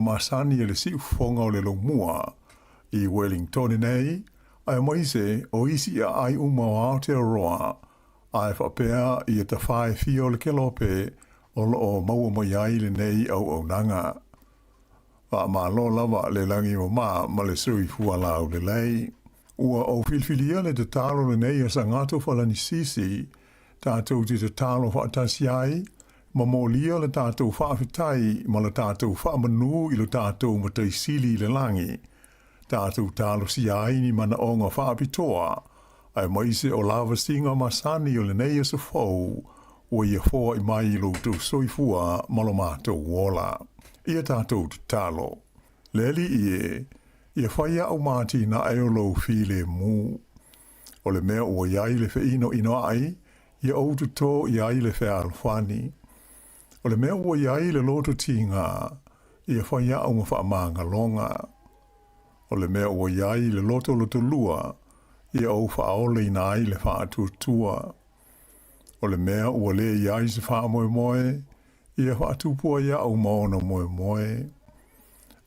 Masani e le siufofoga o le laumua i Wellingtone nei, aemaise o isi aai uma o Aotearoa, ae faapea i tafa e fia o le kelope o loo maua mai ai lenei auaunaga. Faamalo lava le lagi mama ma le soifua laulelei. Ua ou filifilia le tatalo lenei a Sagatō Falanisisi tatou te tatalo faatasi ai ma molia le tatou faafetai ma le tatou faamanū i lo tatou Matai Sili i le lagi. Tatou talosia ai ni manaoga faapitoa, aemaise o lavasiga masani o lenei aso fou ua ia foai mai i lo outou soifua ma lo matou ola. Ia tatou tatalo. Le Alii e, ia fai a'u ma atinae o lou filemu. O le mea ua i ai le feinoinoai, ia ou totō i ai le fealofani. O le mea ua i ai le loto tiga, ia fai a'u ma faamagaloga. O le mea ua i ai le loto lotolua, ia ou faaolaina ai le faatuatua. O le mea ua lē i ai se faamoemoe, ia faatupu ai a'u ma ona moemoe.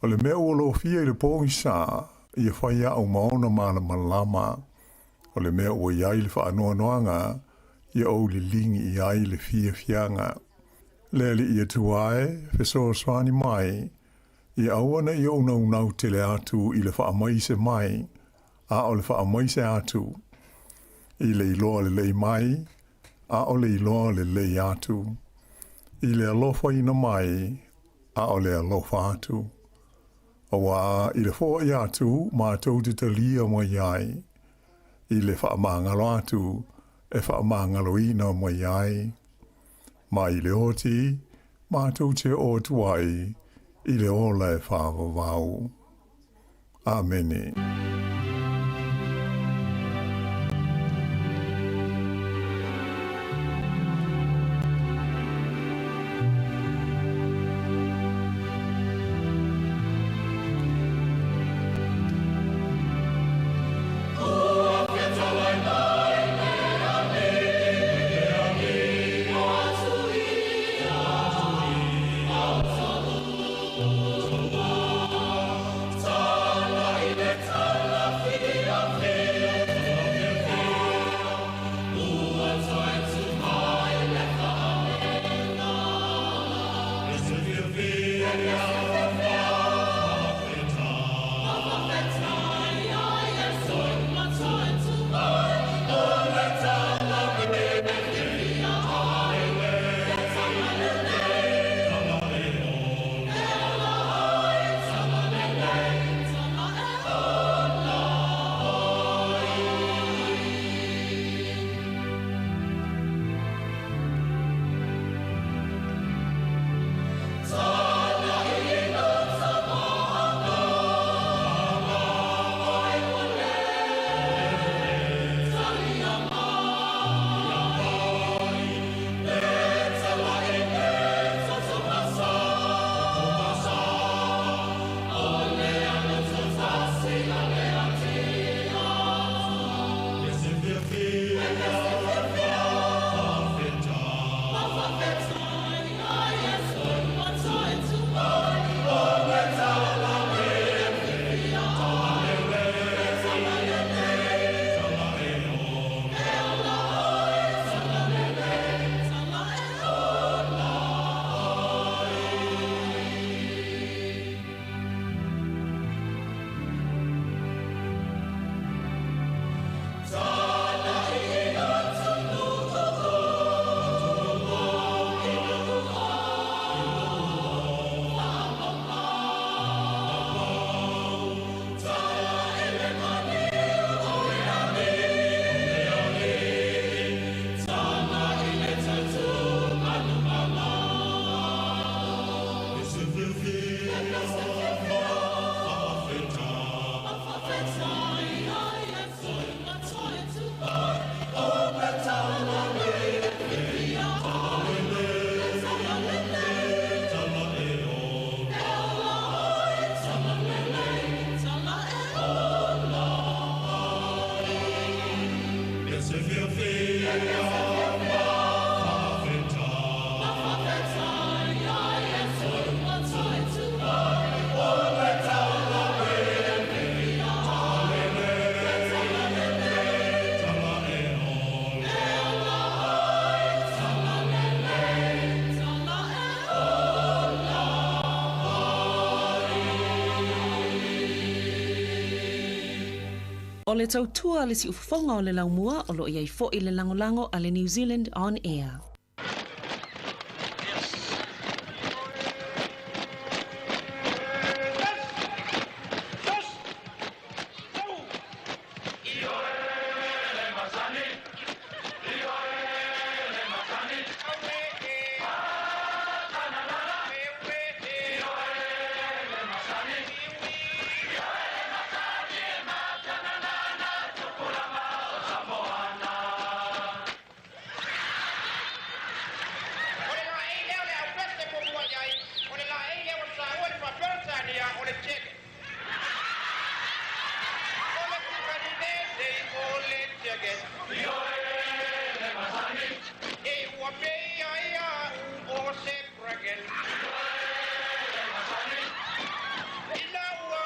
O le mea ua lofia i le pogisa, ia fai a'u ma ona malamalama. O le mea ua i ai le faanoanoaga, ia ou liligi i ai le fiafiaga. Le Alii Atua e, fesoasoani mai, ia aua ne i ou naunau tele atu i le faamaise mai, a o le faamaise atu. I le iloa lelei mai, a o le iloa lelei atu. I le alofaina mai, a o le alofa atu. Auā i le foai atu matou te talia mai ai, i le faamagalo atu e faamagaloina mai ai. Ma i le oti matou te oo atu ai i le ola e faavavau. Amene. O le tautua a le siufofoga o le laumua o lo o i ai foi le lagolago a le New Zealand On Air. O le laei lea o le aupese muamua i ai, o le laei lea ua saua i le Faa-Peretania o le Jack. O le Tikanine nei o le Jacket. E ua pei ai au o se bracket. Ina ua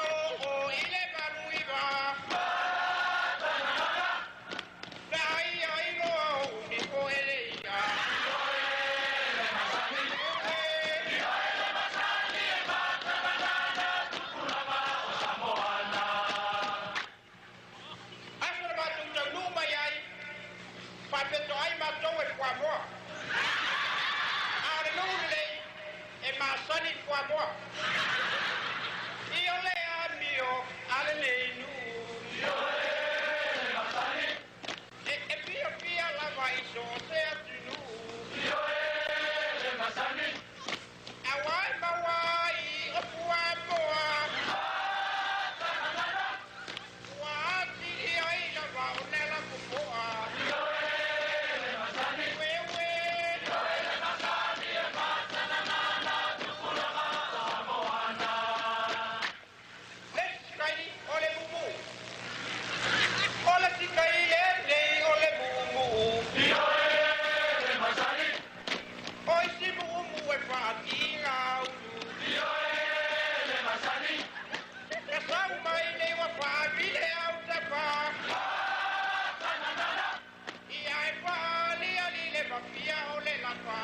oo i le 89. Na ai ai loa o unifo e le ia. Aso na matou taunuu mai ai, faapeto ai matou e le fuamoa. A o le nuu lelei, e masani i le fuamoa. I o le amio a lenei nuu. E e fiafia lava i so o se atunuu. Aua e maua ai o fuamoa. Ua atili ai lava ona lafofoa. Ueue. Le sikaili o le mumu. O le sikaile nei o le mumu. O isi mumu e faatigaulu. E sau mai nei ua faavile autafa. Ia e faaliali le mafia o le lapa.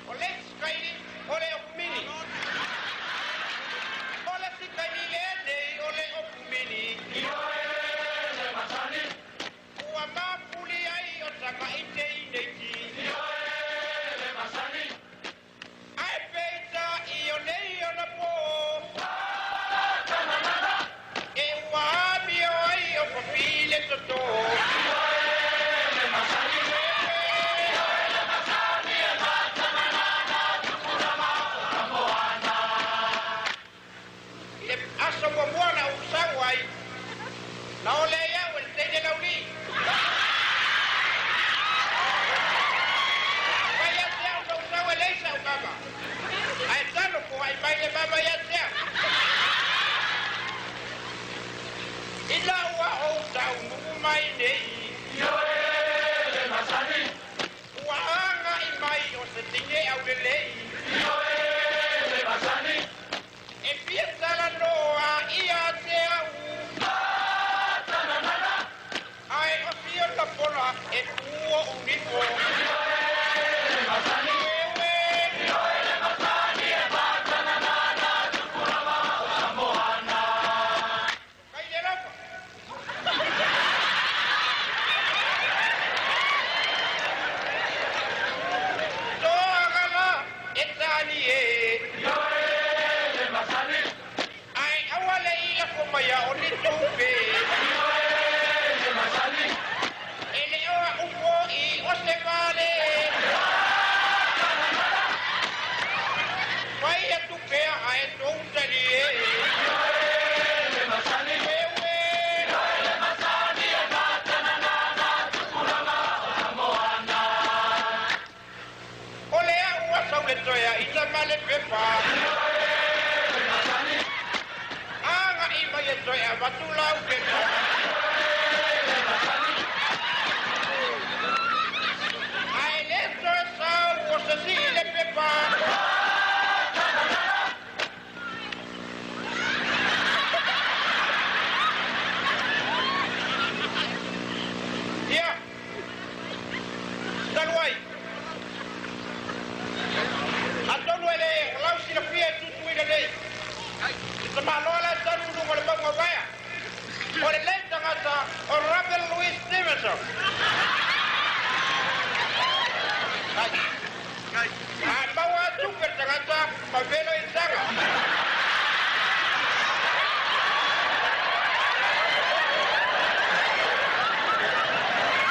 O le sikaili o le opumini. O le sikaili lenei o le opumini. Ua mafuli ai o tamaite i neiti. Ae peita i o nei ona po. E ua amio ai o papile toto. I le aso muamua na ou sau ai, na ole ai au e le teine laulii. Fai ia te au na ou sau e leai sa'u mama. Ae talo foai mai le mama ia te au. Ina ua ou taunuu mai nei. Ua agai mai o se teine aulelei. E fia talanoa ia te au. Ae o si ona pola e pu o'u nifo. Ueue. Kai le lava. Toagala e tali e. Ae aua le i lafo maia o ni tupe. E le o a'u fo'i o se vale. Fai atu pea ae tou talie. Ueue. O le a'u a Sauletoea i tama le pepa. Aga'i mai e toe avatu lau pepa. Ae le toe sau o se isi i le pepa. Ia, talu ai. tagata. A maua tupe le tagata ma velo i taga.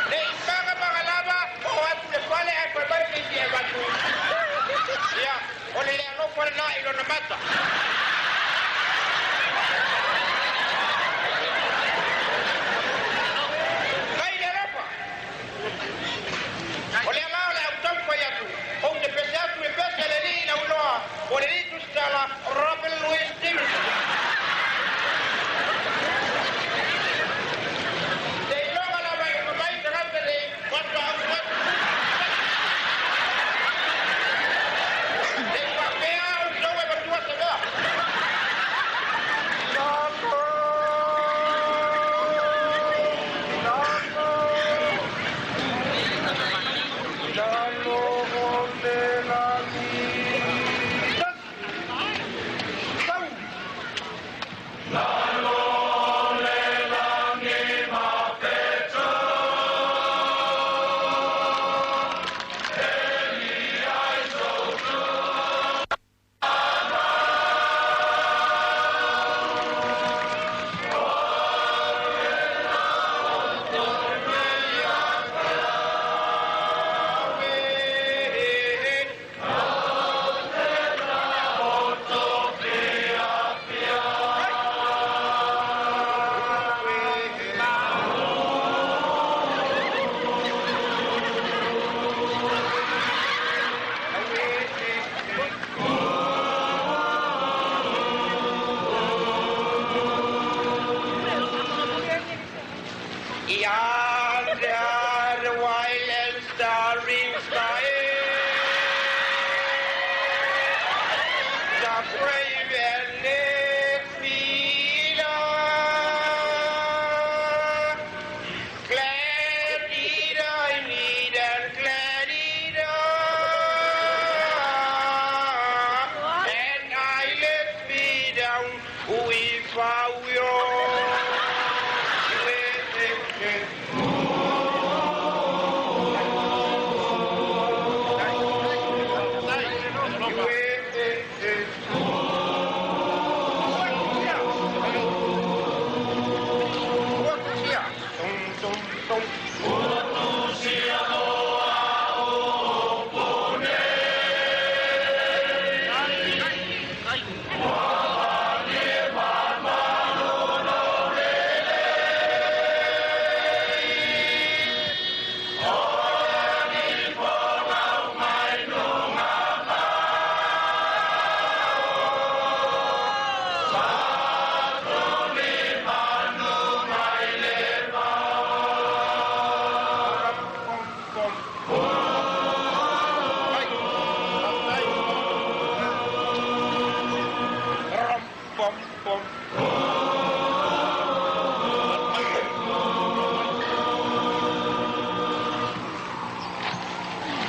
Ne i maga lava o atu le fale ae fai mai se isi e avatu. Ia, o le le alofa lena i lona mata. Mai le alofa. O lea la o le a ou taumafai atu, ou te pese atu i le pese a le alii i lau iloa, o le alii tusitala Robert Louis Stevenson. Seiloga lava e uma mai tagata nei, faatoa autu atu Ne i faapea outou e matua se mea. Yonder the wild and starry sky, the brave and let me lie. Glad did I meet and glad did I, and I let me down if I will.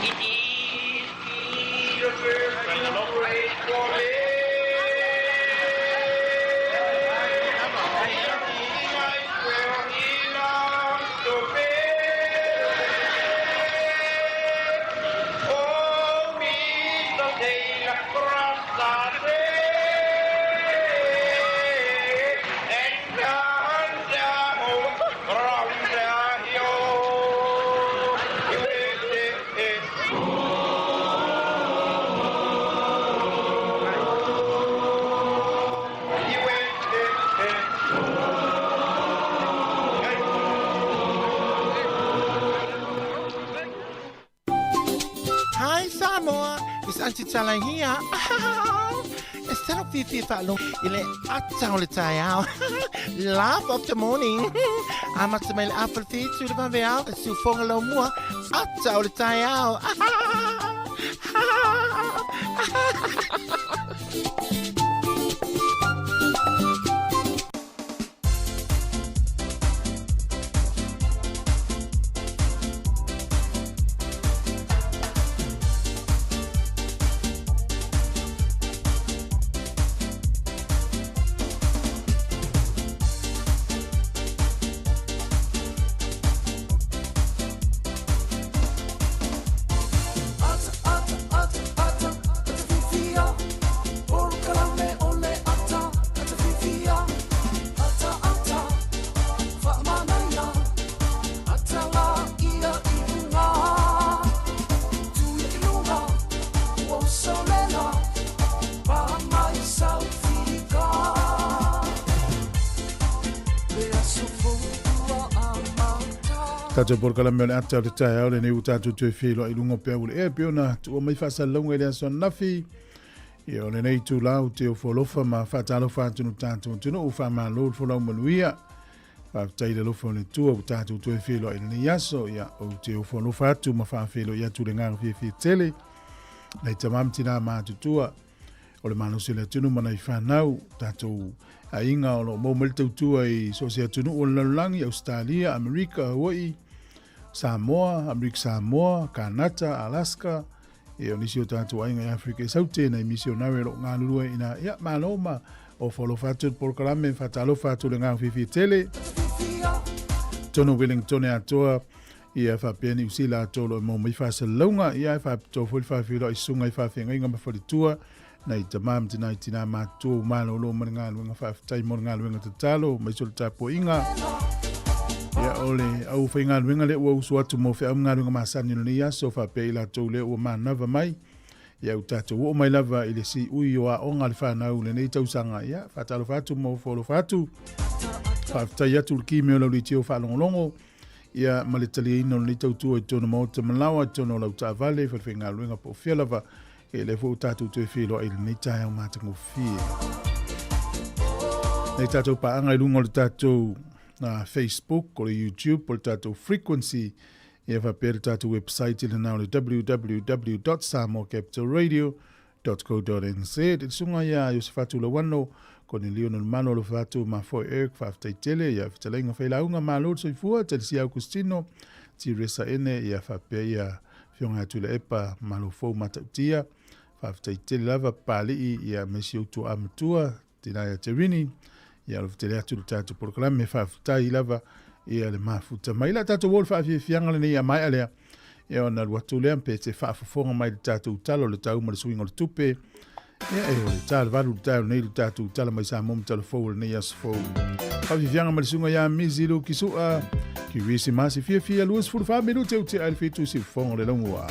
It is beautiful, great for me. Where he loves to be. Oh, Mr. Sailor, cross the sea and down the round the hill. Hi Samoa, it's Auntie Tala here. E tala fiafia faalogo i le ata o le taeao. Laugh of the morning. Amata mai le afa le 7 i le vaveao, e siufoga laumua, ata o le taeao. Tatou polokalame o le ata o le taeao lenei ua tatou toe feiloai i luga o peau o le ea e pei ona tuua mai faasalalauga i le aso ananafi. Ia o lenei itula ou te ofo alofa ma faatalofa atu i lo tatou atunuu, faamalo le folau manuia. Faafetai i le alofa o le Atua ua tatou toe feiloai i lenei aso. Ia ou te ofo alofa atu ma faafeiloai atu i le agaga fiafia tele nai tama ma tina matutua o le malosi o le atunuu ma nai fanau, tatou aiga o lo o maua mai le tautua i so o se atunuu o le lalolagi, Ausetalia, Amerika, Hawaii, Samoa, Amerika Samoa, Kanata, Alaska, ia o nisi o tatou aiga i Afrika i Saute, nai misionare o lo o galulue i ina. Ia, malo ma ofo alofa atu i le polokalame, faatalofa atu i le agaga fiafia tele. Tonu Wellington atoa, Ia faapea Niu Sila atoa o lo o maua mai faasalalauga, ia ae faapitoa foi le faafeiloai susuga i faafeagaiga ma faletua, nai tama ma tinai tinā matutua ua malolo ma le galuega faafetai mo le galuega tatalo aemaise o le tapuaiga. Ia o le aufaigaluega lea ua usu atu mo feau ma galuega masani o lenei aso faapea i latou lea ua manava mai. Ia ua tatou oo mai lava i le siui o aoga a le fanau i lenei tausaga. Ia faatalofa atu ma ofo alofa atu. Faafetai atu i le kime o lau leitio faalogologo. Ia, ma le taliaina o lenei tautua i totonu o maota malaoa, i totonu o lau taavale, falefaigaluega po o fea lava, e lea foi ua tatou toe feiloai i lenei taeao matagofie. Nei tatou paaga i luga o le tatou Facebook, o le YouTube, o le tatou frequency, ia faapea le tatou website i lena o le www.samoacapitalradio .co.nz. I le susuga ia Iosefatu Lauano, Konelio Nolomano alofa atu ma Foe Eric, faafetai tele ia fetalaiga failauga, malo le soifua, Telesia Augustino, Tiresa Ene, ia faapea ia Afioga ia Tuilaepa, malo fou matautia, faafetai tele lava Papalii, ia ma si ou tuaa matua, tina ia Terini, ia alofa tele atu le tatou polokalame, faafetai lava ia le mafuta mai. La tatou o le faafiafiaga lenei a maea lea, ia ona alu atu lea pe te faafofoga mai le tatou tala o le tau ma le suiga o le tupe. Ia e o le ta le valu le taeao nei le tatou tala mai Samoa ma tala fou o lenei aso fou. Faafiafiaga ma le susuga ia Misi Luki Sua, Kirisimasi fiafia 24 minute o te ai le fitu siufofoga o le laumua.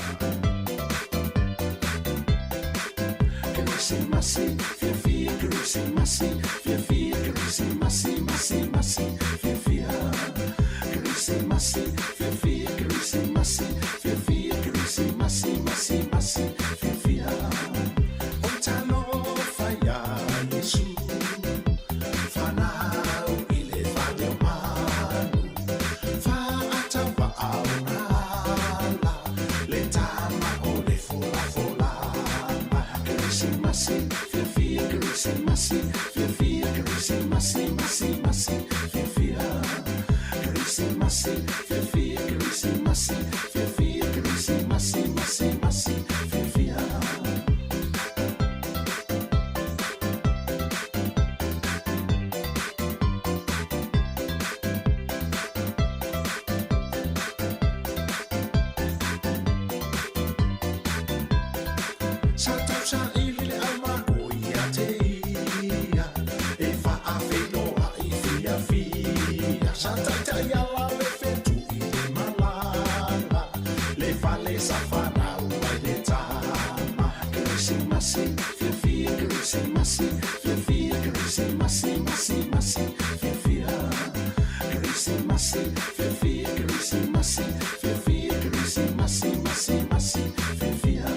Kirisimasi, fiafia, Kirisimasi, fiafia, Kirisimasi, masi, masi, fiafia. Kirisimasi, fiafia, Kirisimasi, fiafia, Kirisimasi, masi, masi, fiafia. O talofa iā Iesu, fanau i le fale o manu, faatauvaau ala, le tama o le folafola mai. Kerisimasi, fiafia, Kerisimasi, fiafia, Kerisimasi, masi, masi, fiafia. Kerisimasi, fiafia, Kerisimasi, fiafia, Kerisimasi, masi, masi, fiafia. Sa tausaili le aumakua ia te ia, e faafeiloai fiafia. Sa taitai ala le fetu i le malala, le fale sa fanau ai le tama. Kerisimasi, fiafia, Kerisimasi, fiafia, Kerisimasi, masi, masi, fiafia. Kerisimasi, fiafia, Kerisimasi, fiafia, Kerisimasi, masi, masi, fiafia.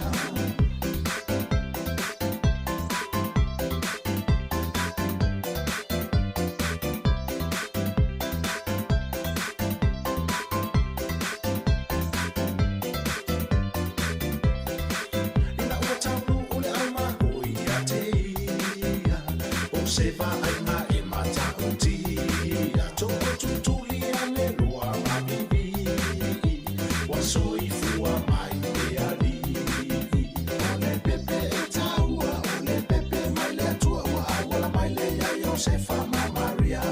Ina ua taunuu le aumakua ia te ia, o se vaaiga e matautia, toko tutuli ane loa ma vivii, ua soifua mai le Alii. O le pepe e taua, o le pepe mai le Atua, ua auala mai le ia Iosefa ma Maria. O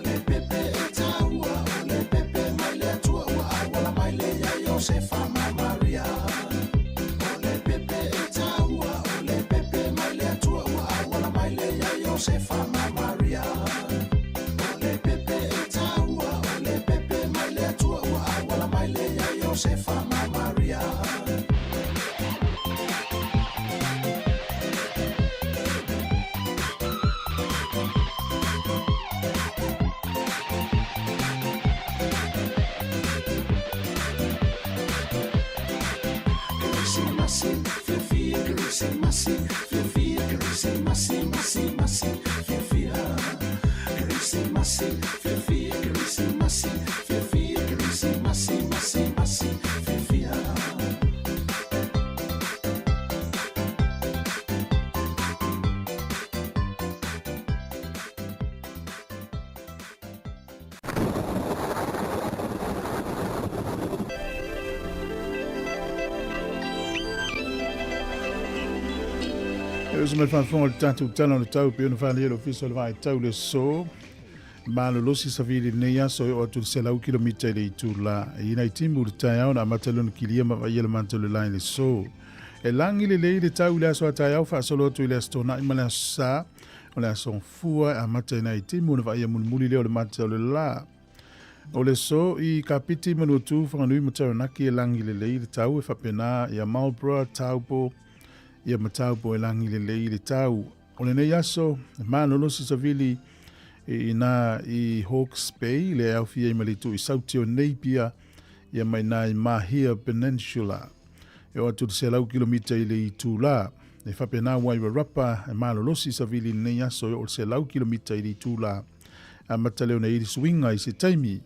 le pepe e taua, o le pepe mai le Atua, ua auala mai le ia Iosefa ma Maria. O le pepe e taua, o le pepe mai le Atua, ua auala mai le ia Iosefa ma Maria. O le pepe e taua, o le pepe mai le Atua, ua auala mai le ia Iosefa. Kerisimasi, fiafia Kerisimasi, fiafia Kerisimasi, masi, masi, fiafia Kerisimasi, fiafia Kerisimasi, fiafia Kerisimasi, masi, masi, fiafia. E uso mai faafofoga o le tatou Tala o le Tau pei ona faaalia e le Ofisa o le Vaitau i le aso malolosi savili i lenei aso e oo atu i le 100 kilomita i le itula. E i nai timu i le taeao na amata lona kilia ma vaaia le mata o le la i le aso. E lagi lelei le tau i le aso a taeao faasolo atu i le Aso Toonai ma le Aso Sa. O le aso Gafua e amata i nai timu ona vaaia mulimuli lea o le mata o le la. O le aso i Kapiti, Manuatu, Whanganui ma Taranaki e lagi lelei le tau e faapena ia Marlborough, Taupo, ia ma Taupo e lagi lelei le tau. O lenei aso, e malolosi savili i ina i Hawke's Bay, le aofia i ma le itu i Sauti o Napier, ia ma ina i Mahia Peninsula. E oo atu i le 100 kilomita i le itula. E faapena Wairarapa e malolosi savili i lenei aso e oo i le 100 kilomita i le itula. Amata lea ona i ai le suiga i se taimi.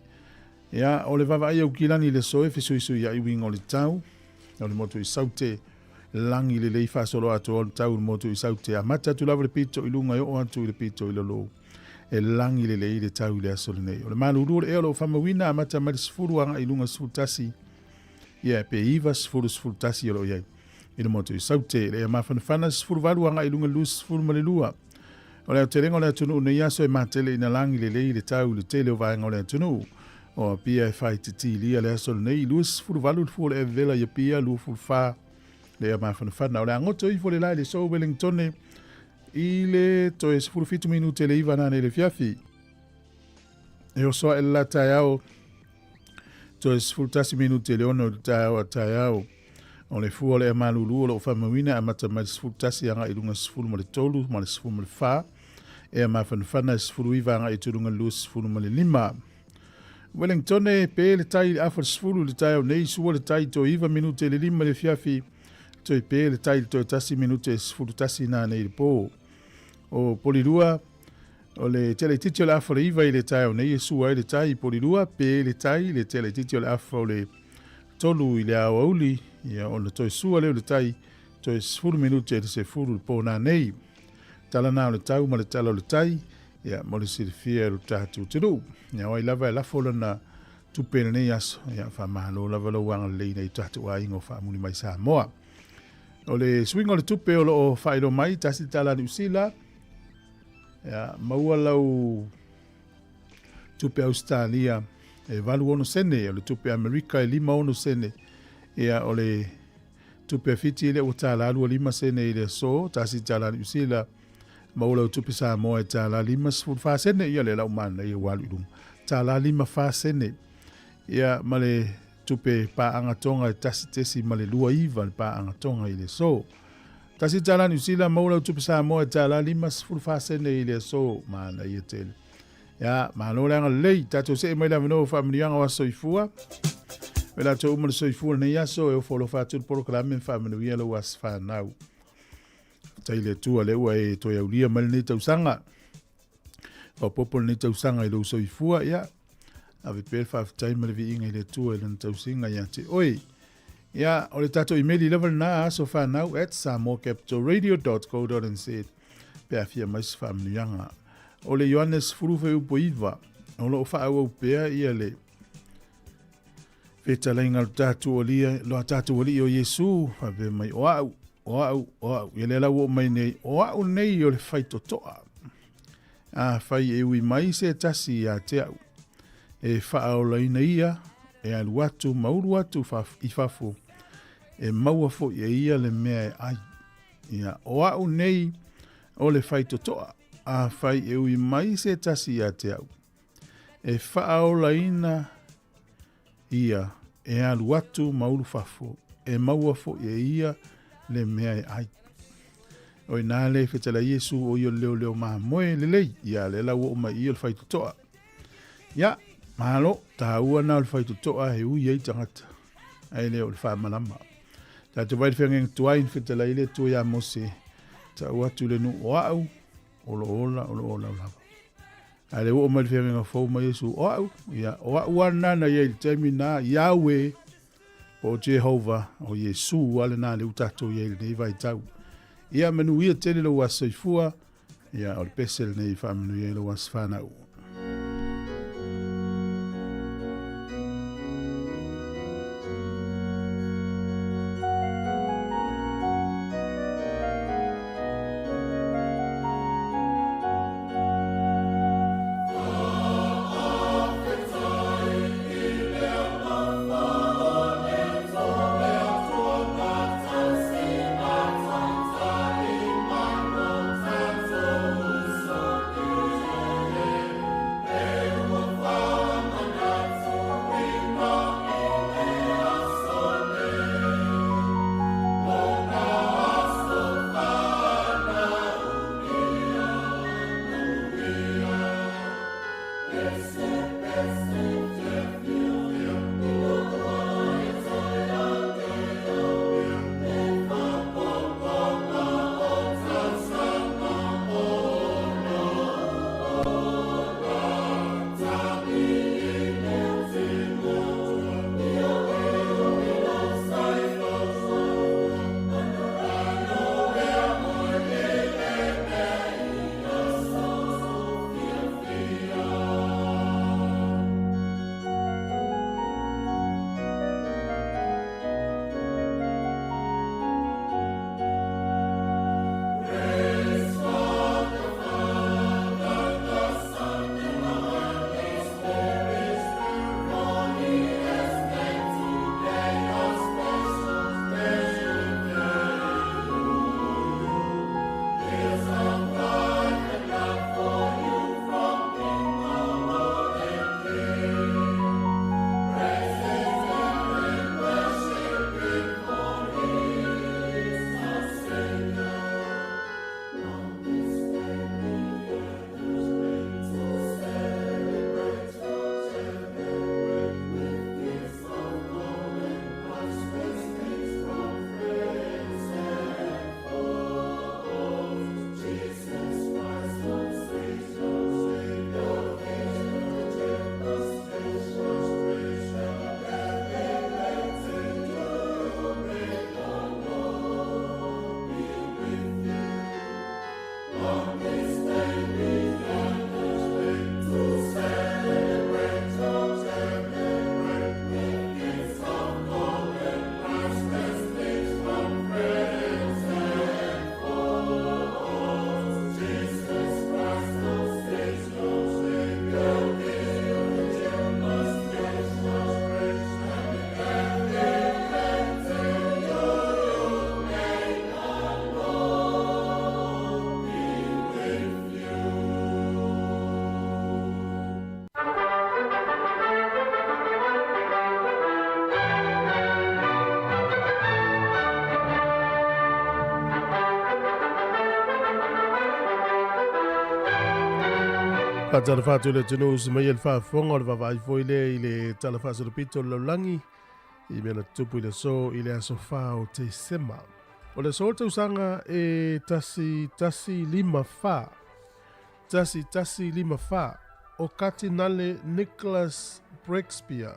Ia, o le vaavaai Aukilani i le aso e fesuisuiai uiga o le tau, o le motu i Saute, lagi lelei faasolo atoa o le tau i le motu i Saute. Amata atu lava i le pito i luga e oo atu i le pito i lalo. E lagi lelei le tau i le aso lenei. O le malulu o le ea o lo o faamauina amata mai le 10 agai i luga 11, ia pe 9, 10, 11 o lo o i ai i le motu i Saute. Le ea mafanafana 18 agai i luga 22. O le aotelega o le atunuu nei aso e matele ina lagi lelei le tau i le tele o vaega o le atunuu. O Apia e faaitiitilia le aso lenei i 28 le fua o le Evela i Apia, 24 le ea mafanafana. O le a goto ifo le la i le Soo Wellingtone i le toe 17 minute le iva nane i le afiafi. E oso ae le la taeao toe 11 minute le ono i le taeao a taeao. O le fua o le ea malulu o lo o faamauina e amata mai le 11 agai i luga 13 ma le 14, ea mafanafana e 19 agai i tuluga 25. Wellingtone, pe le tai i le afa le 10 i le taeao nei, sua le tai toe 9 minute i le 5 i le afiafi, toe pe le tai i le toe 1 minute e 11 nanei i le po. O Polirua, o le tele itiiti o le afa o le 9 i le taeao nei e sua ai le tai i Polirua, pe le tai i le tele itiiti o le afa o le 3 i le aoauli, ia ona toe sua lea o le tai toe 10 minute i le 10 i le po nanei. Tala na o le tau ma le tala o le tai, ia mo le silafia e lo tatou atunuu. Ia o ai lava e lafo lana tupe i lenei aso, ia faamalo lava lou agalelei i nai o tatou aiga o faamuli mai Samoa. O le suiga o le tupe o lo o faailoa mai, $1 Niu Sila, ia maua lau tupe Ausetalia e 86 sene, o le tupe Amerika e 56 sene, ia o le tupe a Fiti lea ua $1.25 sene i le aso, $1 Niu Sila, maua lau tupe Samoa e $1.54 sene, ia lea la ua manaia ua alu i luga, $1.54 sene, ia ma le tupe paaga Tonga e 1.29 le paaga Tonga i le aso. $1 Niu Sila, maua lau tupe Samoa e $1.54 sene i le aso. Manaia tele. Ia, malo le agalelei. Tatou see mai le avanoa o faamanuiaga o aso soifua. O latou uma le soifua lenei aso e ofo alofa atu le polokalame ma faamanuia lou aso fanau. Faafetai i le Atua lea ua e toe aulia mai lenei tausaga. Faaopoopo lenei tausaga i lou soifua, ia, ave pea le faafetai ma le viiga i le Atua i lana tausiga ia te oe. Ia, o le tatou imeli lava lena, asofanau@samoacapitalradio.co.nz pe a fia mai se faamanuiaga. O le Ioane 10 fuaiupu 9, o lo o faaauau pea ia le fetalaiga o le tatou Alii, lo tatou Alii o Iesu, faapea mai, o au, o au, o au. Ia lea la ua oo mai nei, o au nei o le faitotoa. Afai e ui mai se tasi ia te au, e faaolaina ia, e alu atu ma ulu atu i fafo, e maua foi e ia le mea e ai. Ia, o au nei o le faitotoa, afai e ui mai se tasi ia te au, e faaolaina ia, e alu atu ma ulu fafo, e maua foi e ia le mea e ai. O ina le fetalai Iesu o ia o le leoleo mamoe lelei, ia lea la ua oo mai i i o le faitotoa. Ia, malo, taua na o le faitotoa e ui ai tagata, ae le o le faamalama. Tatou vaai i le feagaiga tuai na fetalai ai le Atua iā Mose, Tau atu i le nuu o a'u, o lo o ola, o lo o ola lava. A le oo mai le feagaiga fou ma Iesu, o a'u, ia, o a'u lava lena na i ai i le taimi lena, Yahweh, po o Jehovah, o Iesu lava lena lea ua tatou i ai i lenei vaitau. Ia manuia tele lou aso soifua, ia, o le pese lenei e faamanuia ai lou aso fanau. Faatalofa atu i le atunuu se mai e le faafofoga o le vaavaai foi lea i le Tala Faasolopito o le Lalolagi i mea na tutupu i le aso i le aso 4 o Tesema. O le aso o le tausaga e 1154, 1154, o Katinale Nicholas Breakspear.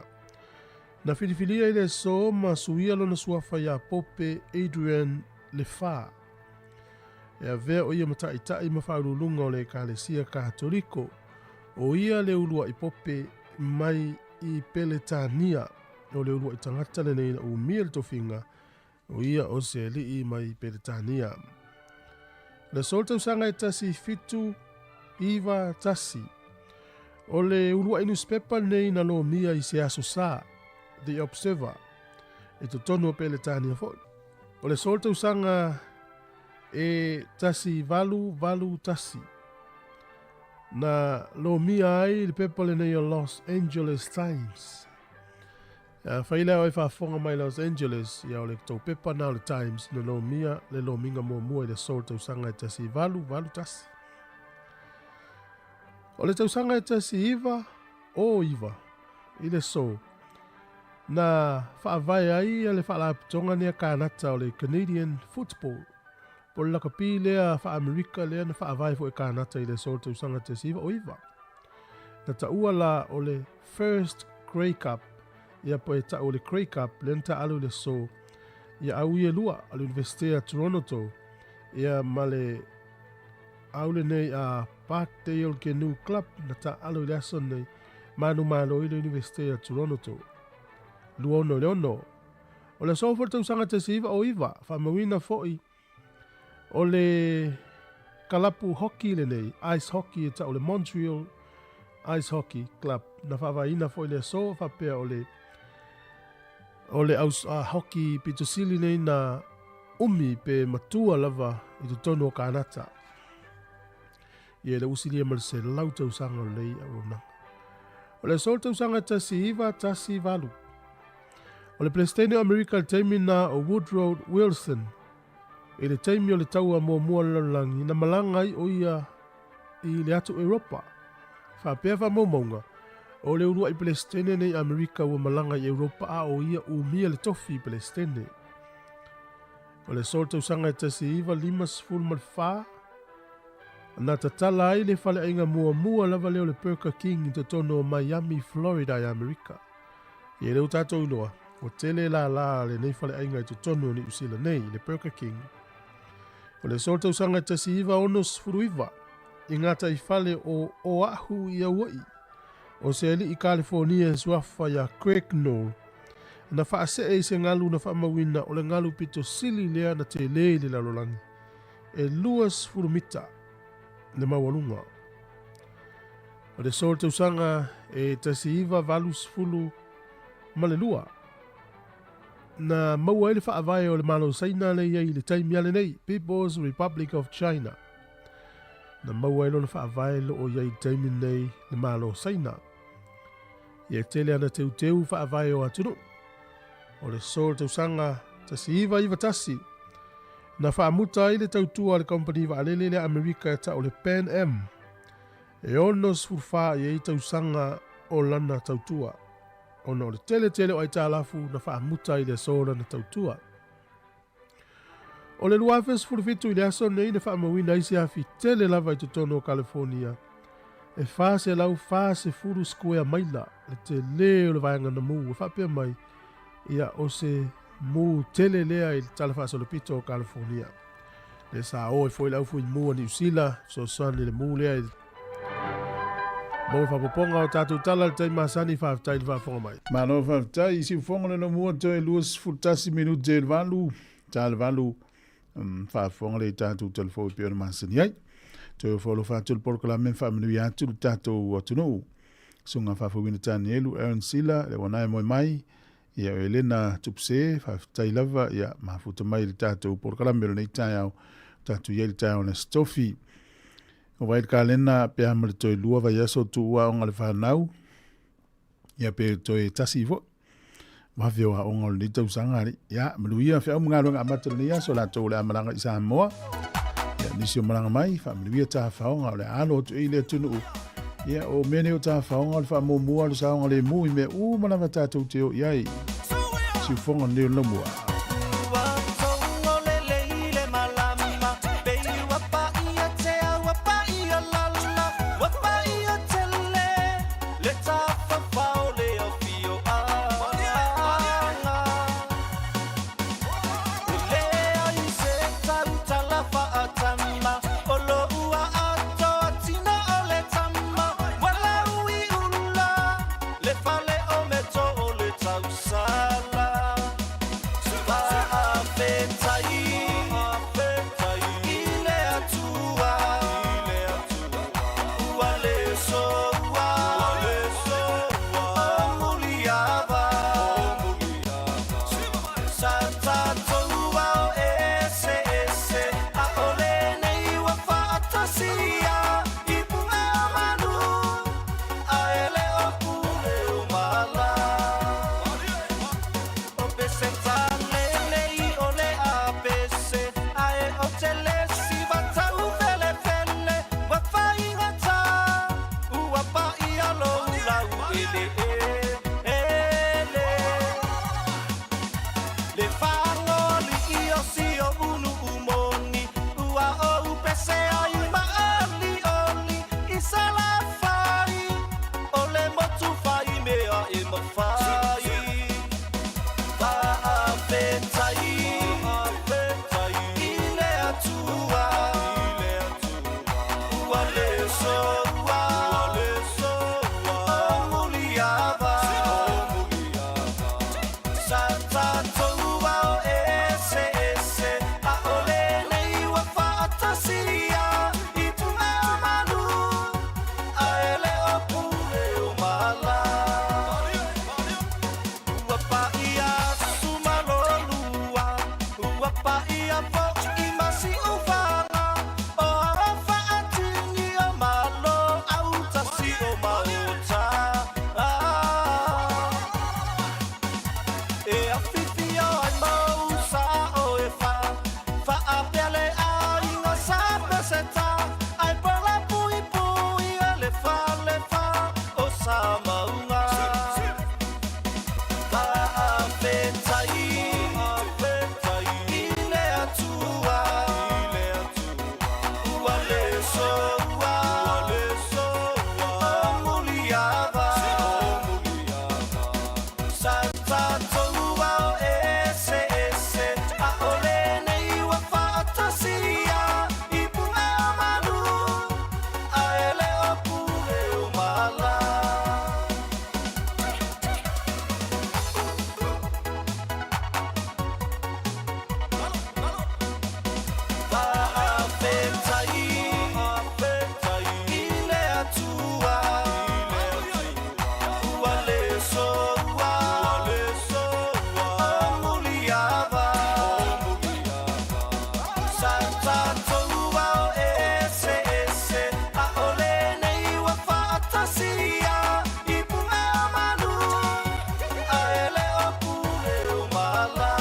Na filifilia i le aso ma suia lona suafa iā Pope Adrian le Fa. E avea o ia ma ta'ita'i ma faauluuluga o le Ekalesia Katoliko. O ia le ulua'i pope mai i Peletania. O le ulua'i tagata lenei na umia le tofiga, o ia o se ali'i mai Peletania. Le aso o le tausaga e 1791, o le ulua'i nusipepa lenei na lomia i se aso sa, The Observer, i totonu o Peletania foi. O le aso o le tausaga e 1881, na lomia ai le pepa lenei o Los Angeles Times. Afai lea o e faafofoga mai Los Angeles, ia o le tou pepa na o le Times na lomia le lomiga muamua i le aso o le tausaga e 1881. O le tausaga e 1909 i le aso, Na faavae ai le Faalapotopotoga lenei a Kanata o le Canadian Football, po o le lakapi lea faa-Amerika lea na faavae foi e Kanata i le aso o le tausaga 1909. Na taua la o le First Grey Cup, ia po e tau o le Grey Cup lea na taaalo i le aso ia aui e lua a le Univesite a Toronto ia ma le au lenei a Parkdale Canoe Club na taaalo i le aso nei manumalo i le Univesite a Toronto. 26. O le aso foi le tausaga 1909, faamauina foi o le kalapu hockey lenei, ice hockey e tau o le Montreal Ice Hockey Club, na faavaeina foi le aso faapea o le o le aus, uh, hockey pito sili nei na umi pe matua lava i totonu o Kanata. Ia le usilia ma le 100 tausaga o lenei auaunaga. O le aso o le tausaga 1918, o le Peresetene o Amerika i le taimi na o Woodrow Wilson, i le taimi o le taua muamua o le lalolagi, na malaga ai o ia i le atu Europa. Faapea faamaumauga, o le uluai Peresetene nei Amerika ua malaga i Europa a o ia umia le tofi Peresetene. O le aso o le tausaga e 1954, na tatala ai le faleaiga muamua lava lea o le Burger King i totonu o Miami, Florida i Amerika. Ia lea ua tatou iloa, ua tele lālā lenei faleaiga i totonu o Niu Sila nei, le Burger King. O le aso o le tausaga e 1969, i gataifale o Oahu i Auaʻi, o se aliʻi Kalifonia e suafa iā Craig Knoll, na faasee i se galu na faamauina o le galu pito sili lea na tele i le lalolagi, e 20 mita le maualuga. O le aso o le tausaga e 1982, na maua ai le faavae o le Malo Saina lea i ai i le taimi a lenei, People's Republic of China. Na maua ai lona faavae lo o i ai i le taimi lenei le Malo Saina. Ia e tele ana teuteu faavae o atunuu. O le aso o le tausaga 1991, na faamuta ai le tautua a le kamupani vaalele lea Amerika e tau o le Pan Am, e 64 i ai tausaga o lana tautua, ona o le tele tele o aitalafu na faamuta ai le aso o lana tautua. O le 2017 i le aso nei na faamauina ai se afi tele lava i totonu o California, e 440 square maila le tele o le vaega na mu, e faapea mai, ia o se mu tele lea i le tala faasolopito o California. Le sa o e foi le aufui mu a Niu Sila, fesoasoani i le mu lea i Mo le faapopoga o tatou tala i le taimi masani, faafetai i le faafofoga mai. Malo faafetai i siufofoga le lomua toe 21 minute i le valu, ta le valu, faafofoga le i tatou talafou e pei ona masani ai. Toe ofo alofa atu le polokalame ma faamanuia atu le tatou atunuu. Susuga Faafouina Tanielu, Aaron Sila, le uanae moe mai, ia o Elena Tupse, faafetai lava, ia mafuta mai le tatou polokalame o lenei taeao, tatou i ai le taeao na Stofi. O vai le kalena pe a ma le toe lua vaiaso tuua aoga le whanau, ia pe toe tasi foi. Vave o aoga o lenei tausaga ali. Ia, manuia feau ma galuega amata o lenei aso, latou o le a malaga i Samoa. Ia, nisi o malaga mai, faamanuia tafaoga o le a alo atu i le atunuu. Ia, o mea nei o tafaoga o le faamuamua o le saogalemu i mea uma lava tatou te o i ai. Siufoga lenei o le laumua. tatou ao eseese, ʻaʻole nei ua faʻatasia i puʻe o manu, a e le o puʻe o mala. Faafetai i le Atua, ua le soua o Muliava. Sa tatou ao eseese, ʻaʻole nei ua faʻatasia i puʻe o manu, a e le o puʻe o mala.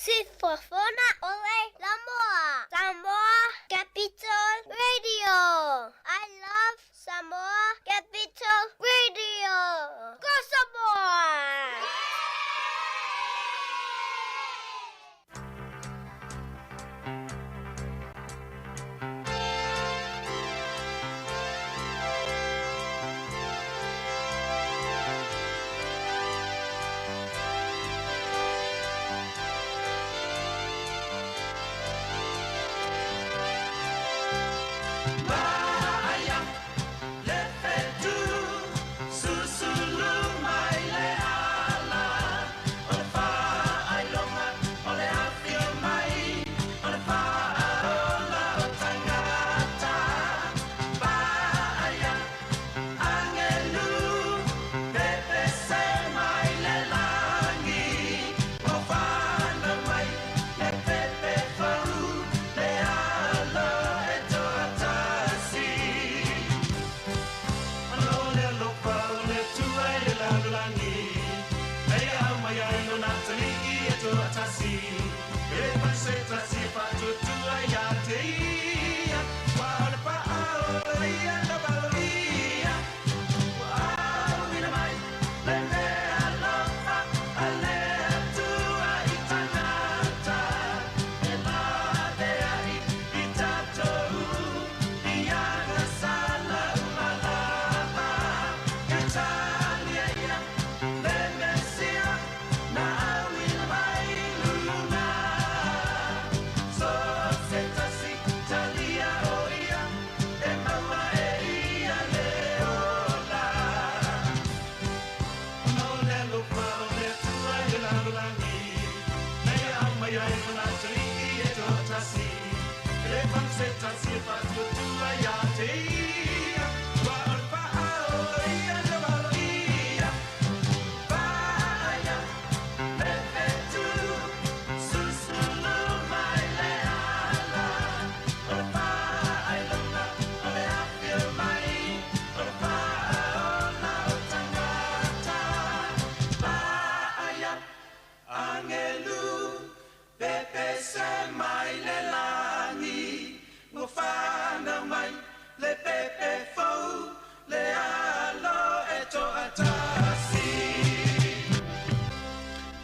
Sifofoga ole Samoa. Samoa Capital Radio. I love Samoa Capital Radio. Go Samoa!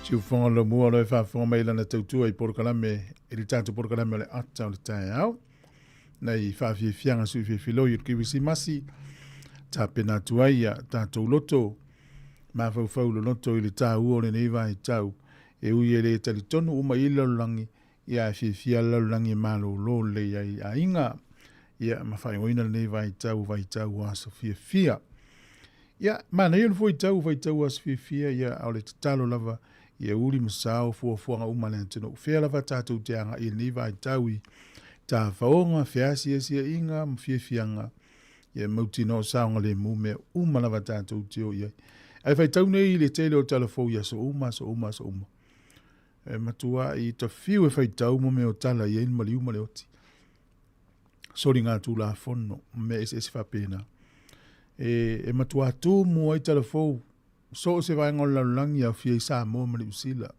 Siufoga o le mua o lo e faafofoga mai i lana tautua i polokalame i le tatou polokalame o le ata o le taeao. Nei faafiafiaga sui fiafiloi o le Kerisimasi, tapena atu ai ia tatou loto, mafaufau loloto i le tāua o lenei vaitau, e ui e le talitonu uma i le lalolagi, ia e fiafia le lalolagi e malōlō lelei ai i aiga, ia ma faaigoaina lenei vaitau, vaitau o aso fiafia. Ia, manaia le fuaitau, faitau aso fiafia, ia, a o le tatalo lava, ia uli ma sao fuafuaga uma a le atunuu. Fea lava tatou te agai i lenei vaitau i tafaoga, feasiasiaiga ma fiafiaga, ia mautinoa o saogalemu mea uma lava tatou te o i ai. Ae faitau nei i le tele o tala fou i aso uma, aso uma, aso uma. E matua i tafiu e faitau mo mea o tala i ai le maliu ma le oti. Soligatulafono ma mea eseese faapena. E, e matuā tumu ai tala fou, so o se vaega o le lalolagi aofia i Samoa ma Niu Sila.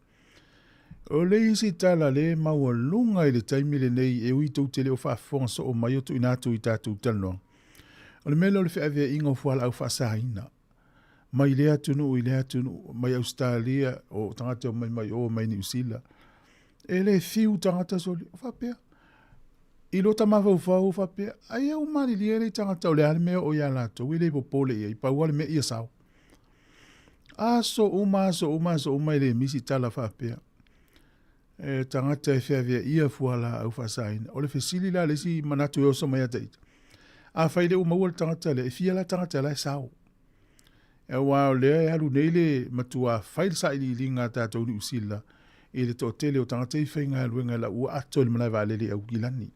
O le isi tala le maualuga i le taimi lenei e ui tou te le o faafofoga soo mai o tuuina atu i tatou talanoaga. O le mea lea o le feaveaiga o fualaau faasaina mai lea atunuu i lea atunuu, mai Ausetalia, o tagata o mai mai o mai Niu Sila. E le fiu tagata soli, o faapea. I lota mafaufau faapea, ai au malilie le tagata o le a le mea o ia latou, e le popole i ai, pau lava le mea ia sao. Aso uma, aso uma, aso uma e le misi tala faapea. E tagata e feaveaia fualaau faasaina. O le fesili la le isi manatu e oso mai ia te ita. Afai le ua maua le tagata lea, e fia la tagata la e sao. Aua o lea e alu nei le matua fai le sailiiliga a tatou Niu Sila i le toatele o tagata i faigaluega i lau ua ato i le malae vaalele i Aukilani.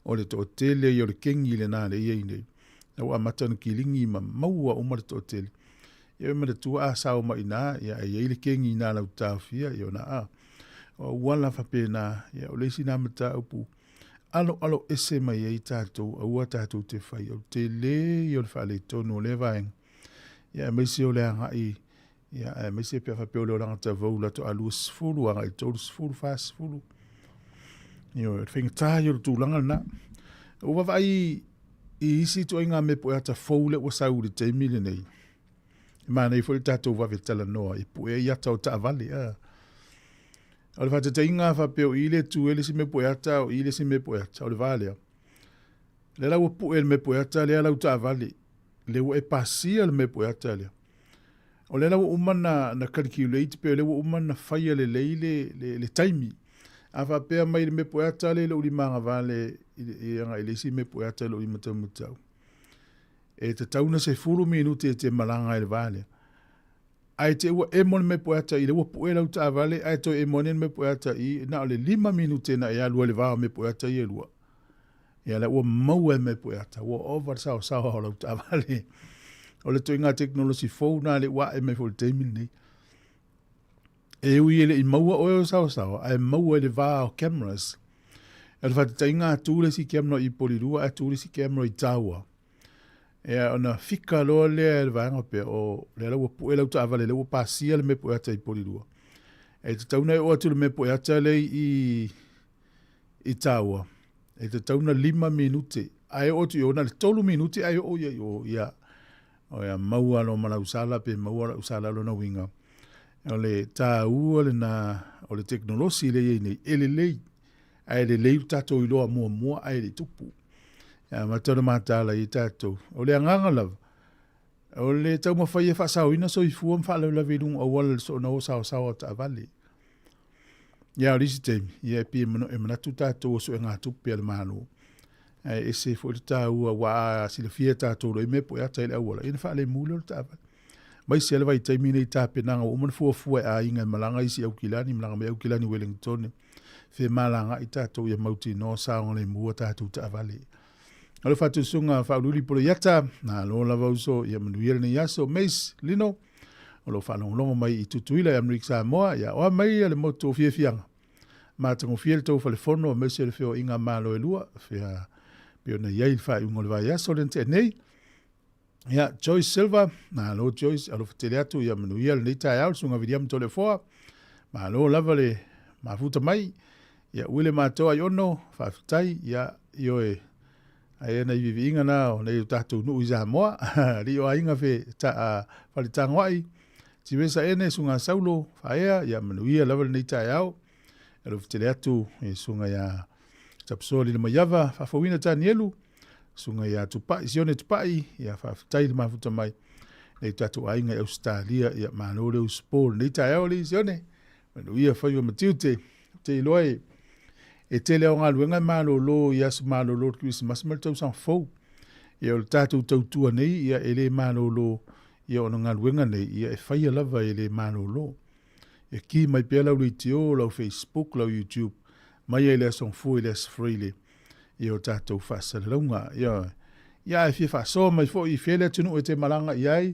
O le toatele ia o le kengi lena lea e i ai nei. Na ua amata ona kiligi ma maua uma le toatele. Ia e manatua a sao mai ina, ia e i ai le kengi ina lau taofia, ia ona a. O auala faapena, ia o le isi na mataupu aloalo ese mai ai tatou, aua tatou te fai. O le tele ia o le faaletonu o lea vaega. Ia aemaise o le agai, ia aemaise pe a faapea o le olaga tavou lato a 20, agai 30, 40. Ia o le faigata ia o le tulaga lena. Ua vaavaai i isi ituaiga mea pueata fou lea ua sau i le taimi lenei. E manaia foi le tatou vave talanoa i pue ai ata o taavale. A. O le faataitaiga a faapea o i le tu ai le isi mea pueata, o i le isi mea pueata, o le va lea. Lea la ua pue le mea pueata lea lau taavale, lea ua e pasia le mea pueata lea. O lea la ua uma na, na calculate pe o lea ua uma na faia lelei le, le, le taimi. A faapea mai le mea pueata lea i lou limagavale i, i, agai i le isi mea pueata i lou limataumatau. E tatau na 10 minute e te malaga ai i le va lea. Ae te ua emo le mea pueata i lea ua pue lau taavale ae toe emo ane le mea pueata i na o le 5 minute na e alu ai le va o mea pueata ia e lua. Ia lea ua maua e mea pueata, ua ova le saosaoa o lau taavale. O le ituaiga tekonolosi fou na lea ua ae mai foi i le taimi lenei. E ui e le i maua oe o saosaoa, ae maua i le va o cameras. O le faataitaiga a tu le isi camera i Polilua ae tu le isi camera i Taua. Ia ona fika loa lea e le vaega pea o lea la ua pue lau taavale lea ua pasia le mea pueata i Polilua. E tatau ona e oo atu i le mea pueata lea i i Taua, e tatau ona 5 minute ae oo atu i o na o le 3 minute ae oo ia i o. Ia o ia maua loa ma lau sala pe maua lau sala lona uiga. O le taua lena o le tekonolosi lea e i ai nei, e lelei. Ae lelei lo tatou iloa muamua ae le i tupu. E amata ona mataala ai tatou. O le agaga lava, o le taumafai e faasaoina soifua ma faalavelave i luga o auala i le soona o saosaoa o taavale. Ia o le isi taimi, ia e pei e manatu tatou o suegatupe a le Malo. Ae ese foi le taua, aua a silafia e tatou loa i mea pueata i le auala, ia ona faalemu lea o le taavale. Aemaise lava le vaitaimi nei i tapenaga ua uma ona fuafua e aiga e malaga isi i Aukilani, malaga mai Aukilani i Wellington, femalagaai tatou ia mautinoa saogalemu a tatou taavale. Alofa atu susuga Faauluulu Poloiata, malo lava uso, ia manuia lenei aso. Mace Lino, o lo o faalogologo mai i Tutuila i Amerika Samoa, ia oa mai le motu o fiafiaga. Matagofie le tou falefono aemaise le feoaiga a Malo e lua, fea pei ona i ai le faaiuga o le vaiaso lea na tea nei. Ia, Joyce Silva, malo Joyce, alofa tele atu, ia manuia lenei taeao, le susuga Viliamu Toleafoa, malo lava le mafuta mai, ia Uile Matoa Aiono, faafetai, ia, ioe, aia nai viviiga na o nei o tatou nuu i Samoa, alii o aiga fe, ta, a, Faletagoai, Tivesa Ene, susuga Saulo, Faea, ia manuia lava lenei taeao, alofa tele atu, i susuga ia Tapusoa Lilomaiava, Faafouina Tanielu, Susuga ia Tupai, Sione Tupai, ia faafetai le mafuta mai nei tatou aiga i Ausetalia, ia malo le usupo lenei taeao alii Sione, manuia faiva ma tiute. Ou te iloa e, e tele ao galuega e malolo i aso malolo o le Kerisimasi ma le tausaga fou. Ia o le tatou tautua nei, ia e le malolo, ia ona galuega nei, ia e faia lava e le malolo. Ia ki mai pea lau leitio, lau Facebook, lau YouTube, mai ai le Aso Gafua i le Aso Faraile i o tatou faasalalauga. Ia, ia ae fia faasoa mai foi i fea le atunuu e te malaga i ai,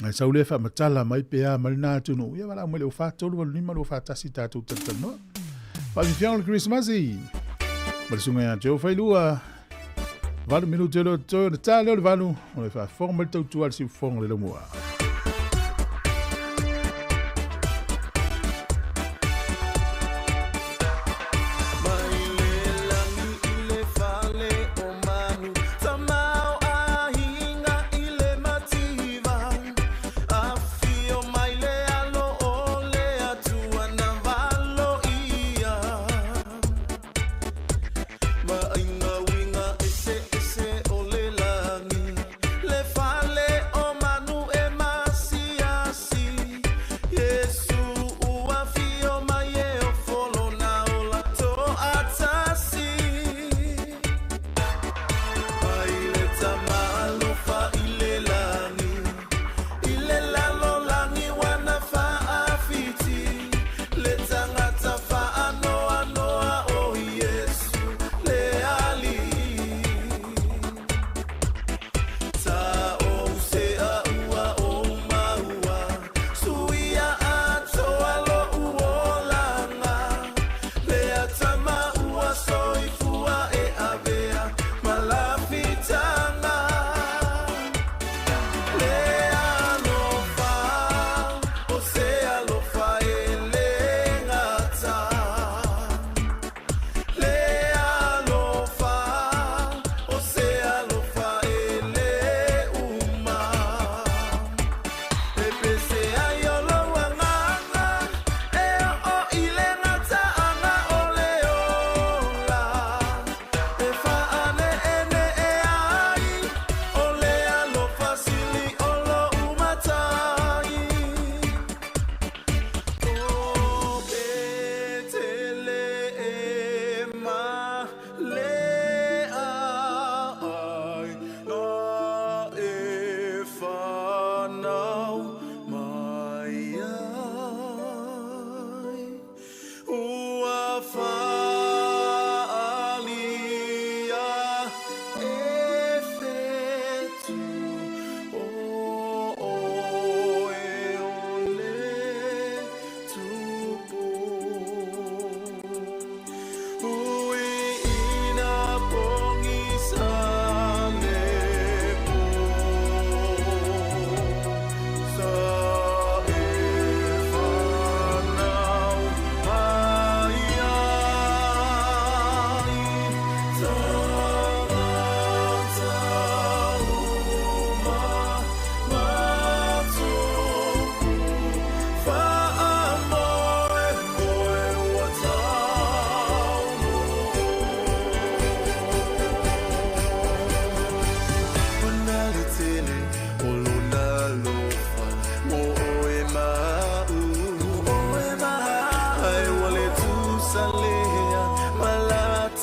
ae sau lea faamatala mai pe a mai lena atunuu, ia valaau mai le 04 385 241 tatou talatalanoa. Faafiafiaga o le Kerisimasi! Ma le susuga ia Joe Failua, 8 minute o le toe ona ta lea o le 8, o le faafofoga mai le tautua a le siufofoga o le laumua.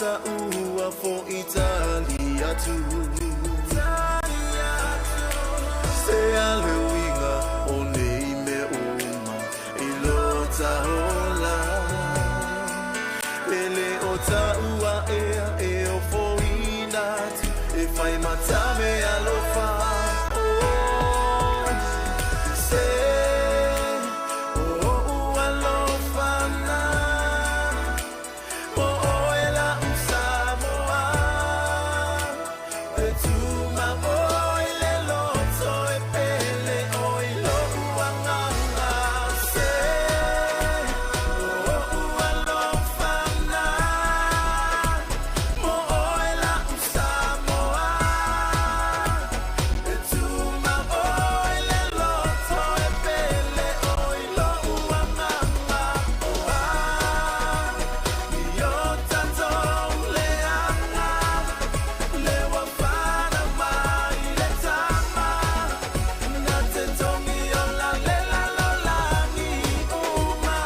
ta ua fo Italia tu. Se ale winga o nei me uma i lo taola. Ele o ta ua ea e o fo inatu e fai matame alofa. Oh, se o alofa na mo oe la usamoa. E tuma oi le loto e pele oi lo uanganga. Se o alofa na mo oe la usamoa. E tuma oi le loto e pele oi lo uanganga. Oh, ah, io tato le anga le wafana mai le tama na te tongi o la le la lo langi uma.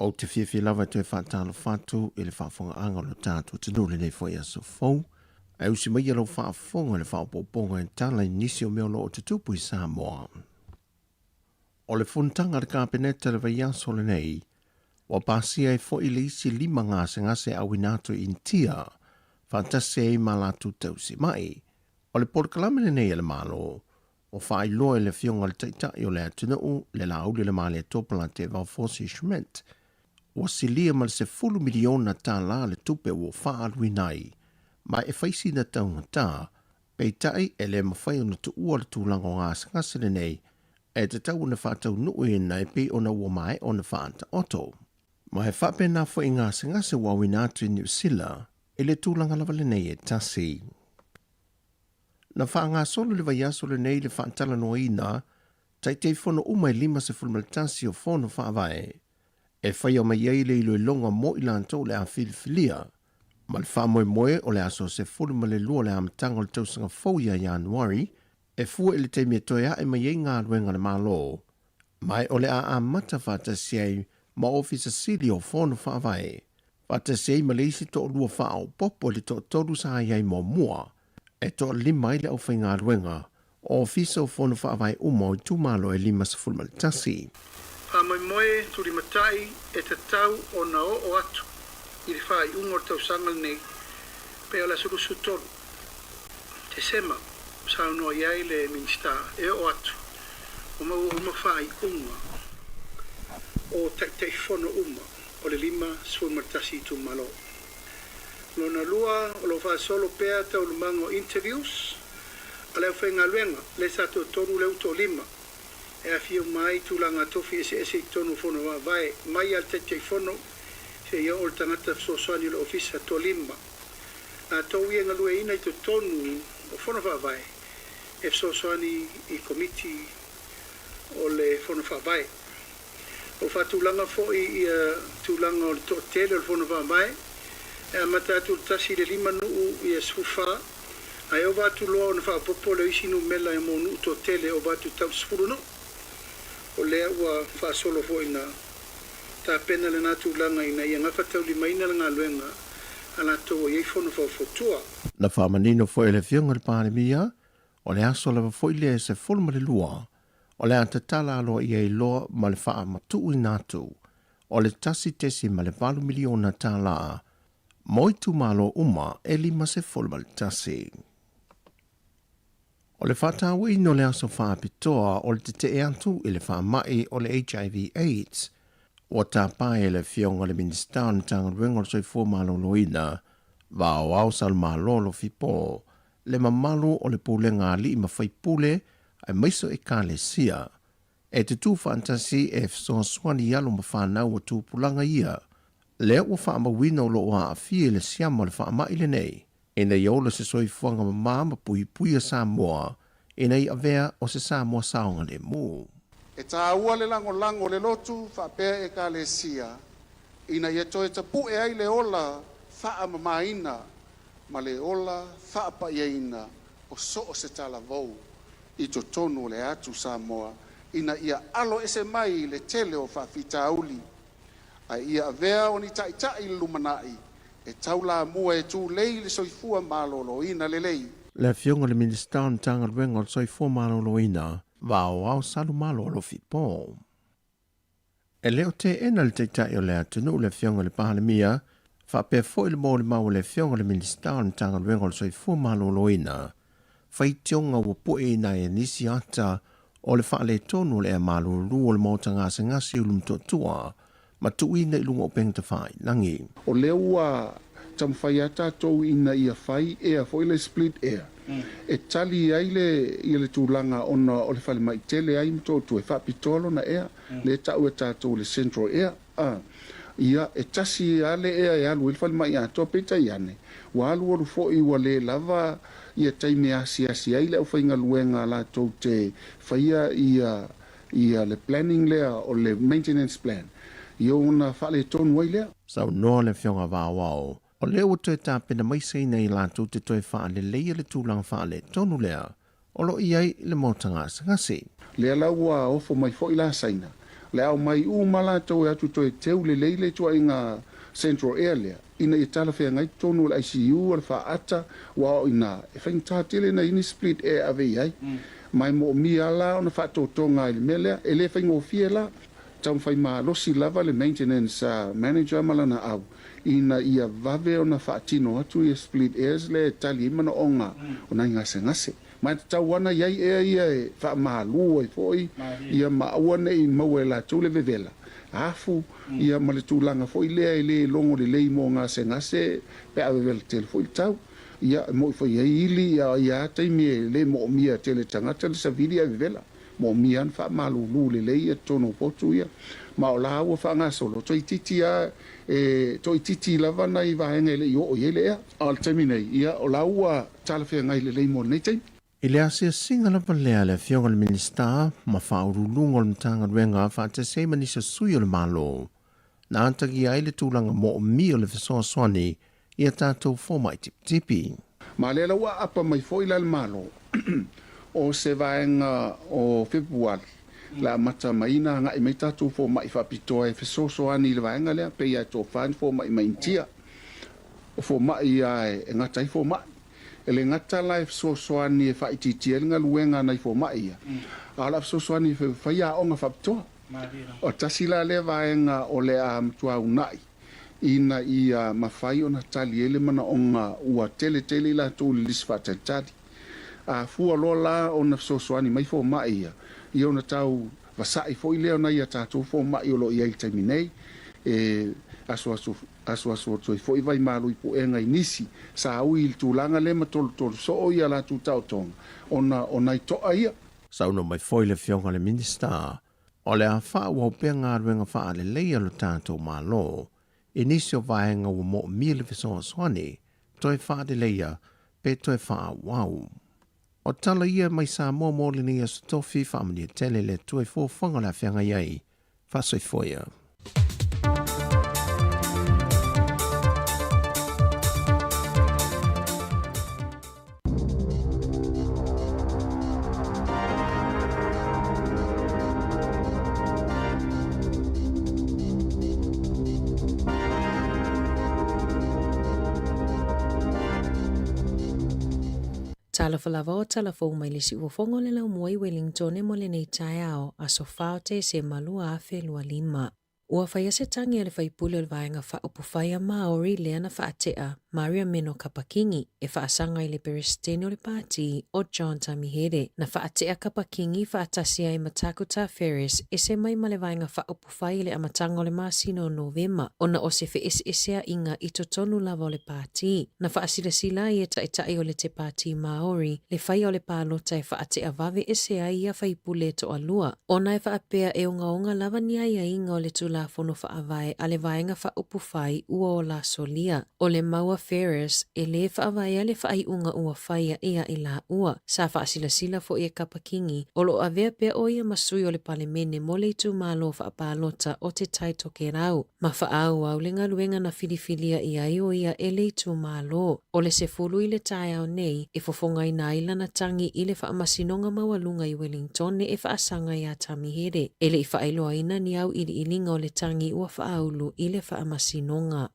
Ou te fiafia lava e toe faatalofa atu i le faafofogaaga o lo tatou atunuu i lenei foi aso fou. Ae usi mai lau faafofoga i le faaopoopoga e tala i nisi o mea o lo o tutupu i Samoa. O le fonotaga a le Kapeneta i le vaiaso lenei, ua pasia ai foi le isi 5 gasegase auina atu i Initia, faatasi ai ma latou tausimai. O le polokalame lenei a le Malo, ua faailoa e le Afioga i le Taitai o le atunuu, le Laauli o le Malietoa Palatevao Fosi Schmidt, ua silia ma le $10 miliona tālā le tupe ua faaaluina ai, ma e fai sina taugata, peitai e le mafai ona tuua le tulaga o gasegase lenei, e tatau ona faataunuuina e pei ona ua maea ona faataoto. Ma e faapena foi i gasegase ua auina atu i Niu Sila i le tulaga lava lenei e tasi. Na faagasolo i le vaiaso lenei le faatalanoaina Taitaifono uma e 51 o Fono Faavae e faia mai ai le iloiloga mo i latou o le a filifilia, ma le faamoemoe o le aso 12 o le amataga o le tausaga fou ia Ianuari e fua i le taimi e toe ae mai ai galuega a le Malo, ma o le a amata faatasi ai ma Ofisa Sili o Fono Faavae, faatasi ai ma le isi toalua faaopoopo i le toatolu sa i ai muamua, e toalima ai le aufaigaluega o Ofisa o Fono Faavae uma o itumalo e 51. Faamoemoe tulimatai e tatau ona oo atu i le faaiuga o le tausaga lenei pe o le aso 23 Tesema, saunoa i ai le Minisita e oo atu ua maua uma faaiuga o Taitaifono uma o le 51 itumalo. Lona lua, o lo o faasolo pea taualumaga o interviews a le aufaigaluega lea sa toatolu lea ua toalima e aafia uma ai tulaga tofi eseese i totonu o Fono Faavae mai lava i le Taitaifono seia oo i le tagata fesoasoani o le Ofisa. Toalima latou ia e galueaiina i totonu o Fono Faavae e fesoasoani i Komiti o le Fono Faavae. Ua faatulaga foi ia tulaga o le toatele o le Fono Faavae, e amata atu i le tasi i le lima nuu ia 14, ae ova atu loa ona faaopoopo lea o isi numela mo nuu toatele e ova atu tau i le 10 nuu. O lea ua faasolo foi ina tapena lena tulaga ina ia gafataulimaina le galuega a latou o i ai fono faufautua. Na faamanino foi e le Afioga i le Palemia, o le aso lava foi lea e 12 o le a tatala aloaia ai loa ma le faamatuuina atu o le $1.8 miliona tala mo itumalo uma e 51. O le faatauaina o le aso faapitoa o le tetee atu i le faamai o le HIV AIDS ua tapa e le Afioga i le Minisita o le Matagaluega o le Soifua Maloloina, Vaoao Salumalolo Alofipo, le mamalu o le pulega a alii ma faipule aemaise o Ekalesia, e tutū faatasi e fesoasoani i alo ma fanau o tupulaga ia, lea ua faamauina o lo o aafia i le siama o le faamai lenei, ina ia ola se soifuaga mamā ma puipuia Samoa ina ia avea o se Samoa saogalemu. E taua le lagolago o le lotu faapea Ekalesia ina ia toe tapu'e ai le ola faamamaina ma le ola faapaiaina o so o se talavou i totonu o le atu Samoa ina ia alo ese mai le tele o faafitauli ae ia avea o ni taitai i le lumanai e taulamua e tulei le soifua maloloina lelei. Le Afioga i le Minisita o le Matagaluega o le Soifua Maloloina, Vaoao Salumalo Alofipo. E le o teena le Taitai o le atunuu le Afioga i le Palemia, faapea foi le molimau a le Afioga i le Minisita o le Matagaluega o le Soifua Maloloina, faitioga ua pueina ai e nisi ata o le faaletonu o le ea malulu o le maota gasegase i Ulumotootua ma tuuina i luga o upega tafailagi. O lea ua taumafai lava tatou ina ia fai ea foi le split air e tali ai le ia le tulaga ona o le falemai tele ai Motootua e faapitoa lona ea lea e tau e tatou o le central air a ia e tasi lava le ea e alu ai le falemai atoa peitai ane ua alualu foi ua le lava ia taimi e asiasi ai le aufaigaluega latou te faia ia ia le planning lea o le maintenance plan ia ona faaletonu ai lea. Saunoa le Afioga Vaoao, o lea ua toe tapena mai Saina i latou te toe faaleleia le tulaga faaletonu lea o lo o i ai le maota gasegase. Lea la ua ofo mai foi la Saina, le aumai uma latou e atu toe teu lelei le ituaiga Central Air lea ina ia talafeagai totonu o le ICU o le faata ua o ina e faigata tele na ini split air ave i ai. Ma e moomia a la ona faatotoga ai le mea lea. E le faigofie la. Taumafai malosi lava le maintenance manager ma lana au ina ia vave ona faatino atu ia split airs lea e tali ai manaoga o nai gasegase. Ma e tatau ana i ai ea ia e faamalu ai foi ia ma aua ne i maua e latou le vevela afu ia ma le tulaga foi lea e le logo lelei mo gasegase pe a vevela tele foi le tau. Ia, e moi foi i ai ili ia ia taimi e le moomia tele e tagata le savili ae vevela. Moomia ona faamalulu lelei ia totonu o potu ia. Ma o la ua faagasolo, toeitiiti lava e toeitiiti lava nai vaega e le i oo i ai le ea. A o le taimi nei, ia o la ua talafeagai lelei mo lenei taimi. I le asiasiga lava lea a le Afioga i le Minisita ma Faauluuluga o le Matagaluega faatasi ai ma nisi o sui o le Malo, na atagia ai le tulaga moomia o le fesoasoani i a tatou fomai tipitipi. Ma lea la ua aapa mai foi la le Malo o se vaega o Fepuali le amata mai na agai mai tatou fomai faapitoa e fesoasoani i le vaega lea, pei lava e tofa ni fomai mai Initia, o fomai lava e gata ai fomai. E le gata la e fesoasoani e faaitiitia ai le galuega a nai fomai ia, a o le a fesoasoani e fai aoga faapitoa. O tasi la lea vaega o le a matua uunai ina ia mafai ona tali ai le manaoga ua tele tele i latou i le lisi faatalitali. A fua loa la ona fesoasoani mai fomai ia, ia ona tau vasa'i foi lea o nai a tatou fomai o lo o i ai i le taimi nei, e asuasu asuasu atu ai foi vaimalu i puega i nisi sa ui i le tulaga lea ma tolutolu soo ia latou taotoga ona o nai to'a ia. Saunoa mai foi le Afioga i le Minisita, o le a faaauau pea galuega faalelei a lo tatou Malo i nisi o vaega ua moomia le fesoasoani toe faaleleia pe toe faaauau. O tala ia mai Samoa mo lenei Aso Tofi, faamanuia tele le Atua i fuafuaga o le a feagai ai. Faasoifua ia. Talofa lava o tala fou mai le siufofoga o le laumua i Wellingtone mo lenei taeao, aso 4 o Tesema 2025. Ua faia se tagi a le faipule o le Vaega Faaupufai a Māori lea na faatea Maria Meno Kapa-Kingi e faasaga i le Peresetene o le Pāti o John Tamihere. Na faatea Kapa-Kingi faatasi ai ma Takuta Ferris ese mai ma le Vaega Faaupufai i le amataga o le masina o Novema ona o se feeseeseaiga i totonu lava o le pāti. Na faasilasila ai e Taitai o le Te Pāti Māori le faia o le palota e faatea vave ese ai ia faipule e toalua, ona e faapea e ogaoga lava ni aiaiga o le Tulafono Faavae a le Vaega Faaupufai ua ola solia. O le mau a Ferris, e lē faavaea le faaiuga ua faia ia i laua. Sa faasilasila foi e Kapa Kingi, o lo o avea pea ʻo ia ma sui o le Palemene mo le itumalo faapalota o Te Tai Tokerau, ma faaauau le galuega na filifilia i ai ʻo ia e le itumalo. O le 10 i le taeao nei, e fofogaina ai lana tagi i le Faamasinoga Maualuga i Wellingtone e faasaga iā Tamihere. E le i faailoaina ni auiliiliga o le tagi ua faaulu i le Faamasinoga.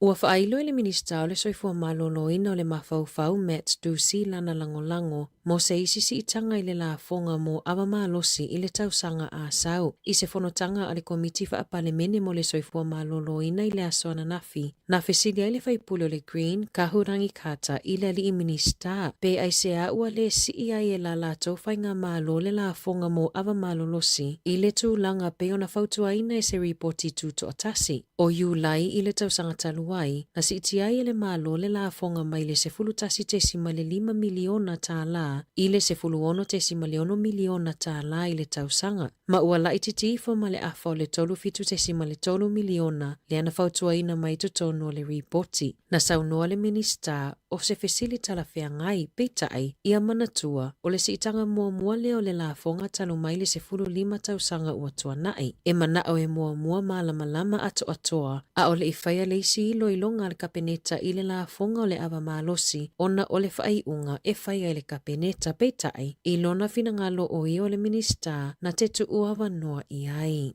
Ua faailo e le Minisita o le Soifua Maloloina o le Mafaufau Matt Doocey lana lagolago mo se isi siitaga i le lafoga mo ava malosi i le tausaga a sau. I se fonotaga a le Komiti Faapalemene mo le Soifua Maloloina i le aso ananafi, na fesili ai le faipule o le Green, Kahurangi Carter i le alii Minisita pe aisea ua lē sii ai e la latou faigamalo le lafoga mo ava malolosi i le tulaga pei ona fautuaina e se ripoti tutoatasi. O Iulai i le tausaga talu ai, na siitia ai e le Malo le lafoga mai le $11.5 miliona tālā i le $16.6 miliona tālā i le tausaga, ma ua laitiiti ifo ma le afa o le $37.3 miliona lea na fautuaina mai i totonu o le ripoti. Na saunoa le Minisita o se fesili talafeagai, peitai, ia manatua, o le siitaga muamua lea o le lafoga talu mai le 15 tausaga ua tuanai. E manao e muamua malamalama atoatoa, a o le i faia le isi iloiloga a le Kapeneta i le lafoga o le ava malosi ona o le faaiuga e faia e le Kapeneta, peitai, i lona finagalo o ia o le Minisita na te tuu avanoa i ai.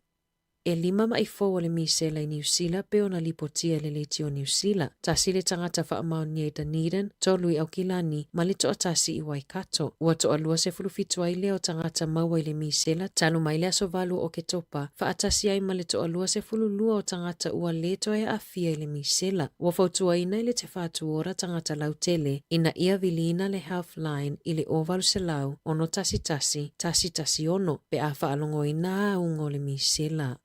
E lima maʻi fou o le misela i Niu Sila pei ona lipotia e le Leitio Niu Sila. Tasi le tagata faamaonia i Dunedin, tolu i Aukilani, ma le toatasi i Waikato. Ua toalua 17 ai lea o tagata maua i le misela talu mai le aso 8 o Oketopa, faatasi ai ma le toalua 12 o tagata ua lē toe aafia i le misela. Ua fautuaina i le Te Whatu Ora tagata lautele ina ia viliina le Healthline i le 0800 611 116 pe a faalogoina auga o le misela.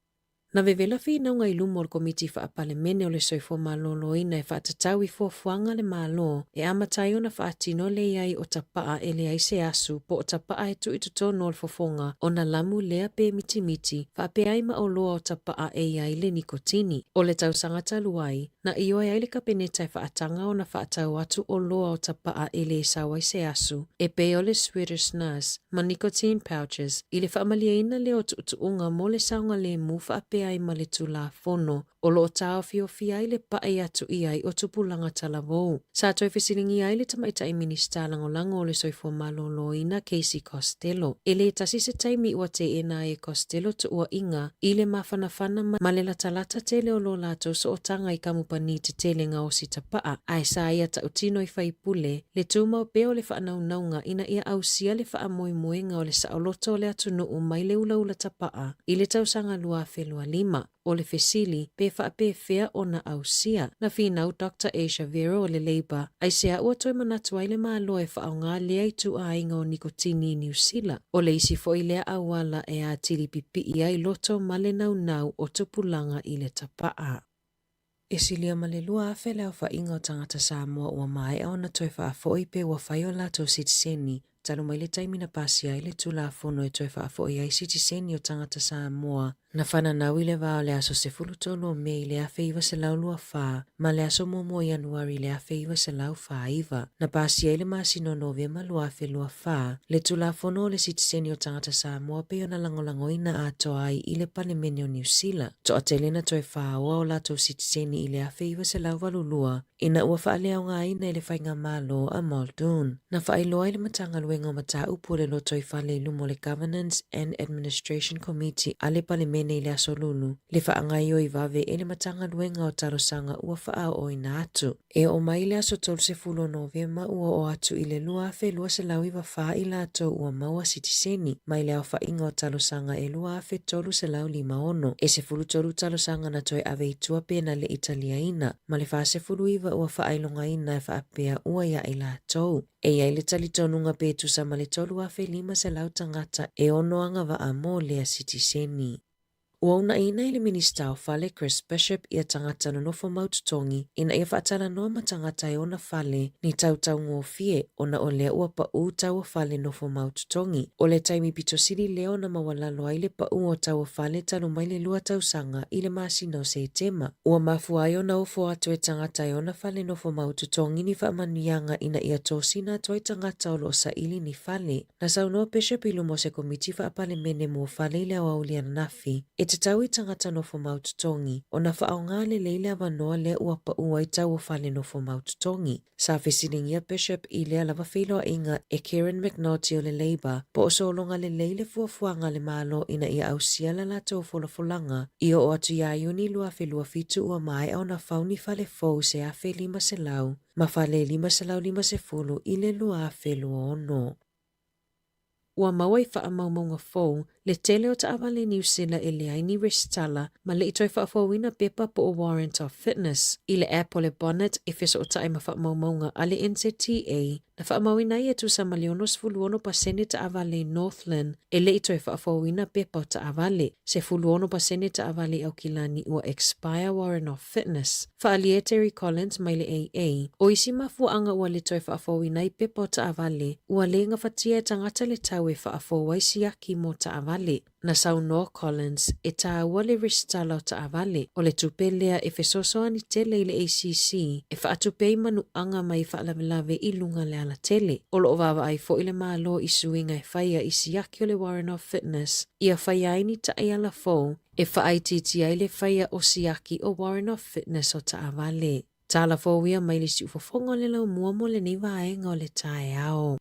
Na vevela finauga i luma o le Komiti Faa-Palemene o le Soifua Maloloina e faatatau i fuafuaga a le Malo e amata ai ona faatino le i ai o tapaa e leai se asu po o tapaa e tuu i totonu o le fofoga ona lamu lea pe mitimiti faapea ai ma oloa o tapaa e i ai le nikotini. O le tausaga talu ai, na ioe ai le Kapeneta e faataga ona faatau atu oloa o tapaa e le sau ai se asu, e pei o le Swedish Snus ma nicotine pouches, i le faamalieina lea o tuutuuga mo le saogalemu faapea ai ma le Tulafono o lo o taofiofia ai le paʻi atu i ai o tupulaga talavou. Sa toe fesiligia ai le Tamaitai Minisita Lagolago o le Soifua Maloloina Casey Costello. E le tasi se taimi ua teena ai e Costello tuuaiga i le mafanafana ma le latalata tele o lo latou sootaga i kamupani tetele gaosi tapaa, ae sa ia tautino i faipule le tumau pea o le faanaunauga ina ia ausia le faamoemoega o le saoloto o le atunuu mai le ulaula tapaa i le tausaga 2025. O le fesili, pe faapefea ona ausia? Na finau Doctor Asia Vero o le Labour, aisea ua toe manatu ai le Malo e faaaoga lea ituaiga o nikotini i Niu Sila? O le isi foi lea auala e atili pipii ai loto ma le naunau o tupulaga i le tapaa. E silia ma le 2,000 le aofaiga o tagata Samoa ua maea ona toe faafoi pe ua fai o latou sitiseni talu mai le taimi na pasia ai le Tulafono e toe faafoi ai sitiseni o tagata Samoa na fananau i le va o le aso 13 o Me i le 1924 ma le aso 1 o Ianuari i le 1949. Na pasia i le masina o Novema 2024 le Tulafono o le Sitiseni o Tagata Samoa pei ona lagolagoina atoa ai i le Palemene o Niu Sila. Toatele na toe faaoa o latou sitiseni i le 1982 ina ua faaleaogaina e le Faigamalo a Muldoon. Na faailoa ai le Matagaluega o Mataupu o le Lotoifale i luma o le Governance and Administration Committee a le Palemene i le Aso Lulu le faagaoioi vave e le Matagaluega o Talosaga ua faaooina atu. E oo mai i le aso 30 o Novema ua oo atu i le 2,294 i latou ua maua sitiseni mai le aofaiga o talosaga e 2,356. E 13 talosaga na toe ave i tua pe na le i taliaina, ma le 49 ua faailogaina e faapea ua ia i latou. E i ai le talitonuga pe tusa ma le 3,500 tagata e ono agavaa mo lea sitiseni. Ua unaʻiina e le Minista o Fale Chris Bishop ia tagata nonofo mau totogi ina ia faatalanoa ma tagata e ona fale ni tautaugofie ona o lea ua paʻū taua fale nofo mau totogi. O le taimi pito sili lea ona maualalo ai le paʻū o taua fale talu mai le lua tausaga i le masina o Setema. Ua mafua ai ona ofo atu e tagata e ona fale nofo mau totogi ni faamanuiaga ina ia tosina atu ai tagata o lo o saili ni fale. Na saunoa Bishop i luma o se Komiti Faa-Palemene mo Fale i le Aoauli ananafi, e tatau i tagata nofo mau totogi ona faaaoga lelei le avanoa lea ua paʻu ai tau o fale nofo mau totogi. Sa fesiligia Bishop i lea lava feiloaiga e Kieran McNulty o le Labour po o sologa lelei le fuafuaga a le Malo ina ia ausia la latou folafolaga i oo atu iā Iuni 2027 ua maea ona fau ni fale fou se 1,500 ma fale 550 i le 2026. Ua maua i faamaumauga fou le tele o taavale Niu Sila e leai ni resitala ma le i toe faafouina pepa po o Warrant of Fitness. I le app o le Bonnet e fesootai ma faamaumauga a le NZTA, na faamauina ai e tusa ma le 66% taavale i Northland e le i toe faafouina pepa o taavale, 16% taavale i Aukilani ua expire Warrant of Fitness. Faaalia e Terry Collins mai le AA, o isi mafuaaga ua le toe faafouina ai pepa o taavale, ua le gafatia e tagata le tau e faafou ai siaki mo taavale. Na saunoa Collins, e tāua le resitala o taavale, o le tupe lea e fesoasoani tele i le ACC e faatupe ai manuaga mai faalavelave i luga le alatele. O lo o vaavaai foi le Malo i suiga e faia i siaki o le Warrant of Fitness ia faia ai ni taiala fou e faaitiitia ai le faia o siaki o Warrant of Fitness o taavale. Tala fou ia mai le siufofoga o le laumua mo lenei vaega o le taeao.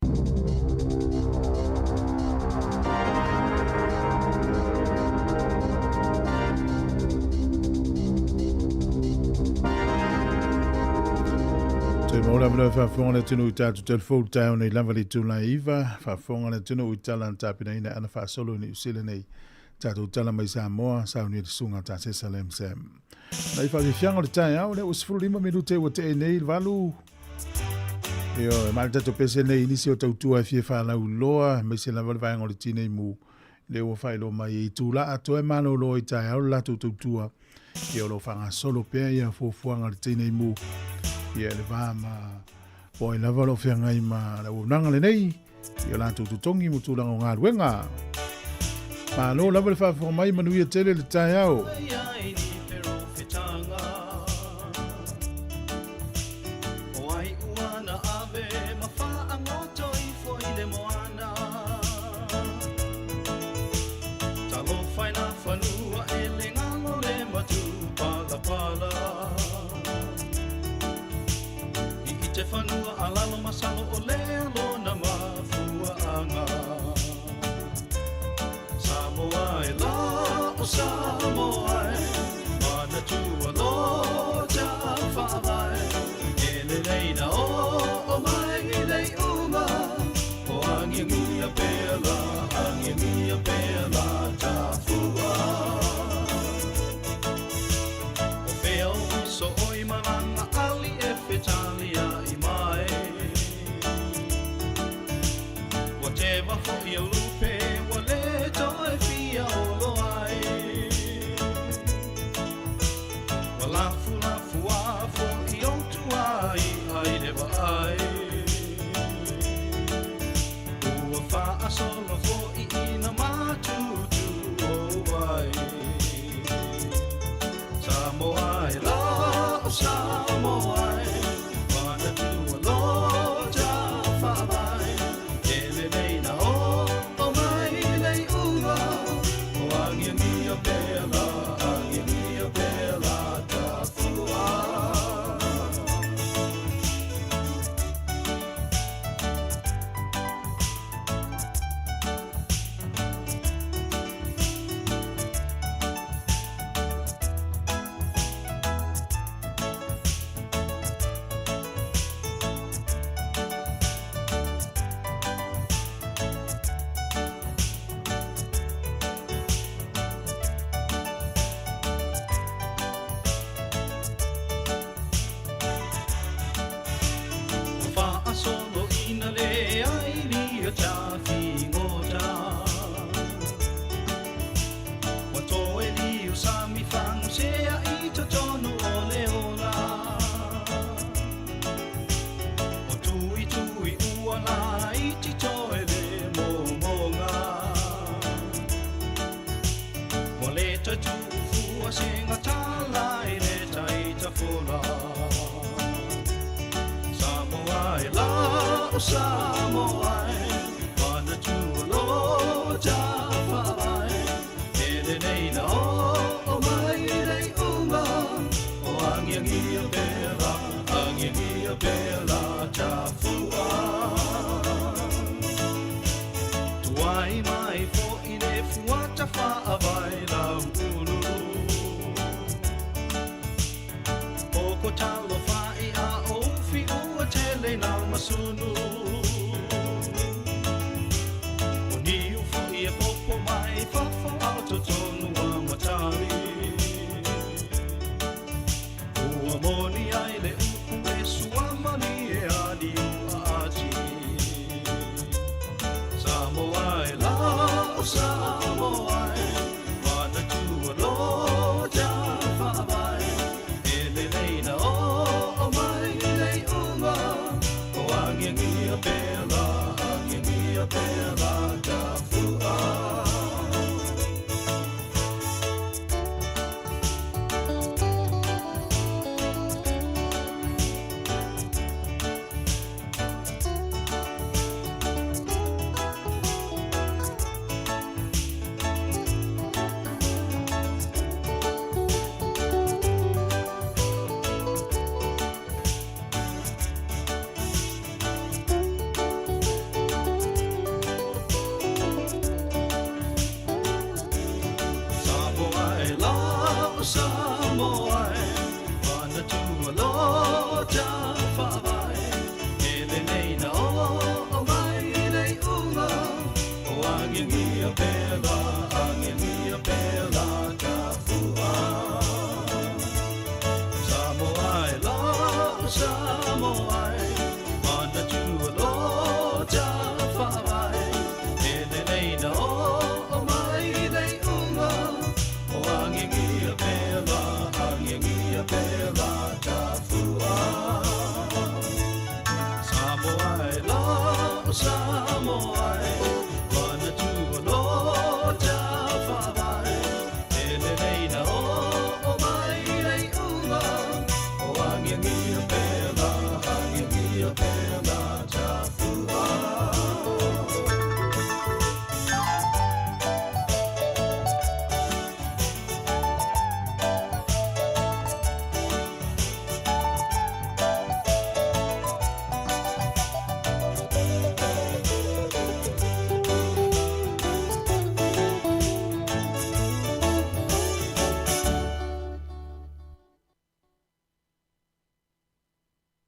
Te maura mea faafofoga le atunuu i tatou telefou taeao nei lava le itula e iva, faafofoga le atunuu i tala na tapenaina ana faasolo i Niu Sila nei. Tatou tala mai Samoa, saunia le susuga ta Sesa Lam Sam. Nai faafiafiaga o le taeao, lea ua 15 minute ua tee nei le valu. Ioe, ma le tatou pese nei i nisi o tautua e fia faalauiloa, aemaise lava le vaega o le tinei mu. Lea ua faailoa mai e itula atoa e malolo ai taeao le latou tautua, ia o lo o faagasolo pea ia fuafuaga a le Tinei Mu, ia i le va ma po ai lava o lo o feagai ma le auaunaga lenei i o latou totogi mo tulaga o galuega. Malo lava le faafofoga mai, manuia tele le taeao.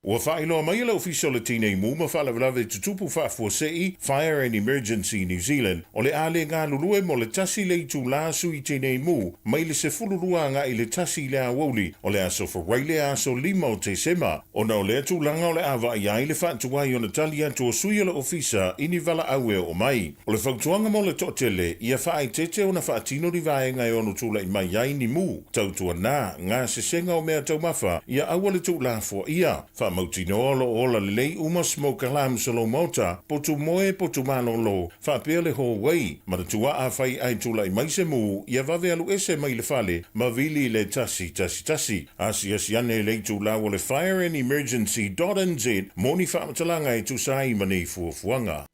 Ua faailoa mai e le Ofisa o le Tinei Mu ma Faalavelave Tutupu Faafuasei, Fire and Emergency New Zealand, o le a le galulue mo le tasi le itulā sui tinei mu mai le 12 agai i le tasi i le aoauli o le aso Faraile aso 5 o Tesema. Ona o lea tulaga o le a vaaia ai le faatuai ona tali atu o sui o le Ofisa i ni valaau e oo mai. O le fautuaga mo le toatele, ia faaeteete ona faatino ni vaega e ono tulai mai ai ni mu, tautuana, gasesega o mea taumafa, ia aua le tuulafoaia. Faamautinoa o lo o ola lelei uma smoke alarms o lou maota, potu moe, potu malolo, faapea le hallway. Manatua afai ae tulai mai se mu, ia vave alu ese mai le fale ma vili le 111. Asiasi ane i le itulau o le Fire and Emergency dot nz mo ni faamatalaga e tusa ai ma nei fuafuaga.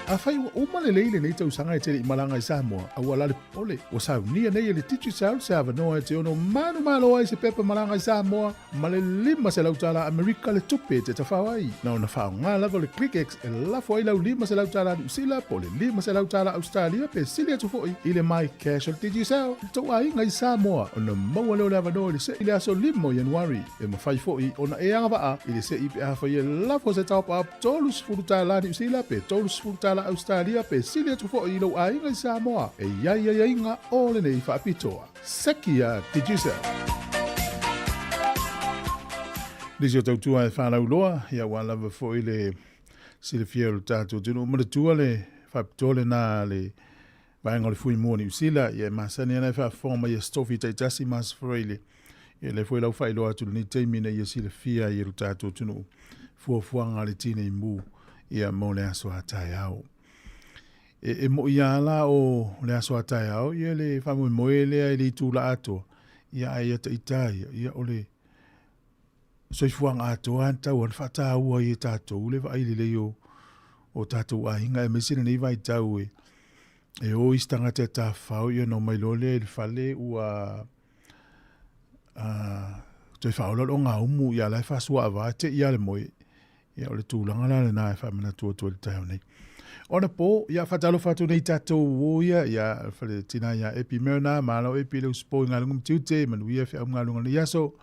Afai ua uma lelei lenei tausaga e te le i malaga i Samoa, aua la le popole, ua saunia nei e le Digicel se avanoa e te ono manumalo ai se pepa malaga i Samoa ma le $500 Amerika le tupe e te tafao ai. Na ona faaaoga lava o le ClickX e lafo ai lau $500 Niu Sila po o le $500 Ausetalia pe sili atu foi i le MyCash o le Digicel i le tou aiga i Samoa ona maua lea o le avanoa i le se'i i le aso 5 o Ianuari. E mafai foi ona e agavaa i le se'i pe afai e lafo se top-up $30 Niu Sila pe $30 Ausetalia pe sili atu foi i lou aiga i Samoa. E i ai aiaiga o lenei faapitoa. Seki a Digicel. Nisi o tautua e whālauloa, ia ua lava foi le silafia o le tātou atunuu. Manatua le faapitoa lenā le vaega o le Fui Mua Niu Sila, ia e masani ana e faafofoga mai e Stofi taitasi ma Asfraile. Ia lea foi lau faailoa atu lenei taimi ina ia silafia ai e lo tātou atunuu fuafuaga a le Tinei Mu ia mo le aso a taeao. E, e moʻi lava la o le aso a taeao, ia le faamoemoe lea i le itula atoa, ia ae ia taita ia, ia o le soifuaga atoa e tatau ona faataua ai e tatou le vaai lelei o, o tatou aiga, aemaise lenei vaitau e, e o isi tagata e tafafao, ia ona omai loa lea i le fale ua toe faaola le ogaumu, ia la e faasuaava te i a le moe. Ia, o le tulaga la lena e faamanatu atu ai le taeao nei. Ona po, ia faatalofa atu nei tatou o ia, ia fale tina ia Epi Merna, malo Epi le usupo i galuega ma tiute, manuia feau ma galuega lenei aso.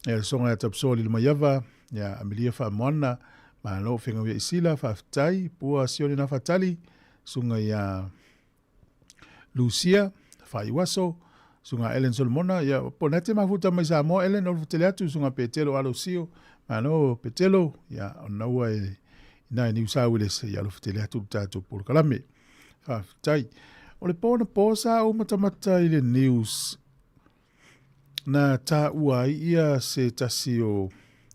Ia le soga ia Tapsoa Lilo Maiava, ia Amelia Faamoana, malo Fegau ia Isila, faafetai, Pua Sione Nafatali, susuga ia Lucia, Faaiuaso, Susuga Ellen Solomona, ia, po na te mafuta mai Samoa, Ellen, o le tele atu, Susuga Petelo Alosio, malo Petelo, ia, ona ua e, ina e Niu Saueles, ia, alofa tele atu le tātou polokalame. Faafetai. O le pō na pō sa ou matamata i le news, na tāua ai ia se tasi o,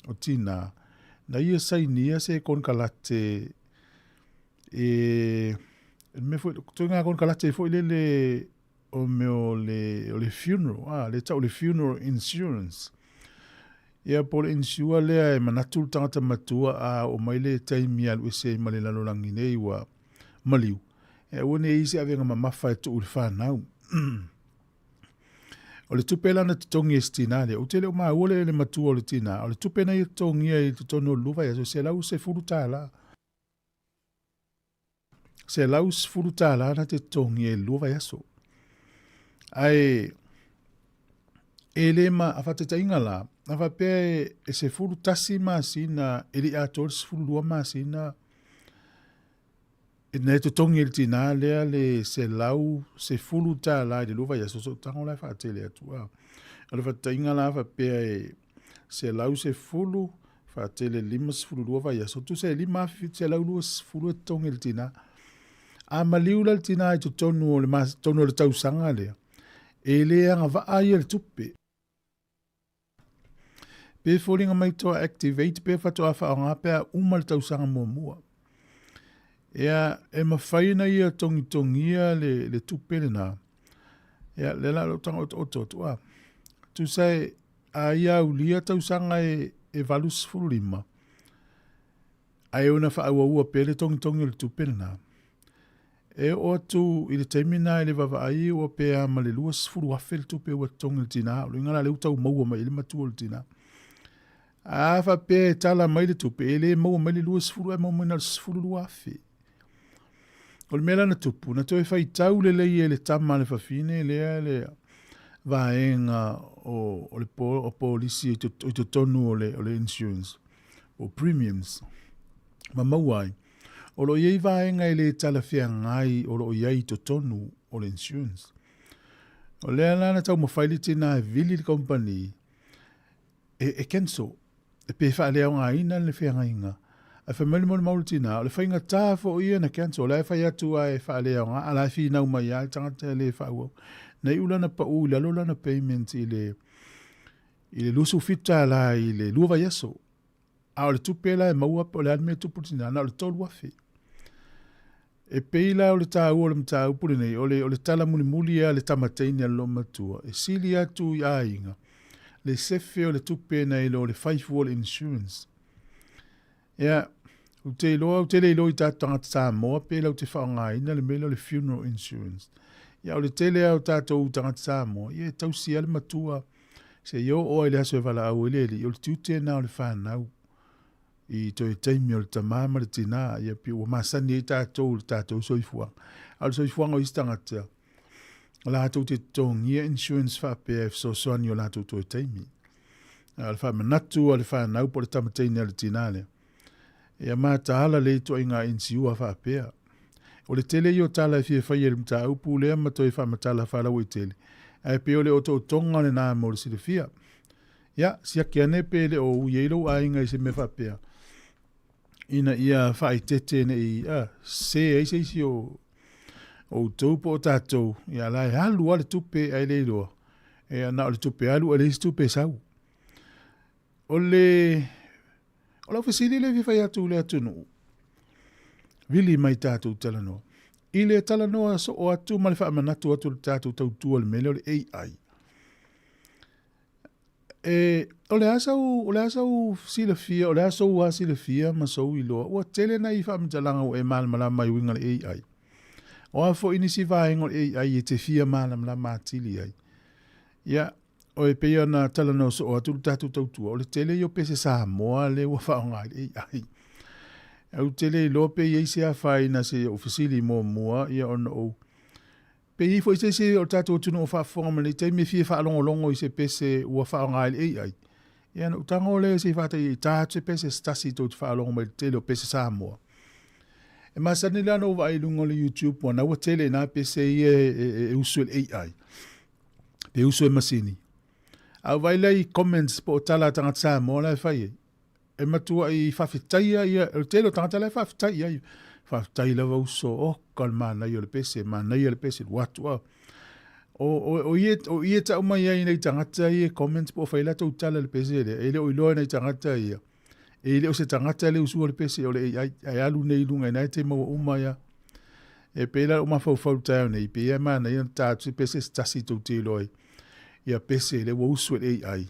o tina, na ia sainia se konekarate e mea foi toi ngā konekarate foi lele o mea o le, o le funeral, ah, le tau le funeral insurance. Ia po le insure lea e manatu le tagata matua a o mai le taimi alu ese ai ma le lalolagi nei ua maliu. E aua ne i se avega mamafa e tuu i le whanau. O le tupe la na totogi e se tina lea, ou te le o maua le le matua o le tina, o le tupe na ia totogia i totonu o le lua vaiaso, $110. $110 na te totogia i le lua vaiaso. Ae e le ma a faataitaiga la, a faapea e 11 masina, e le i atoa le 12 masina, Na e totogi e le tinā lea le $110 i le lua vaiaso, so tago la e faatele atu a. O le faataitaiga la faapea e 110 faatele 52 vaiaso, tusa e $5,720 e totogi e le tinā. A maliu la le tinā i totonu o le, totonu o le tausaga lea, e le agavaa ia le tupe. Pe foliga mai toa activate pe faatoa faaaoga pe a uma le tausaga muamua. Ia, e mafai ona ia togitogia le, le tupe lena. Ia, lea la lou taga otooto atu a. Tusa e a ia aulia tausaga e, e 85, ae ona faaauaua pea le togitogi o le tupe lena. E oo atu i le taimi lena i le vaavaai ua pe a ma le 20,000 le tupe ua totogi e le tina. O le uiga la lea ua tau maua mai ai le matua o le tina. A faapea e tala mai le tupe, e le maua mai le 20 ae maua mai na o le 12,000. O le mea la na tupu, na toe faitau lelei e le tama a le fafine lea le vaega o, o le po, o polisi i, to, i totonu o le, o le insurance, o premiums, ma maua ai. O lo o i ai vaega e le talafeagai o lo o i ai i totonu o le insurance. O lea la na taumafai le tina e vili le company e, e cancel, e pe faaleaogaina le feagaiga. Ae fai mai le molimau le tina, o le faigata foi ia na cancel, o la e fai atu lava e faaleaoga, a la e finau mai lava le tagata e le faaauau. Na iu lana pau i lalo lana payment i le i le $27 i le lua vaiaso. A o le tupe la e maua po o le a le mea e tupu i le tina, na o le $3,000. E pei la o le taua o le mataupu lenei, o le, o le tala mulimuli a le tama teine a le loomatua, e sili atu i aiga le sefe o le tupe nai lo le fai fua o le insurance. Ia, ou te iloa, ou te le iloa i tatou tagata Samoa pe latou te faaaogaina le mea lea o le funeral insurance. Ia, o le tele lava o tatou tagata Samoa, ia e tausi lava le matua seia oo lava i le aso e valaau ai le alii, o le tiute lena o le fanau i toe taimi o le tamā ma le tinā, ia pei ua masani ai tatou i le tatou soifuaga. A o le soifuaga o isi tagata, latou te totogia insurance faapea e fesoasoani i o latou toe taimi. A o le faamanatu a le fanau po o le tama teine a le tinā lea, ia mataala le ituaiga insure faapea. O le tele ia o tala e fia faia i le mataupu lea ma toe faamatala faalauaitele, ae pei o le otootoga lena mo le silafia. Ia, siaki ane pe le o ui ai lou aiga i se mea faapea, ina ia faaeteete ne i, a, sē ai se isi o outou po o tatou, ia la e alu lava le tupe ae le iloa, ia na o le tupe alu ae leai se tupe e sau. O le, o lau fesili lea e fia fai atu i le atunuu, vili mai tatou talanoa. I le talanoa soo atu ma le faamanatu atu o le tatou tautua i le mea lea o le AI, E, o le a sau, o le a sau silafia, o le a sou lava silafia ma sou iloa, ua tele nai faamatalaga ua e malamalama ai uiga le AI. O a foi nisi vaega o le AI e te fia malamalama atili ai. Ia, o e pei ona talanoa soo atu le tatou tautua, o le tele ia o pese Samoa lea ua faaaoga i le AI. Ou te le iloa pe i ai se afaina se i ou fesili muamua, ia ona ou Pe i ai foi se isi o le tatou atunuu o faafofoga mai i lenei taimi e fia faalogologo i se pese ua faaaoga e le AI, ia ona ou tago lea se i faataitaiga i ta atu se pese se tasi tou te faalogo mai i le tele o pese Samoa. E masani la ona ou vaai i luga o le YouTube ua na ua tele i na pese ia e, e, e usu e le AI, pe usu e masini. A ou vaai la i comments po o tala a tagata Samoa la e fai ai, e matuai faafetaia ia, o le tele o tagata la e faafetai i ai. Faafetai lava uso, oka le manaia o le pese, manaia le pese, lua atu a. O, o, o, ie, o ie tau mai ai nei tagata ia comments po o fai latou tala le pese lea, e le o iloa nei tagata ia. E le o se tagata le usua le pese o le AI, ae alu nei i luga ina e te maua uma ia. E pei la o mafaufau taeao nei, pei e manaia na ta atu se pese se tasi tou te iloa ai. Ia pese le ua usu e le AI.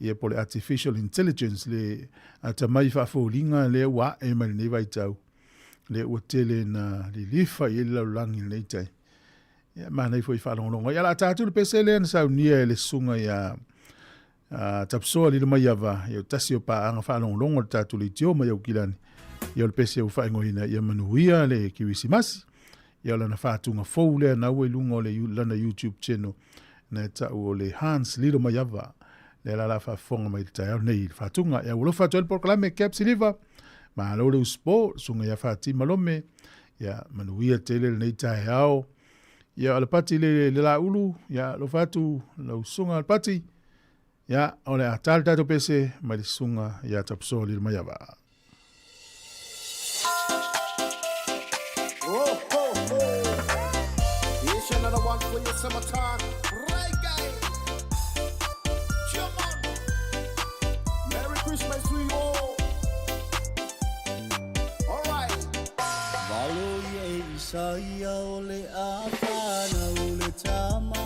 Ia po o le artificial intelligence, le atamai faafoliga lea ua ae mai lenei vaitau, lea ua tele na lilifa i ai le lalolagi i lenei taimi. Ia, manaia foi faalogologo ai. Ia, o le a ta atu le pese lea na saunia e le susuga ia Tapusoa Lilomaiava, ia o tasi o paaga faalogologo a le tatou leitio mai Aukilani. Ia o le pese ua faaigoaina ia manuia le Kerisimasi. Ia o lana faatuga fou lea na ua i luga o le lana YouTube channel na e tau o le Hans Lilomaiava. Lea la la faafofoga mai le taeao nei i le faatuga. Ia ua alofa atu ai le polokalame Cap Siliva. Malo le usupo, susuga ia Fatima Lome. Ia manuia tele lenei taeao. Ia o le pati le, le laulu, ia alofa atu lau susuga Alapati. Ia o le a ta le tatou pese mai le susuga ia Tapusoa Lilomaiava. Oh, ho, ho. Here's another one for your summertime reggae. Come on. Merry Christmas to you all. All right. Valo ia e Isaia o le a whanau le tama.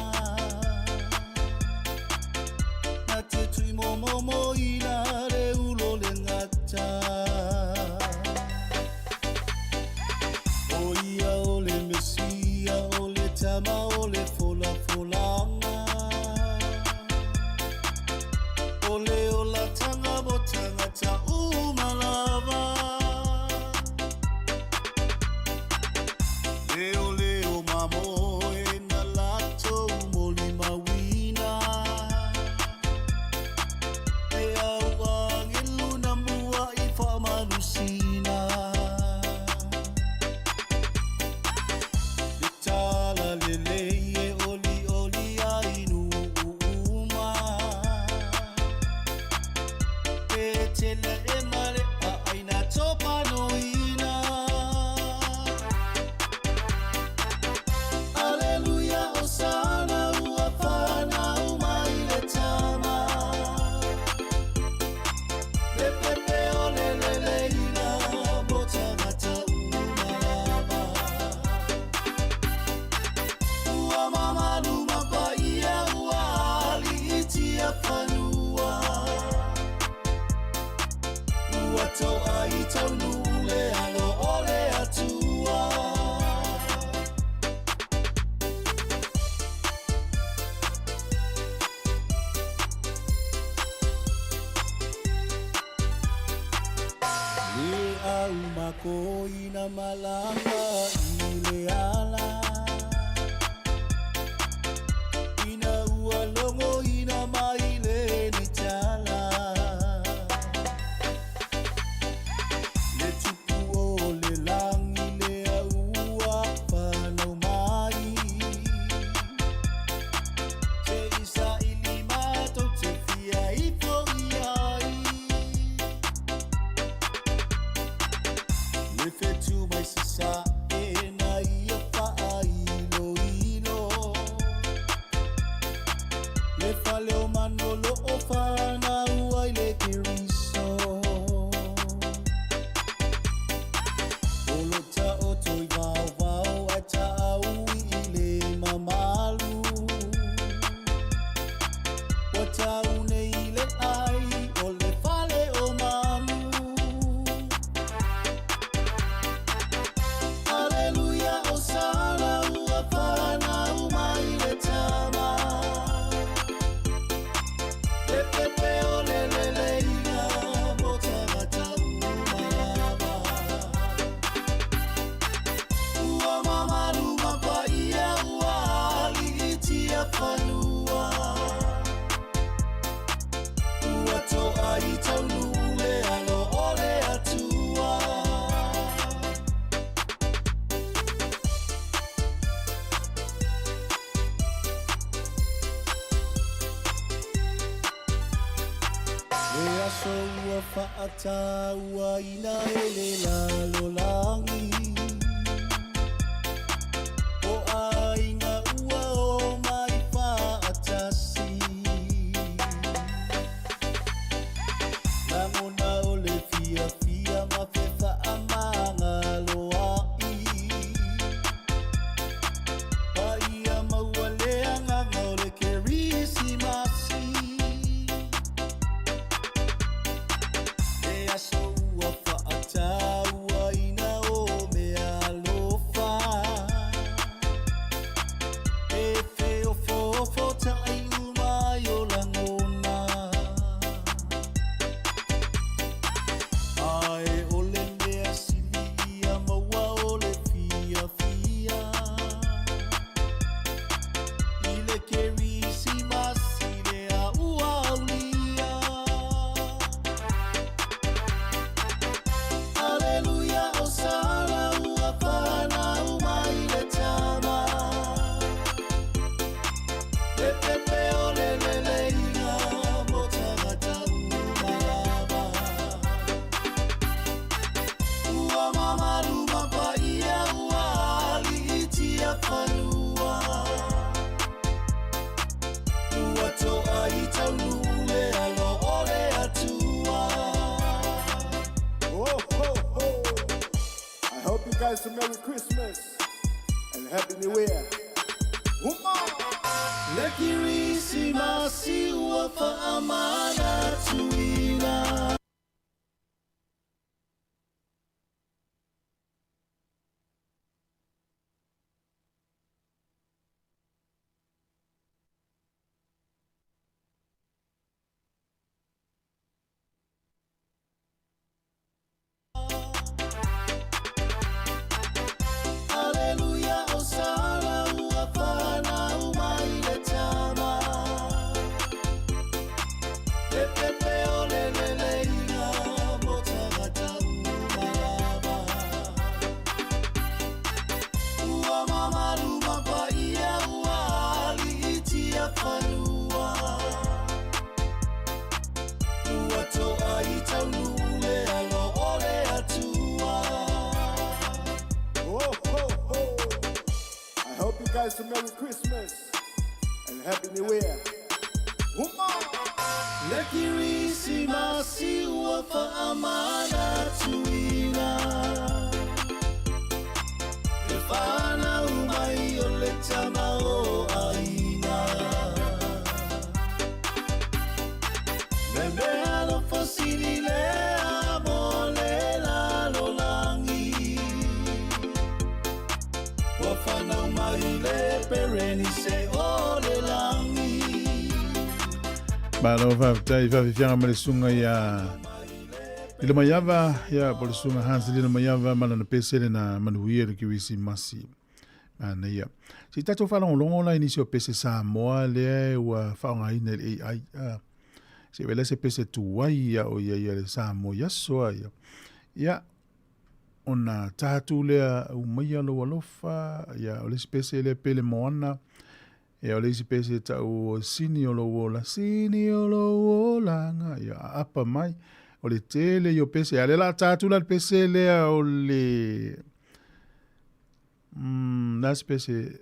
Na te tui momomo ina le ulo le ngata. O ia o le Mesia o le tama o le fola folanga. O le olatanga mo tangata uma lava. Leo leo mamoe na latou molimauina. le e male a aina topanoina. Aleluia, Osana, ua whanau mai le tama. Le pepe o le leleina, mo tagata uma lava. Ua mamalu mapaia, ua aliitia fanua. Ua toa i taunuu le alo o le Atua. Le au makoina malama i le ala. Ina ua longo ina mai le ni tala. Le tupu o le langi le ua whanau mai. Te isa ili mātou te fia ifo i ai. Le whetu mai sisa e na ia whaailo ilo. Le fale o manolo o whanau ai le kiriso. Olo ta o toi vao vao ai ta au i le mamalu. O tau nei le ai o le fale o manu. Aleluia, Osana, ua whanau mai le tama. Le pepe o le leleina, mo tagata uma lava. Ua mamalu mapaia, ua aliitia fanua. Ua toa i taunuu le alo o le Atua. Le aso ua whaataua ina e le lalolangi. O aiga ua o mai whaatasi. Langona o le fia fia ma fe whaamangalo ai. Paia maua le anganga o le Kerisimasi. E aso ua whaataua ina o mea alofa. E wheofofo tai umai o langona. Ae o le mea sili ia maua o le fia fia. I le Kerisimasi le a ua aulia. Aleluia, Osana, ua whanau mai le tama. Le pepe o le leleina, mo tagata uma lava. Ua mamalu mapaia, ua aliitia fanua. Ua toa i taunuu le alo o le Atua. Ho, ho, ho. I hope you guys a Merry Christmas and Happy New Year. Uma! Le Kirisimasi ua whaamana tuina. Aleluia, Osana, ua whanau mai le tama. Le pepe o le leleina, mo tagata uma lava. Ua mamalu mapaia, ua aliitia fanua. Ua toa i taunuu. guys a Merry Christmas and Happy New Year. Uma! Le Kirisimasi ua faamanatuina Le fanau mai o le tama o aiga Le mea alofa sili lea mo le lalolagi Ua fanau mai le Perenise o le lagi Malo faafetai faafiafiaga ma le susuga ia Lilomaiava, ia po o le susuga Hans Lilomaiava ma lana pese lena manuia i le Kirisimasi. Manaia. Se i tatou faalogologo la i nisi o pese Samoa lea ua faaaogaina i le AI. Ah, se i vaai se pese tuai ia o ia ia le Samoa i aso a ia. Ia, ona ta atu lea umaia lou alofa, ia o le isi pese lea Pele Moana, ia o le isi pese ta'u o Sini o lou ola, Sini o lou olaga, ia aapa mai. O le tele ia o pese, a o lea o le a ta atu la le pese lea o le le a se pese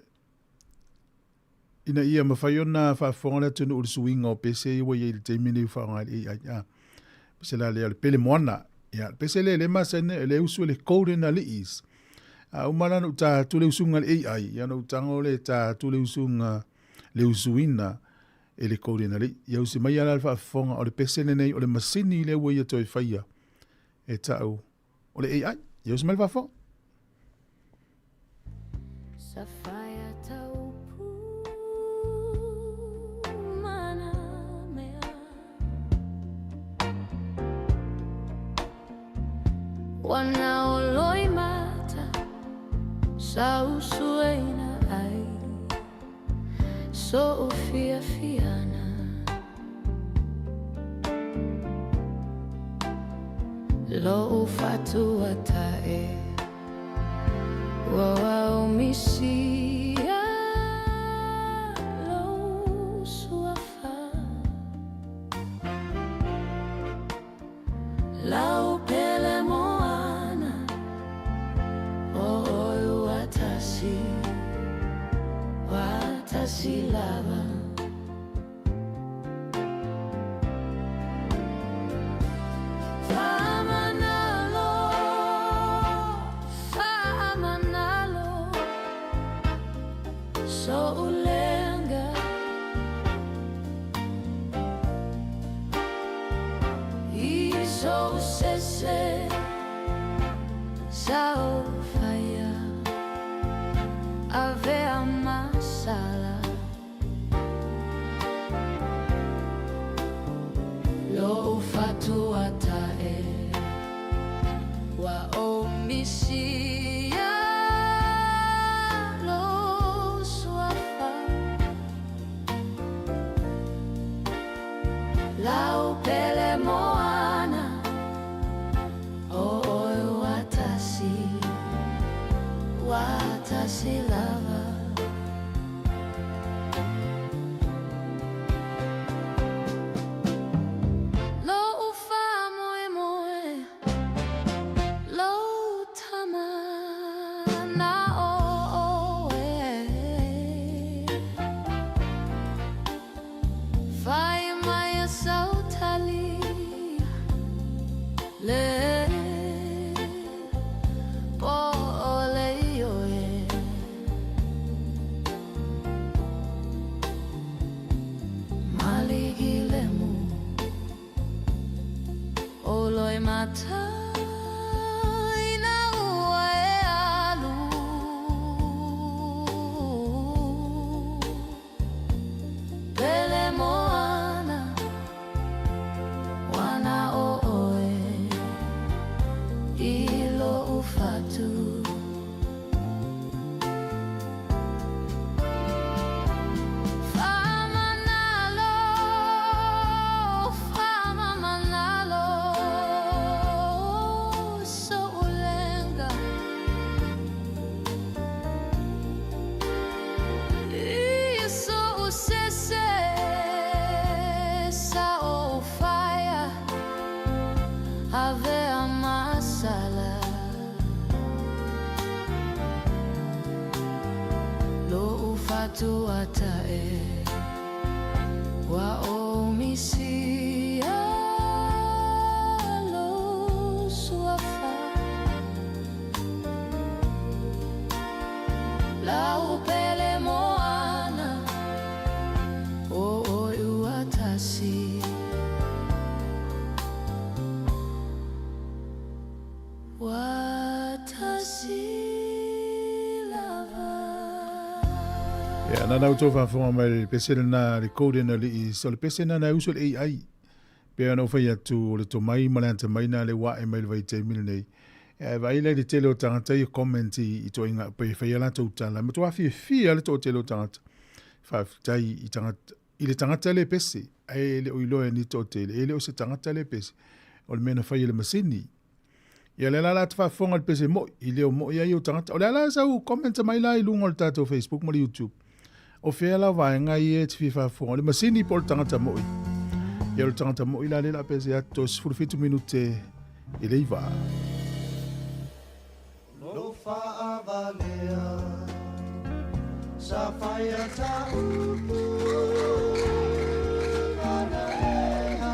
ina ia mafai ona faafofoga le atunuu i le suiga o pese ia ua i ai i le taimi lenei ua faaaoga ai le AI. A, pese la lea o le Pele Moana. Ia, le pese lea e le masani, e le usu e le Golden Ali'is. A uma la ona ou ta atu le usuga i le AI, ia ona ou tago lea e ta atu le usuga, le usuina e le Golden Ali'i. Ia usi mai la le faafofoga o le pese lenei o le masini lea ua ia toe faia e ta'u o le AI. Ia usi mai le faafofoga. fatuatae Ua ou misia lou suafa Lau pele moana o oe ua tasi Ua tasi lava. Ia, na nau tau faafofoga mai le pese lena le code na lii, so le pese na na uso le AI. Pe ona fai atu o le tomai ma le atamai na le wae mai le vaitaimi lenei. E vaai la i le tele o tagata ia comment i toaiga pe fai a latou tala. Matua fiafia le toatele o tagata. Faafetai i tagata i le tagata le pese, ae le o iloa e ni toatele, e le o se tagata le pese. O le mea na fai e le masini. Ia lea la la te faafofoga le pese moi, i leo moi ai o tagata. O le a la sau comment mai la i luga o le tatou Facebook ma le YouTube. O fea la vaega ia e te fia faafofoga, o le masini po o le tagata moi. Ia o le tagata moi la le la pese atu 17 minute i le iva. Lo faavalea sa faia ta upu manaeha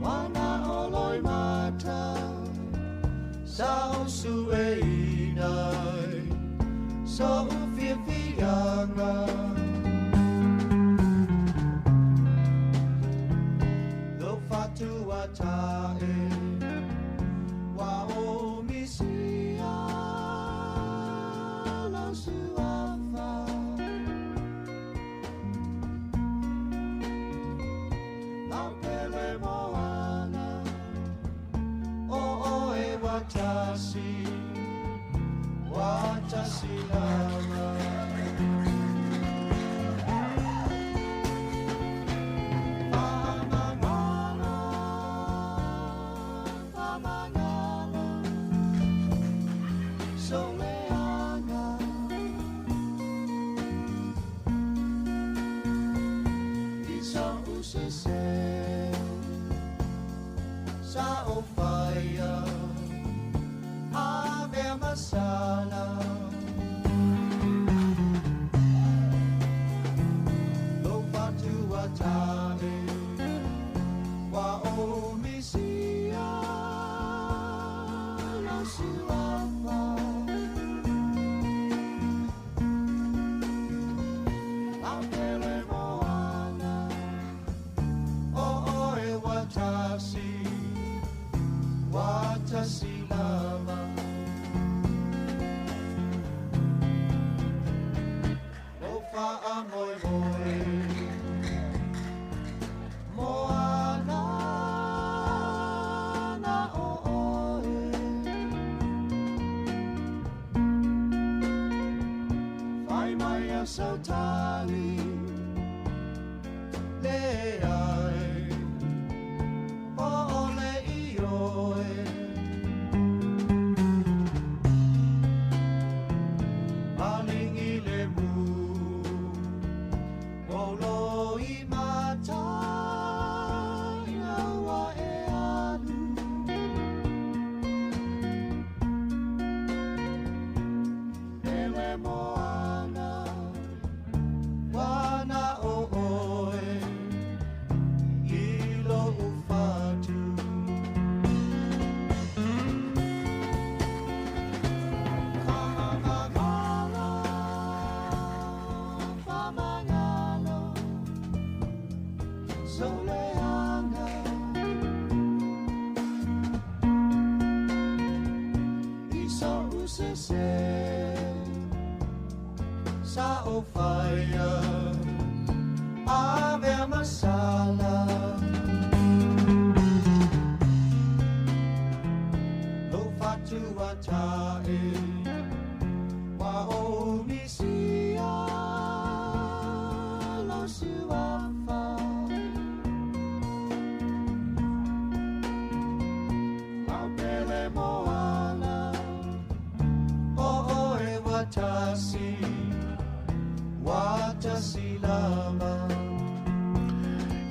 Wana o loi mata sa o sueina So u fiafiaga Lo fatua tae wa o misia lo suafa Lau pele moana o oe watasi watasi lava.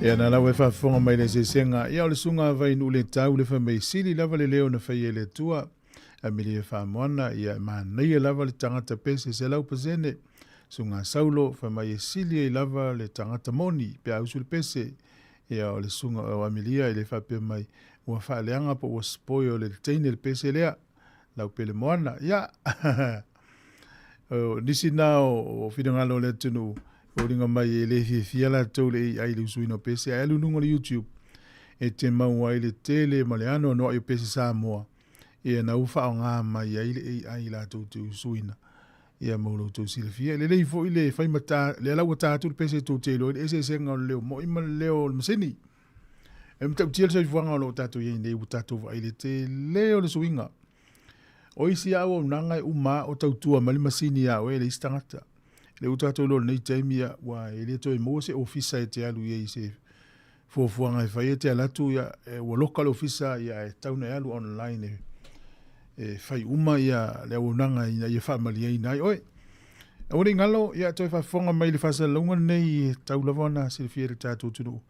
Ia na lau e faafofoga mai le eseesega, ia o le susuga a Vainuu le tau le fai mai sili lava le leo na faia e le Atua. Amelia Faamoana, ia e manaia lava le tagata pese 100%. Susuga Saulo, fai mai e sili ai lava le tagata moni pe a usu le pese. Ia o le susuga o Amelia e le faapea mai ua faaleaga po ua spoil e le teine le pese lea. Lau pele moana. Ia o nisi na o finagalo o le atunuu e foliga mai e le fiafia latou le AI i le usuina o pese ae alu i luga o le YouTube e te maua ai le tele ma le anoanoai o pese Samoa ia na ua faaaoga mai ai le AI latou te usuina. Ia mo lo outou silafia, e lelei foi le fai ma ta, lea la ua ta atu le pese tou te iloa ai le eseesega o le leo moi ma le leo o le masini. E matautia le soifuaga o lo o tatou i ai nei ua tatou vaai i le tele o le suiga. O isi lava auaunaga e uma lava o tautua mai le masini ia oe e leai se tagata. Lea ua tatou iloa i lenei taimi, ia, ua e le toe maua se ofisa e te alu i ai i se fuafuaga e fai e te alu atu, ia, e, ua loka le ofisa, ia, e tatau ona e alu online e, e fai uma ia le auaunaga ina ia faamalieina ai oe. Aua ne i galo, ia, toe faafofoga mai i le faasalalauga lenei, e tatau lava ona silafia e le tatou atunuu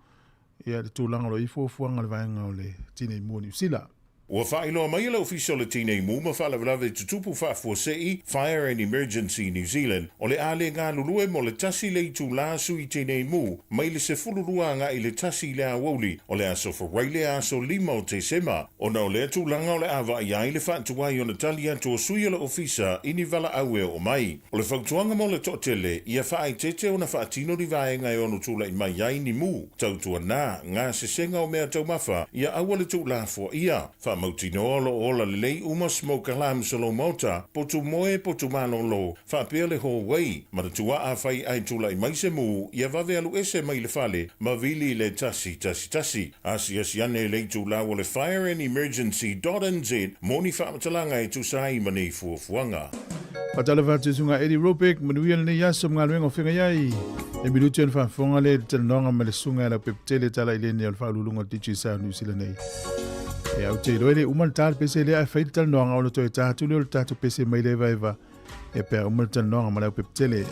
ia le tulaga o lo o i ai fuafuaga a le vaega o le Tinei Mu o Niu Sila. Ua faailoa mai e le Ofisa o le Tinei Mu ma Faalavelave Tutupu Faafuasei, Fire and Emergency New Zealand, o le a le galulue mo le tasi le itulā sui Tinei Mu mai le 12 agai i le tasi i le aoauli o le aso Faraile aso 5 o Tesema. Ona o lea tulaga o le a vaaia ai le faatuai ona tali atu o sui o le Ofisa i ni valaau e oo mai. O le fautuaga mo le toatele, ia faaeteete ona faatino ni vaega e ono tulai mai ai ni mu, tautuana, gasesega o mea taumafa, ia aua le tuulafoaia. Faamautinoa o lo o ola lelei uma smoke alarms o lou maota, potu moe, potu malolo, faapea le hallway. Manatua afai ae tulai mai se mu, ia vave alu ese mai le fale ma vili le 111. Asiasi ane i le itulau o le Fire and Emergency dot nz mo ni faamatalaga e tusa ai ma nei fuafuaga. Faatalofa atu i susuga Eddie Robeck, manuia lenei aso ma galuega o feagai ai. E minuti ona faafofoga lea i le talanoaga ma le susuga ia Leaupepetele Talailene o le Faauluuluga o le Digicel New Zealand nei. E au te iloa e le uma le ta le pese lea ae fai le talanoaga ona toe ta atu lea o le tatou pese mai le evaeva e pe a uma le talanoaga ma Leaupepetele.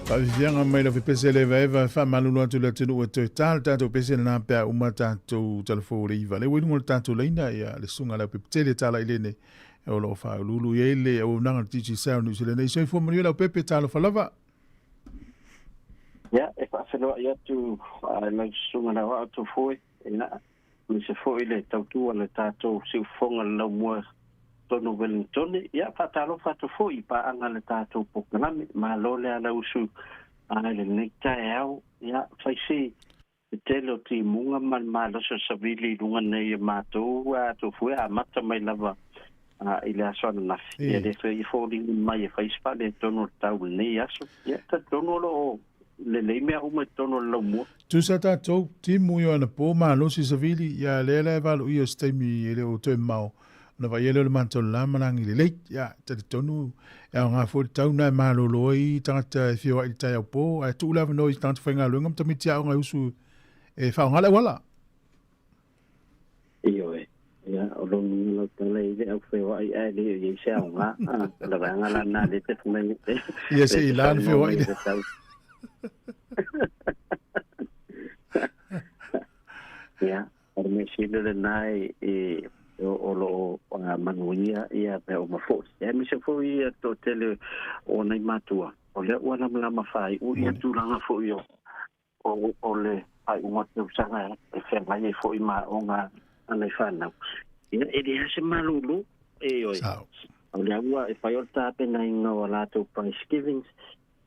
Faafiafiaga mai lau pese le evaeva e faamalulu atu i le atunuu e toe ta le tatou pese lena pe a uma tatou talafou o le iva. Lea ua i luga o le tatou laina ia le susuga a Leaupepetele Talailene o lo o faauluulu i ai le auaunaga a le Digicel New Zealand nei. Soifua manuia Leaupepe, talofa lava. Ia, e faafeiloai atu i lau susuga le aoao Tofue, ia, aemaise foi le tautua a le tatou siufofoga le laumua tonu o Wellingtone. Ia, faatalofa atu foi i paaga a le tatou polokalame. Malo le ala usu i lenei taeao. Ia, fai se Le tele o timuga ma le malosi o le savili i luga nei e matou ua atu fua e amata mai lava i le aso ananafi. Ia le fai foliga mai e fai se faaletonu o le tau i lenei aso. Ia talitonu o lo o lelei mea uma i totonu o le laumua. Tusa tatou, timu i ona po malosi savili, ia lea la e valoia o se taimi e le o toe mamao, ona vaaia lea o le matou la ma lagi lelei. Ia, talitonu e aoga foi le tau na e malolo ai tagata e feoai i le taeao po, ae tuu le avanoa i tagata faigaluega ma tamaiti aoga e usu e faaaoga le auala. Ioe. Ia, o lona uiga lau tala i le au feoai ae le o i ai se aoga. O le vaega la lena lea e te fai mai, Ia se i la na feoai lea. Ia, o le mea sili lena e o lo o manuia ia mea uma foi. Aemaise foi ia toatele o nai matua. O lea ua lamalama faaiu ia tulaga foi o o le faaiuga o le tausaga e feagai ai foi ma aoga a nai fanau. Ia, e leai se malūlū, ioe. O lea ua e fai o le tapenaina o a latou prize givings,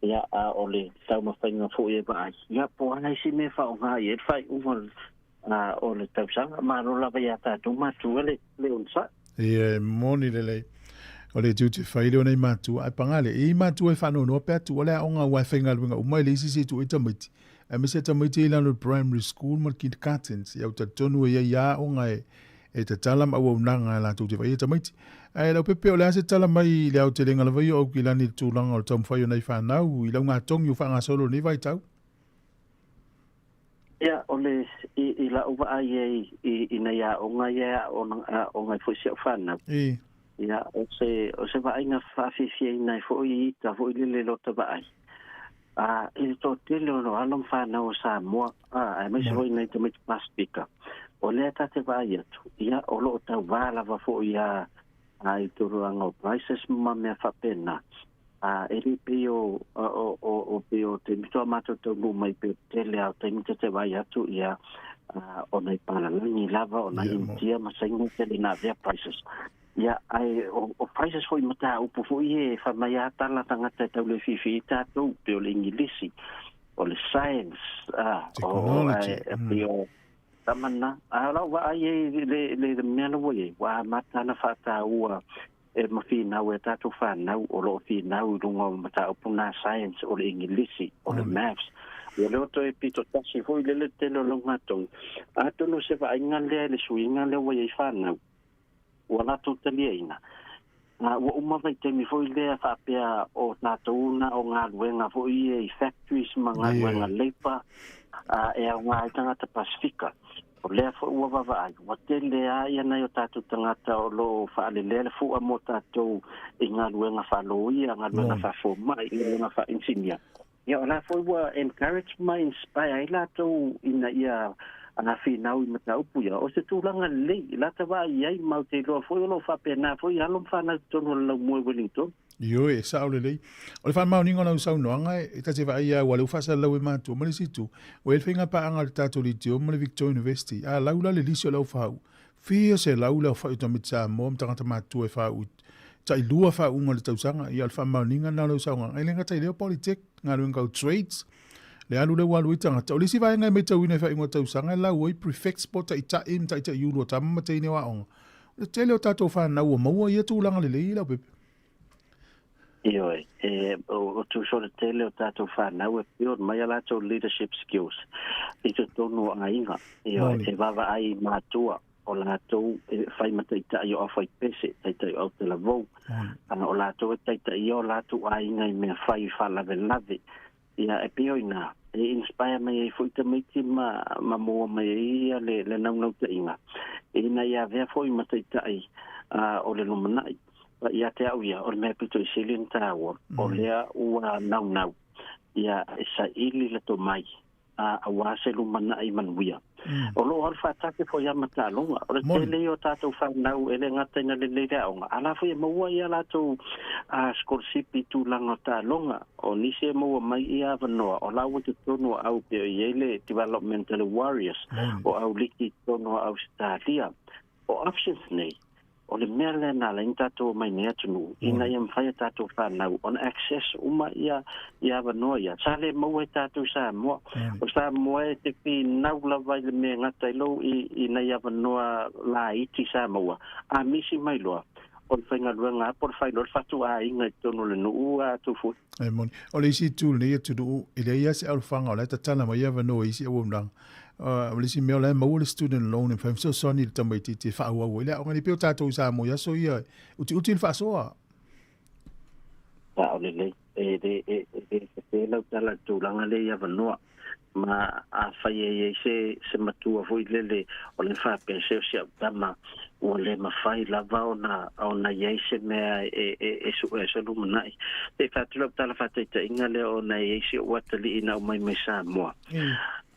ia, a o le taumafaiga foi e vaai, ia, po o a isi mea e faaaoga i ai le faaiuga o le tausaga. Malo lava ia tatou matua le onosai. Ia, e moni lelei. O le tiute fai lea o nai matua, ae paga lea, e i ai matua e faanoanoa pe a tuua le aoga aua e faigaluega uma e leai se isi e tuu ai tamaiti. Aemaise tamaiti i lalo i le primary school ma le kindergartens. Ia, ou talitonu e i ai lava aoga e, e tatala ma auaunaga e latou te vaaia tamaiti. Ae Leaupepe, o le a se tala mai i le aotelega lava ia o Aukilani i le tulaga o le taumafai o nai fanau i laugatogi o faagasolo i lenei vaitau? Ia, o le, i, i la'u vaai ai i, i nai aoga ia e aoga ai foi si a'u fanau. Ia, o se, o se vaaiga faafiafiaina ai foi i ita foi lele i lota vaai. A, i le toatele o alo ma fanau o Samoa, a, aemaise foi nai tamaiti Pasifika, o lea ta te vaai atu, ia, o lo o tauvā lava foi a, a i tulaga o prices ma mea faapena. A, e le pei o, o, o, o pei o taimi faatoa matou taunuu mai pei o le tele lava o taimi ta te vaai atu, ia, o nai palalagi lava, o nai Initia ma Saina tele na avea prices. Ia, ae o, o prices foi mataupu foi e fai mai lava tala tagata e tau le fiafia ai tatou, pei o le Igilisi, o le science, a, o, o, ae, pei o tama na. A o lau vaai ai i le, le, le mea la ua i ai, ua amata ona faataua e ma finau e a tatou fanau o lo o finau i luga o mataupu na science, o le Igilisi, o le maths. Ua leo toe pito tasi foi lele tele o laugatogi. Atonu o se vaaiga lea i le suiga lea ua i ai fanau, ua latou taliaina. A ua uma vaitaimi foi lea faapea o tatou na o galuega foi ia i factories ma galuega labour e aoga ai tagata Pasifika. O lea foi ua vaavaai, ua tele lava ia nai o tatou tagata o lo o faalelea le fua mo tatou i galuega faaloia, galuega faafomai, galuega faainisinia. Ia o la foi ua encourage ma inspire ai latou ina ia finau i mataupu ia. O se tulaga lelei, i lata vaai i ai, ma ou te iloa foi o lo o faapena foi alo ma fanau i totonu o le laumua i Wellington. Ioe, e sao lelei. O le faamaoniga o lau saunoaga, e ta te vaai lava, aua o lea ua faasalalau e matua ma le isi itu, ua i ai le faiga paaga a le tatou Leitio ma le Victoria University. A lau la le lisi o le au faau, fia selau le aofai o tamaiti Samoa ma tagata matutua e faau i tailua faauuga o le tausaga. Ia, o le faamaoniga lena o lau saunoaga. E le gata i lea o Polytech, galuega tau trades, le alu lea ua alu ai tagata. O le isi vaega e matauina i faaiuga o tausaga e lau ai prefects po o taitai ma taitaiulu o tama ma teine o aoga. O le tele o tatou fanau ua maua ia tulaga lelei, Leaupepe. Ioe, e, o, o tusa o le tele o tatou fanau e build mai a latou leadership skills i totonu o aiga. Ioe, e vaavaai i matua o latou e fai ma taitai o aufaipese, taitai o autalavou, o latou e taitaia o latou aiga i mea fai i faalavelave. Ia, e pei o ina, e inspire mai ai foi tamaiti ma, ma maua mai ai ia le, le naunautaiga, ina ia avea foi ma taitai o le lumanai. Ia te au ia, o le mea pito i sili ona tāua, o lea ua naunau, ia e saili le tomai, aua se lumanai manuia. O lo o alu faatasi foi lava ma taaloga. O le tele ia o tatou fanau e le gata ina lelei le aoga, a la foi e maua ia latou scholarship i tulaga o taaloga. O nisi e maua mai ia avanoa, o la ua i totonu o au pei o i ai le Developmental Warriors, o au liki i totonu o Ausetalia. O options nei, O le mea lea na ala ai ona tatou omai nei atunuu, ina ia mafai a tatou fanau ona access uma ia ia avanoa ia. Sa le maua e tatou i Samoa. O Samoa e te finau lava i le mea e gata ai lou i i nai avanoa laiti sa maua, a misi mai loa, o le faigaluega lava po o le fai loa le fatuaiga i totonu o le nuu a Tufue. E moni. O le isi itu o lenei atunuu, e leai lava se alofaga o la e tatala mai avanoa i isi auaunaga. O le isi mea o la e maua le student loan e mafai ona fesoasoani i le tamaitiiti e faaauau ai le aoga. E le pei o tatou i Samoa i aso ia, e utiuti le faasoa. Sao lelei. E le, e, e le sese lau tala i le tulaga lea i avanoa. Ma afai e i ai se, se matua foi lele o le faapea, se o si au tama ua le mafai lava ona, ona i ai se mea e, e, e sue ai se lumanai. E fai atu lau tala faataitaiga lea ona e i ai si ou atalii na aumai mai Samoa.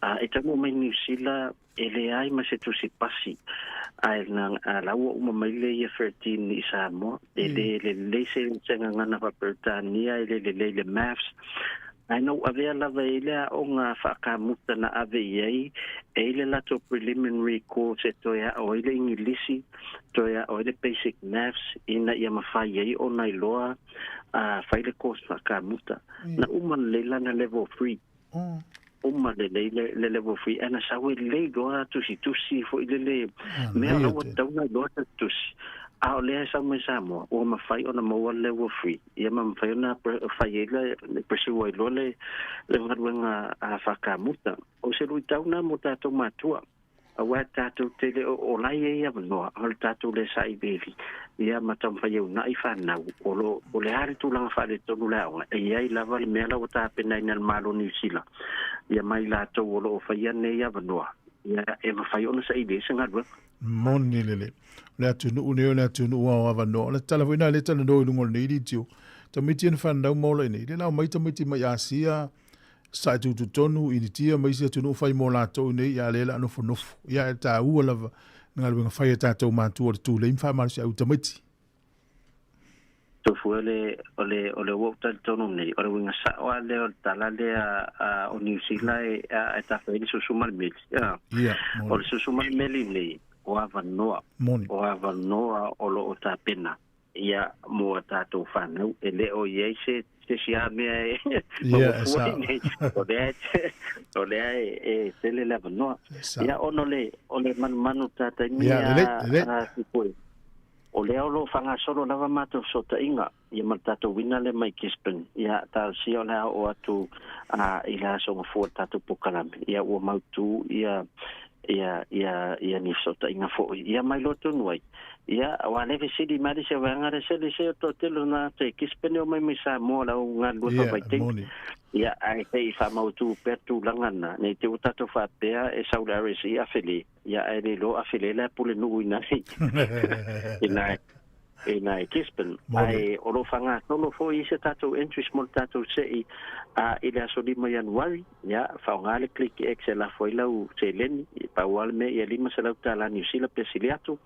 A e taunuu mai Niu Sila e leai ma se tusi pasi, ae na, a la ua uma mai le Year 13 i Samoa, e le lelei se, se gagana faa-Peretania, e le lelei le Maths, ae na ou avea lava i le aoga faakamuta na ave i ai, e i le latou preliminary course e toe aʻo ai le Igilisi, toe aʻo ai le basic Maths, ina ia mafai ai ona iloa a fai le course faakamuta. Na uma lelei lana level 3. Uma lelei le level 3 ae na sau e lelei loa tusitusi foi lele mea o la ua tatau ona iloa ta tusi a o lea e sau mai Samoa ua mafai ona maua le level 3 ia ma mafai ona fai ai le pursue ai loa le galuega faakamuta. O se luitau lena mo tatou matua. Aua tatou te le o ola ai ia avanoa, a o le tatou le sailiili, ia ma taumafai e uunai fanau, o lo o le a le tulaga faaletonu o le aoga, e i ai lava le mea la ua tapenaina e le Malo o Niu Sila, ia ma i latou o lo o faia nei avanoa, ia e mafai ona saili ai se galuega. Moni lelei. O le atunuu nei o le atunuu ao avanoa. O le tala foi na lea talanoa i luga o lenei litio. Tamaiti ia na fanau ma ola i nei. Lea la omai tamaiti mai Asia, Sae tututonu, Initia ma isi atunuu fai mo latou i nei a lea la nofonofo. Ia e taua lava le galuega fai a tatou matua o le tulei ma faamalosiau i tamaiti. Tofu o le, o le, o le ua ou talitonu nei, o le uiga sa'o lava lea o le tala lea a, o Niu Sila e, a, e tafa ai le susu ma le meli. A, Ia, o le susu ma le meli nei, o avanoa, Moni. o avanoa o lo o tapena Ia, mo a tatou whanau, e le o i ai se, se isi a mea e Ia, e maua sao. nei. O lea, e, o lea e, e tele le avanoa. E sao. Ia, ona o le, o le manumanu tā taimi Ia, a, lelei, lelei. a Tupoi. O lea o lo o whangasolo lava mātou fesootaiga, ia ma le tātou uina lea mai Gisborne. Ia, talosia o le a oo atu a, i le aso gafua le tātou pokalame. Ia, ua mautū ia, ia, ia, ia ni fesootaiga foi. Ia mai loa tonu ai. Ia, aua le fesili mai le isi vaega lea, se le se o toatele o na te Gisborne e omai mai Samoa la u galulue Ia, faavaitaimi. moni. Ia, ae se i faamautu pea tulaga na, nei te ua tatou faapea e sau le RSE afe le, ia ae le iloa afe le la e pulenuu i nai, i nai, i nai Gisborne. Moni. Ae o lo o faagasolo foi isi a tatou entries mo le tatou se'i a i le aso 5 Ianuari. Ia, faaaoga le Click X e lafo ai lau seleni, pau lava le mea ia $500 Niu Sila pe sili atu.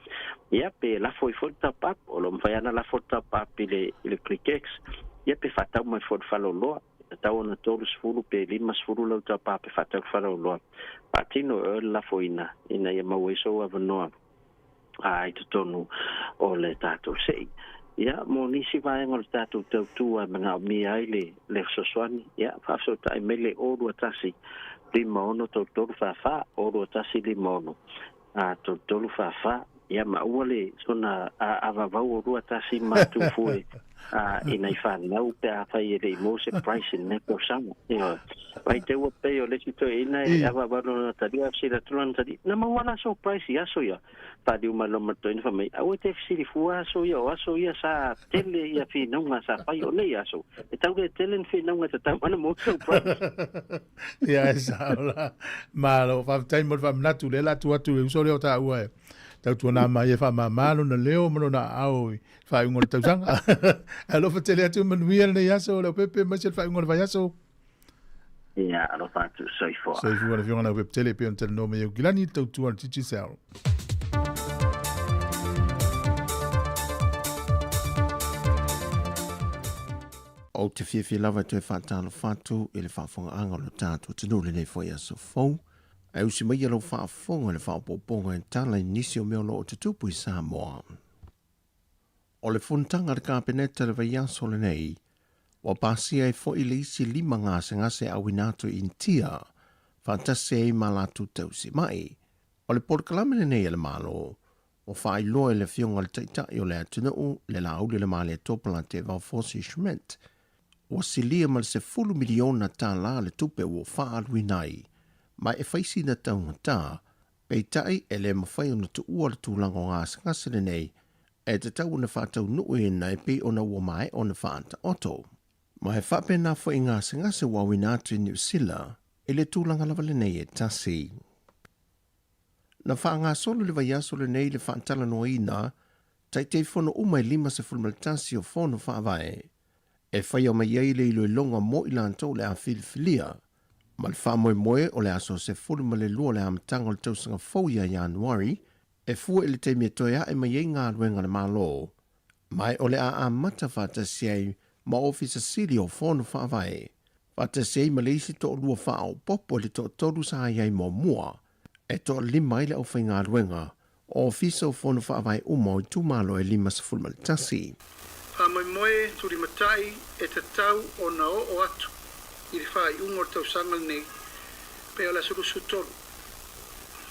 Ia, pe lafo ai foi le top up, o lo o mafai lava ona lafo le top up i le, i le Click X. Ia, pe faatau mai foi le faleoloa, e tatau ona 30 pe 50 lau top up e faatau i le faleoloa. Faatino e oe le lafoina ina ia maua ai sou avanoa i totonu o le tatou se'i. Ia, mo nisi vaega o le tatou tautua e manaomia ai le, le fesoasoani, ia, faafesootai mai le 021 56 33 44, 021 56 33 44. Ia, ma aua le sona avavau o lua tasi ma tufue i nai fanau pe afai e le i maua se price i lenei tausaga. Ioe. Mai te ua pei o le isi toeaina e avavau lona tali, a fesili atu lona tali, na maua la sou price i aso ia? Paliu mai loa ma le toeaina fai mai, aua e te fesili fua aso ia, o aso ia sa tele ia finauga sa fai, o nei aso, e tau le tele ni finauga e tatau ana maua sou price. Ia, e sao la. Malo, faafetai mo le faamanatu, lea la atu atu i le uso lea o taua e tautuana mai e faamama lona leo ma lona aao i faaiuga o le tausaga. Alofa tele atu, manuia lenei aso, Leaupepe, aemaise le faaiuga o le vaiaso. Ia, alofa atu, soifua. Soifua le Afioga Leaupepe tele e pei ona talanoa mai Aukilani i le tautua a le Digicel. Ou te fiafia lava e toe faatalofa atu i le faafofogaaga o lo tatou atunuu i lenei foi aso fou. Ae usi maia lau faafofoga i le faaopoopoga e tala i nisi o mea o lo o tutupu i Samoa. O le fonotaga a le Kapeneta i le vaiaso lenei, ua pasia ai foi le isi 5 gasegase auina atu i Initia, faatasi ai ma latou tausima'i. O le polokalame lenei a le Malo, ua faailoa e le Afioga i le Taitai o le atunuu, le Laaulialemalietoa Palatevao Fosi Schmidt, ua silia ma le $10 miliona tala le tupe ua faaaluina ai, ma e fai sina taugata, peitai e le mafai ona tuua le tulaga o gasegase lenei e tatau ona faataunuuina e pei ona ua maea ona faataoto. Ma e faapena foi i gasegase ua auina atu i Niu Sila i le tulaga lava lenei e tasi. Na faagasolo i le vaiaso lenei le faatalanoaina Taitaifono uma e 51 o Fono Faavae e faia mai ai le iloiloga mo i latou o le a filifilia, ma le faamoemoe o le aso 12 o le amataga o le tausaga fou ia Ianuari e fua i le taimi e toe ae mai ai galuega a le Malo, ma o le a amata faatasi ai ma Ofisa Sili o Fono Faavae, faatasi ai ma le isi toalua faaopoopo i le toatolu sa i ai muamua, e toalima ai le aufaigaluega o Ofisa o Fono Faavae uma o itumalo e 51. Faamoemoe tulimatai e tatau ona oo atu i le faaiuga o le tausaga lenei pe o le aso 23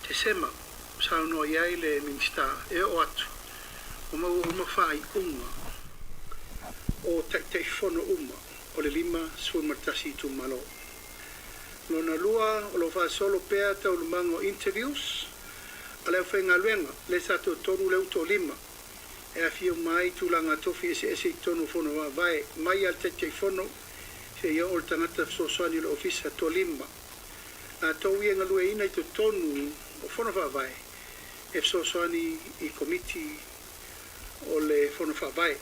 Tesema, saunoa i ai le Minisita e oo atu ua maua uma faaiuga o Taitaifono uma o le 51 itumalo. Lona lua, o lo o faasolo pea taualumaga o interviews a le aufaigaluega lea sa toatolu lea ua toalima e aafia uma ai tulaga tofi eseese i totonu o Fono Faavae, mai lava i le Taitaifono seia oo i le tagata fesoasoani o le Ofisa, toalima latou ia e galueaiina i totonu o Fono Faavae e fesoasoani i Komiti o le Fono Faavae.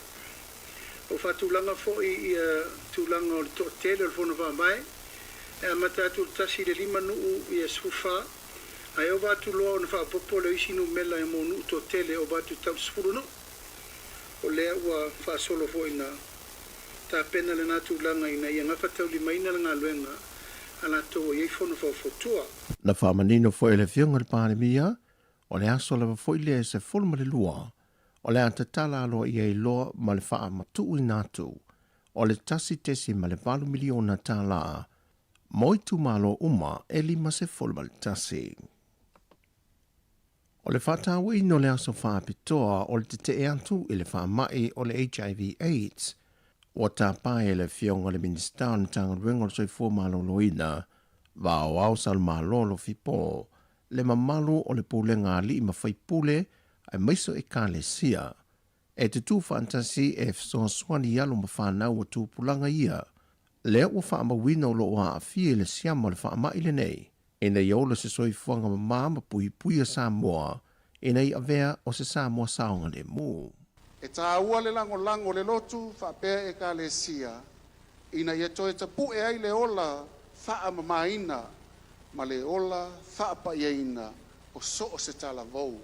Ua faatulaga foi ia tulaga o le toatele o le Fono Faavae e amata atu i le 1 i le 5 nuu ia 14, ae ova atu loa ona faaopoopo lea o isi numera mo nuu toatele e ova atu i tau 10 nuu. O lea ua faasolo foi na tapena lena tulaga ina ia gafataulimaina le galuega a latou o i ai fono faufautua. Na faamanino foi e le Afioga i le Palemia, o le aso lava foi lea e 12 o le a tatala aloaia ai loa ma le faamatuuina atu o le $1.8 miliona tala mo itumalo uma e 51. O le faatauaina o le aso faapitoa o le tetee atu i le faamai o le HIV AIDS ua tapa e le Afioga i le Minisita o le Matagaluega o le Soifua Maloloina, Vaoao Salumalo Alofi Po, le mamalu o le pulega a alii ma faipule aemaise o ekalesia e tutū faatasi e fesoasoani i alo ma fanau o tupulaga ia lea ua faamauina o lo o aafia i le siama o le faamai lenei, ina ia ola se soifuaga mamā ma puipuia Samoa ina ia avea o se Samoa saogalemu. E taua le lagolago o le lotu faapea ekalesia ina ia toe tapu'e ai le ola faamamaina ma le ola faapaiaina o so o se talavou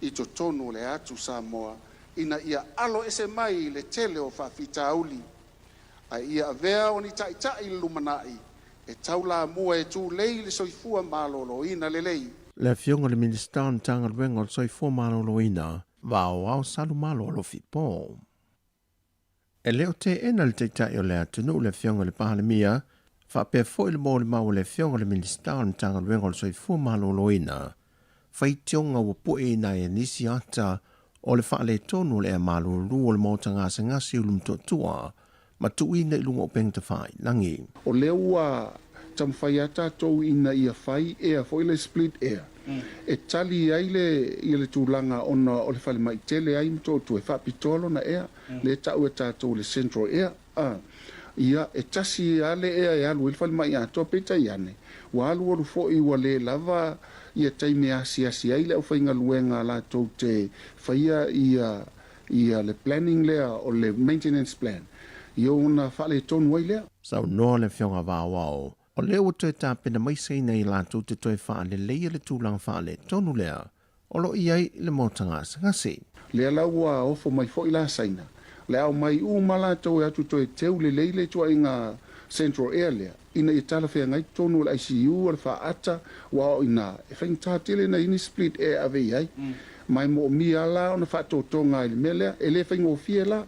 i totonu o le atu Samoa ina ia alo ese mai le tele o faafitauli, ae ia avea o ni taitai i le lumanai e taulamua e tulei le soifua maloloina lelei. Le Afioga i le Minisita o le Matagaluega o le Soifua Maloloina, Vaoao Salumalo Alofi Po. E le o teena le Taitai o le atunuu le Afioga i le Palemia, faapea foi le molimau a le Afioga i le Minisita o le Matagaluega o le Soifua Maloloina, faitioga ua pueina ai e nisi ata o le faaletonu o le ea malulu o le maota gasegase i Ulumotootua ma tuuina i luga o upega tafailagi. O lea ua taumafai lava tatou ina ia fai ea foi le split ea e tali ai le ia le tulaga ona o le falemai tele ai Motootua e faapitoa lona ea lea e tau e tatou o le central ea a ia e tasi lava le ea e alu ai le falemai atoa. Peitai ane ua alualu foi ua le lava ia taimi e asiasi ai le aufaigaluega a latou te faia ia ia le planning lea o le maintenance plan ia ona faaletonu ai lea. Saunoa le Afioga Vaoao, o lea ua toe tapena mai Saina i latou te toe faaleleia le tulaga faaletonu lea o lo o i ai le maota gasegase. Lea la ua ofo mai foi la Saina, le a omai uma latou e atu toe teu lelei le ituaiga Central Air lea, ina ia talafeagai totonu o le ICU o le faata, aua o i ina e faigata tele na i ni split air ave i ai. Ma e moomia lava la ona faatotoga ai i le mea lea. E le faigofie la.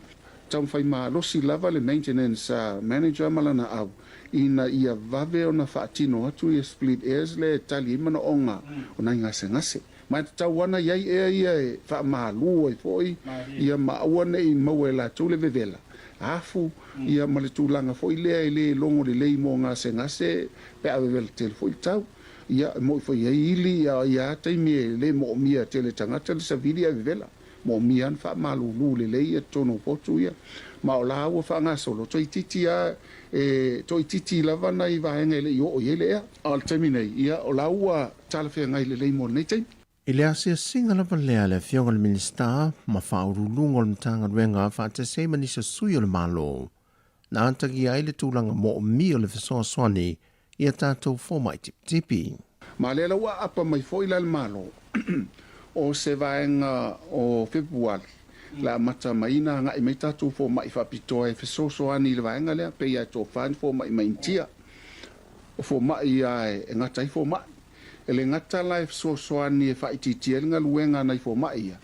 Taumafai malosi lava le maintenance manager ma lana au ina ia vave ona faatino atu ia split airs lea e tali ai manaoga o nai gasegase. Ma e tatau ana i ai ea ia e faamalu ai foi ia ma aua ne i maua e latou le vevela afu ia ma le tulaga foi lea e le logo lelei mo gasegase pe a vevela tele foi le tau. Ia, e mo'i foi i ai ili ia ia taimi e le mo'omia tele e tagata le savili ae vevela. Mo'omia a na faamalūlū lelei ia totonu o potu ia. Ma o la ua faagasolo, toeitiiti a e toeitiiti lava nai vaega e le i oo i ai le ea. A o le taimi nei, ia o la ua talafeagai lelei mo lenei taimi. I le asiasiga lava lea a le Afioga i le Minisita ma Faauluuluga o le Matagaluega faatasi ai ma nisi o sui o le Malo, na atagia ai le tulaga moomia o le fesoasoani i a tatou fomai tipitipi. Ma lea la ua aapa mai foi la le Malo o se vaega o Fepuali le amata mai na agai mai tatou fomai faapitoa e fesoasoani i le vaega lea, pei lava e tofa ni fomai mai Initia, o fomai lava e gata ai fomai. E le gata la e fesoasoani e faaitiitia ai le galuega a nai fomai ia,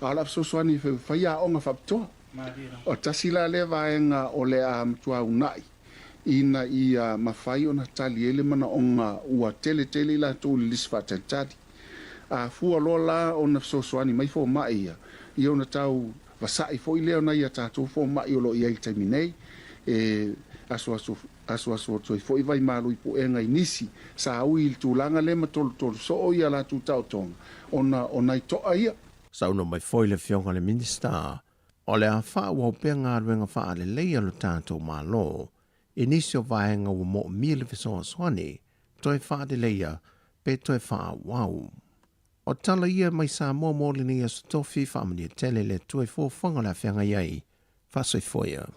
a o le a fesoasoani e fai aoga faapitoa. O tasi la lea vaega o le a matua uunai ina ia mafai ona tali ai le manaoga ua tele tele i latou i le lisi faatalitali. A fua loa la ona fesoasoani mai fomai ia, ia ona tau vasa'i foi lea o nai a tatou fomai o lo o i ai i le taimi nei, e asuasu asuasu atu ai foi vaimalu i puega i nisi sa ui i le tulaga lea ma tolutolu soo ia latou taotoga ona o nai to'a ia. Saunoa mai foi le Afioga i le Minisita, o le a faaauau pea galuega faalelei a lo tatou Malo i nisi o vaega ua moomia le fesoasoani toe faaleleia pe toe faaauau. O tala ia mai Samoa mo lenei aso tofi, faamanuia tele le Atua i fuafuaga o le a feagai ai. Faasoifua ia.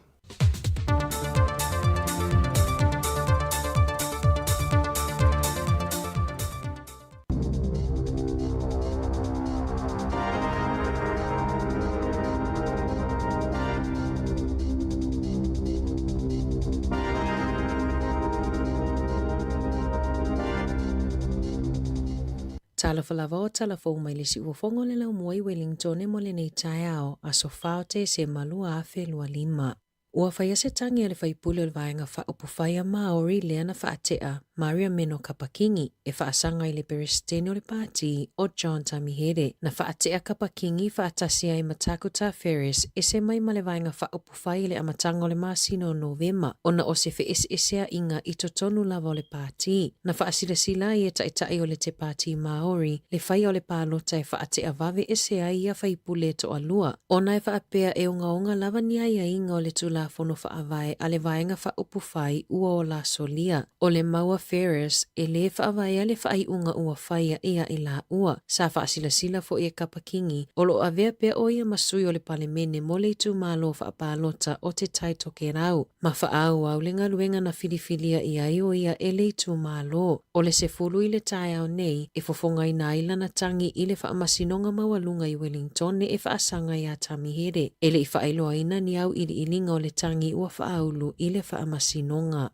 Talofa lava o tala fou mai le siufofoga o le laumua i Wellingtone mo lenei taeao, aso 4 o Tesema 2025. Ua faia se tagi a le faipule o le Vaega Faaupufai a Māori lea na faatea Maria Meno Kapa-Kingi e faasaga i le Peresetene o le Pāti o John Tamihere. Na faatea Kapa-Kingi faatasi ai ma Takuta Ferris ese mai ma le Vaega Faaupufai i le amataga o le masina o Novema ona o se feeseeseaiga i totonu lava o le pāti. Na faasilasila ai e Taitai o le Te Pāti Māori le faia o le palota e faatea vave ese ai ia faipule e toalua ona e faapea e ogaoga lava ni aiaiga o le Tulafono Faavae a le Vaega Faaupufai ua ola solia. O le mau a Ferris, e lē faavaea le faaiuga ua faia ia i laua. Sa faasilasila foi e Kapa Kingi, o lo o avea pea ʻo ia ma sui o le Palemene mo le itumalo faapalota o Te Tai Tokerau, ma faaauau le galuega na filifilia i ai ʻo ia e le itumalo. O le 10 i le taeao nei, e fofogaina ai lana tagi i le Faamasinoga Maualuga i Wellingtone e faasaga iā Tamihere. E le i faailoaina ni auiliiliga o le tagi ua faaulu i le Faamasinoga.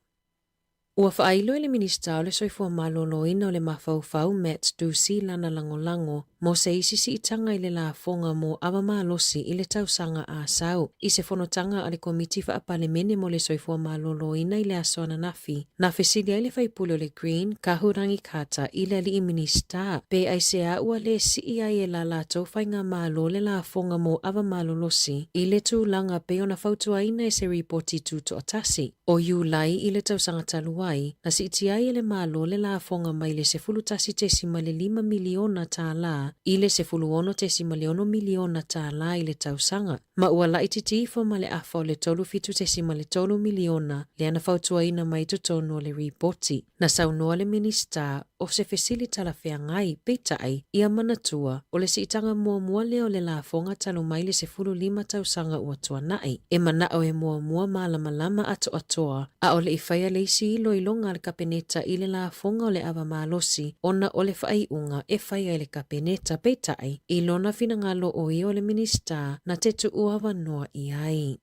Ua faailo e le Minisita o le Soifua Maloloina o le Mafaufau Matt Doocey lana lagolago mo se isi siitaga i le lafoga mo ava malosi i le tausaga a sau. I se fonotaga a le Komiti Faapalemene mo le Soifua Maloloina i le aso ananafi, na fesili ai le faipule o le Green, Kahurangi Carter i le alii Minisita pe aisea ua lē sii ai e la latou faigamalo le lafoga mo ava malolosi i le tulaga pei ona fautuaina e se ripoti tutoatasi. O Iulai i le tausaga talu ai, na siitia ai e le Malo le lafoga mai le $11.5 miliona tālā i le $16.6 miliona tālā i le tausaga, ma ua laitiiti ifo ma le afa o le $37.3 miliona lea na fautuaina mai i totonu o le ripoti. Na saunoa le Minisita o se fesili talafeagai, peitai, ia manatua, o le siitaga muamua lea o le lafoga talu mai le 15 tausaga ua tuanai. E manao e muamua malamalama atoatoa, a o le i faia le isi iloiloga a le Kapeneta i le lafoga o le ava malosi ona o le faaiuga e faia e le Kapeneta, peitai, i lona finagalo o ia o le Minisita na te tuu avanoa i ai.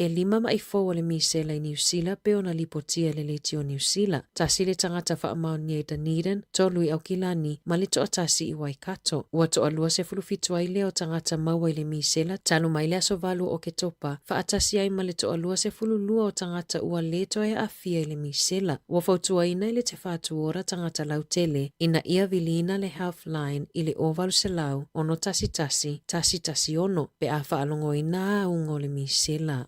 E lima maʻi fou o le misela i Niu Sila pei ona lipotia e le Leitio Niu Sila. Tasi le tagata faamaonia i Dunedin, tolu i Aukilani, ma le toatasi i Waikato. Ua toalua 17 ai lea o tagata maua i le misela talu mai le aso 8 o Oketopa, faatasi ai ma le toalua 12 o tagata ua lē toe aafia i le misela. Ua fautuaina e le Te Whatu Ora tagata lautele ina ia viliina le Healthline i le 0800 611 116 pe a faalogoina auga o le misela.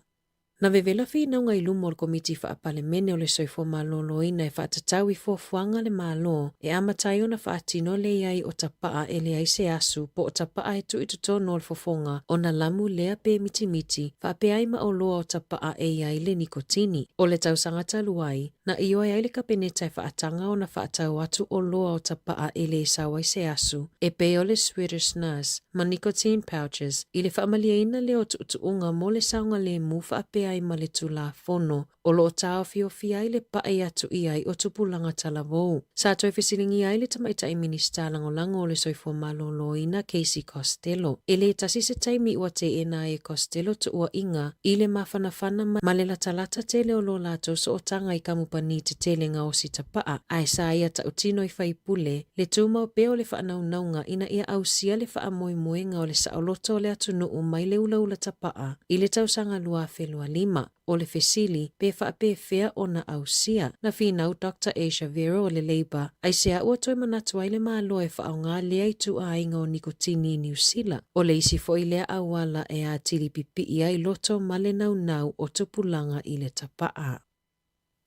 Na vevela finauga i luma o le Komiti Faa-Palemene o le Soifua Maloloina e faatatau i fuafuaga a le Malo e amata ai ona faatino le i ai o tapaa e leai se asu po o tapaa e tuu i totonu o le fofoga ona lamu lea pe mitimiti faapea ai ma oloa o tapaa e i ai le nikotini. O le tausaga talu ai, na ioe ai le Kapeneta e faataga ona faatau atu oloa o tapaa e lē sau ai se asu e pei o le Swedish Snus ma nicotine pouches i le faamalieina lea o tuutuuga mo le saogalemu faapea ai ma le Tulafono o lo o taofiofia ai le paʻi atu i ai o tupulaga talavou. Sa toe fesiligia ai le Tamaitai Minisita Lagolago o le Soifua Maloloina Casey Costello. E lē tasi se taimi ua teena ai e Costello tuuaiga i le mafanafana ma le latalata tele o lo latou sootaga i kamupani tetele gaosi tapaa, ae sa ia tautino i faipule le tumau pea o le faanaunauga ina ia ausia le faamoemoega o le saoloto o le atunuu mai le ulaula tapaa i le tausaga 2025. O le fesili, pe faapefea ona ausia? Na finau Doctor Asia Vero o le Labour, aisea ua toe manatu ai le Malo e faaaoga lea ituaiga o nikotini i Niu Sila? O le isi foi lea auala e atili pipii ai loto ma le naunau o tupulaga i le tapaa.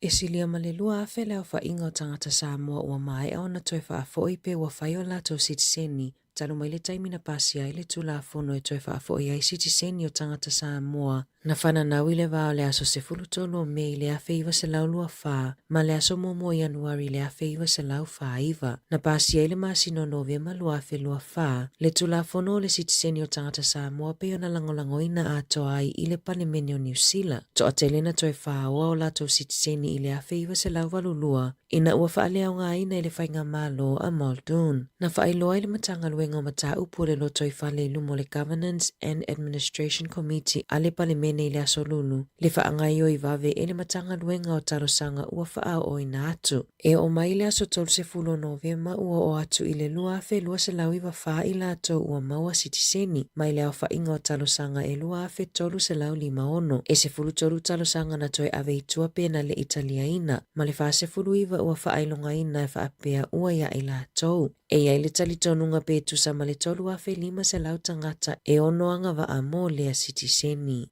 E silia ma le 2,000 le aofaiga o tagata Samoa ua maea ona toe faafoi pe ua fai o latou sitiseni talu mai le taimi na pasia ai le Tulafono e toe faafoi ai sitiseni o tagata Samoa na fananau i le va o le aso 13 o Me i le 1924 ma le aso 1 o Ianuari i le 1949. Na pasia i le masina o Novema 2024 le Tulafono o le Sitiseni o Tagata Samoa pei ona lagolagoina atoa ai i le Palemene o Niu Sila. Toatele na toe faaoa o latou sitiseni i le 1982 ina ua faaleaogaina e le faigamalo a Muldoon. Na faailoa e le Matagaluega o Mataupu o le Lotoifale i luma o le Governance and Administration Committee a le Palemene i le Aso Lulu le faagaoioi vave e le Matagaluega o Talosaga ua faaooina atu. E oo mai i le aso 30 o Novema ua oo atu i le 2,294 i latou ua maua sitiseni, mai le aofaiga o talosaga e 2,356. E 13 talosaga na toe ave i tua pe na le i taliaina, ma le 49 ua faailogaina e faapea ua ia i latou. E i ai le talitonuga pe tusa ma le 3,500 tagata e ono agavaa mo lea sitiseni.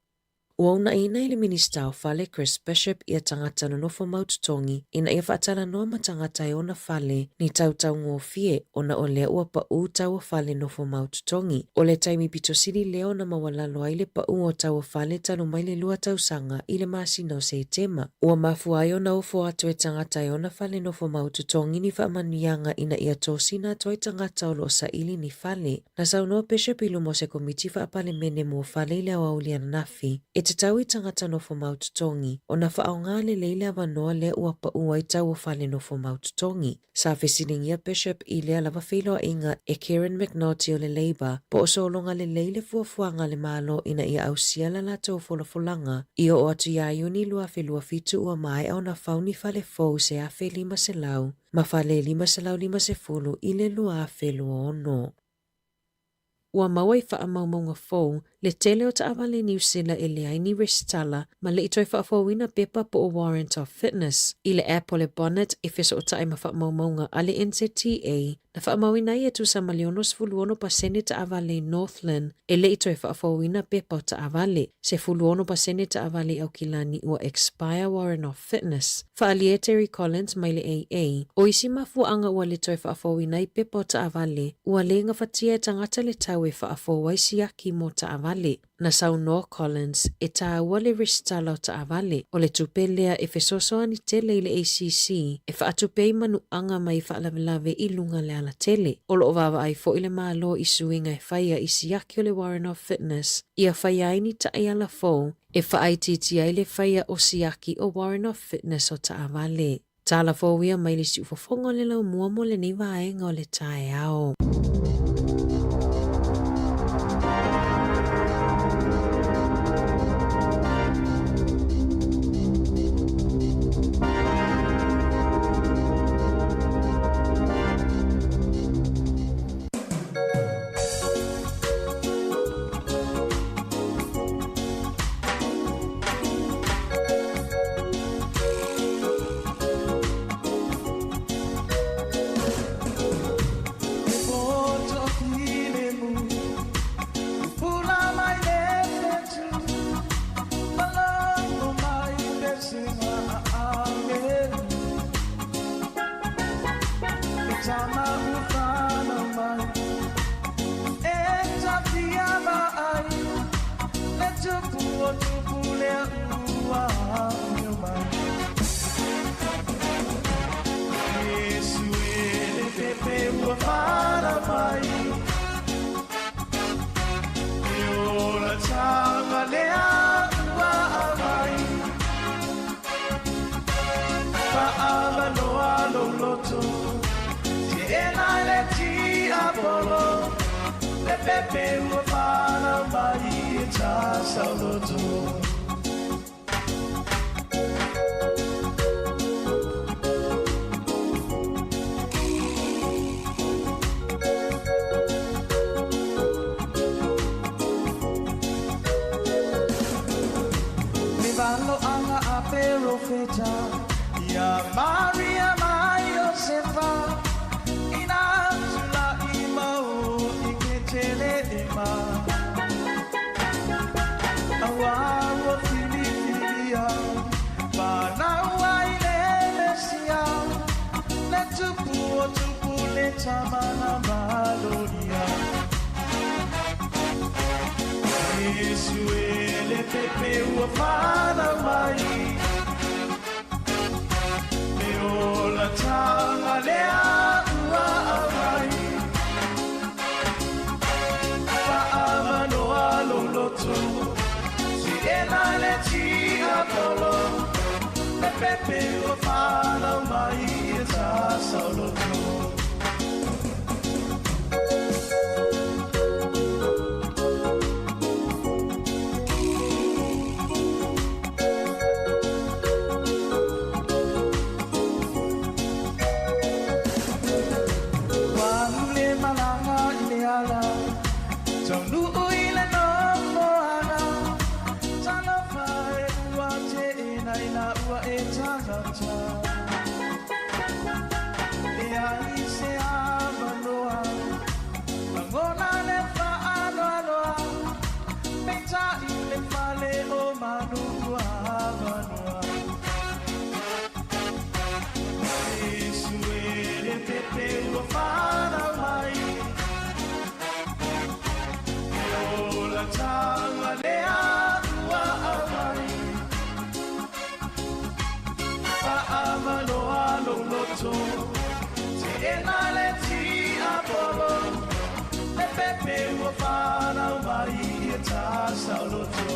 Ua unaʻiina i le Minista o Fale Chris Bishop ia tagata nonofo mau totogi ina ia faatalanoa ma tagata e ona fale ni tautaugofie ona o lea ua paʻū tau o fale nofo mau totogi. O le taimi pito sili lea ona maualalo ai le paʻū o tau o fale talu mai le lua tausaga i le masina o Setema. Ua mafua ai ona ofo atu e tagata e ona fale nofo mau totogi ni faamanuiaga ina ia tosina atu ai tagata o lo o saili ni fale. Na saunoa Bishop i luma o se Komiti Faa-Palemene mo Fale i le aoauli ananafi, e tatau i tagata nofo mau totogi ona faaaoga lelei le avanoa lea ua paʻu ai tau o fale nofo mau totogi. Sa fesiligia Bishop i lea lava feiloaiga e Kieran McNulty o le Labour po o sologa lelei le fuafuaga a le Malo ina ia ausia la latou folafolaga i oo atu iā Iuni 2027 ua maea ona fau ni fale fou se 1,500 ma fale 550 i le 2026. Ua maua i faamaumauga fou le tele o taavale Niu Sila e leai ni resitala ma le i toe faafouina pepa po o Warrant of Fitness. I le app o le Bonnet e fesootai ma faamaumauga a le NZTA, na faamauina ai e tusa ma le 66% taavale i Northland e le i toe faafouina pepa o taavale, 16% taavale i Aukilani ua expire Warrant of Fitness. Faaalia e Terry Collins mai le AA, o isi mafuaaga ua le toe faafouina ai pepa o taavale, ua le gafatia e tagata le tau e faafou ai siaki mo taavale. Na saunoa Collins, e tāua le resitala o taavale, o le tupe lea e fesoasoani tele i le ACC e faatupe ai manuaga mai faalavelave i luga le alatele. O lo o vaavaai foi le Malo i suiga e faia i siaki o le Warrant of Fitness ia faia ai ni taiala fou e faaitiitia ai le faia o siaki o Warrant of Fitness o taavale. Tala fou ia mai le siufofoga o le laumua mo lenei vaega o le taeao. pepe ua whanau mai e tā sauloto. Me valo anga a perofeta Ia Maria mai Josefa Ina tula i mau i ke tele e ma Aua ua filifilia Whanau ai le Mesia Le tupu o tupu le tamana maloria Yesu e le pepe ua whanau mai Me ola tanga lea ua awai Whaamanoa loloto Si ena le tia polo Le pepe ua whanau mai e tā sauloto. Wahule malanga i le ala Taunuu i le nofoaga Talofa e ua te ena i la ua e tangata E ai se avanoa Langona le whaanoanoa Peitai le fale o manu ua avanoa Yesu e le pepe ua whanau mai E ola tanga lea ua awai Whaamanoa loloto Te ena le tia polo Le pepe ua whanau mai e tā sauloto.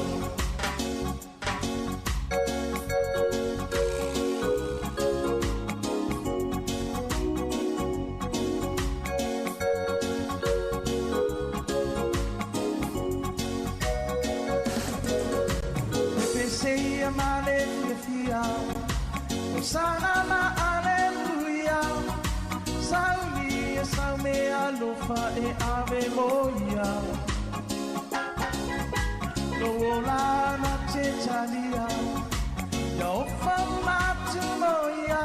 Peseia male fiafia Hosana ma aleluia Sauli e saume alofa e ave moia Lo ola na te talia Ia ofa matu moia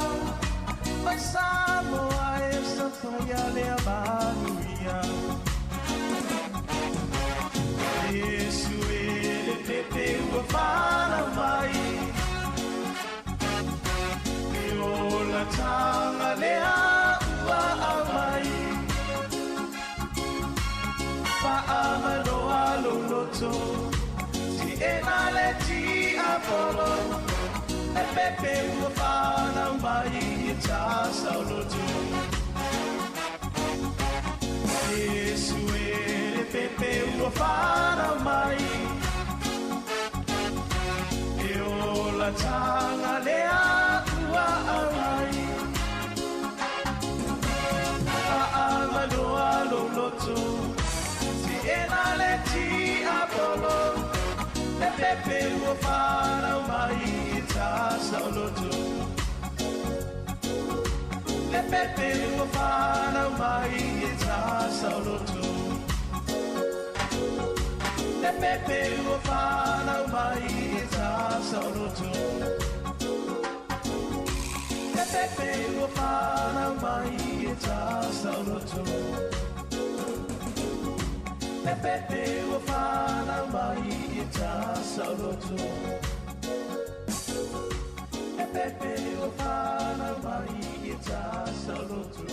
Mai Samoa e sapaia lea manuia Yesu e le pepe ua whanau mai E ola tanga lea ua awai Whaamanoa loloto Si ena le tia polo Le pepe ua whanau mai e tā sauloto Yesu e le pepe ua whanau mai E ola tanga lea ua awai Whaamanoa loloto Si ena le tia polo Le pepe ua whanau mai e tā sauloto Le pepe ua whanau mai e tā sauloto Le pepe ua whanau mai e tā sauloto Le pepe ua whanau mai e tā sauloto Le pepe ua whanau mai e tā sauloto Le pepe ua whanau mai e tā sauloto.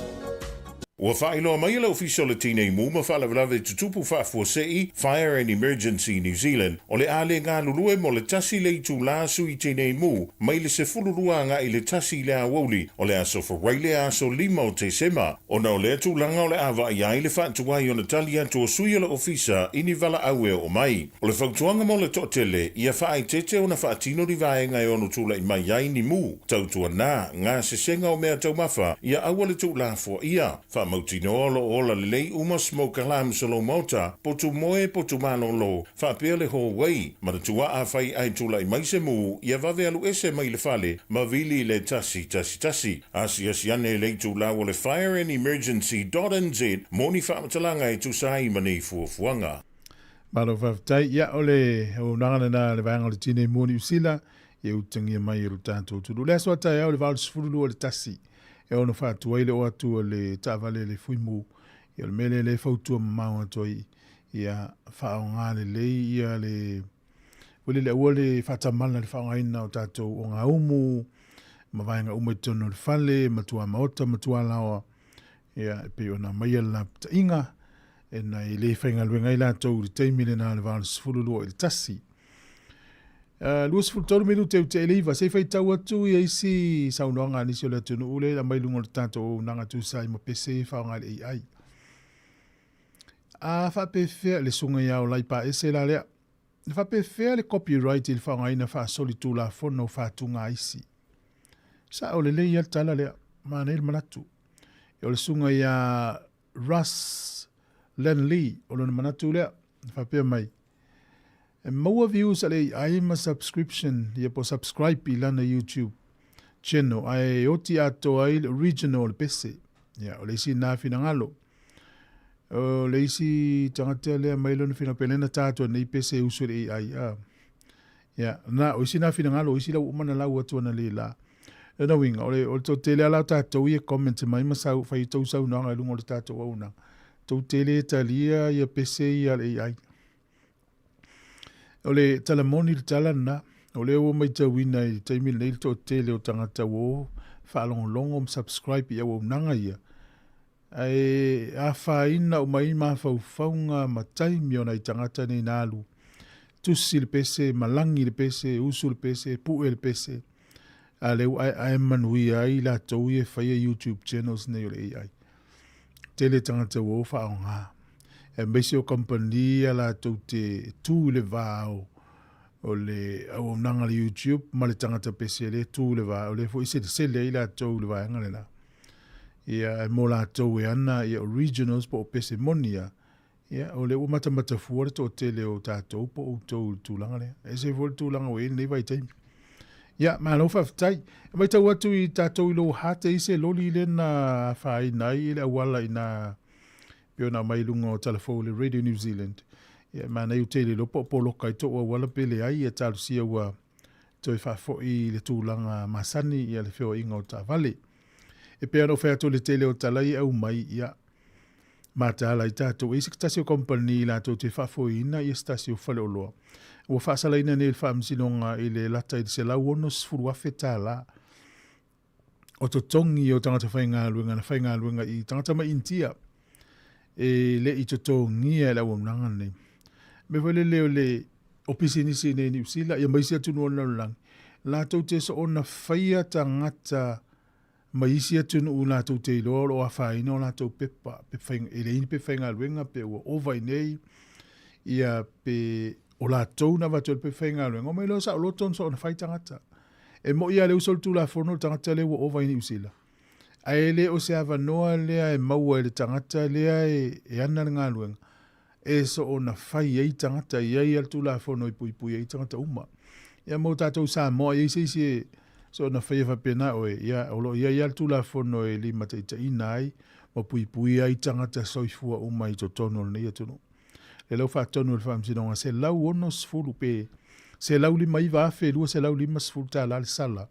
Ua faailoa mai e le Ofisa o le Tinei Mu ma Faalavelave Tutupu Faafuasei, Fire and Emergency New Zealand, o le a le galulue mo le 1 le itulā Sui Tinei Mu mai le 12 agai i le 1 i le aoauli o le aso Faraile aso 5 o Tesema, ona o lea tulaga o le a vaaia ai le faatuai ona tali atu o sui o le Ofisa i ni valaau e oo mai. O le fautuaga mo le toatele, ia faaeteete ona faatino ni vaega e ono tulai mai ai ni mu, tautuanā gasesega o meataumafa, ia aua le tuulafoaia. Faamautinoa o lo o ola lelei uma smoke alarms o lou maota, potu moe, potu malolo, faapea le hallway. Manatua afai ae tulai mai se mū, ia vave alu ese mai le fale ma vili i le 111. Asiasi ane i le itulau o le fireandemergency dot nz mo ni faamatalaga e tusa ai ma nei fuafuaga. Malo faafetai. Ia, o le auaunaga lena a le Vaega o le Tinei Mu o Niu Sila, ia utagia mai e lo tatou atunuu. Le aso a taeao i le 82 i le tasi, e ono faatu ai le oo atu a le taavale le Fuimu. Ia, o le mea lea lea e fautua mamao atu ai, ia faaaoga lelei ia le foi lele aua le faatamala i le faaaogaina o tatou ogaumu ma vaega uma i totonu o le fale, ma tuamaota ma tualaoa, ia, e pei ona aumaia le lapataiga, e na e le faigaluega ai latou i le taimi lena o le 82 i le 1. 23 minute i te 9, se i faitau atu ia isi saunoaga a nisi o le atunuu lea e aumai i luga o le tatou auaunaga tusa ai ma pese e faaaoga i le AI. A faapefea le susuga ia Olai Paese la lea? E faapefea le copyright i le faaaogaina faasolitulafono o faatuga a isi? Sao lelei lava le tala lea, manaia le manatu. O le susuga ia Russ Lenley, o lona manatu lea, e faapea mai, E maua views a le AI ma subscription, ia po o subscribe i lana YouTube channel ae oti atoa ai le original o le pese. Ia, o le isi na finagalo. O le isi tagata lea mai lona finagalo, pe lena tātua nei pese e usu i le AI. A. Ia, na, o isi na finagalo, o isi lau uma na lau atu ana le la. Lona uiga, o le, o le toatele lava la o tatou ia e comment mai ma sau, fai tou saunoaga i luga o le tatou auaunaga, tou te le talia ia pese ia a le AI. O le tala moni le tala lena, o lea ua matauina i le taimi lenei le toatele o tagata ua o faalogologo ma subscribe i auaunaga ia, Ae afaina uma ai mafaufauga ma taimi o nai tagata nei na alu, tusi le pese, malagi le pese, usu le pese, pue le pese, a lea ua aeae manuia ai latou ia e faia YouTube channels nei o le AI. Tele tagata ua o faaaoga, aemaise o kamupani ia latou te tu i le va o o le auaunaga a le YouTube ma le tagata pese lea e tu i le va, o lea foi e selesele ai latou i le vaega lena. Ia, mo latou e ana ia originals po o pese moni ia, ia, o lea ua matamata fua le toatele o tatou po o outou i le tulaga lea. E ese foi le tulaga ua i ai lenei vaitaimi. Ia, malo faafetai. E matau atu i tatou i lou hate i se loli lea na afaina ai le auala ina pei ona aumai i luga o talafou o le Radio New Zealand. Ia, e manaia ou te le iloa po o poloka ai tou auala pe leai, ia talosia ua toe faafoi i le tulaga masani ia le feoaiga o taavale. E pei ona ou fai atu o le tele o tala ia e aumai, ia, mataala ai tatou. E i ai se tasi o kamupani latou te faafoeina ia se tasi o faleoloa. Ua faasalaina nei e le Faamasinoga i le lata i le $160,000 o totogi o tagata faigaluega na faigaluega i tagata mai Initia e le i totogia e le auaunaga lenei. Mea foi lele o le o pisinisi nei i Niu Sila ia ma isi atunuu o le lalolagi, latou te soona faia tagata mai isi atunuu latou te iloa o lo o afaina o latou pepa, pe fai, e leai ni pepa faigaluega pe ua ova i nei, ia pe o latou na avatu ai le pepa faigaluega, omai loa saoloto ona soona fai tagata. E moʻi lava le uso o le Tulafono le tagata lea ua ova i Niu Sila, ae e le o se avanoa lea e maua e le tagata lea e ana le galuega e soona fai ai tagata, e i ai lava le Tulafono e puipui ai tagata uma. Ia mo tatou Samoa, e i ai se isi e soona faia faapena oe, ia o lo o i ai lava le Tulafono e limataitaiina ai ma puipuia ai tagata soifua uma i totonu o lenei atunuu. Le lau faatonu o le Faamasinoga, 160 pe $159,250 le sala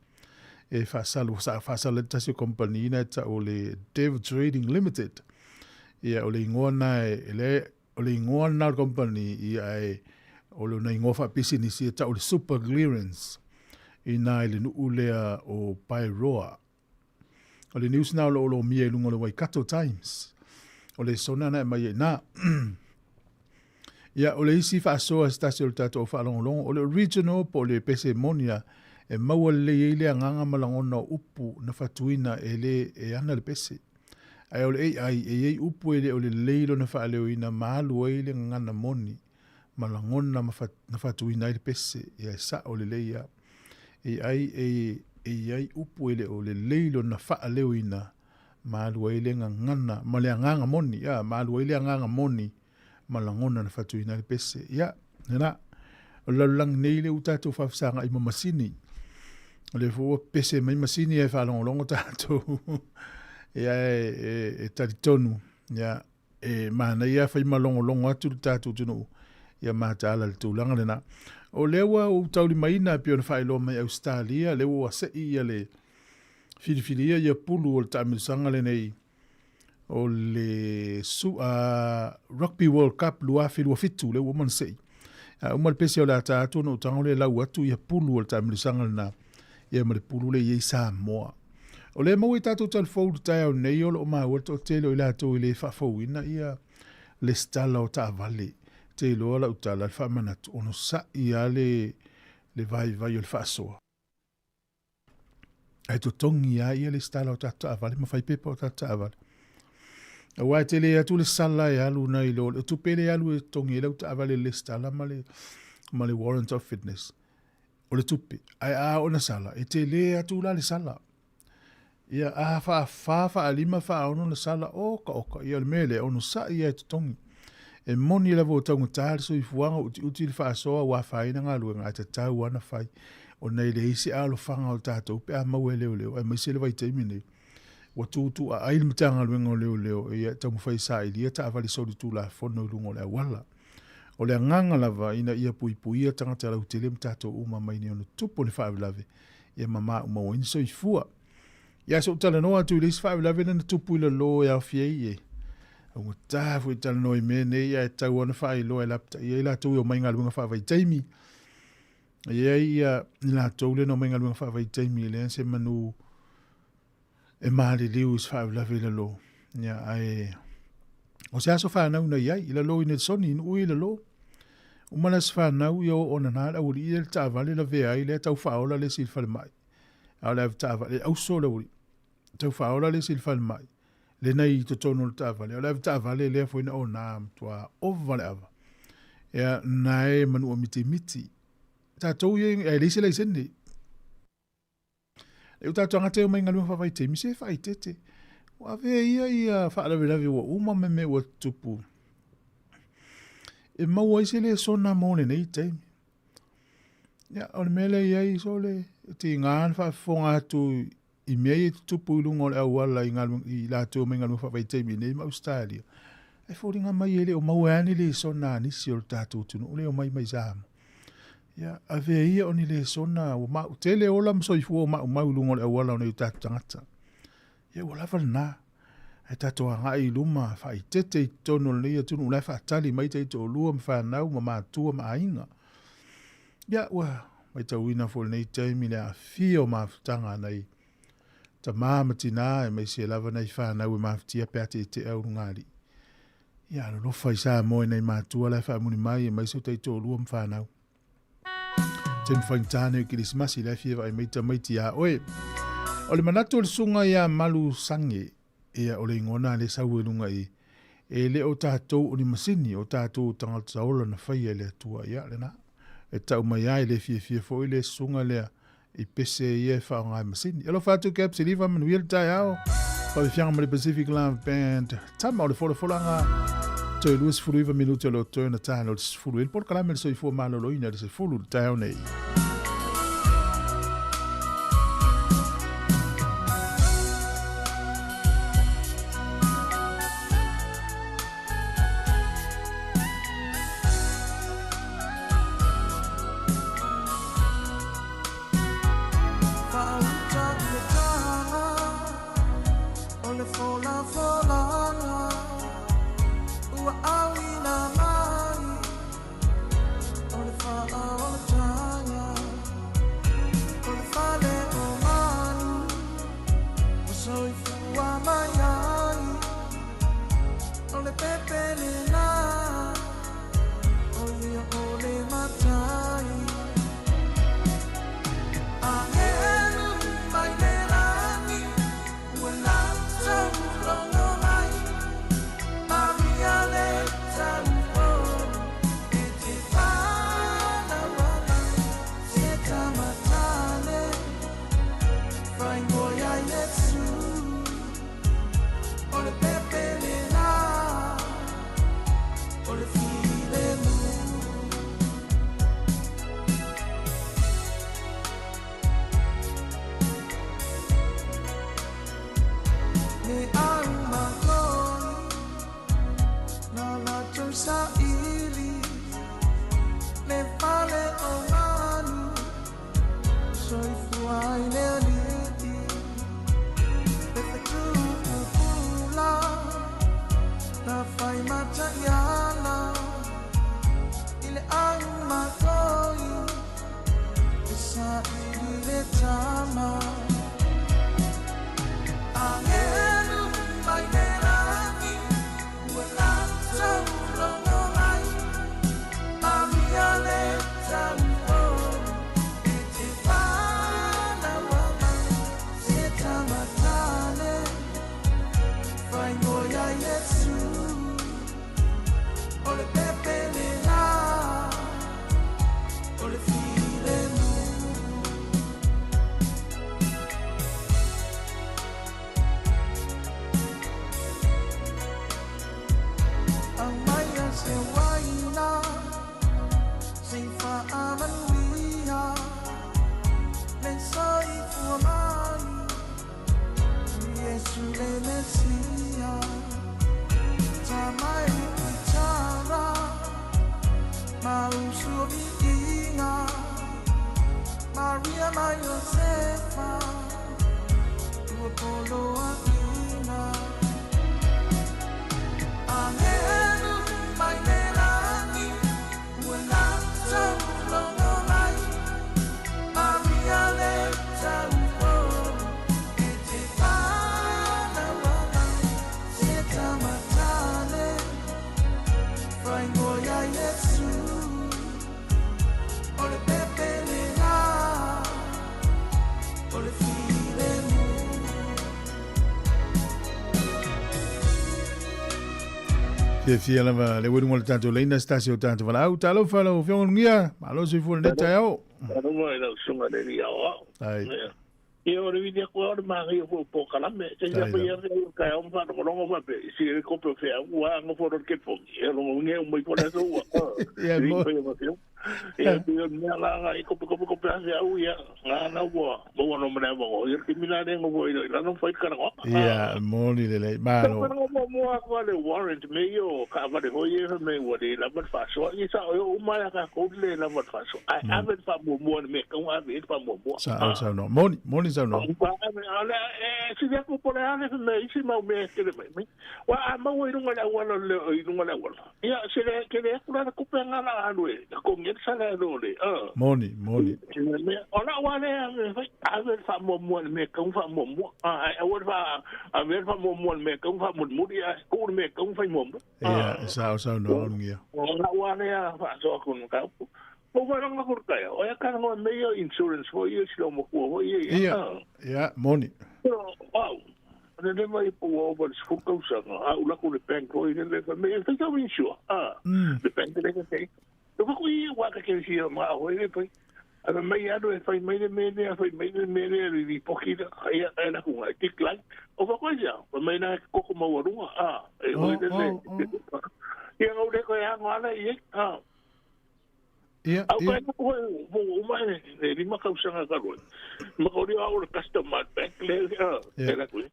e faasala, sa faasala le tasi o kamupani na e tau o le Dev Trading Limited. Ia, o le igoa na e, le, o le igoa na o le kamupani, ia e, o lona igoa faapisinisi e tau o le Super Clearance i na i le nuu lea o Paeroa. O le news na o lo o lomia i luga o le Waikato Times. O le sona na e mai ai na. Ia, o le isi faasoa se tasi o le tatou faalogologo, o le original po o le pese moni a, e maua lelei ai le agaga ma lagona o upu na fatuina e le e ana le pese. Ae o le AI, e i ai upu e le o lelei lona faaleoina ma alu ai le gagana moni ma lagona ma na fatuina ai le pese, ia e sao lelei a. AI e, e i ai upu e le o lelei lona faaleoina Ma alu ai le gagana ma le agaga moni, a, ma alu ai le agaga moni ma lagona na fatuina ai le pese. Ia, lena, o le lalolagi nei lea ua tatou faafesagai ma masini. O lea foi ua pese mai masini ae faalogologo tatou. Ia, e, e, e talitonu, ia, e manaia fai ma logologo atu le tatou atunuu ia mataala i le tulaga lena. O lea ua ou taulimaina e pei ona faailoa mai Ausetalia, lea ua sei ia le filifilia ia pulu o le taamilosaga lenei o le su, Rugby World Cup 2027, lea ua uma ona sei. A uma le pese o le ata atu ona ou tago lea lau atu ia pulu o le taamilosaga lena, ia ma le pulu lea e i ai Samoa. O lea e maua i tatou talifou i le taeao nei o lo o maua le toatele o i latou e le faafouina ia lesitala o taavale. Te iloa lau tala le faamanatu, onosai lava le, le vaivai o le faasoa. Ae totogi lava ia lesitala o tatou taavale ma fai pepa o tatou taavale. Aua e tele atu le sala e alu nai lo le tupe le alu e totogi ai lau taavale le lesitala ma le, ma le warrant of fitness. O le tupe. Ae a oo ina sala, e tele atu la le sala. Ia, a faafa, faalima, faaono na sala, oka oka, ia o le mea lea, onosai ia e totogi. E moni lava ua taugata le soifuaga, utiuti le faasoa, ua afaina galuega, ae tatau lava ona fai, ona e leai se alofaga o tatou pe a maua e leoleo, aemaise le vaitaimi nei, ua tuutuuaai le Matagaluega o Leoleo ia e taumafai e sailia taavale solitulafono i luga o le auala. O le agaga lava ina ia puipuia tagata lautele ma tatou uma mai ni ona tupu o ni faalavelave ia ma maumau ai ni soifua. Ia se i ou talanoa atu i le isi faalavelave lea na tupu i lalo e aofia ai e augata foi talanoa i mea nei ae tatau ona faailoa e lapataia ai latou e omai i galuega faavaitaimi. E i ai ia i latou lea na omai i galuega faavaitaimi e leai se manu e maliliu i se faalavelave i lalo. Ia, ae o se aso fanau na i ai, i lalo i Nelsoni, i nuu i lalo. Uma le aso fanau, ia oo nana le aualii le taavale lavea ai lea tau faaola le isi i le falemai. A o le avetaavale, e auso le aualii. Tau faaola le isi i le falemai, lena i totonu o le taavale. O le avetaavale lea foi na ona matua ova le ava. Ia, na e manua mitimiti. Tatou ia, e leai se laisene. E o tatou tagata e omai i galuega faavaitaimi, se faaeteete. Ua avea ia ia faalavelave ua uma ma mea ua tutupu e maua ai se lesona mo lenei taimi. Ia, o le mea lea e i ai, sole, e tiga ona faafofoga atu i mea ia e tutupu i luga o le auala i, galuega, i latou mai galuega faavaitaimi nei ma Ausetalia. E foliga mai e le o maua ai ni lesona a nisi o le tatou atunuu le omai mai Samoa. Ia, avea ia o ni lesona ua mau, tele ola ma soifua ua maumau i luga o le auala o nai o tatou tagata. Ia, ua lava lena. Ae tatou agai i luma, faaeteete i totonu o lenei atunuu la e faatali mai taitoalua ma fanau ma matua ma aiga. Ia, ua matauina foi i lenei taimi le aafia o mafutaga a nai tama ma tina, aemaise lava nai fanau e mafatia pe a teetea ulugalii. Ia alolofa i Samoa i nai matua la e faamuli mai, aemaise o taitoalua ma fanau. Taimi faigata nei o Kerisimasi, la e fia vaai mai tamaiti iā oe. O le manatu o le susuga ia Malu Sange, ia o le igoa na lea sau i luga i, e le o tatou o ni masini, o tatou o tagata ola na faia e le Atua. Ia, lena. E tau mai lava e le fiafia foi le susuga lea i pese ia e faaaoga e masini. Alofa atu Cap Siliva, manuia le taeao. Faafiafiaga ma le Pacific Love Band. Tama o le folafolaga. Toe 29 minute o lo o toe ona ta le 10. E le polokalame le soifua maloloina le 10 le taeao nei. atu le Mesia Ta mai tara Ma usu viinga Maria ma Josefa Ua polo ina Angelu mai le lagi Ua lata logo mai Maria le tau E te whanau mai Se tamatane Whaingoia Yesu O le pepe le la O le filemu. Fiafia lava le ueluga o le tatou laina se tasi o tatou valaau. Talofa lau Afioga Lugia, malo soifua i lenei taeao. Talofa i lau susuga le alii aoao. Ai. Ia o le vili atu lava o le manaia foi o polokalame. Se i Ai fai lava. ane ai o taeao ma faalogologo faapea i si kope o feau ua nofo loa le telefoni. Ia lona uiga e uma ifo le aso ua. Ia E le i mo. faia ma feau. Ia pei o le mea la na i kope kope kope a feau ia na na ua maua no ma le avanoa. Ia le taimi la lea nofo ai loa i lalo ma fai le talanoaga. Ia moni lelei, malo. Tau muamua atu a le warrant me ia o taavale foi ia fai mai ua le lava le faasoa. Ia sao e oo uma lava ia tatou le lava le faasoa. Ae ave le faamuamua i le mea e tatau ona ave i ai le faamuamua. Sao saunoa. Moni, moni saunoa. Ave a le e sili atu po o le a le fai mai isi mau mea e tele mai mai. Aua a maua i luga o le auala o le i luga o le auala. Ia se le tele atu la le tupe lena o le a alu e totogi ai le sala e lo le. Moni, moni. O lau lava lea mea e fai, ave le faamuamua i le mea e tatau ona faamuamua. Ae aua le faa, avea le faamuamua i le mea e tatau ona faamulimuli, ae tuu le mea e tatau ona fai muamua. Ia, e sao saunoa Ulugia. O lau lava lea faasoa atu i le mataupu. Ua faalogo atu i le taeao, o ia talanoa i mea ia o insurance foi ia, si loomatua foi ia. Ia, ia, moni. O au, o le leva ia po ua ova i le 10 tausaga, a ou alu atu i le bank foi lele, fai mai, e fai sau insure, le bank lea te Ua faku i ua ka ke fia ma o e pai. Ana mai alu e fai mai le mea lea, fai mai le mea lea, le ripoki lea, ia, e la kunga, e decline. O faku ai ia, fai mai na koko maualuga, a, e hoi le le. Ia ngau le koe ango ala i e, a. Ia, Au kai ku hoi, mo uma e, e lima kausaga ka roi. Ma ka uri au le customer bank le, a, e la kui.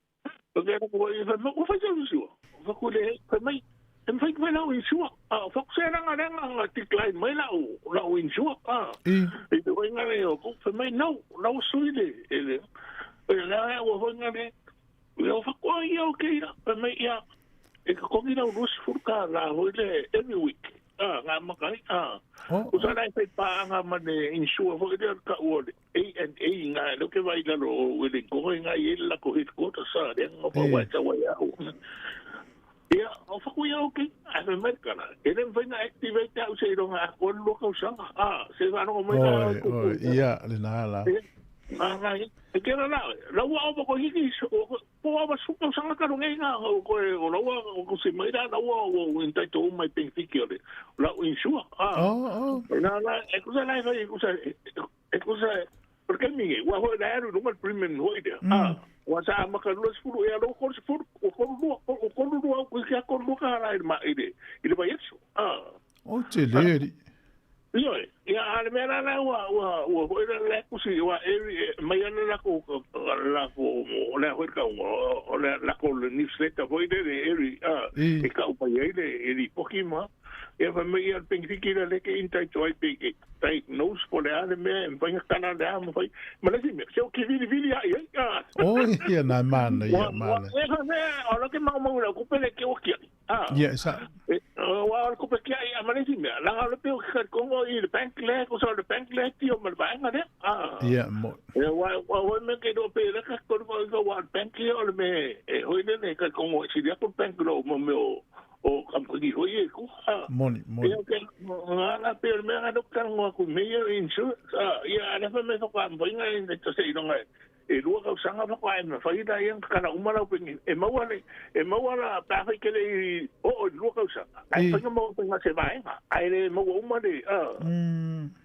O ke ku hoi, fai mai, ua fai sau insure. O faku le, fai mai, e mawhai ki lau insure. A, o faku se ranga ranga nga decline mai lau, lau insure. A, i te hoi ngare o ku, fai mai, nau, lau sui le, e le, e le a ua hoi ngare, ia o faku, a, ia o ke ira, fai mai, ia, e ka kongi lau 20 ka la hoi le every week. A, ngā makai, a. O sa lai whai pāanga ma le insure hoi le ka ua le A&A ngā, leo ke vai lalo o wele koe ngā i ele lako headquarters sa, le ngā wha wai ta wai au. Ia, o whaku ia oke, a whai mai kana. E le mwhai na activate au se ironga a koe lua kausanga. A, se whanongo mai na Oi, oi, ia, le nā la. A, ngā, e kera la, laua o mako hiki, po awa suka sanga ka runga inga, o koe, o laua, o ko se mai rā, laua o o entaito o mai penfiki o le, lau insua. A, Oh, oh. nā, nā, e kusa lai whai, e kusa, e kusa, o ke mingi, ua hoi la aru runga premium hoi rea. A, ua sa amaka 20 e alo kolu sefulu, o kolu lua, o kolu lua, o kia kolu lua ka hara i le ma, i le, i le vaiaso. A, O te leri. Ioe, ia a le mea la la ua ua ua hoi la la kusi ua every mai ana la ko la ko o le hoi ka o le la ko le newsletter hoi le every a e ka upa ai le e li poki ma ia fa mai ia ping fiki la le ke intai toi pe ke tai nose po le a le mea e whainga kana le a ma whai ma le si mea se o ki vili vili a ia a O ia nā mana ia Ua mana. e fa mea o la ke mau mau la kupe le ke o kia a Ia sa Ua o le kupe kia i a ma le si mea langa o le pe o ki ka kongo i le bank le ko sa le bank le ti o ma le vaenga le a Ia mo. E wa wa wa me ke do pe le ka ko ko ko wa bank le o le me e hoi le ne ka kongo si le ko bank lo mo me o o kampani hoi e ku a Moni, moni. Ia ke ngā la pe o le mea ngā ka ngoa ku me ia insurance a ia ana fa me fa kwa mboinga e ne to se ilonga e lua kausaga fa kwa e ma whai la ia kana uma lau pengi e maua le e maua la pa whai kele i o o lua kausaga ai whainga maua penga se vaenga ai le maua uma le a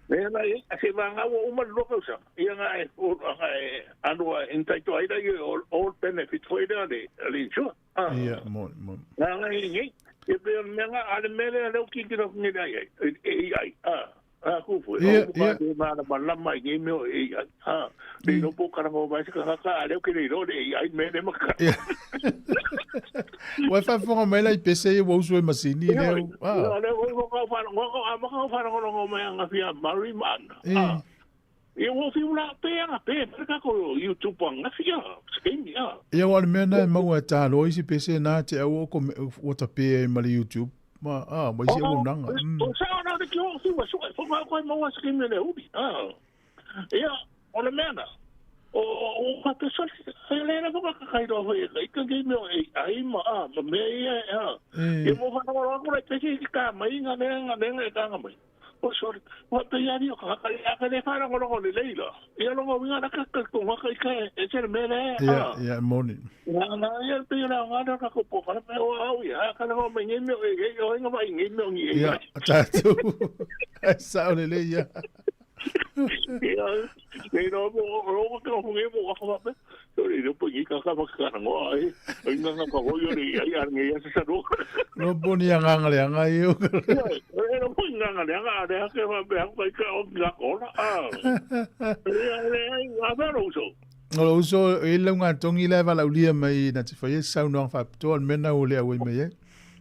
Me ana ia a se vaenga ua uma le lua kausaga ia ngā e o ngā e anu a entaito ai la ia all, all benefit hoi le le le insure a Ia moni, moni. Ngā ngā i ngi, e pe o mea ngā, a le mea lea leo kikino ki ngai ai, e i ai, a. A ku foi, o ka te mana malama i ngi mea o AI. Ha, le ilo po karanga o mai se kangaka, a leo ke le ilo le AI me le maka. Ua e faafofoga mai la i pese ia ua usu ai masini lea. Ah. Lea ua ka whanongo, a maka whanongo mai anga fia Murray ma ana. Ah. Ia ua fiu la pe anga pe, pe ka ko YouTube anga fia, skemi a. Ia ua le mea na e maua e tāloa isi pese nā te au o ko ua tape ai ma le YouTube. Ma, ah, ma isi auaunaga. O sa ona le ki o fiu a sua, whanga koe maua skemi le uri. Ah. Ia, o le mea na, o, o ka te soli, e le na whaka ka kai roa hoi e kai ka ki mea e ai ma a, ma mea ia e a. Ia mo whana wala ako lai pesi ki ka mai nga nea nga nea e ka nga mai. O soli, wa te ia rio ka ka ia ka le whana ngolo le leila. Ia longo winga na ka ka ko nga kai ka e se mea le a. Ia, ia, moni. Nga nga ia te ia nga na ka ko po ka me o au ia ka na mai ngi mea e e o nga mai ngi mea ngi e. Ia, tātou. Ai sao le le ia. Ia, nei no mo ro ka ho ngi mo ka fa pe. So le po ngi ka ka ma ka na ngo ai. Ai nga nga ka ho yo le ai ar ngi ya sa ro. No po ni anga le anga iyo. Ia, e no po nga nga le anga le ke fa pe ka ka o nga ko na. Ah. Ia le ai nga fa ro so. O lo uso e lau ngā tongi le wala ulia mai na te whai e saunoang whapitoa al mena o le awe mai e.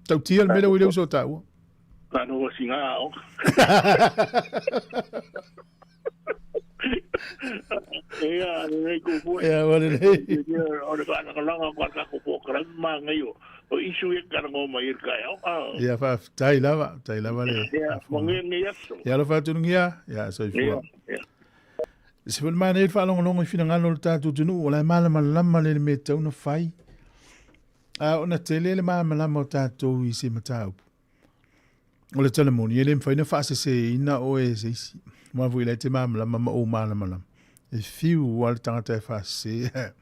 Tau tia al mena o le uso tāua. Ka no singa o. Ia, le ko fu. Ia, wale le. Ia, o le ka na langa ka ka ko po kra ma ngai o. O isu e ka ngo mai ka ya. Ia fa tai lava, tai lava le. Ia, mo ngi ngi aso. Ia lo fa tungia, ia soifua. Ia. Se fo mana e whaalongolongo i whinangalo le tātou tunu, o lai malama lama le me tau na whai. A ona tele le malamalama o tātou i se mataupu. O le tala moni, e le mwhai na whaasese ina o e se isi. Mwa vui lai te malamalama ma o malamalama. E whiu wa le tangata e whaasese.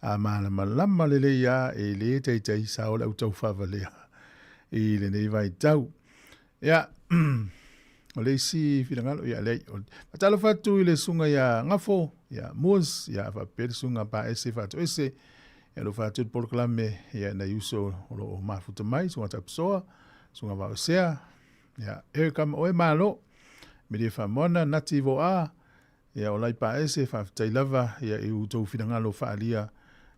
A malamalama le le ia e le teitai sa o le au tau whawalea. I le nei vai tau. Ia, o le isi whinangalo, ia lei. Matalo whatu i le sunga ia ngafo, ia muas, ia whapere sunga pa ese whatu ese. Ia lo whatu i polokalame, ia nei uso o lo o mafuta mai, sunga tapsoa, sunga waosea, ia e kama oe malo, me ria whamona, nati vo a, ia o lai pa ese, whawhitai lava, ia i utou whinangalo whaalia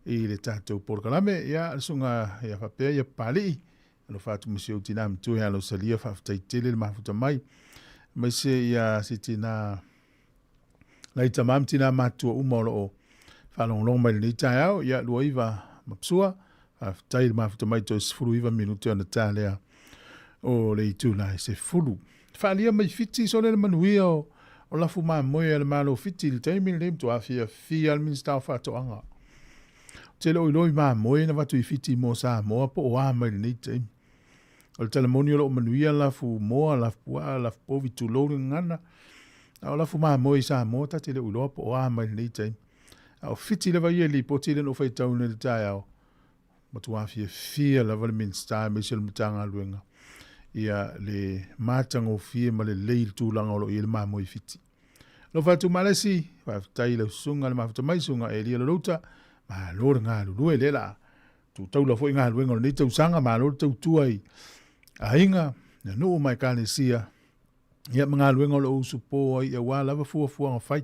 i le tātou polokalame, ia sunga ia whapea, ia pali, lo whatu museo tina mtu ia lo salia whawhitai tele le mafuta mai, mai se ia si tina lai tamam tina matua uma o loo whalonglong mai le nei au, ia lua iwa mapsua, whawhitai le mafuta mai toi sefulu iwa minutu ana tālea o le itu lai se fulu. Whaalia mai whiti so le manuia o lafu maa moe le malo whiti le taimi le mtu awhia fia al minista o whatoanga. Te lo iloi maa moe na watu i whiti mō sa moa po o a mai le nei taimi. O le talamoni o lo manuia lafu moa, lafu pua, lafu povi tulou le ngana. A o lafu maa moe sa moa ta te le uloa po o a mai le nei taimi. A o whiti leva ia li poti le no whaitau ne le tai ao. Matua fia fia lava le minista me se le mutanga luenga. Ia le mātanga o fia ma le lei le tūlanga o lo ia le maa moe whiti. Lo whatu malesi, whawhitai le usunga le mafuta mai sunga e lia le louta, ma lo le ngā lulue le la. Tu taula fo i ngā luenga o nei tausanga, ma lo le tautua i ainga, na nuu mai kānesia, ia ma ngā luenga o lo usu pō ai, ia wā lava fua fuanga whai.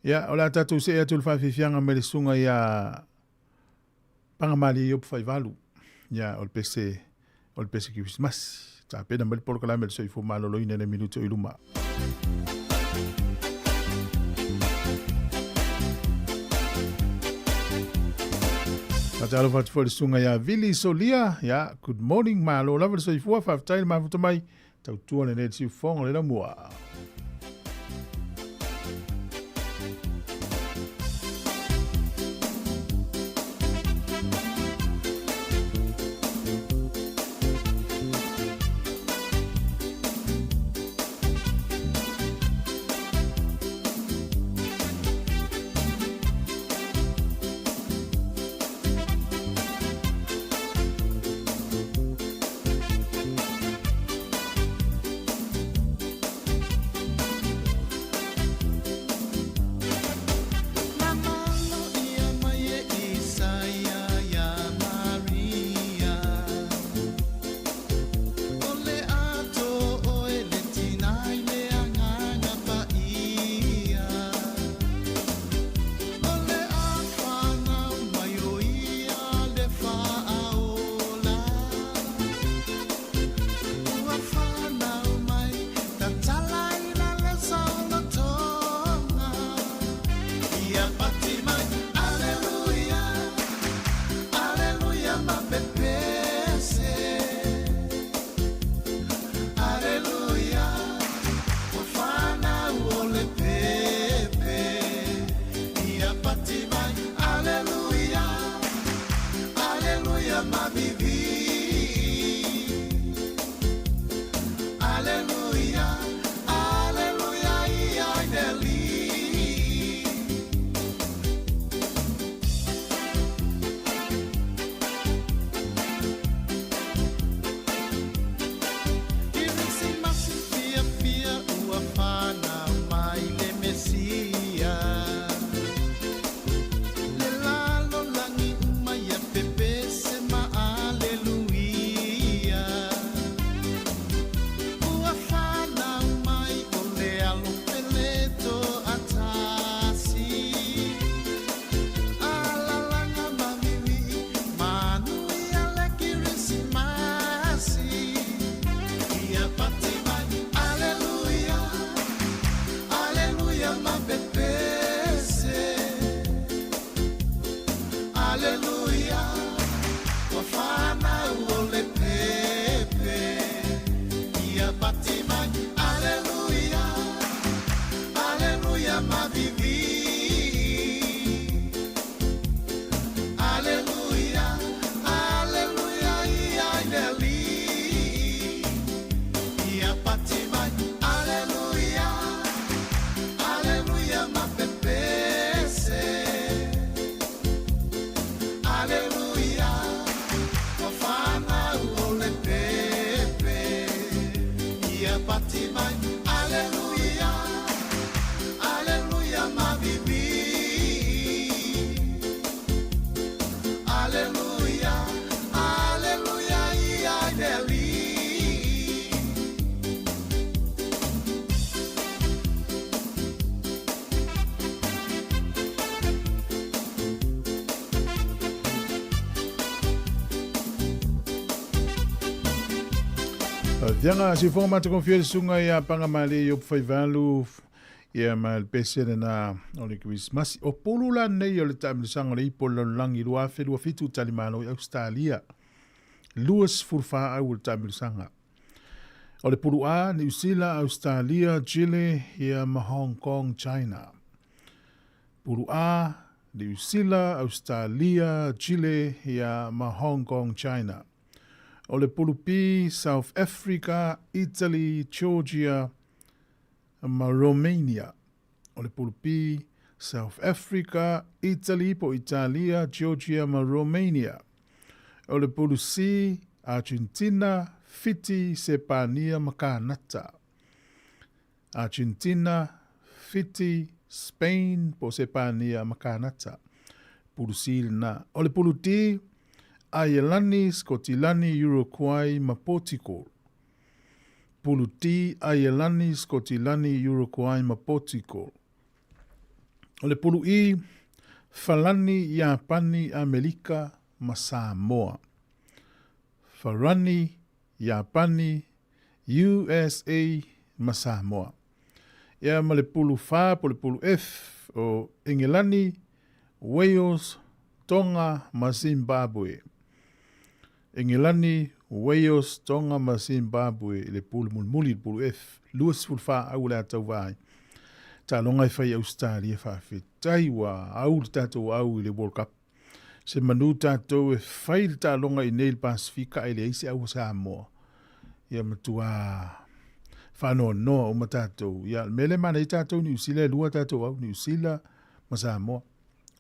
Ia, o la tātou se e atu le whawhiwhianga me le sunga ia pangamali i opu whaivalu. Ia, o le pese Christmas. Tā pena mai le polokalame le soifua maloloina le minuto i luma. Matalo whatu fo le sunga ia Vili Solia, ia, good morning, malo lava le soifua, whawhitai le mafuta mai, tautua le nei siufonga le lamua. Aleluia mavivi Aleluia Aleluia ia i le alii Kerisimasi fiafia ua fanau mai le Mesia Le lalolagi uma ia pepese ma Aleluia Ua fanau mai o le Alo pele toatasi Alalaga mavivi manuia le Kerisimasi Ia pati mai Aleluia Aleluia mapepese Aleluia Ua fanau o le pepe Ia pati mai Aleluia Aleluia mavivi Aleluia Aleluia ia i le alii Ia pati mai Aleluia Aleluia mapepese Aleluia Ua fanau o le pepe Ia pati mai Aleluia Aleluia mavivi Aleluia Aleluia ia i le alii Fianga siufoga matagofie le susuga ia Pagamale Iopu Faivalu ia ma le pese lena o le Kerisimasi. O pulu la nei o le taamilosaga o le ipo o le lalolagi 2027 talimalo i Ausetalia. 24 au o le taamilosaga. O le pulu A, Niu Sila, Ausetalia, Chile ia ma Hong Kong, China. Pulu A, Niu Sila, Ausetalia, Chile ia ma Hong Kong, China. O le pulu B, South Africa, Italy, Georgia ma Romania. O le pulu B, South Africa, Italy po o Italia, Georgia ma Romania. O le pulu C, Argentina, Fiti, Sepania ma Kanata. Argentina, Fiti, Spain po o Sepania ma Kanata. Pulu C lena. O le pulu D, Aielani, Skotilani, Uruguay ma Portugal. Pulu D, Aielani, Skotilani, Uruguay ma Portugal. O le pulu E, Falani, Iapani, Amelika ma Samoa. Farani, Iapani, USA ma Samoa. Ia ma le pulu F po o le pulu F o Engelani, Wales, Tonga ma Zimbabwe. Engelani, Wales, Tonga ma Zimbabwe i le pulu mulimuli, le pulu F, 24 au o le a tauva ai. Taaloga e fai i Ausetalia faafetai ua au le tatou au i le World Cup. Se manu tatou e fai le taaloga i nei i le Pasefika ae leai se au a Samoa. Ia matua faanoanoa uma tatou. Ia, le mea lea e manaia tatou Niu Sila e lua tatou au, Niu Sila ma Samoa.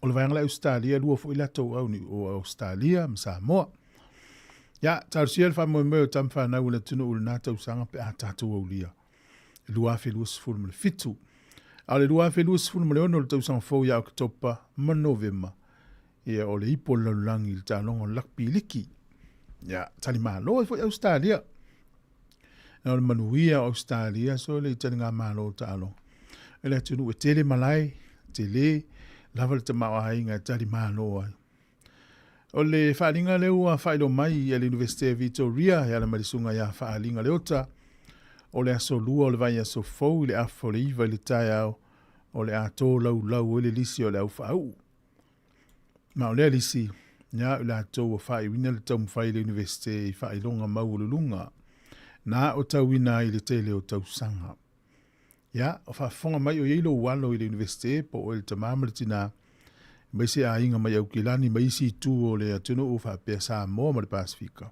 O le vaega la Ausetalia, e lua foi latou au, o Ausetalia ma Samoa. Ia, talosia le faamoemoe o tama fanau a le atunuu i lena tausaga pe a tatou aulia. 2027. A o le 2026 o le tausaga fou ia Oketopa ma Novema, ia o le ipo o le lalolagi i le taaloga o le lakpi liki. Ia, talimalo ai foi Ausetalia. Na o le manuia o Ausetalia so le i taligamalo o taaloga. E le atunuu e tele malae, tele lava le tamaoaiga e talimalo ai. O le faaaliga lea ua faailoa mai e le Iunivesite Vitoria e ala mai le susuga ia Faaaliga Leota, o le aso Lua o le vaiaso fou i le afa o le 9 i le taeao o le a tolaulau ai le lisi o le au faauu. Ma o lea lisi, ia o i latou ua faaiuina le taumafai i le Iunivesite i faailoga maualuluga na aotauina ai i le tele o tausaga. Ia, o faafofoga mai o i ai lou alo i le Iunivesite po o oe le tama ma le tinā, Aemaise aiga mai Aukilani ma isi itu o le atunuu faapea Samoa ma le Pasefika.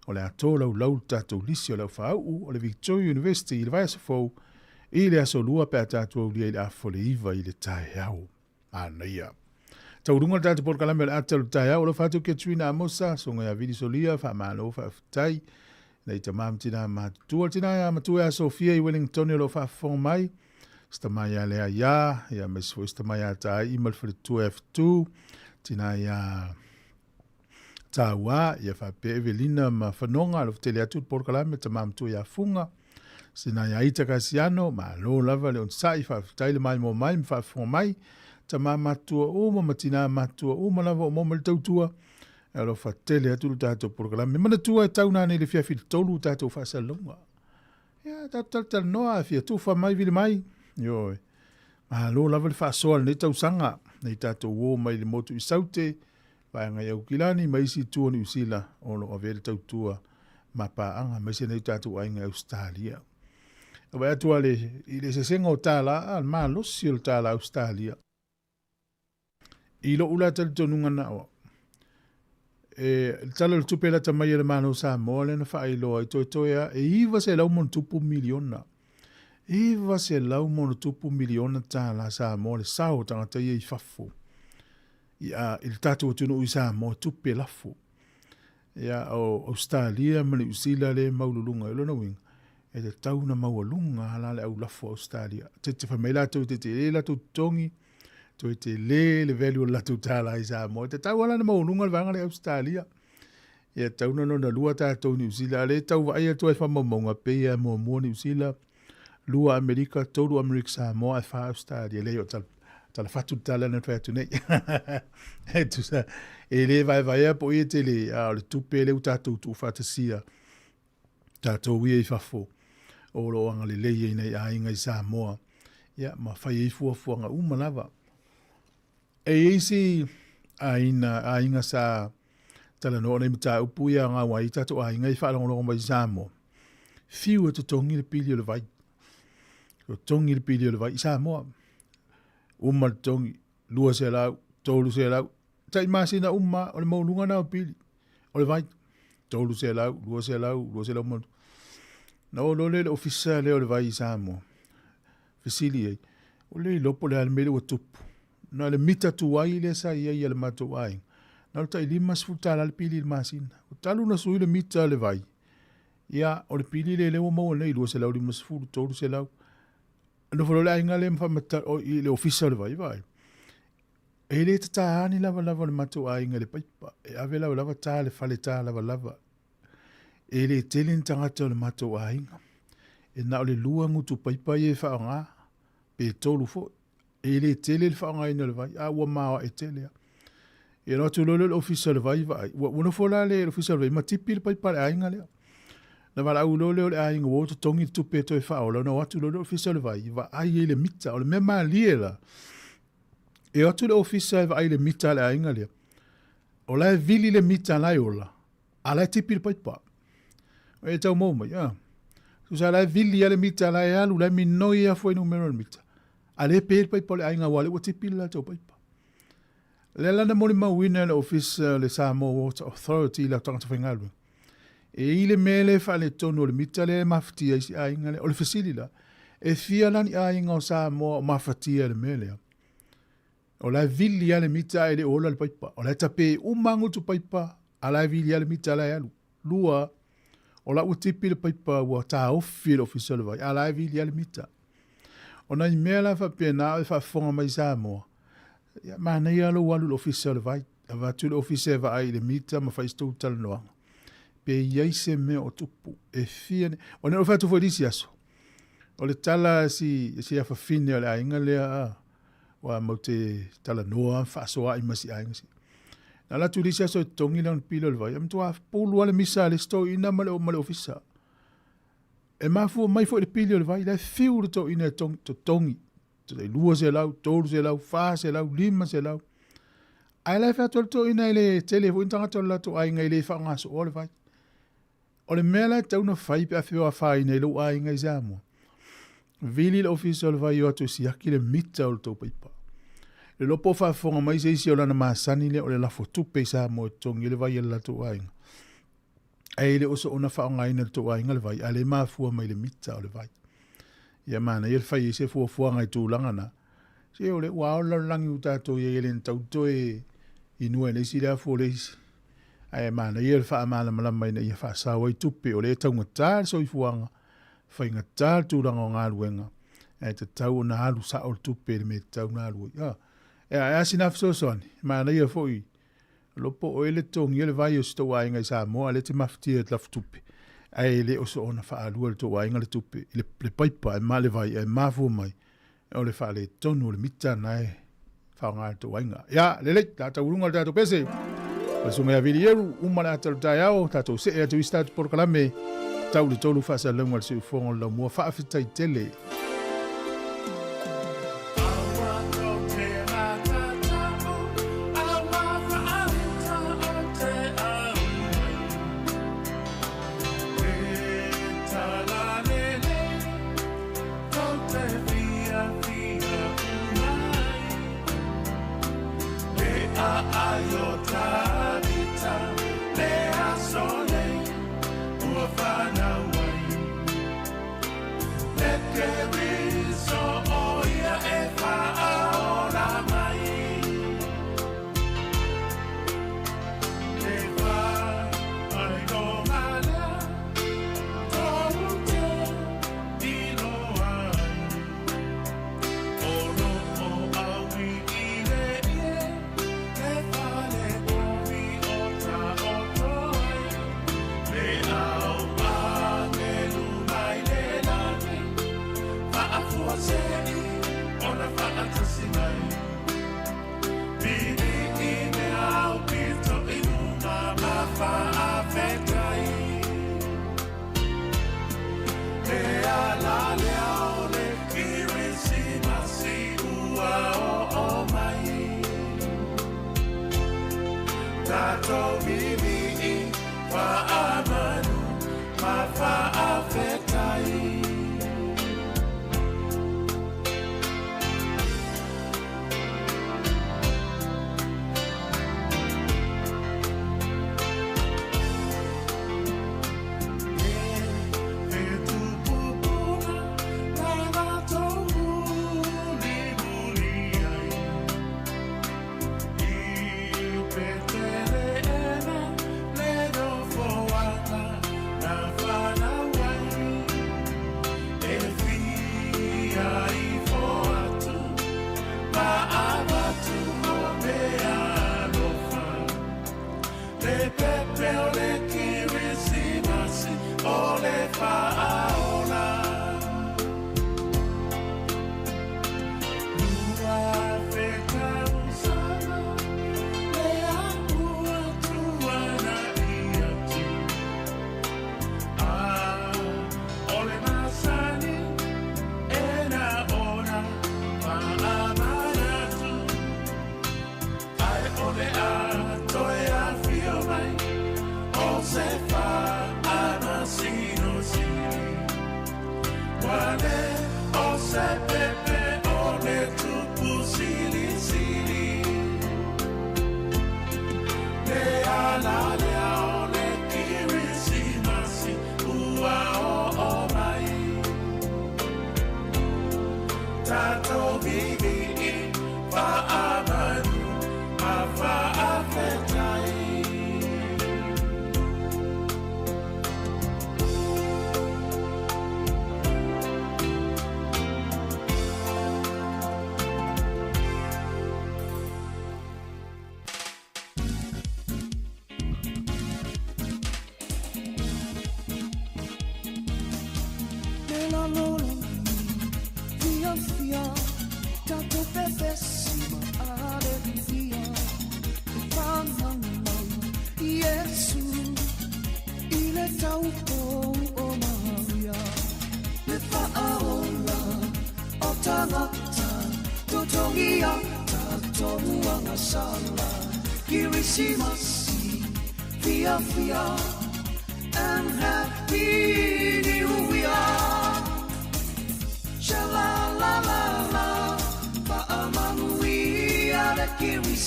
O le a tolaulau le tatou lisi o le aufaauu o le Victoria University i le vaiaso fou i le aso Lua pe a tatou aulia i le afa o le 9 i le taeao. Manaia. Taualuga le tatou polokalame o le ata o le taeao. Alofa atu Katrina Amosa, Susuga ia Vili Solia, faamalo faafetai. Nei tama ma tina matutua, le tina ia matua ia Sofia i Wellington o lo o faafofoga mai. Si tama ia Lea ia, ia aemaise foi si tama ia Taai ma le faletua ia Fetu, tina ia Taua, ia faapea Evelina ma Fanoga, alofa tele atu le polokalame, tama matua ia Fuga, sina ia Ita Kasiano, malo lava le onosai, faafetai le maimoa mai ma faafofoga mai, tama matua uma ma tina matua uma lava o maua mai le tautua, e alofa tele atu le tatou polokalame. Manatua e tau nanei le fiafi le tolu tatou faasalalauga. Ia, tatou talatalanoa, fia tufa mai, vili mai. Ioe. Malo lava le faasoa lenei tausaga, nei tatou uo mai le motu i Saute, vaega i Aukilani ma isi itu o Niu Sila o lo o avea le tautua ma paaga, aemaise nei o tatou aiga i Ausetalia. E vaai atu lava i le eseesega o tālā, a, le malosi o le tālā Ausetalia. I lou la talitonuga na o au, e, le Tala o le Tupe lata mai a le Malo o Samoa lea na faailoa ai toetoe a e 900 ma miliona. 900 ma miliona tālā Samoa le sao o tagata ia i fafo. I, a, i le tatou atunuu i Samoa, tupe lafo. Ia, o Ausetalia ma Niu Sila lea e maululuga. O lona uiga, e tatau ona maualuga lava la le au lafo a Ausetalia. Te, te fai mai latou, te tele latou totogi, toe tele le value o le latou tālā i Samoa. E tatau lava la ona maualuga le vaega lea i Ausetalia. Ia, tatau ona lona lua tatou Niu Sila. A o lea e tau vaai atu ai i faamaumauga, pei lava e muamua Niu Sila, lua Amerika, tolu Amerika Samoa, ae fa Ausetalia. Leai, o tala, tala fatu le tala na fai atu nei. E tusa, e le vaevaea po o ia tele, a o le tupe lea ua tatou tuufaatasia, tatou ia i fafo, o lo o agalelei ai nai aiga i Samoa, ia, ma fai ai fuafuaga uma lava. E i ai si aiga, aiga sa talanoa nei mataupu ia gaua ai tatou aiga i faalogologo mai i Samoa. Fiu e totogi le pili o le vai. Totogi le pili o le vai i Samoa. Uma le totogi, 200, 300, tai masina uma o le maualuga na o pili o le vai. 300, 200, 200 ma... Na oo loa lea i le ofisa lea o le vai i Samoa. Fesili ai, ua le iloa po o le a le mea lea ua tupu. Na o le mita tuai lea sa i ai a le matou aiga, na o le tai $50 le pili i le masina. Ua talu ona sui le mita a le vai, ia, o le pili lea lea ua maua nei, 250, 300. Nofo loa le aiga lea ma faamatala, o, i le ofisa o le vai, vaai. E le tata ni lavalava o le matou aiga i le paipa. E ave lavalava ta le fale ta lavalava. E le tele ni tagata o le matou aiga. E na o le lua gutu paipa ia e faaaoga, pe tolu foi. E le tele le faaaogaina o le vai, a ua maoae tele lava. Ia ona o atu loa lea o le Ofisa o le Vai vaai, ua, ua nofo la le Ofisa o le Vai ma tipi le paipa a le aiga lea. Na valaau loa lea o le aiga ua o totogi le tupe e toe faaola, ona o atu loa lea o le Ofisa o le Vai, vaai ai le mita. O le mea malie la, e o atu le Ofisa e vaai le mita a le aiga lea, o la e vili le mita la e ola, A la e tipi le paipa. E tau maua mai, a. Tusa la e vili a le mita, la e alu, la e minoi a fuainumera o le mita. A le pe le paipa o le aiga aua lea ua tipi le latou paipa. Lea la na molimauina e le Ofisa o le Samoa Water Authority i latou tagata faigaluega. E i le mea lea e faaletonu o le mita lea e mafatia ai si aiga lea. O le fesili la, e fia la ni aiga o Samoa o mafatia i le mea lea? O la e vili lava le mita ae le o ola le paipa. O la e tape uma ngutu paipa, a la e vili lava le mita la e alu. Lua, o la ua tipi le paipa ua taofi e le Ofisa o le Vai, a la e vili lava le mita. O nai mea la faapena o e faafofoga mai Samoa, ia manaia lou alu i le Ofisa o le Vai, avatu le Ofisa e vaai i le mita ma fai se tou talanoaga. Pe i ai se mea o tupu, e fia ne... O ne o fai atu foi i le isi aso, o le tala si, si afafine o le aiga lea, a, Aua matou te talanoa ma faasoaai ma si aiga si. Na alu atu i le isi aso e totogi lana pili o le vai, e matua pulu lava le misa a le isi toeaina ma le, ma le ofisa. E mafua mai foi le pili o le vai, la e fiu le toeaina e togi, totogi. Tai 200, 300, 400, 500. Ae la e fai atu ai le toeaina e le tele foi ni tagata o le latou aiga e le faaaoga sooa le vai. O le mea la e tatau ona fai pe a fia afaina i lou aiga i Samoa, vili le ofisa o le vai o atu e siaki le mita o le tou paipa. Le iloa po o faafofoga mai se isi o lana masani lea o le lafo tupe i Samoa e totogi ai le vai a le latou aiga. Ae e le o soona faaaogaina e le tou aiga le vai, a le mafua mai le mita o le vai. Ia manaia le fai ai se fuafuaga i tulaga na. Se o le ua ao le lalolagi ua tatou i ai e le na tau toe inua e le isi le afu o le isi. Ae manaia le faamalamalama ina ia faasao ai tupe, o lea e taugata le soifuaga, faigata le tulaga o galuega, ae tatau ona alu sao le tupe i le mea e tatau ona alu ai. Ea, ae a sina fesoasoani, manaia foi Lo po o oe le totogia le vai o si tou aiga i Samoa a lea te mafatia i te lafu tupe ae le o soona faalua e le tou aiga le tupe i le paipa e ma le vai ae mafua mai o le faaletonu o le mita na e faaaoga e le tou aiga. Ia, lelei, la tauuluga le tatou pese. O le susuga ia Vili Eru, uma le ata o le taeao, tatou see atu i isi tatou polokalame, tau le tolu faasalalauga a le Siufofoga o le Laumua. Faafetai tele.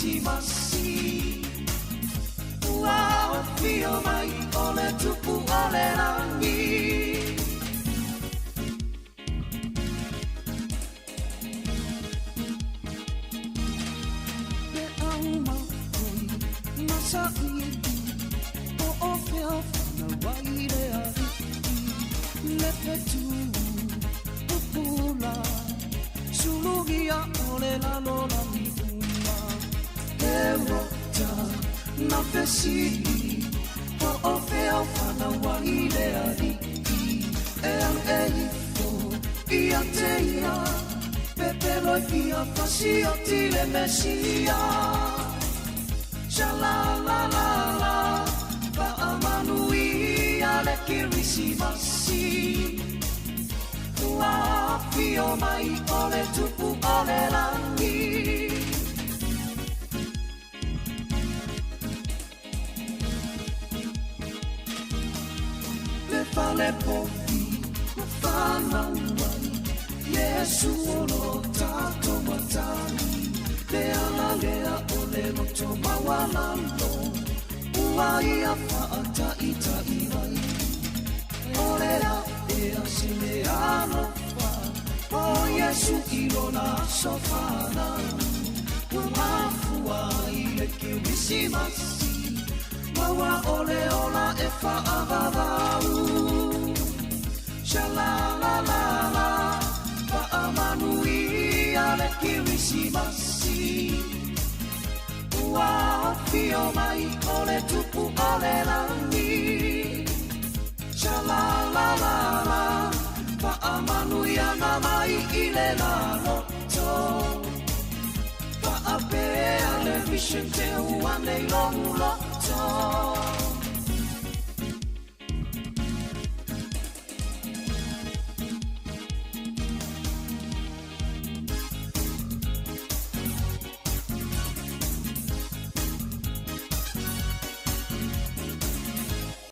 Kerisimasi Ua afio mai o le tupu o le lagi Le au makoi ma saili O o fea whanau ai le ali'i Le fetu pupula Sulugia o le lalolagi uma Herota na fesili Po o fea whanau ai le ali'i E alu e ifo ia te ia Pepelo i fia fasioti le Mesia Sha la la la la Fa'amanuia le Kerisimasi Ua afio mai o le tupu o le lagi Le fale povi na fanau ai Iesu o lo tatou matagi Le ala lea o le loto maualalo Ua ia fa'ata'ita'i ai O le a'e a se meaalofa O Iesu i lona aso fanau Ua mafua ai le Kerisimasi Maua o le ola e fa'avavau Sha la la la la Fa'amanuia le Kerisimasi Ua afio mai o le tupu o le lagi Sha la la la la Fa'amanuiaga mai i le laloto Fa'apea le vision teu ane i lou loto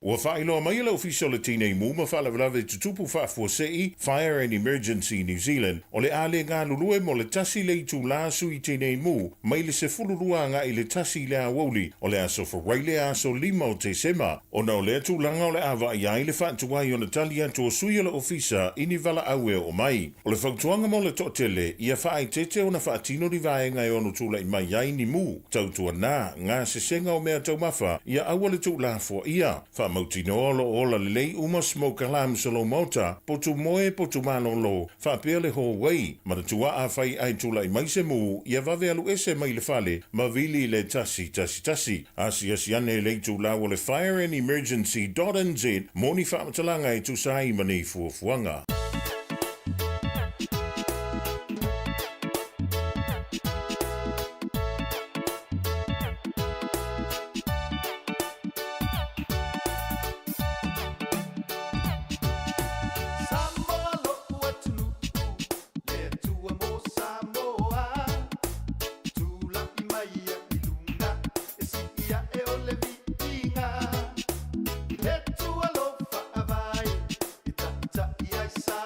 Ua faailoa mai e le Ofisa o le Tinei Mu ma Faalavelave Tutupu Faafuasei, Fire and Emergency New Zealand, o le a le galulue mo le tasi le itulā sui tinei mu mai le 12 agai i le tasi i le aoauli o le aso Faraile aso 5 o Tesema, ona o lea tulaga o le a vaaia ai le faatuai ona tali atu o sui o le Ofisa i ni valaau e oo mai. O le fautuaga mo le toatele, ia faaeteete ona faatino ni vaega e ono tulai mai ai ni mu, tautuana, gasesega o mea taumafa, ia aua le tuulafoaia. Faamautinoa o lo o ola lelei uma smoke alarms o lou maota, potu moe, potu malolo, faapea le hallway. Manatua afai ae tulai mai se mu, ia vave alu ese mai le fale ma vili i le 111. Asiasi ane i le itulau o le fireandemergency dot nz mo ni faamatalaga e tusa ai ma nei fuafuaga. Samoa lo'u atunuu, le Atua mo Samoa. Tula'i mai ia i luga, e si'i a'e o le viiga. I le Atua lo faavae, e ta'ita'i ai Samoa.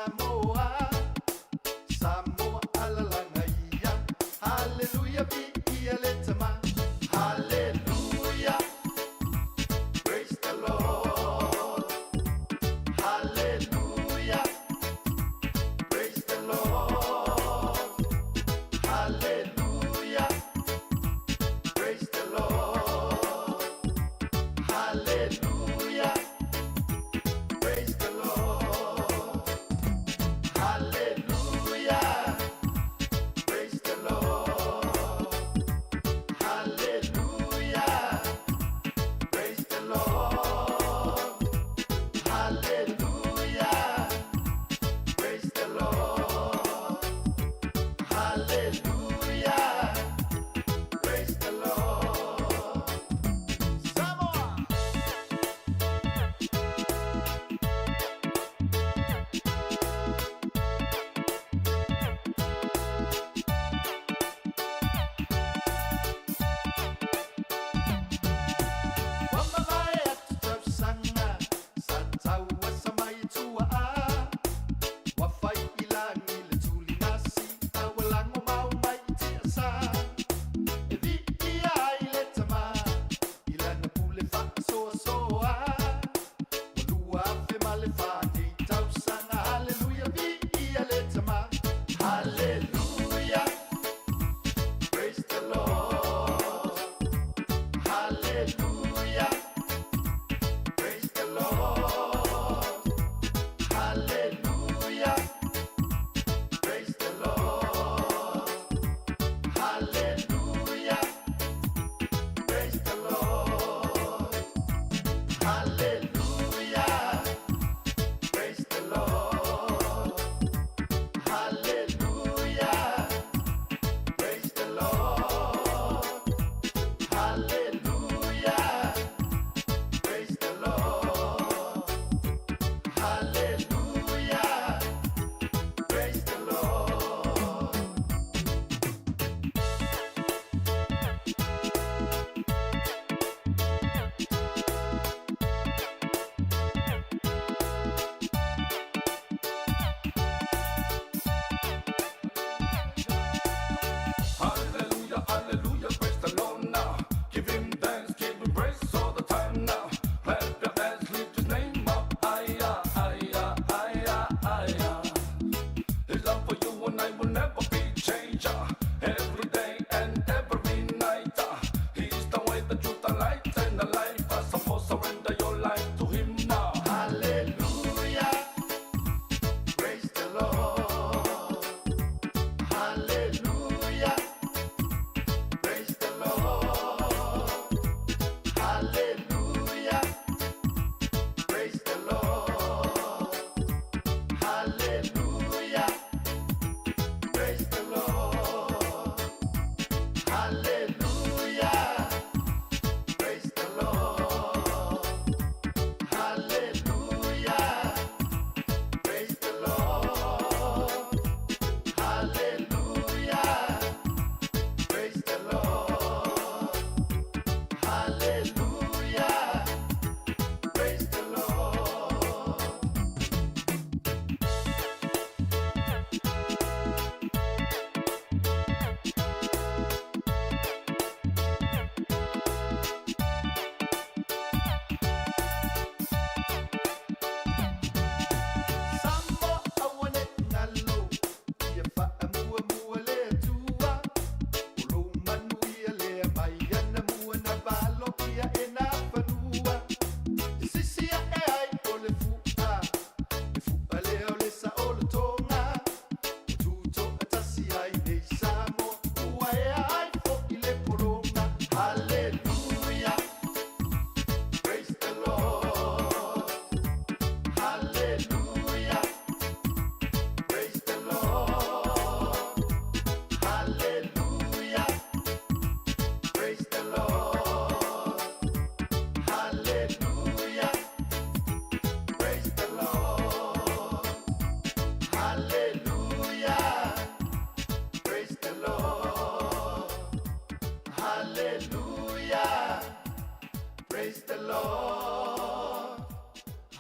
Lord.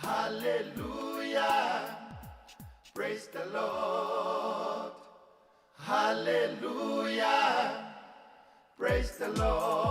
Hallelujah. Praise the Lord. Hallelujah. Praise the Lord.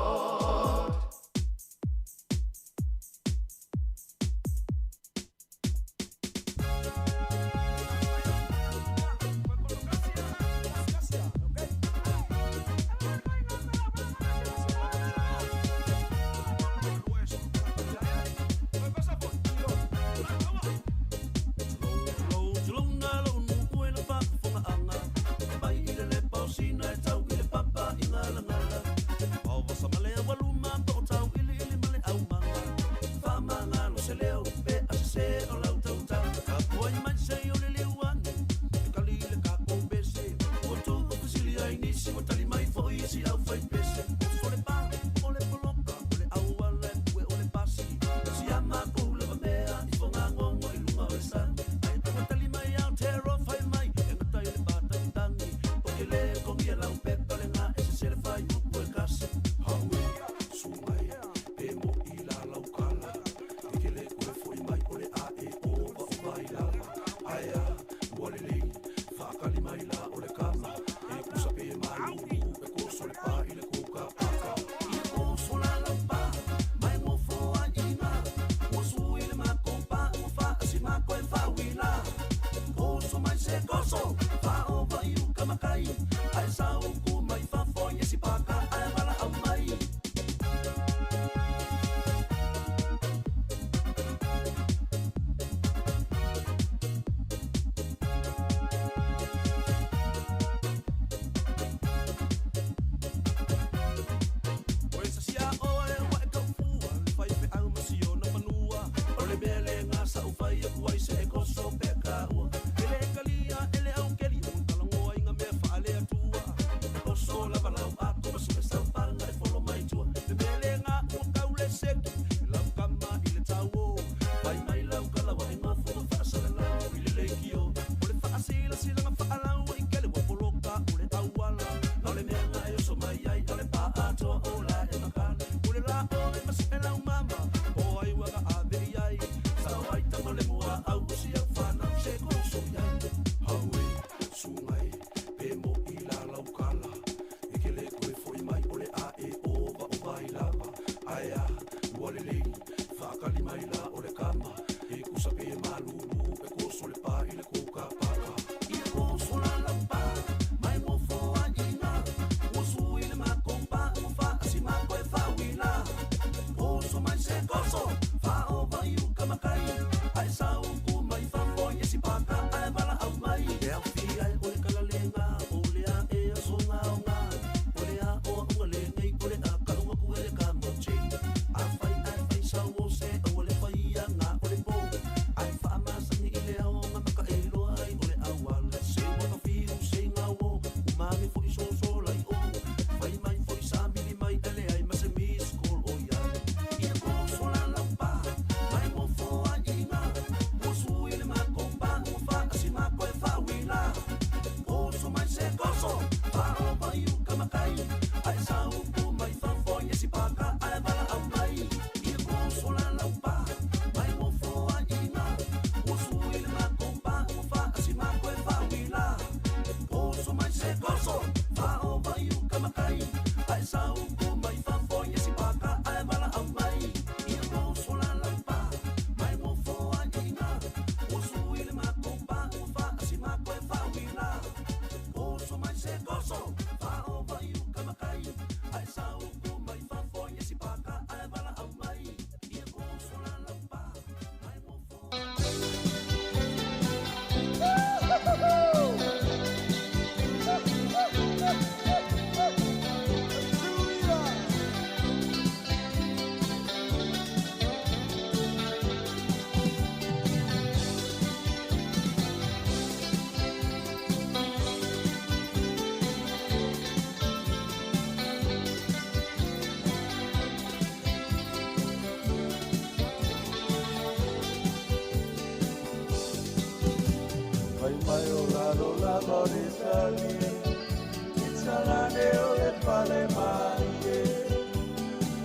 Fale mai e,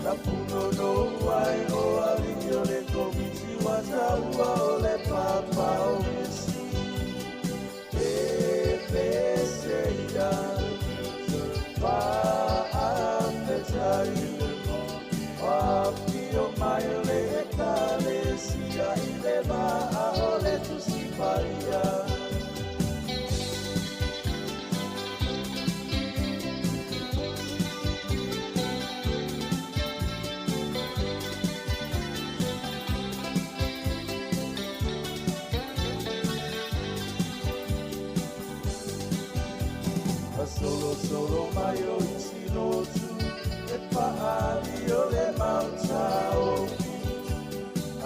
la puno no ai o. Solo mai o isi lotu E paali o le mauta o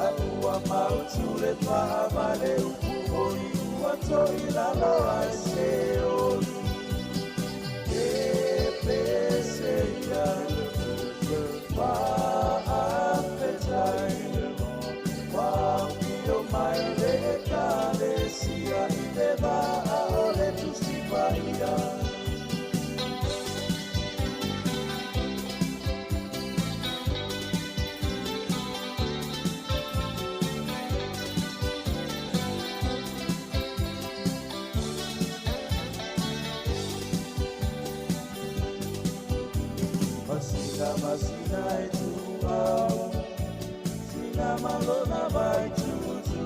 A ua mautu le paa ma le upu oi Ua toi lalo ai se oli E pese ia Faafetai Wapio mai le ekalesia I le vaa o le Tusi Paia. Masina, masina e tuau, sina malona vai tutu.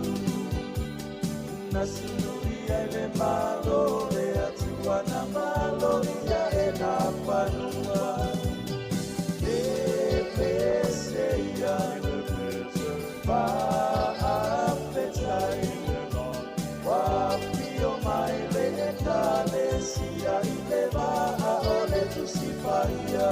Nasinuia e le malo le atua na malo ia e na panua. E pese ia, faafetai, wapio mai le ekalesia i le vaa o le Tusi Paia.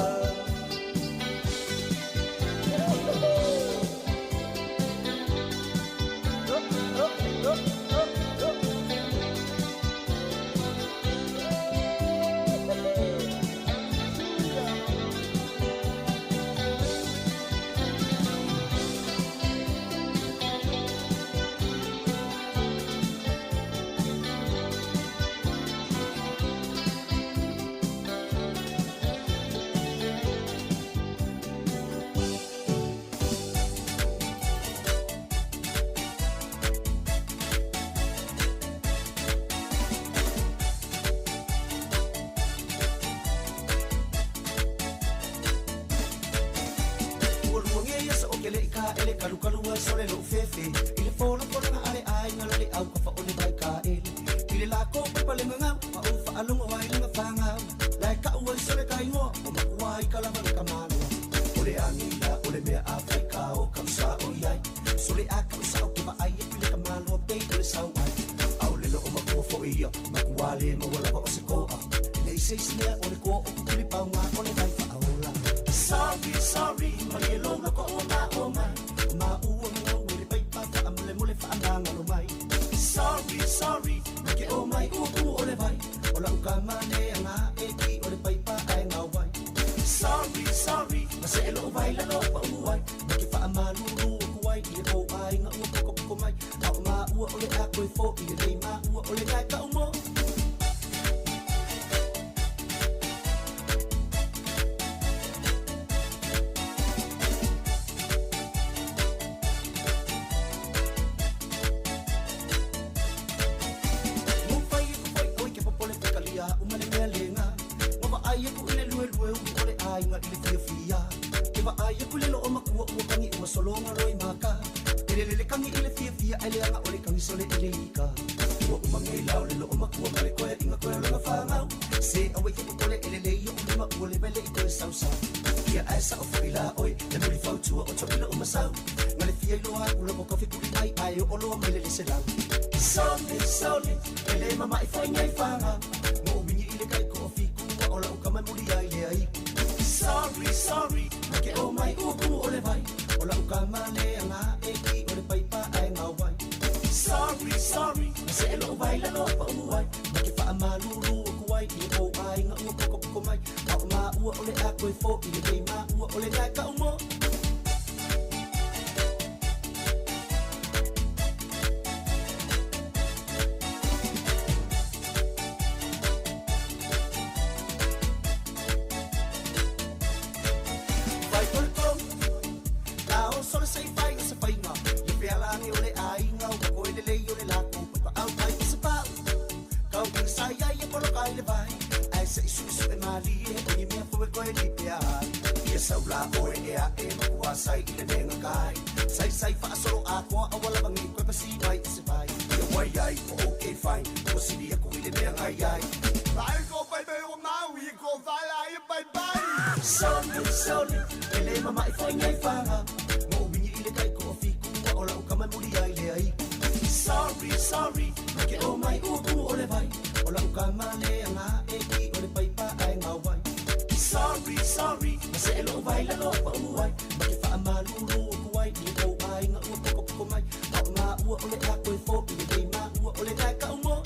Ua luagia ia sa o ke le i ka ele kalu kalu ai sole lo fefe. I le folo folo na ale ai ngalo le au ka fa o le vai ka ele. I le lako pepa le ngangau, ma o fa alongo ai le ngawhangau. Lai ka ua i sole ka ingoa, o makua i ka lava le ka manoa. O le angi la, o le mea a whai ka o ka usa o iai. Sole a ka usa o ke ma ai e pile ka maloa pe o le sau ai. Au le lo o makua fo ia, makua le mawalava o se koa. Le i se isi mea o le koa o kukuli pau ngā o le vai wha aola. Sorry, sorry, ma le lo na ko o ma o mai. O ma ua ngau e le pai pa wha a mole mole wha a nganga lo mai. Sorry, sorry, ma ke o mai ua ku o le vai. O la uka mane a ngā e ki o le pai pa ai ngā wai. Sorry, sorry, ma se e lo vai la lo pa uai. Ma ke wha a maluru o kuai i le po ai ngā ua poko poko mai. A o ma ua o le a koe fo i le lei ma ua o le ngai ka umo. Sorry, sorry, ele mama i whai ngai whanga. Mo wingi i le kai ko fiku wa ola o kama muri ai le ai. Sorry, sorry, ma ke o mai ua kumu o le vai. Ola o kama le anga e ki o le paipa ai ngā wai. Sorry, sorry, ma se e lo vai la lo pa uai. Ma ke wha maluru o kuai i le o ai ngā ua poko poko mai. A o mā ua o le a koe fo i le lei mā ua o le ngai ka umo. Sorry, sorry, ele mama i whai ngai whanga. Mo wingi i le kai ko o fiku wa ola o kama muri ai le ai. Sorry, sorry, ma ke o mai ua kumu o le vai. Ola o kama le anga e ki o le paipa ai ngā Sorry, sorry, na seʻe loʻu vai lalo paʻu ai. Ma ke faʻamalulu aku ai i kou ʻaiga ua pokopoko mai. A ʻo māua ʻo le a koe foʻi lenei māua ʻo le nae kaʻu moʻi.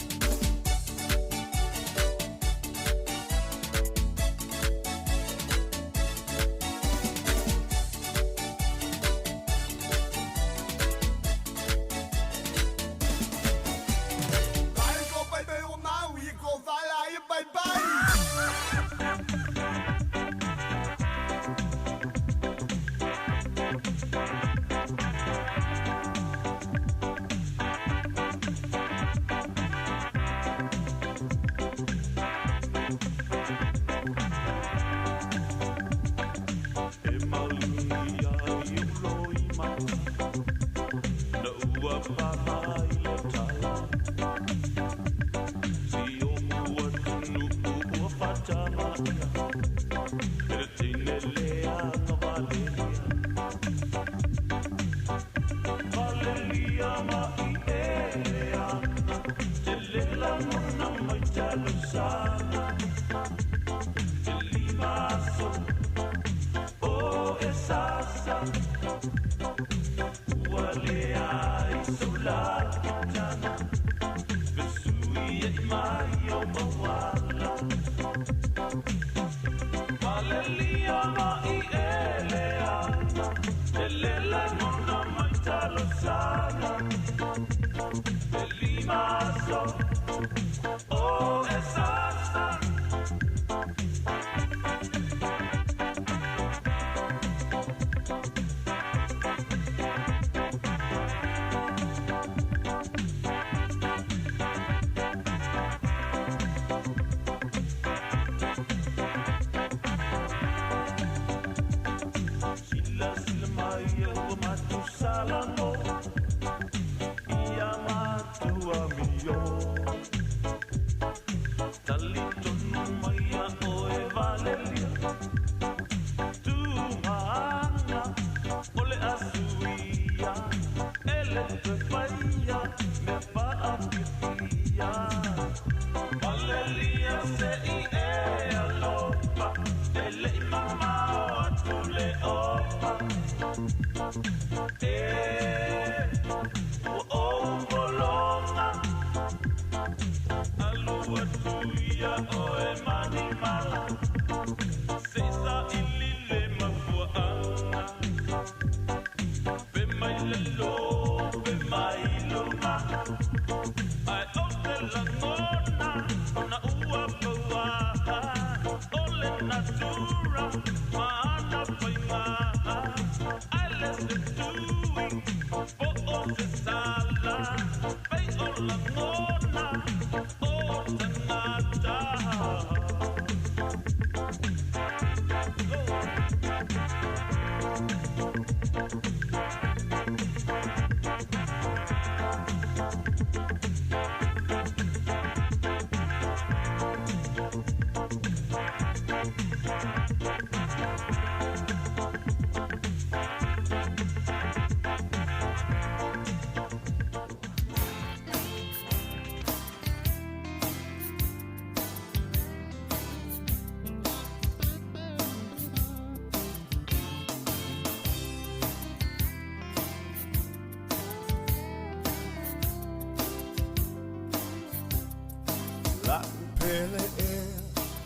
La'u pele e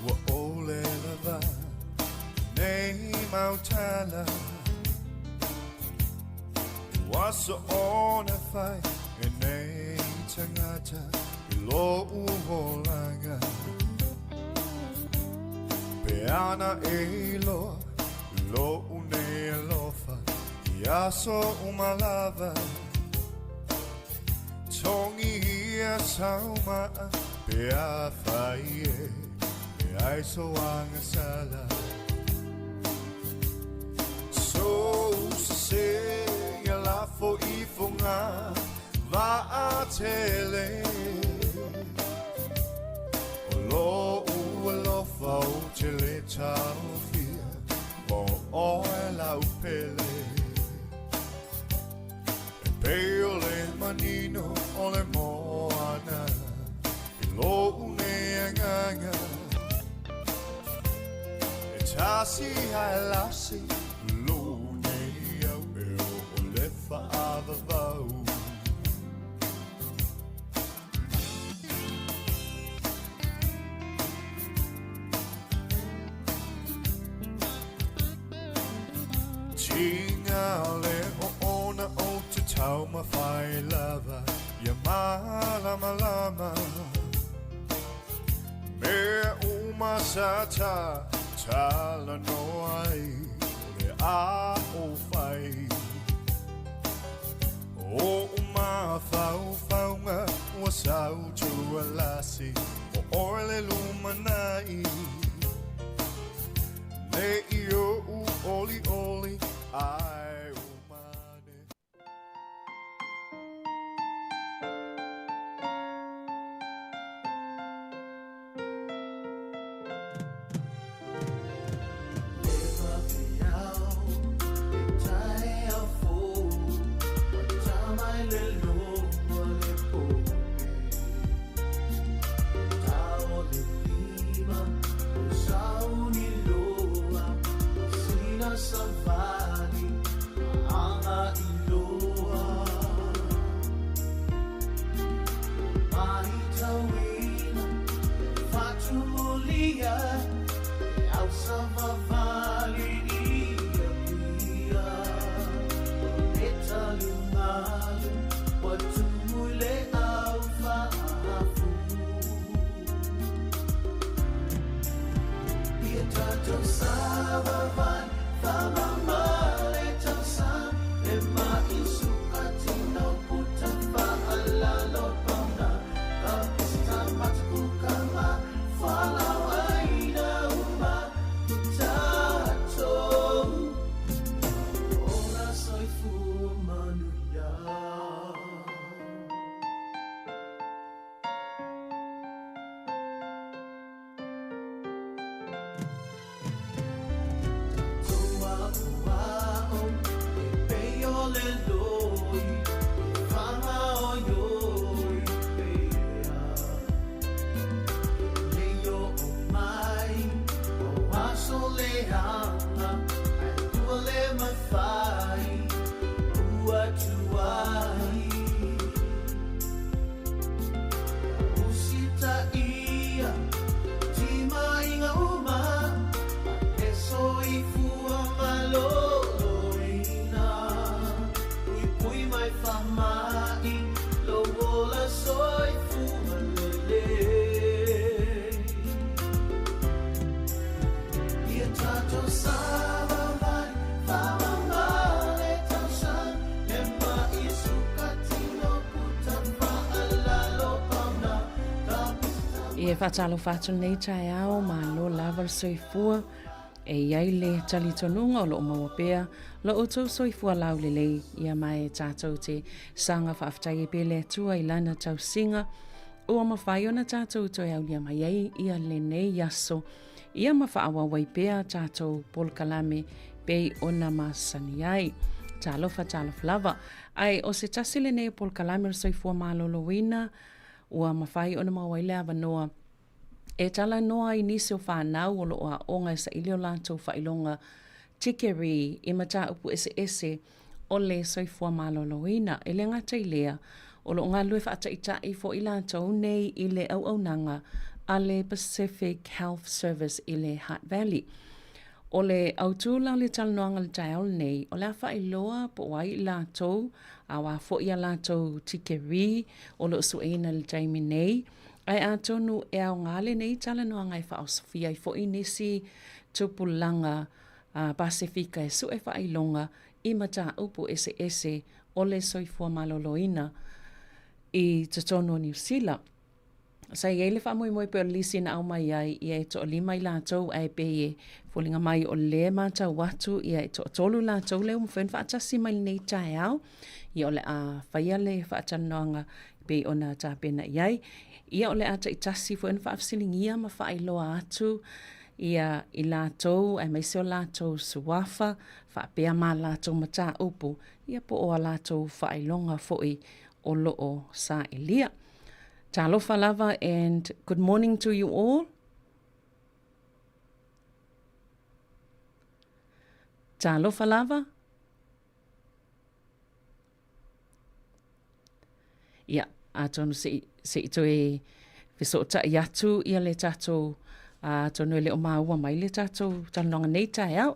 ua ʻole lava nei mau tala Ua soona fai e nei tagata i lo'u olaga Pe ana e iloa lo'u nei alofa i aso uma lava Togi ia sauma'a pe afai e e ai so agasala So sese ia lafo ifoga va'atele O lo'u alofa ou te lē taofia mo oe lau pele E pei o le manino o le moana i lo'u nei agaga E Tasi ae lasi lou nei au e o le faavavau. Tinga le o ona o te taumafai lava ia malamalama. Mea uma sa ta talanoa ai o le a o fai. O mafaufauga ua sau tualasi o oe le lumanai. Nei i oʻu olioli ai umane. E faatalofa atu lenei taeao, malo lava le soifua. E i ai le talitonuga o loo maua pea lo outou soifua laulelei, ia ma e tatou te saga faafetai ai pea le Atua i lana tausiga ua mafai ona tatou toe aulia mai ai ia lenei aso, ia ma faaauau ai pea tatou polokalame pei ona masani ai. Talofa, talofa lava. Ae o se tasi lenei o polokalame o le soifua maloloina ua mafai ona maua ai le avanoa E talanoa ai nisi o fanau o lo o aoga e saili o latou faailoga tikeri i mataupu eseese o le soifua maloloina. E le gata i lea, o lo o galulue faataitai foi latou nei i le auaunaga a le Pacific Health Service i le Hutt Valley. O le autū la o le talanoaga i le taeao lenei, o le a faailoa po o ai i latou, a o a foi a latou tikeri o lo o sueina i le taimi nei, Ae atonu e aoga lenei talanoaga e faaosofia ai foi nisi tupulaga Pasefika e sue faailoga i mataupu eseese o le soifua maloloina i totonu o Niu Sila. Sa i ai le faamoemoe pei o le lisi na aumai ai ia e toalima i latou ae pei e foliga mai o lea matau atu ia e toatolu latou lea ua mafai ona faatasi mai lenei taeao. Ia o le a faia le faatalanoaga pei ona tapena i ai. Ia o le a taitasi foi ona faafesiligia ma faailoa atu ia i latou aemaise o latou suafa faapea ma latou mataupu ia po o a latou faailoga foi o lo o sailia. Talofa lava and good morning to you all. Talofa lava. Ia, atonu se i, se i toe fesootai atu ia le tatou, atonu e le o maua mai le tatou talanoaga nei taeao.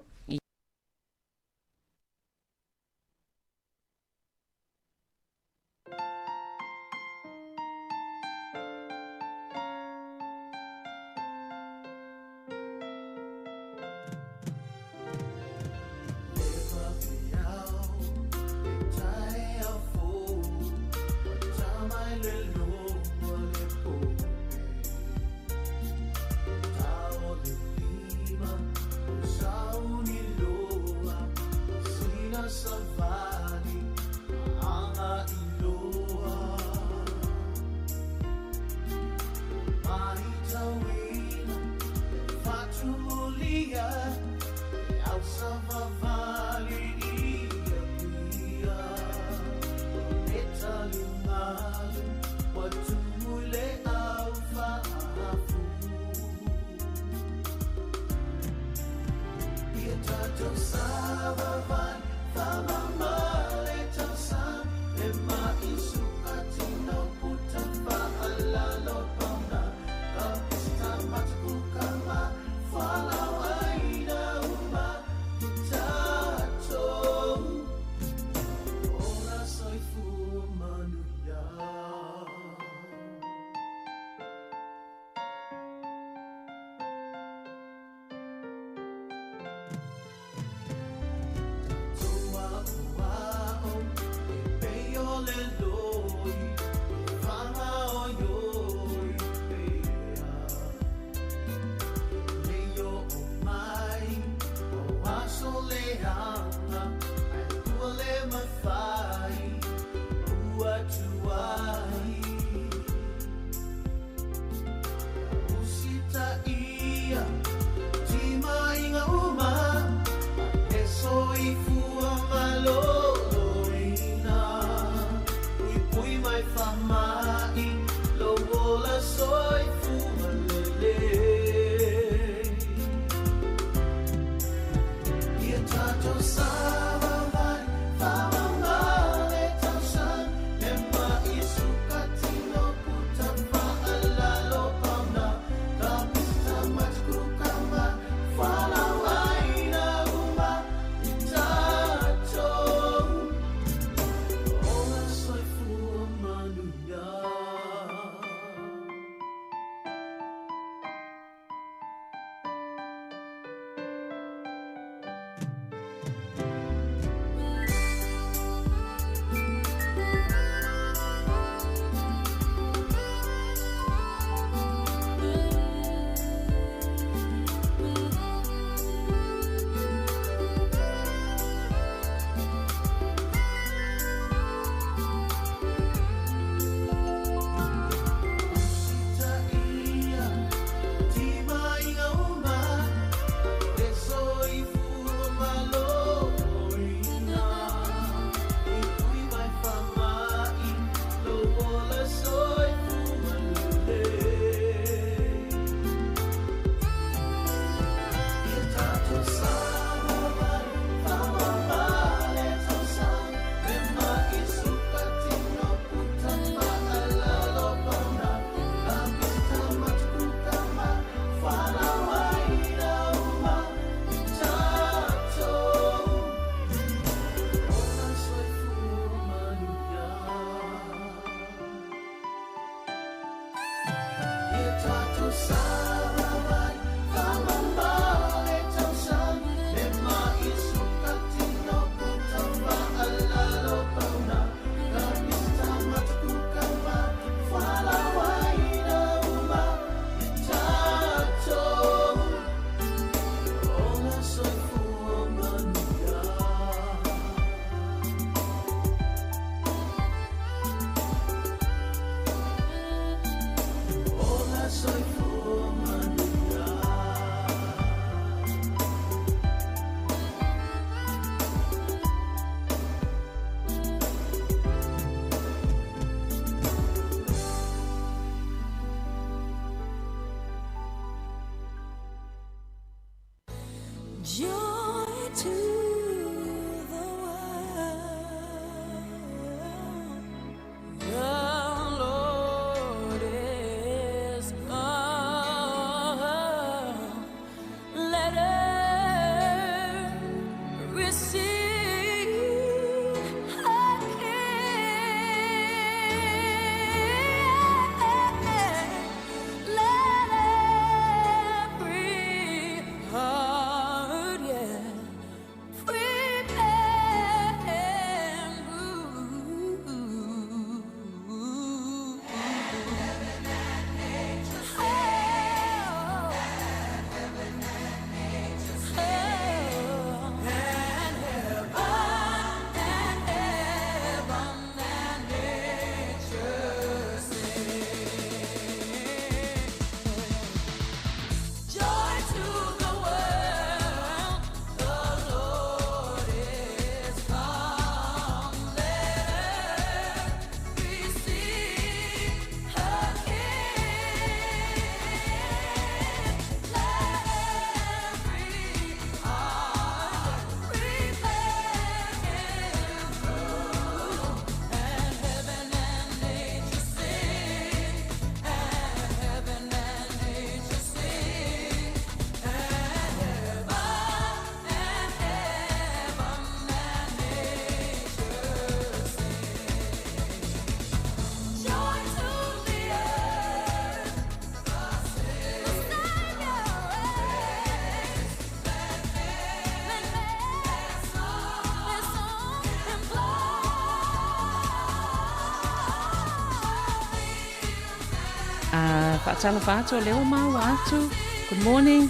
Faatalofa atu o lea ua maua atu. Good morning.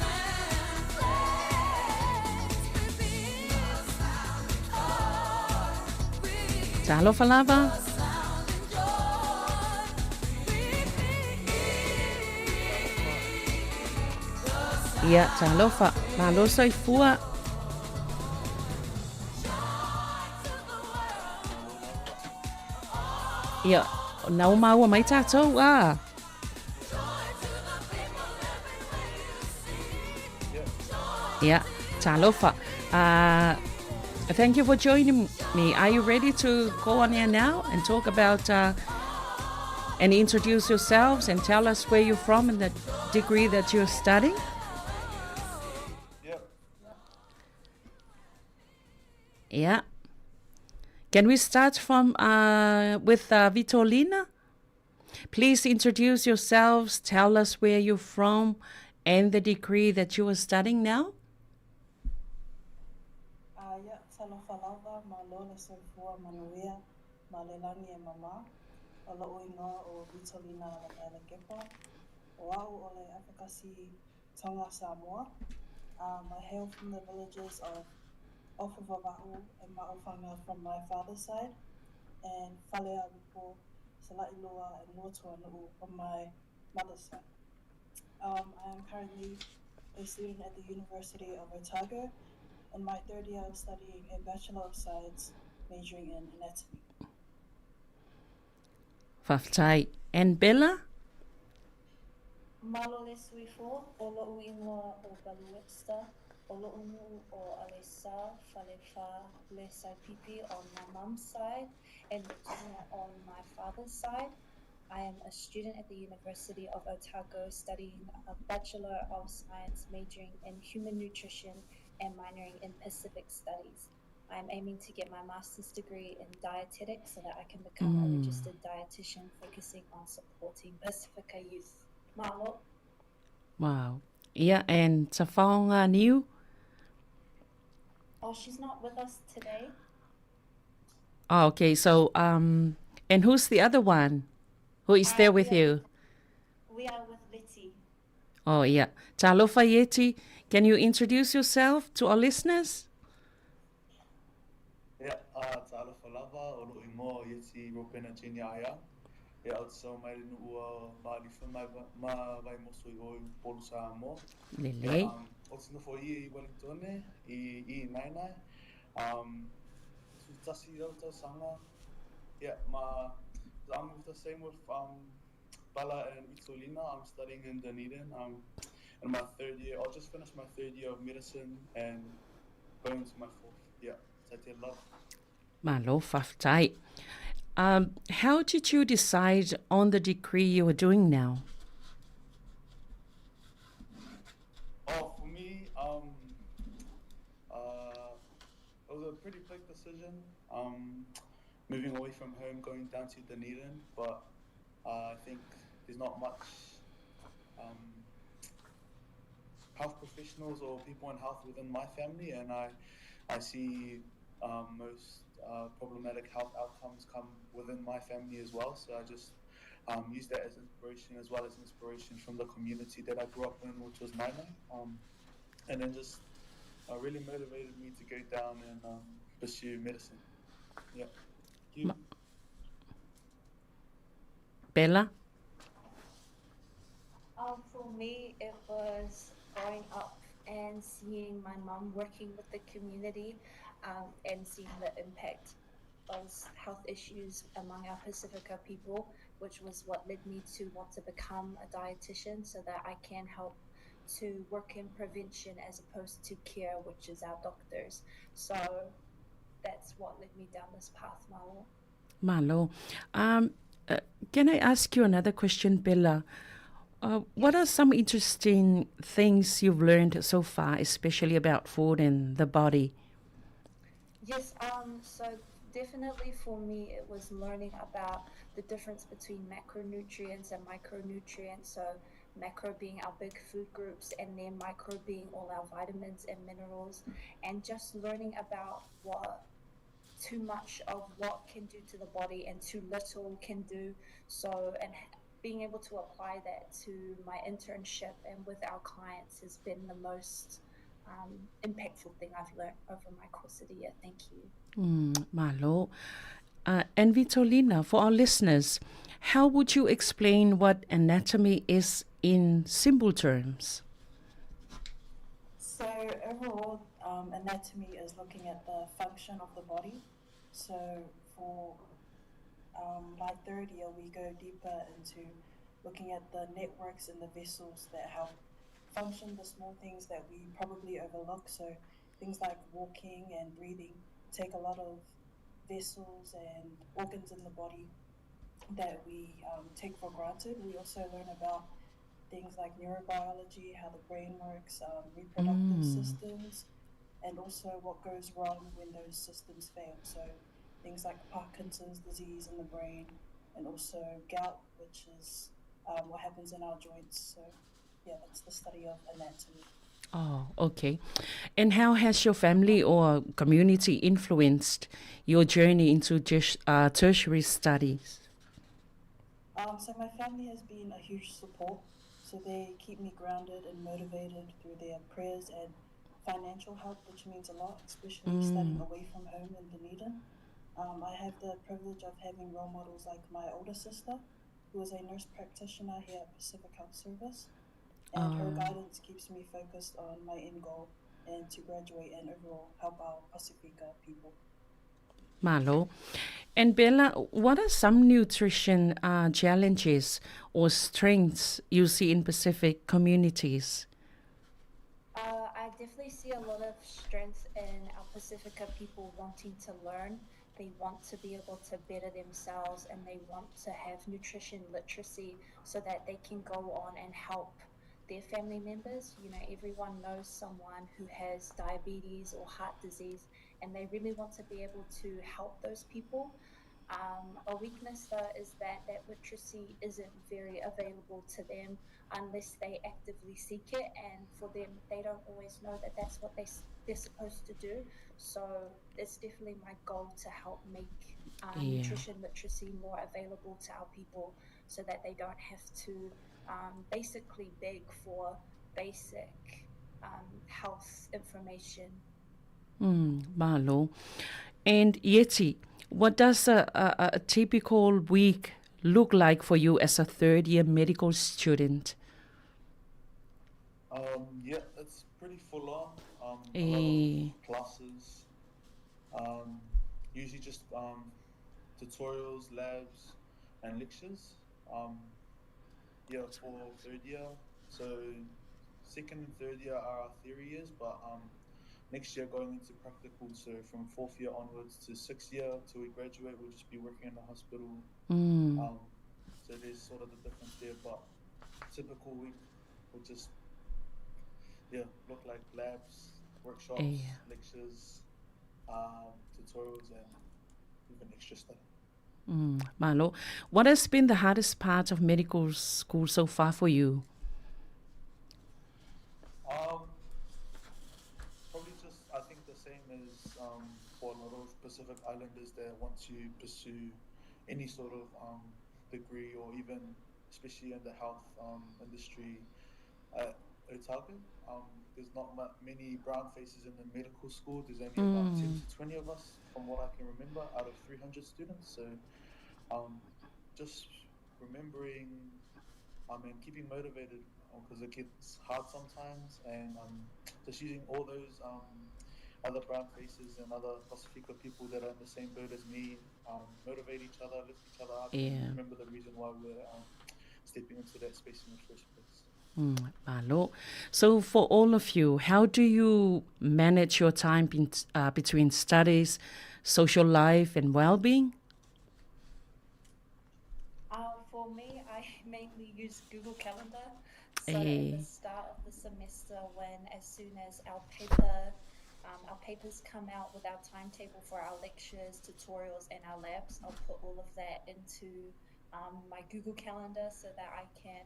Talofa lava. Ia, talofa. Malo soifua. Ia, na ua maua mai tātou, a. Ia, talofa. Thank you for joining me. Are you ready to go on here now and talk about and introduce yourselves and tell us where you're from and the degree that you're studying? Yeah. Can we start from with Vitolina? Please introduce yourselves, tell us where you're from and the degree that you are studying now. Uh, yeah, talofa lava, malo le soifua manuia, ma le lagi e mama. O lo'u igoa o Vitolina Lakaela Kepa. O au o le afakasi Tonga Samoa. I hail from the villages of Ofavava'u and Ma'ufanga from my father's side, and Falealupo, Sala'ilua and Luatuanu'u on my mother's side. Um, I am currently a student at the University of Otago in my third year of studying a Bachelor of Science majoring in anatomy. Faafetai. And Bella? Malo le suifo, o lo'u ingoa o Bella Webster, o lo'u nu'u o Alesa Falefa le Saipipi on my mum's side and Tonga on my father's side. I am a student at the University of Otago studying a Bachelor of Science majoring in Human Nutrition and minoring in Pacific Studies. I am aiming to get my master's degree in dietetics so that I can become a registered dietitian focusing on supporting Pasifika youth. Malo. Wow. Yeah, and Tafaonga Niu? Oh, she's not with us today. Oh, okay. So, and who's the other one who is there with you? We are with Letty. Oh, yeah. Talofa Yeti, can you introduce yourself to our listeners? Ia, talofa lava, o lo'u igoa o Ieti Ropena Junior Aia. Ia, ou te sau mai le nuu o Malifa ma, ma Vaimoso i o i Upolu Samoa. Lelei. Ia, ou te nofo i i Wellingtone, i, i Naenae. Um, 11 rau tausaga. Ia, ma, I'm with the same with um, Bala and Vitolina. I'm studying in Dunedin. I'm in my third year. I'll just finish my third year of medicine and going into my fourth. Yeah, so I love. Malo faafetai. How did you decide on the degree you are doing now? Oh, for me, um, uh, it was a pretty big decision. Um, moving away from home, going down to Dunedin, but uh, I think there's not much um, health professionals or people in health within my family, and I, I see um, most problematic health outcomes come within my family as well. So I just um, use that as inspiration as well as inspiration from the community that I grew up in, which was Naina. Um, and then just uh, really motivated me to go down and um, pursue medicine. Yeah. You. Bella? Um, for me, it was growing up and seeing my mum working with the community um, and seeing the impact of health issues among our Pacifica people, which was what led me to want to become a dietitian so that I can help to work in prevention as opposed to care, which is our doctors. So that's what led me down this path, Malo. Malo. Can I ask you another question, Bella? What are some interesting things you've learned so far, especially about food and the body? Yes, so definitely for me, it was learning about the difference between macronutrients and micronutrients. So, macro being our big food groups, and then micro being all our vitamins and minerals, and just learning about what too much of what can do to the body and too little can do. So, and being able to apply that to my internship and with our clients has been the most um, impactful thing I've learned over my course of the year. Thank you. Mm, malo. Uh, and Vitolina, for our listeners, how would you explain what anatomy is in simple terms? So overall, um, anatomy is looking at the function of the body. So for um, my third year, we go deeper into looking at the networks and the vessels that help function the small things that we probably overlook. So things like walking and breathing take a lot of vessels and organs in the body that we um, take for granted. We also learn about things like neurobiology, how the brain works, um, reproductive mm. systems, and also what goes wrong when those systems fail. So things like Parkinson's disease in the brain, and also gout, which is um, what happens in our joints. So, yeah, that's the study of anatomy. Oh, okay. And how has your family or community influenced your journey into tertiary studies? Um, so my family has been a huge support. So they keep me grounded and motivated through their prayers and financial help, which means a lot, especially mm. studying away from home in Dunedin. Um, I have the privilege of having role models like my older sister, who is a nurse practitioner here at Pacific Health Service, and her ah. guidance keeps me focused on my end goal and to graduate and overall help our Pasifika people. Malo. And Bella, what are some nutrition uh, challenges or strengths you see in Pacific communities? Uh, I definitely see a lot of strength in our Pasifika people wanting to learn. They want to be able to better themselves and they want to have nutrition literacy so that they can go on and help their family members. You know, everyone knows someone who has diabetes or heart disease, and they really want to be able to help those people. Um, a weakness, though, is that that literacy isn't very available to them unless they actively seek it. And for them, they don't always know that that's what they, they're supposed to do. So it's definitely my goal to help make um, yeah. nutrition literacy more available to our people so that they don't have to um, basically beg for basic um, health information. Mm, malo. And Yeti, what does a, a, a typical week look like for you as a third year medical student? Um, yeah, it's pretty full on. Um, a lot of eh. classes, um, usually just um, tutorials, labs, and lectures. Um, yeah, for third year. So second and third year are our theory years, but um, next year going into practical. So from fourth year onwards to sixth year till we graduate, we'll just be working in the hospital. Mm. Um, so there's sort of the difference there, but typical week would just yeah look like labs, workshops, yeah. lectures, um, tutorials, and even extra stuff. Mm, Malo, what has been the hardest part of medical school so far for you? Um, probably just, I think the same as um, for a lot of Pacific Islanders that want to pursue any sort of um, degree or even, especially in the health um, industry at Otago. Um, there's not many brown faces in the medical school. There's only mm. about 10 to 20 of us, from what I can remember, out of 300 students. So um, just remembering um, and keeping motivated because um, it gets hard sometimes, and um, just using all those um, other brown faces and other Pasifika people that are in the same boat as me, um, motivate each other, lift each other up, yeah. and remember the reason why we're um, stepping into that space in the first place. Mm, malo. So, for all of you, how do you manage your time in, uh, between studies, social life, and well being? Uh, for me, I mainly use Google Calendar. So, at the eh. start of the semester, when as soon as our paper um, our papers come out with our timetable for our lectures, tutorials, and our labs, I'll put all of that into um, my Google Calendar so that I can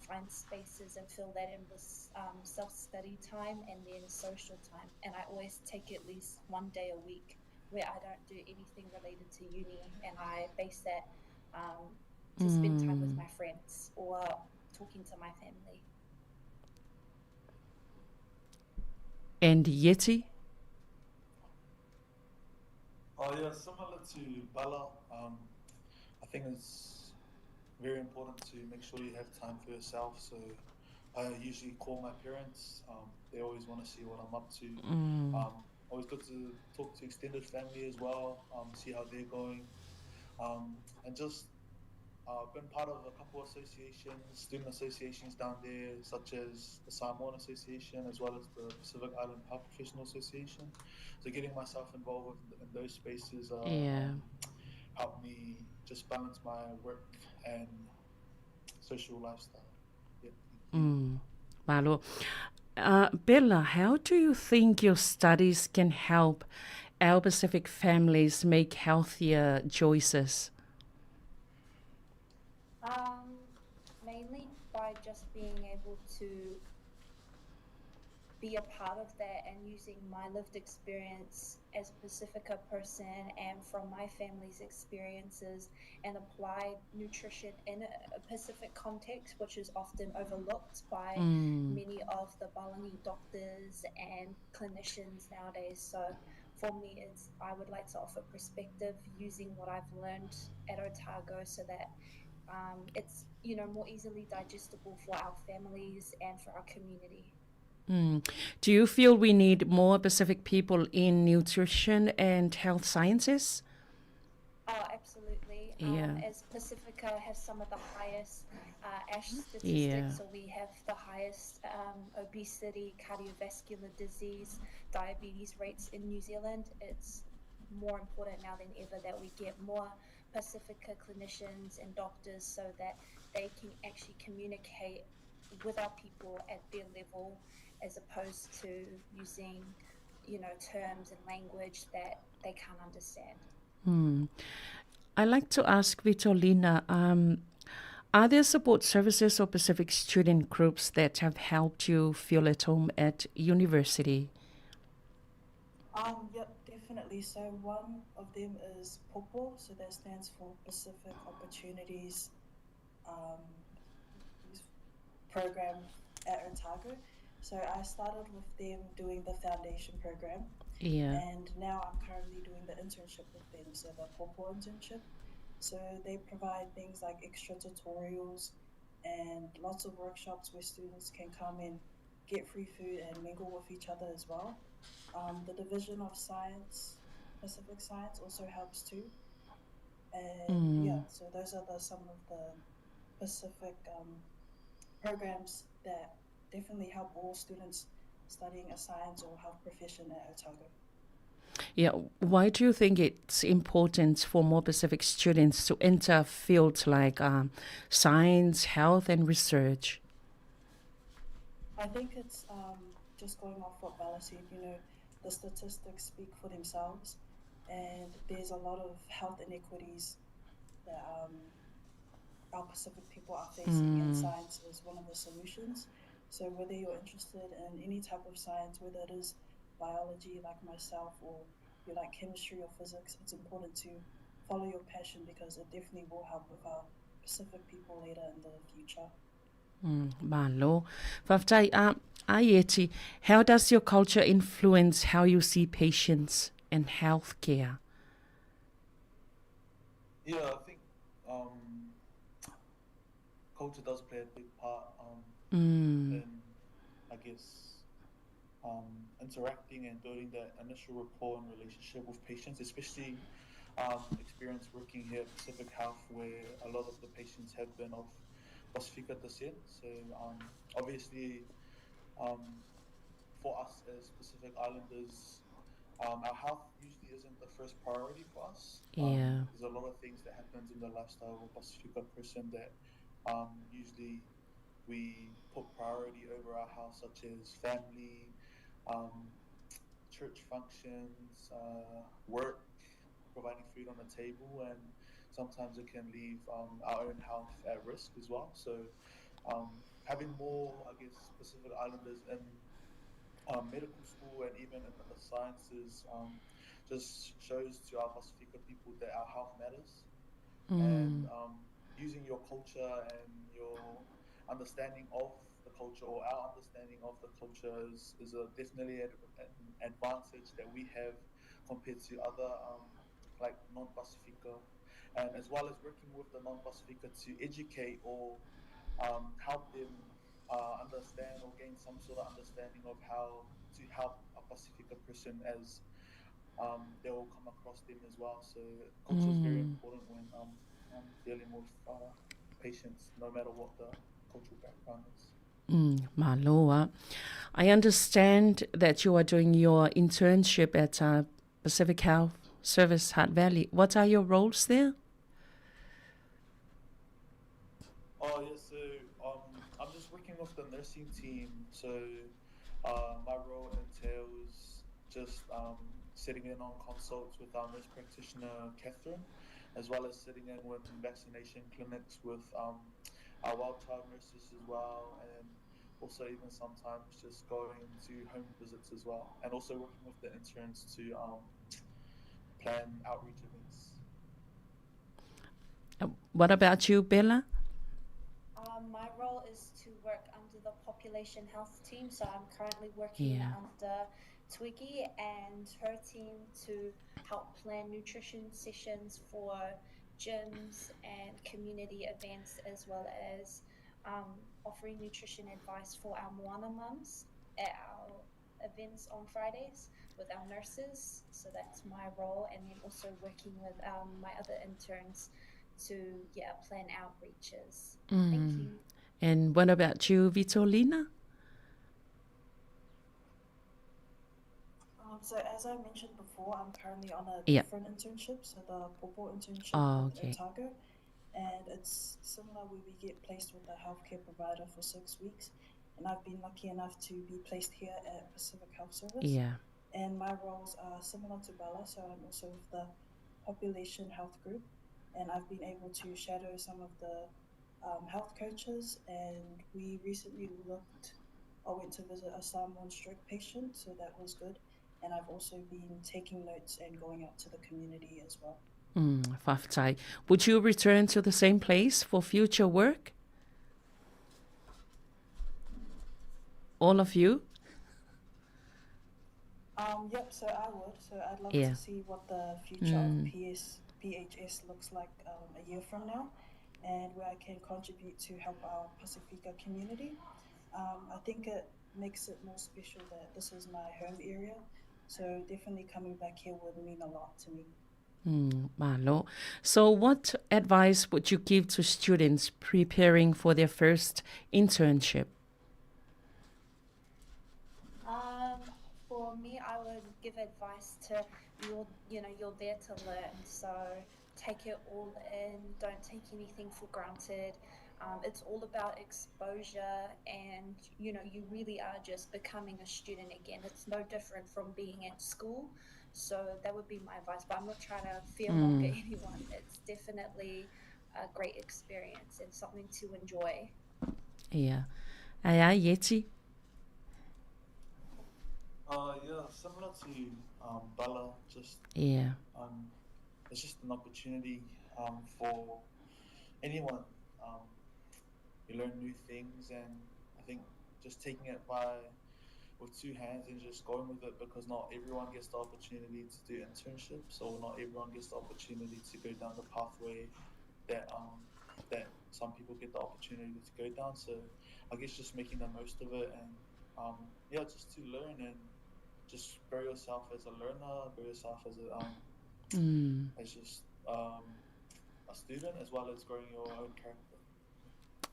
find spaces and fill that in with um, self study time and then social time. And I always take at least one day a week where I don't do anything related to uni, and I base that um, to spend time with my friends or talking to my family. And Yeti? Oh yeah, similar to Bella. I think it's very important to make sure you have time for yourself. So I usually call my parents. They always want to see what I'm up to. Always good to talk to extended family as well, see how they're going. And just been part of a couple of associations, student associations down there, such as the Samoan Association, as well as the Pacific Island Health Professional Association. So getting myself involved in those spaces helped me just balance my work and social lifestyle. Yeah. Malo. Bella, how do you think your studies can help our Pacific families make healthier choices? Mainly by just being able to be a part of that and using my lived experience as a Pacifica person and from my family's experiences, and apply nutrition in a Pacific context, which is often overlooked by many of the Palangi doctors and clinicians nowadays. So for me, I would like to offer perspective using what I've learned at Otago so that it's more easily digestible for our families and for our community. Do you feel we need more Pacific people in nutrition and health sciences? Oh, absolutely. As Pacifica has some of the highest ASH statistics, so we have the highest obesity, cardiovascular disease, diabetes rates in New Zealand. It's more important now than ever that we get more Pacifica clinicians and doctors so that they can actually communicate with our people at their level, as opposed to using terms and language that they can't understand. I'd like to ask Vitolina, are there support services or Pacific student groups that have helped you feel at home at university? Yep, definitely. So one of them is POPO, so that stands for Pacific Opportunities Program at Otago. So I started with them doing the foundation program. And now I'm currently doing the internship with them, so the POPO internship. So they provide things like extra tutorials and lots of workshops where students can come and get free food and mingle with each other as well. The Division of Science, Pacific Science, also helps too. So those are some of the Pacific programs that definitely help all students studying a science or health profession at Otago. Yeah, why do you think it's important for more Pacific students to enter fields like science, health and research? I think it's just going off what Bella said, the statistics speak for themselves, and there's a lot of health inequities that our Pacific people are facing, and science is one of the solutions. So whether you're interested in any type of science, whether it is biology like myself, or you like chemistry or physics, it's important to follow your passion because it definitely will help with our Pacific people later in the future. Malo. Fa'afetai, Ieti, how does your culture influence how you see patients and healthcare? Yeah, I think culture does play a big part in, I guess, interacting and building that initial rapport and relationship with patients, especially experience working here at Pacific Health, where a lot of the patients have been of Pasifika descent. So obviously, for us as Pacific Islanders, our health usually isn't the first priority for us. There's a lot of things that happens in the lifestyle of a Pasifika person that usually we put priority over our health, such as family, church functions, work, providing food on the table, and sometimes it can leave our own health at risk as well. So having more, I guess, Pacific Islanders in medical school and even in the sciences just shows to our Pasifika people that our health matters. And using your your culture and your understanding of the culture or our understanding of the culture is, is a, definitely an, an advantage that we have compared to other um, like non-Pasifika and as well as working with the non-Pasifika to educate or um, help them uh, understand or gain some sort of understanding of how to help a Pasifika person as um, they will come across them as well. So culture mm. is very mm. important when um, um, dealing with uh, patients, no matter what the cultural background is. Mm, maloa. I understand that you are doing your internship at uh, Pacific Health Service Hutt Valley. What are your roles there? Oh, yeah, so um, I'm just working with the nursing team. So uh, my role entails just um, sitting in on consults with our nurse practitioner, Catherine, as well as sitting in with vaccination clinics with um, our wild child nurses as well, and also even sometimes just going to home visits as well, and also working with the interns to um, plan outreach events. Uh, what about you, Bella? Um, my role is to work under the population health team, so I'm currently working yeah. under Twiggy and her team to help plan nutrition sessions for gyms and community events, as well as um, offering nutrition advice for our Moana mums at our events on Fridays with our nurses. So that's my role, and then also working with um, my other interns to yeah plan outreaches. Mm. Thank you. And what about you, Vitolina? Um, so as I mentioned before, I'm currently on a yeah. different internship, so the Popo internship oh, okay. Otago, and it's similar where we get placed with a healthcare provider for six weeks, and I've been lucky enough to be placed here at Pacific Health Service. Yeah. And my roles are similar to Bella, so I'm also with the Population Health Group, and I've been able to shadow some of the um, health coaches, and we recently looked. I went to visit a Samoan stroke patient, so that was good and I've also been taking notes and going out to the community as well. Mm, Faftai. Would you return to the same place for future work? All of you? Um, yep, so I would. So I'd love yeah. to see what the future mm. of PS, PHS looks like um, a year from now and where I can contribute to help our Pasifika community. Um, I think it makes it more special that this is my home area. So definitely coming back here would mean a lot to me. Mm, malo. So, what advice would you give to students preparing for their first internship? Um, for me, I would give advice to you're, you know, you're there to learn. So take it all in. Don't take anything for granted. Um, it's all about exposure, and you know, you really are just becoming a student again. It's no different from being at school. So that would be my advice. But I'm not trying to fearmonger mm. anyone. It's definitely a great experience and something to enjoy. Yeah. Aya, Yeti? Uh, yeah, similar to um, Bella, just yeah, um, it's just an opportunity um, for anyone. Um, you learn new things, and I think just taking it by with two hands and just going with it because not everyone gets the opportunity to do internships or not everyone gets the opportunity to go down the pathway that um, that some people get the opportunity to go down. So I guess just making the most of it and um, yeah, just to learn and just grow yourself as a learner, grow yourself as a um, mm. as just um, a student as well as growing your own character.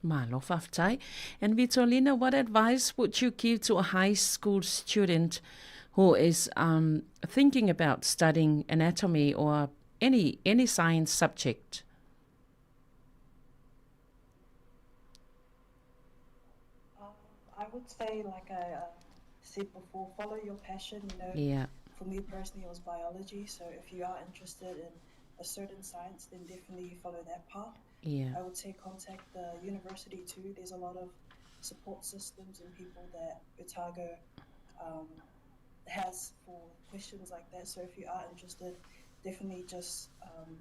Malo faftai. And Vitolina, what advice would you give to a high school student who is um, thinking about studying anatomy or any any science subject? Um, I would say, like I uh, said before, follow your passion. You know, yeah. For me personally, it was biology. So if you are interested in a certain science, then definitely follow that path. Yeah. I would say contact the university too. There's a lot of support systems and people that Otago um, has for questions like that. So if you are interested, definitely just um,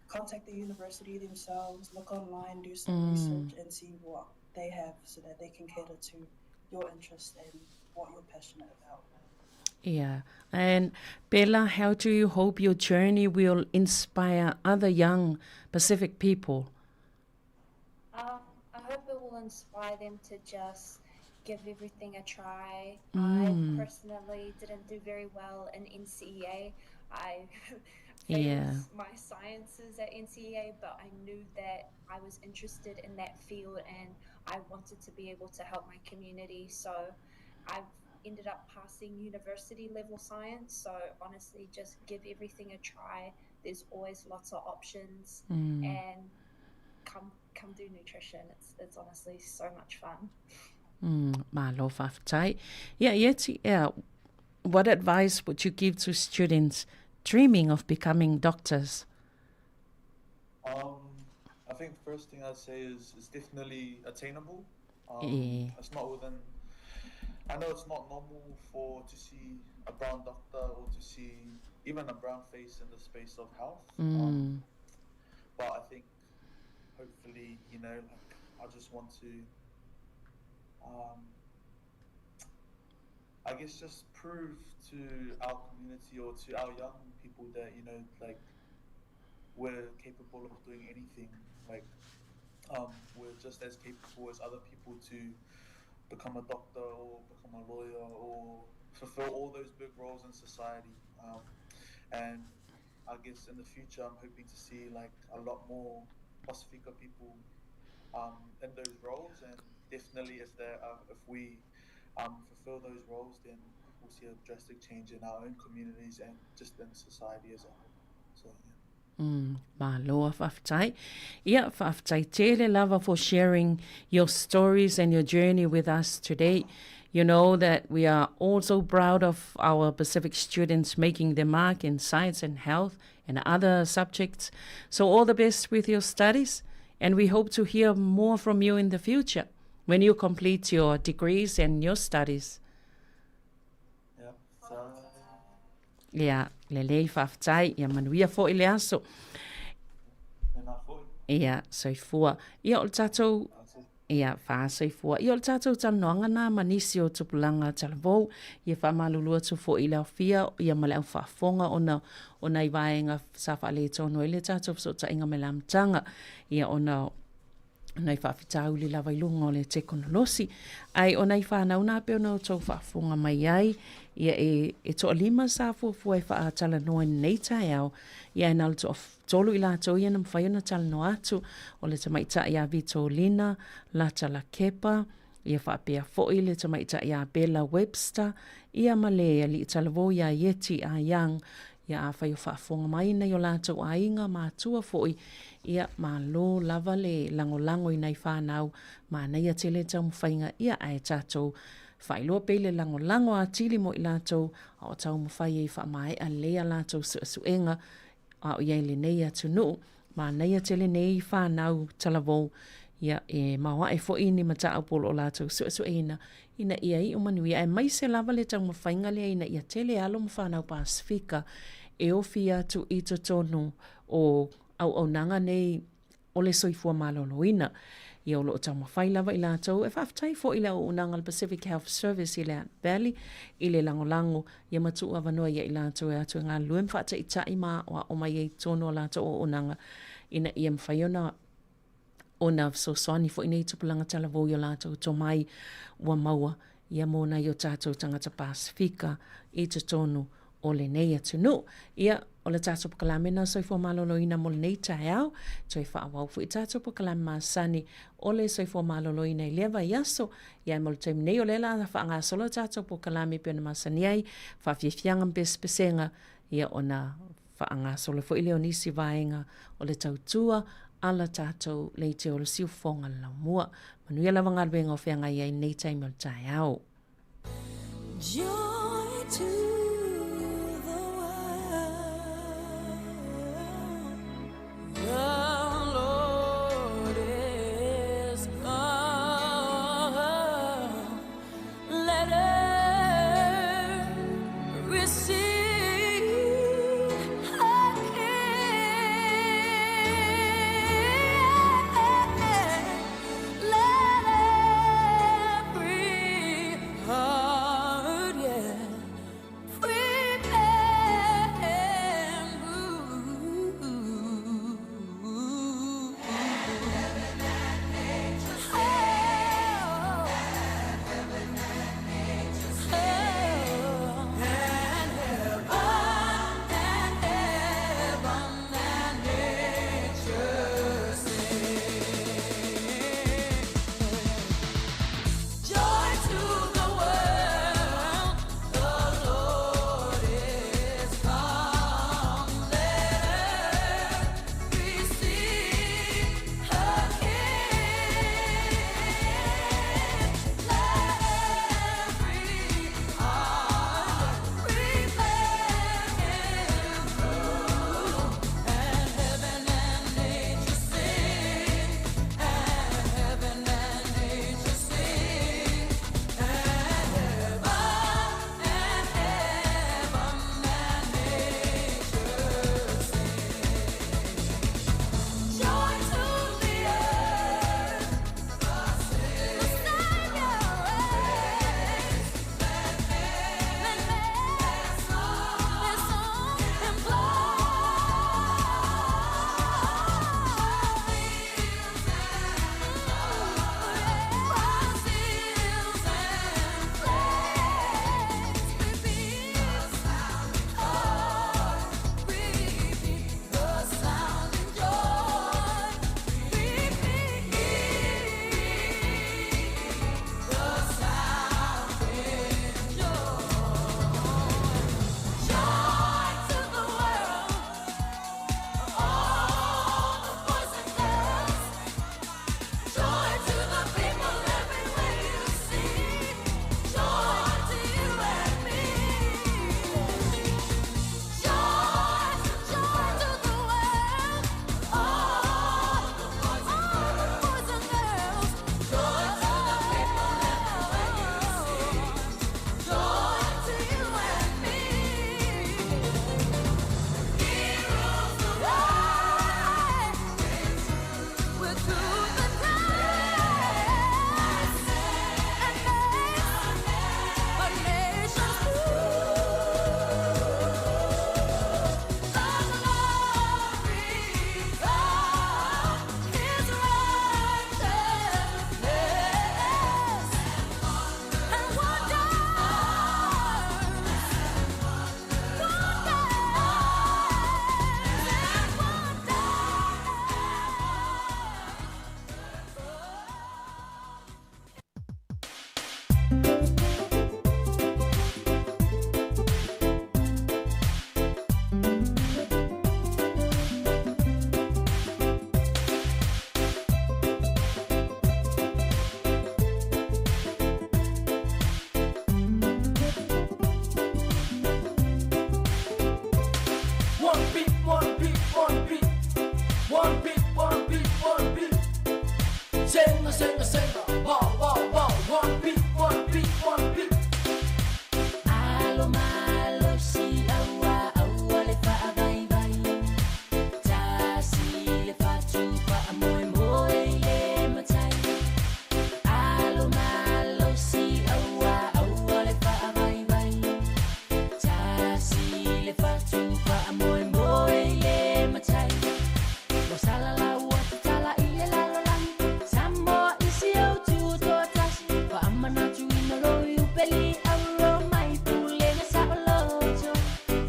contact the university themselves, look online, do some mm. research, and see what they have so that they can cater to your interest and what you're passionate about. Yeah. And Bella, how do you hope your journey will inspire other young Pacific people? Um, I hope it will inspire them to just give everything a try. Mm. I personally didn't do very well in NCEA. I failed yeah. my sciences at NCEA, but I knew that I was interested in that field and I wanted to be able to help my community. So I've ended up passing university level science. So honestly, just give everything a try. There's always lots of options mm. and come come do nutrition. It's it's honestly so much fun. Mm, malo faafetai. Yeah, yeah, what advice would you give to students dreaming of becoming doctors? Um, I think first thing I'd say is it's definitely attainable. Um, yeah. It's not within. I know it's not normal for to see a brown doctor or to see even a brown face in the space of health. Mm. Um, but I think hopefully, you know, like I just want to um, I guess just prove to our community or to our young people that you know like we're capable of doing anything like um, we're just as capable as other people to become a doctor or become a lawyer or fulfill all those big roles in society um, and I guess in the future I'm hoping to see like a lot more Pasifika people um, in those roles and definitely if there are, if we um, fulfill those roles, then we'll see a drastic change in our own communities and just in society as a whole. So, yeah. Mm, maloa faafetai. Ia, faafetai tele lava for sharing your stories and your journey with us today. You know that we are all so proud of our Pacific students making their mark in science and health and other subjects. So all the best with your studies and we hope to hear more from you in the future when you complete your degrees and your studies. Ia, lelei faafetai, ia manuia foʻi le aso. Ia, soifua. Ia, o le tatou Ia, faasoifua. Ia, o le tatou talanoaga na ma nisi o tupulaga talavou, ia faamalulu atu foʻi i le aofia, ia ma le au faafofoga ona o nai vaega sa faaletonu ai le tatou fesootaiga mai le amataga, ia ona nai faafitauli lava i luga o le tekonolosi. Ae o nai fanau na pei ona outou faafofoga mai ai, ia e, e toalima sa fuafua e faatalanoa i lenei taeao, ia e na o le toatolu i latou ia na mafai ona talanoa atu, o le tamaitai ia Vitolina Latalakepa, ia faapea foi le tamaitai ia Bella Webster, ia ma le alii talavou ia Yeti A Young, ia afai o faafofoga mai nai o latou aiga matua foi, ia malo lava le lagolago i nai fanau, manaia tele taumafaiga ia ae tatou faailoa pea i le lagolago atili mo i latou a o taumafai ai faamaea lelei a latou suesuega a o i ai lenei atunuu. Manaia tele nei fanau talavou, ia e maoae foi ni mataupu o lo o latou suesueina ina ia iu manuia, aemaise lava le taumafaiga lea ina ia tele alo ma fanau Pasifika e ofi atu i totonu o auaunaga nei o le soifua maloloina. Ia o lo o taumafai lava i latou e faafetai foi i le auaunaga a le Pacific Health Service i Leatt Valley i le lagolago ia ma tuu avanoa ia i latou e atu e galulue ma faataitai ma aoao mai ai i totonu o latou auaunaga ina ia mafai ona ona fesoasoani foi nei tupulaga talavou i o latou tomai ua maua ia mō nai o tātou tangata Pasifika i totonu o lenei atunuu. Ia, o le tatou pokalame na soifua maloloina mo lenei taeao, toe faaauau foi tatou pokalame masani o le soifua maloloina i lea vaiaso. Ia, mo le taimi nei o lea la faagasolo tatou pokalame pei ona masani ai, faafiafiaga ma pesepesega, ia ona faagasolo foi lea o nisi vaega o le tautua a la tatou leitio o le siufofoga le laumua. Manuia lava galuega o feagai ai i lenei taimi o le taeao. Joy to the world, the Lord is come. Let earth receive her King. Senga, senga, senga, wow, wow, wow. One beat, one beat, one beat. Alo malo si aua aua le faavaivai. Tasi le fatu faamoemoe i le matai. Alo malo si aua aua le faavaivai. Tasi le fatu faamoemoe i le matai. Ua salalau atu tala i le lalolagi. Samoa i si ou tutoatasi. Faamanatuina lou iupeli auro mai pulega saoloto.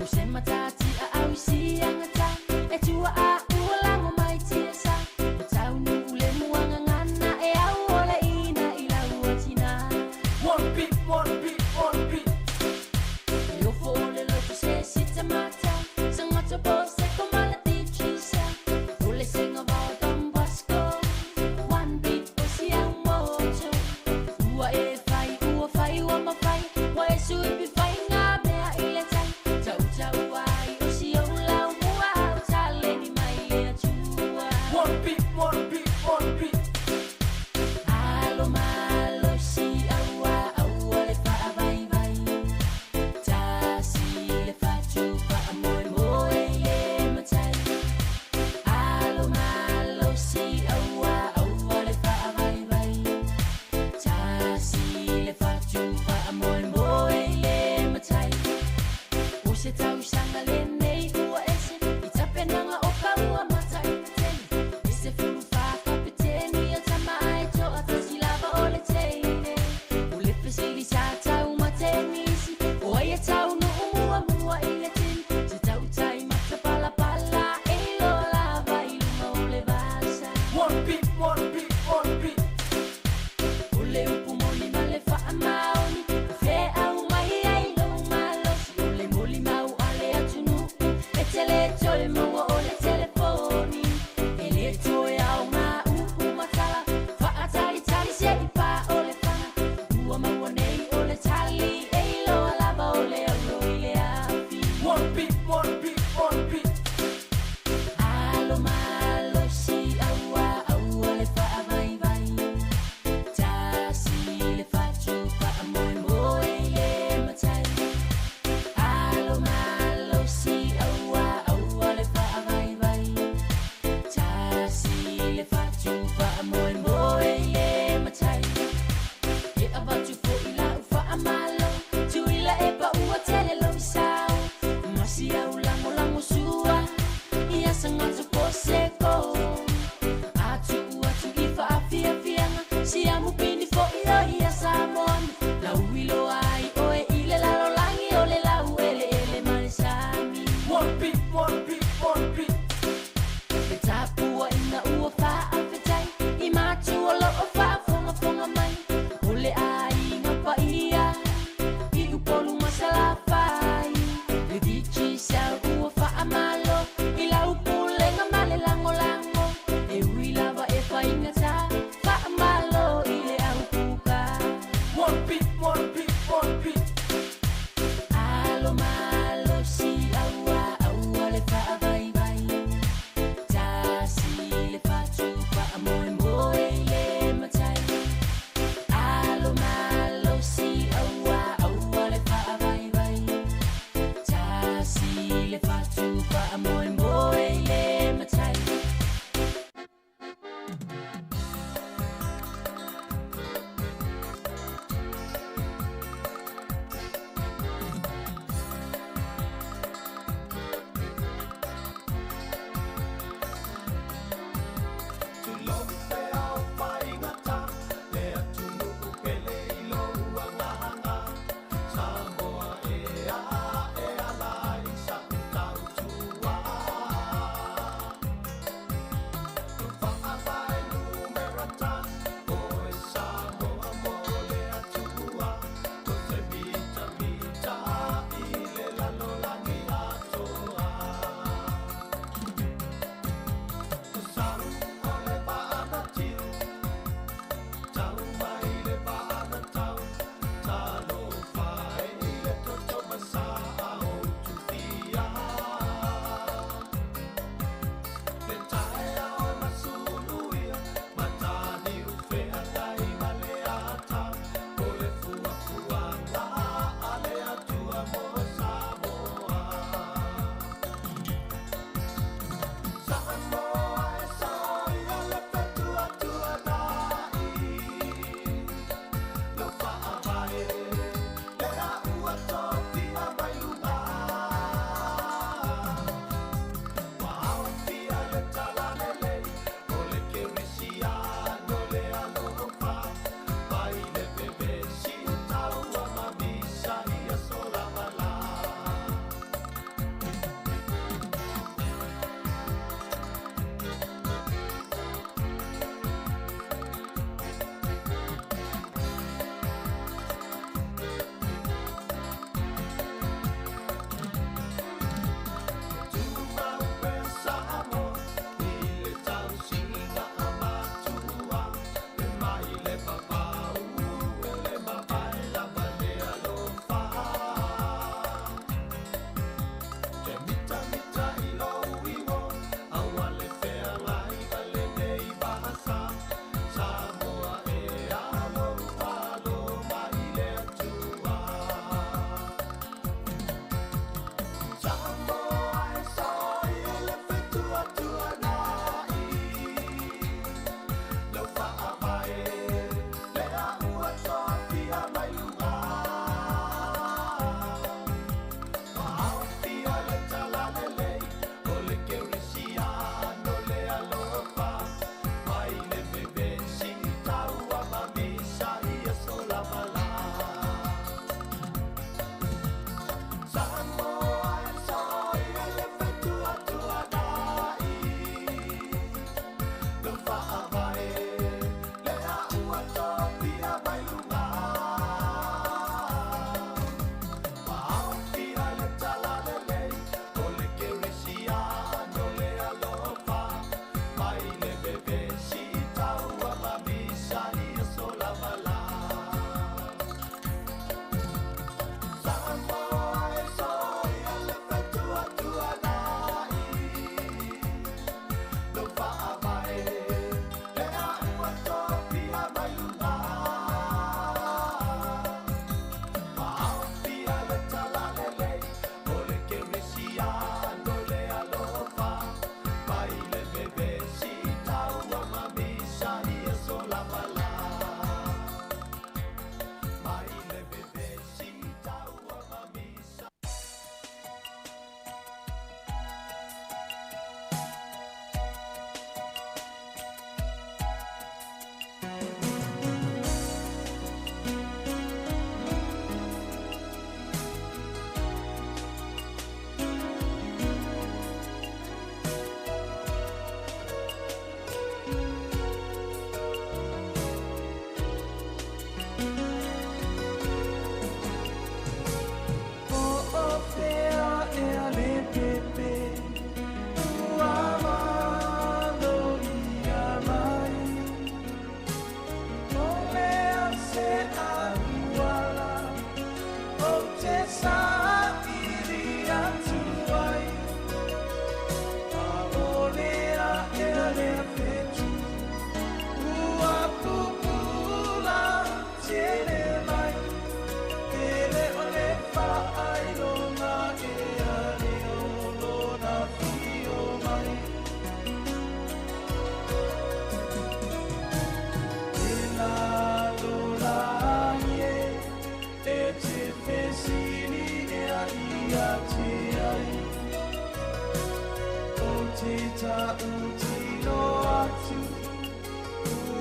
O se matatia au i siagata. E tuaa ua lago mai tiasa. O taunuu le muagagana e au o le ina i lau atina. One beat, one beat, one beat. E ofo o le loto se sitamata. Sangato po se komala tichisa. O le senga vao Don Bosco. One beat o si au moto. Ua e fai, ua fai, ua mafai. Ua e sui pi fai ngā mea i le tai. Tau tau ai o si au lau mua au taleni mai le atua. One beat, one beat, one beat. Alo malo si aua aua le faavaivai. Tasi le fatu faamoemoe i le matai. Alo malo si aua aua le faavaivai. Tasi le fatu faamoemoe i le matai. O se tausaga lenei ua ese i tapenaga o paua mataipeteni. E se fulu whakapeteni o tama ai toa tasi lava o le teine. O le fesili sa tau matenisi, o ai e tau nuu mua mua i le tini. Se tautai matapalapala e loa lava i luga o le vasa. One beat, one beat, one beat. O le upu moni ma le faamaoni, o feau mai ai lou malosi. O le molimau a le atunuu, e tele toe maua o le telefoni. E le toe aoga upu matala, faatalitali se i pa o le faga. Ua maua nei o le tali, e iloa lava o le auro i le afi. One beat, one beat, one beat. Alo malo si aua aua le faavaivai. Tasi le fatu faamoemoe i le matai. Alo malo si aua aua le faavaivai. Tasi le fatu faamoemoe i le matai. E avatu fo'i lau faamalo, tuila e paua tele lou sao. Masi au lagolago sua, ia sagatō poseko. Atu atu i faafiafiaga, siamu pini fo'i o ia Samoani. Lau iloa ai oe i le lalolagi o le laueleele ma le sami. One beat, one beat, one beat. E tapuaʻiga ua faafetai i matua o loo faafogafoga mai. O le aiga paia i Upolu ma Salafai. Le Digicel ua faamalo i lau pulega ma le lagolago. E ui lava e faigata, faamalo i le aupuka. One beat, one beat, one beat. Alo malo si aua aua le faavaivai. Tasi le fatu faamoemoe i le matai. Alo malo si aua aua le faavaivai. Tasi le fatu faamoemoe i le matai. Samoa e a e ala i sa tautua.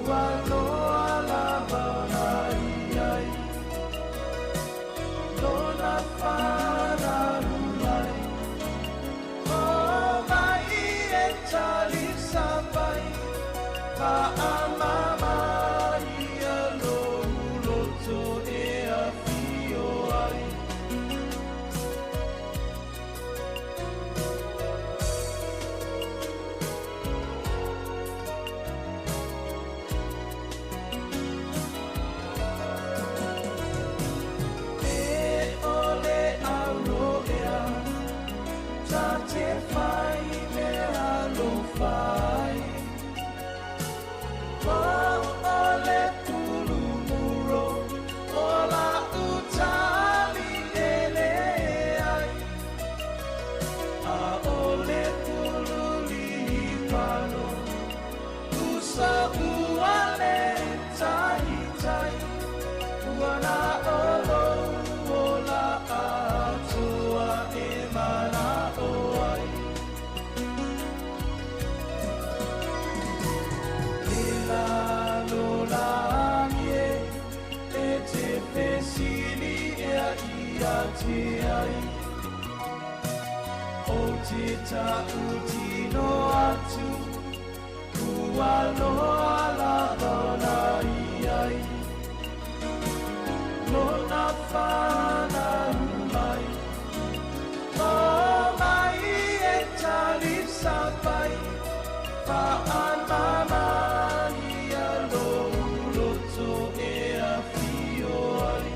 Ua loa lava ona i ai Lona fanau mai O mai e talisapai Faamama ia lou loto e afio ai. E ʻole au ea Ta te fai mea alofa ai Po o le pulumuro O la utali ele ai A o le pululi pano Usa ua le taitai Ua na o lou ola atoa e mana'o ai. E lalolagi e, e te fesili ea ia te ai. O te ta'utino atu, ua loa lava ona i ai. Lona fanau mai, o mai e talisapai, faamama ia lou loto e afio ai.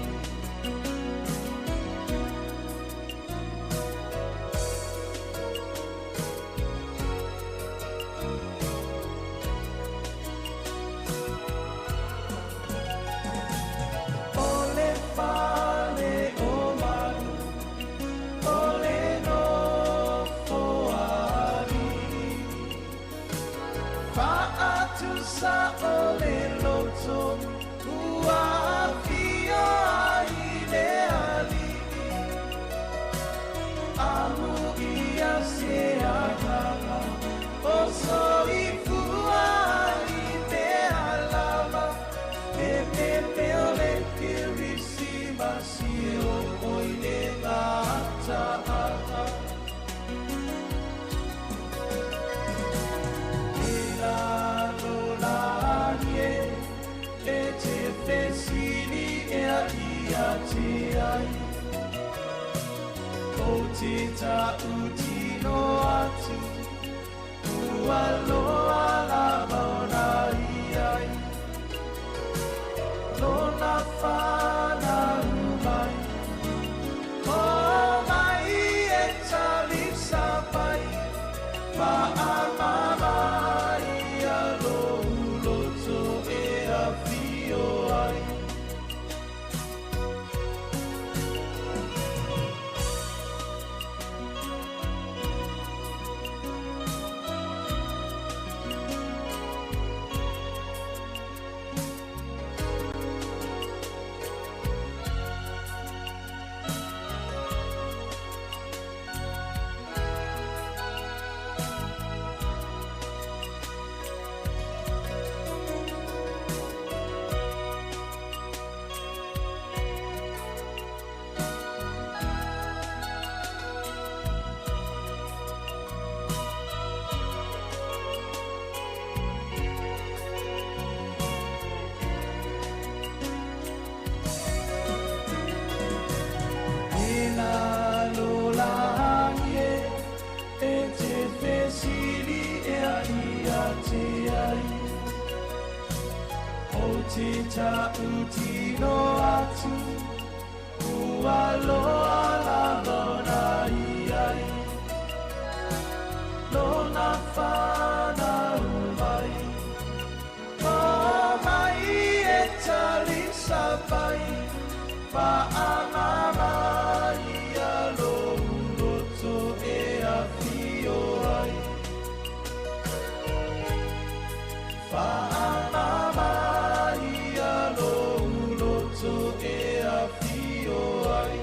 O le fale o manu, o le nofo a alii. Faatusa o le loto, ua afio ai le alii. Amuia se agaga, o soifua i mea lava. E pepe o le Kerisimasi e o i le gataaga. E lalolagi e, e te fesili ea ia te ai. O te ta'utino atu, ua loa lava ona i ai. Lona fanau mai, o mai e talisapai, faamama ia lou loto e afio ai. E lalolagi e, e te fesili ea ia te ai. O te ta'utino atu, ua loa lava ona i ai. Lona fanau mai, o mai e talisapai, faamama ia lou loto e afio ai. Faamama ia lou loto e afio ai.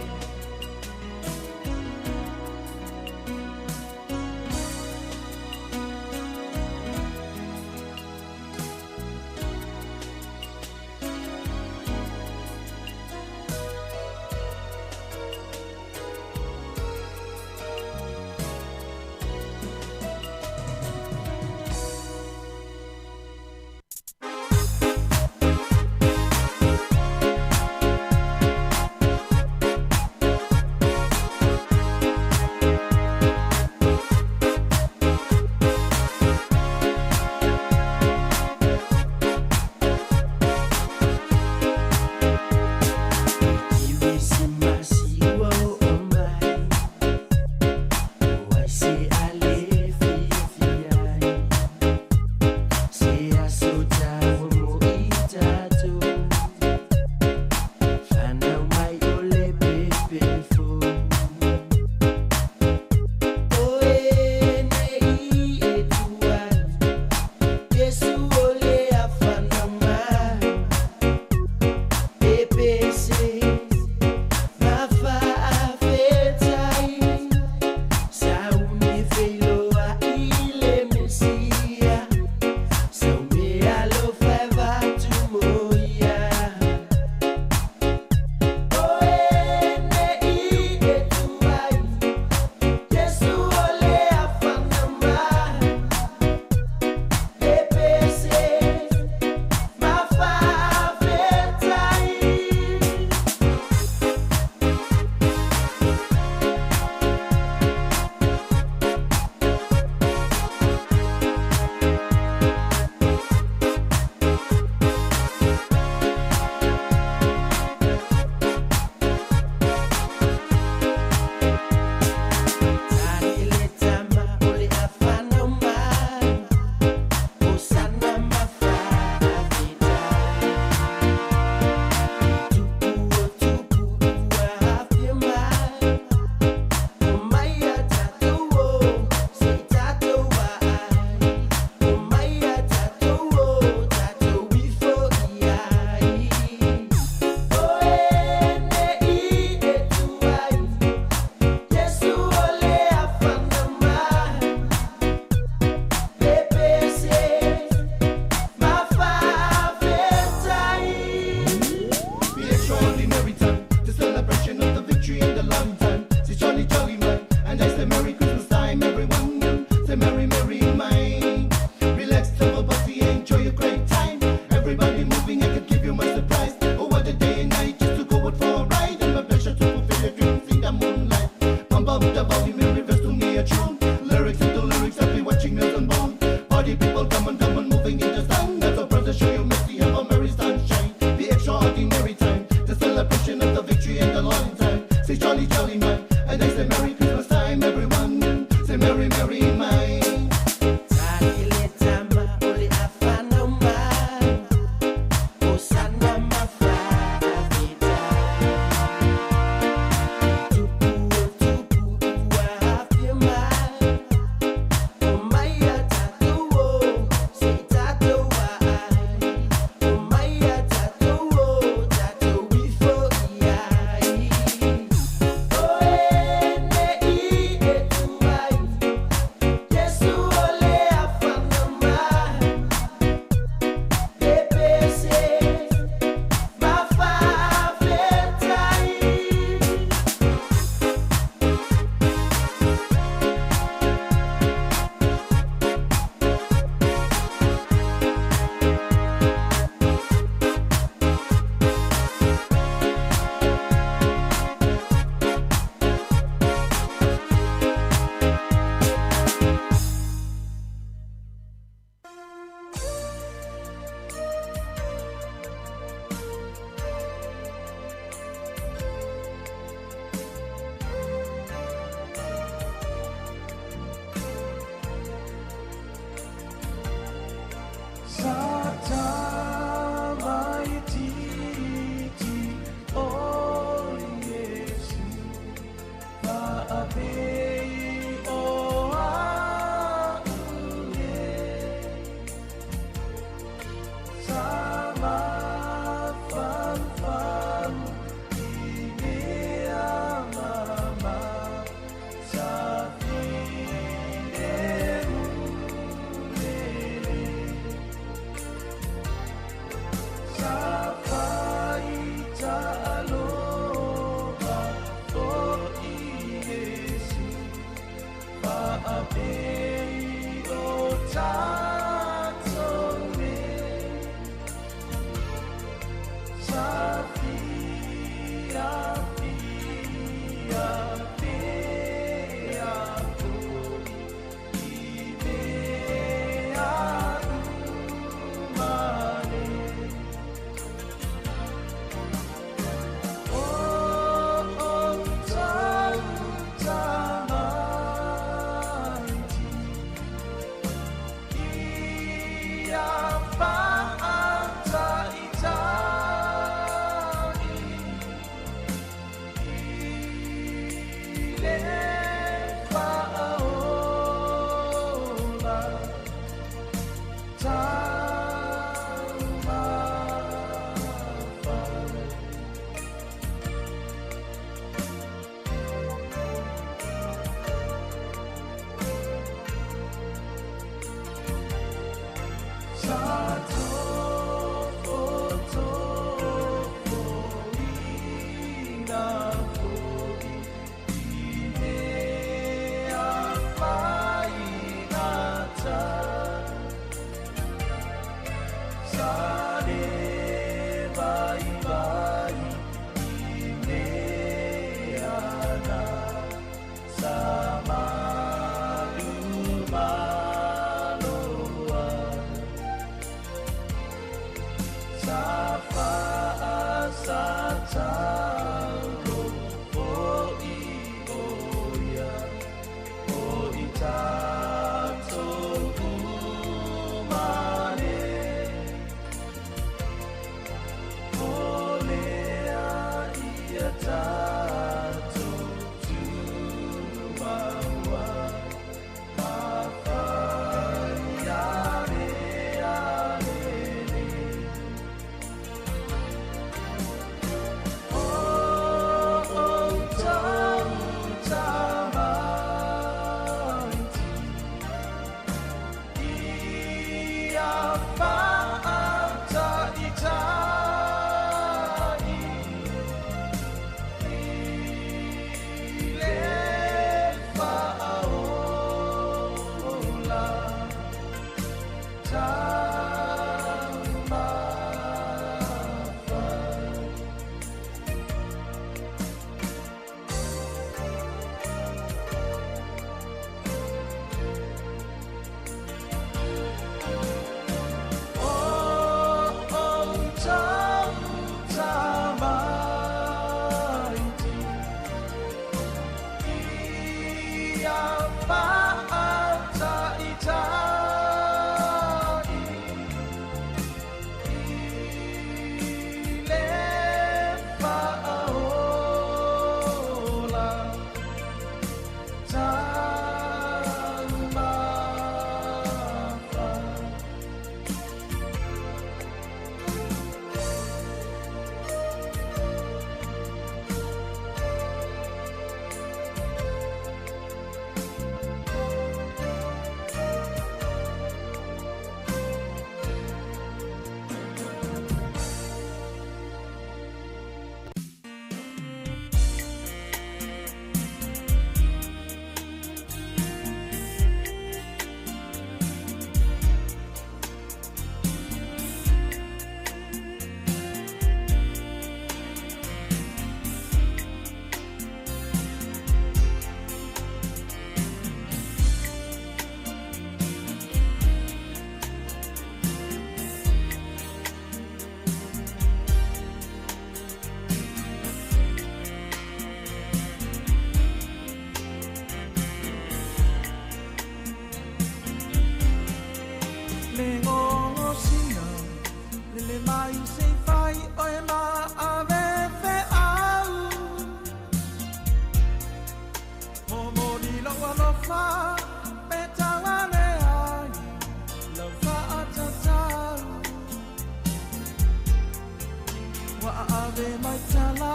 Ave mai tala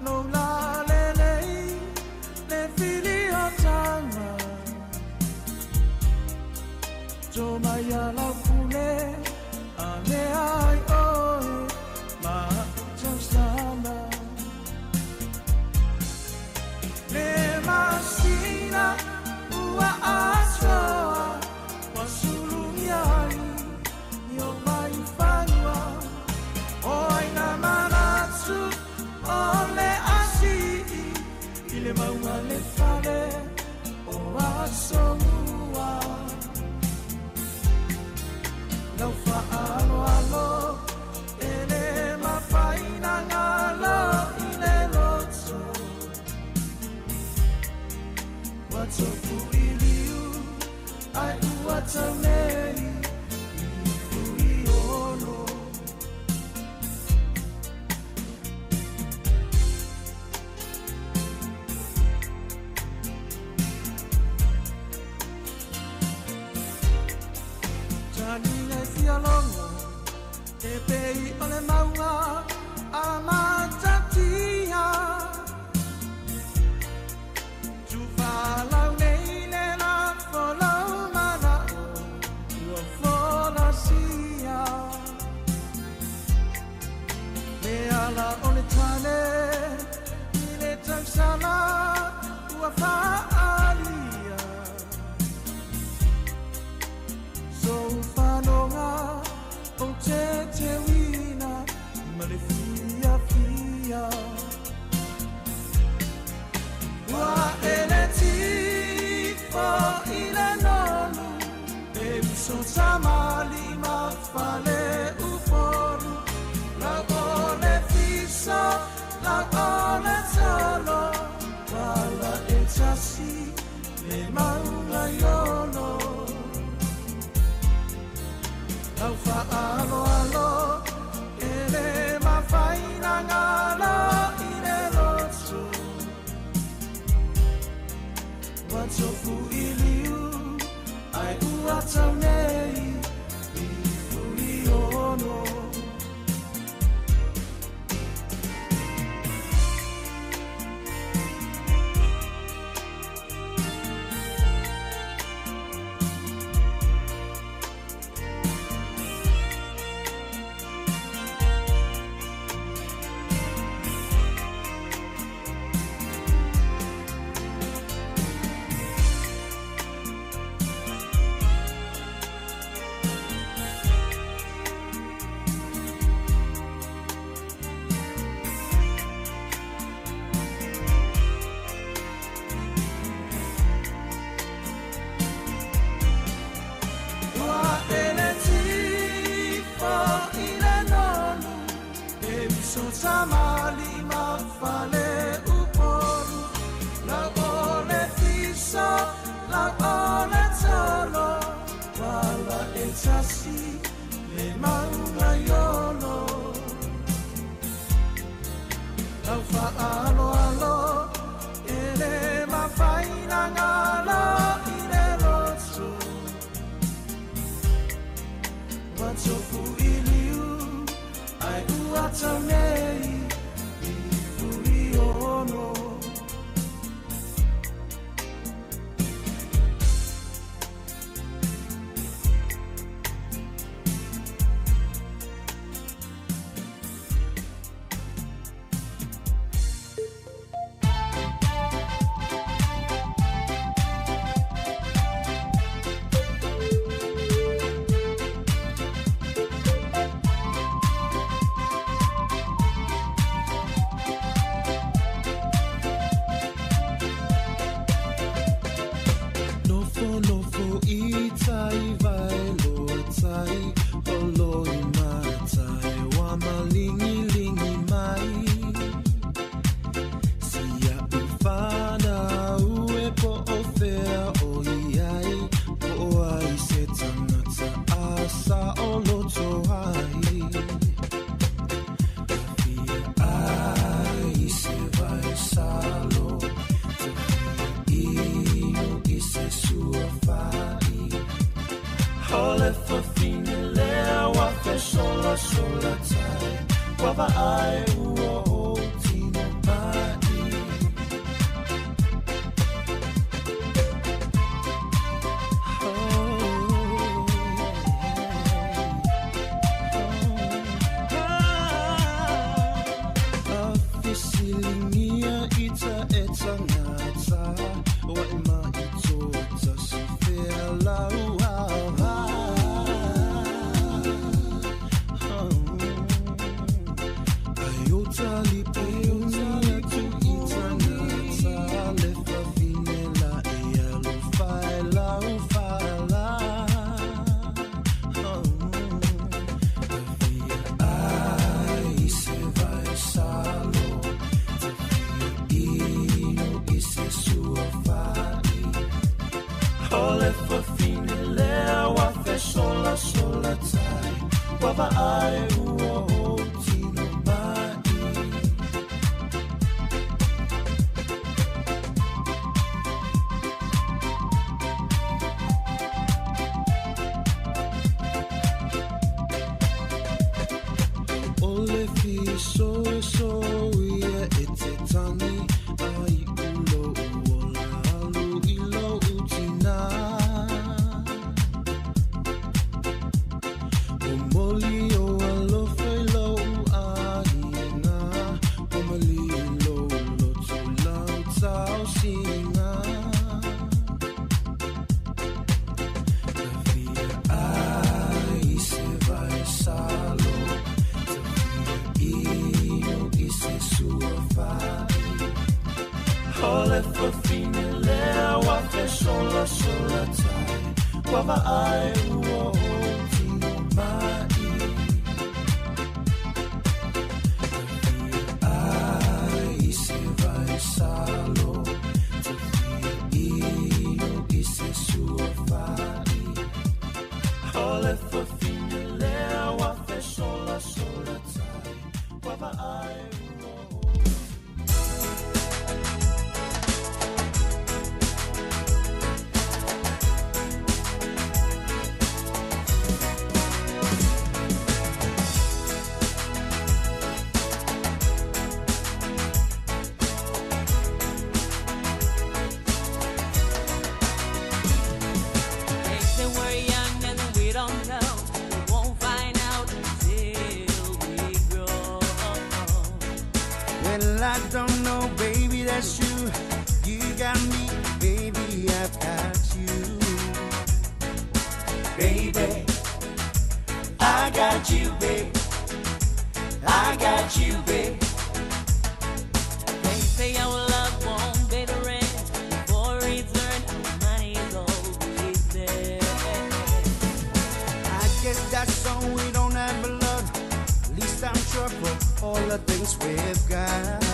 lo la lelei le fili o tanga To mai ala pule a le ai oe ma tausala Le masina ua asoa wa sulungi ai yo mai fanua o aina manatu o le asii i le maunga le fale o asomua lau faaaloalo e le mafaina galo i le loto ua tofu i liu ai ua taunei i fui ono. Tani e fialongo e pei o le maunga a matatia. Tufalau nei le la folau mana'o ua folasia. Le ala o le tane i le tausala ua faalia. So whanonga o te te wina ma le fia fia. Ua ele tifo i le nonu e uso tamali ma fale uforu. Lau o le fiso, lau o le tolo, wala e tasi le maunga iolo. Lau faaaloalo e le mafaina galo i le loto. Ua tofu i liu ai ua taunei i fui ono. Ua vaai ua ou tino ma'i. Fesiligia ita e tagata Ua e mai toatasi fea lau ava Ai o talipeuni atu i tagata Le fafine la e alofa e lau fala Ai se vai salo Ino i se sua fai O le fafine lea ua fesola sola tai Ua vaai ua ou tino ma'i. O le fisoiso ia e te tani ai u lou ola alu i lou tina. O moli o alofa i lou aiga, o mali i lou loto lau taosiga. Tafia ai se vai salo, ino i se sua fai. O le fafine lea ua fesola sola tai, ua vaai ua ou tino ma'i. Ai se vai salo, ino i se sua fai. O le fafine lea ua fesola sola tai, ua vaai ua ou. They say we're young and we don't know. We won't find out until we grow. Well, I don't know, baby, that's you. You got me, baby, I've got you. Baby, I got you, babe. I got you, babe. They say our love won't pay the rent. Before it's earned, our money is always there. I guess that's all we don't have a lot. At least I'm sure for all the things we've got.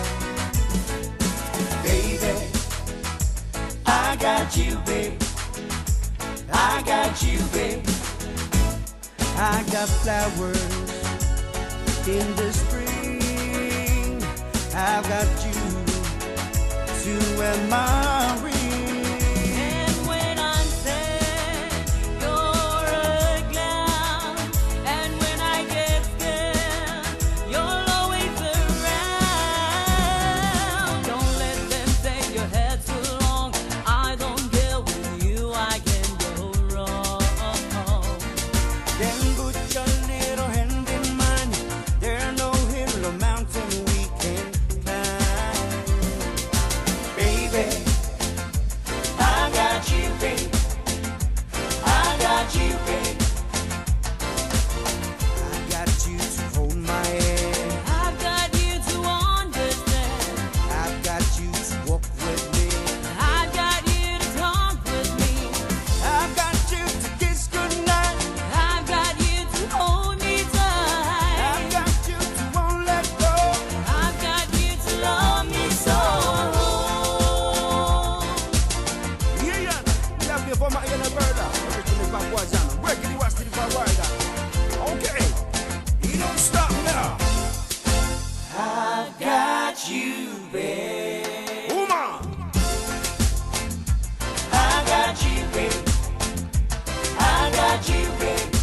Baby, I got you, babe. I got you, babe. I got flowers in the spring. I've got you to wear my ring. And when I'm sad, you're a clown. And when I get scared, you're always around. Don't let them say your head's too long. I don't care, with you I can go wrong. Then put your little hand in mine. There no hill or mountain we can climb. Baby, I got you, babe. I got you, babe. I got you to hold my hand. I've got you to understand. I've got you to walk with me. I've got you to talk with me. I've got you to kiss goodnight. I've got you to hold me tight. I've got you to won't let go. I've got you to love me so. Yeah, yeah. Love you for my inner brother. Originally Papua Jana. Working the West to the Florida. Okay. You don't stop now. I got you, babe. Uma. I got you, babe. I got you, babe.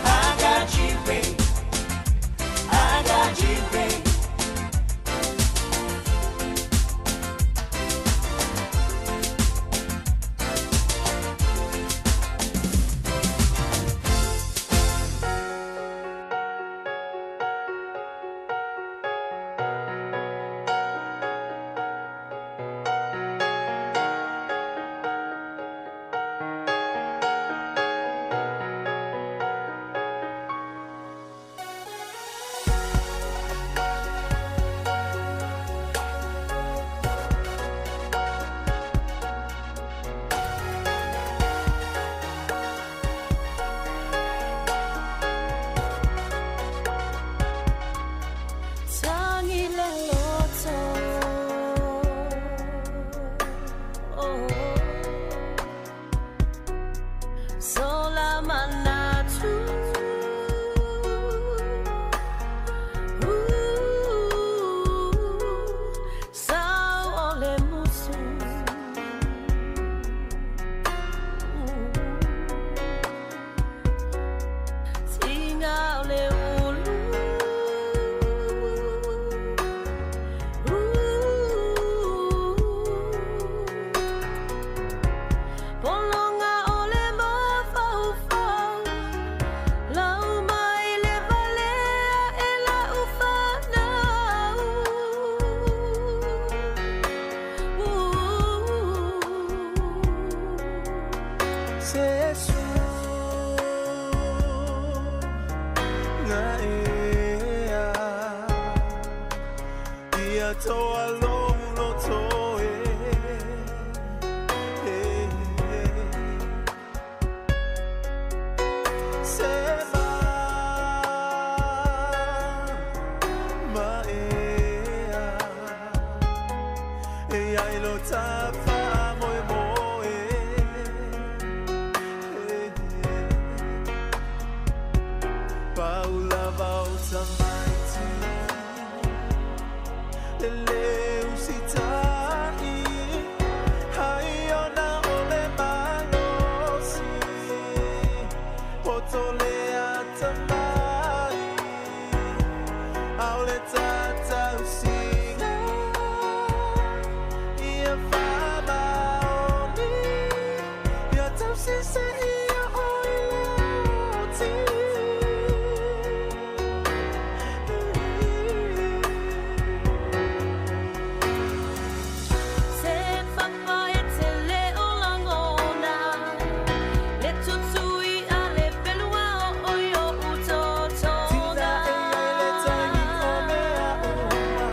I got you, babe. I atoa lou loto e. Se ma ea e ai lo tafa moe moe. Paula vauta maiti le leu sitai hai ona ole malosi poto le atamai au le tatau singa ia whamaoni ia tau sise ia oi le oti. Se papa e te leo langona, le tutui a le pelua o oi o utotonga. Tina e ai le tangi o mea uma,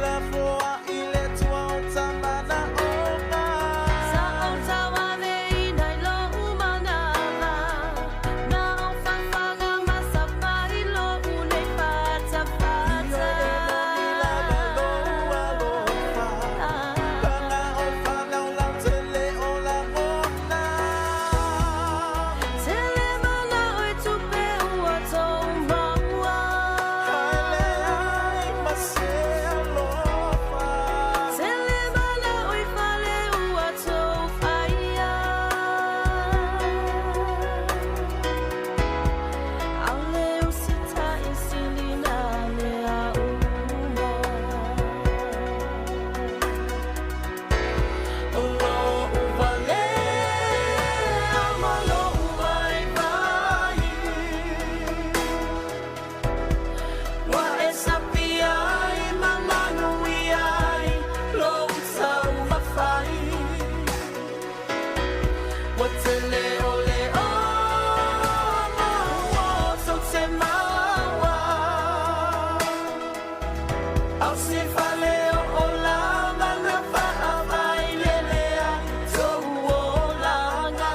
la foa i le tua o tamana ona. Sa o tawa me inai lo umanawa, na o whawhanga masa pai lo unei fata fata. Io e moni lava lo alofa, panga o whanau lau te leo langona. Te le mana o i tupe ua tō maua. Haele ai ma se alofa. Te le mana o i fale ua tō whaia. Aole usita i silina le a uma. O lo uvale ama lo uvai vai. Wa e sapia i mamanu i ai lo utau mawhai. Wa te leo leo ma ua tau te maua. Au se fale o o lava na whaawai lele ai tō olanga.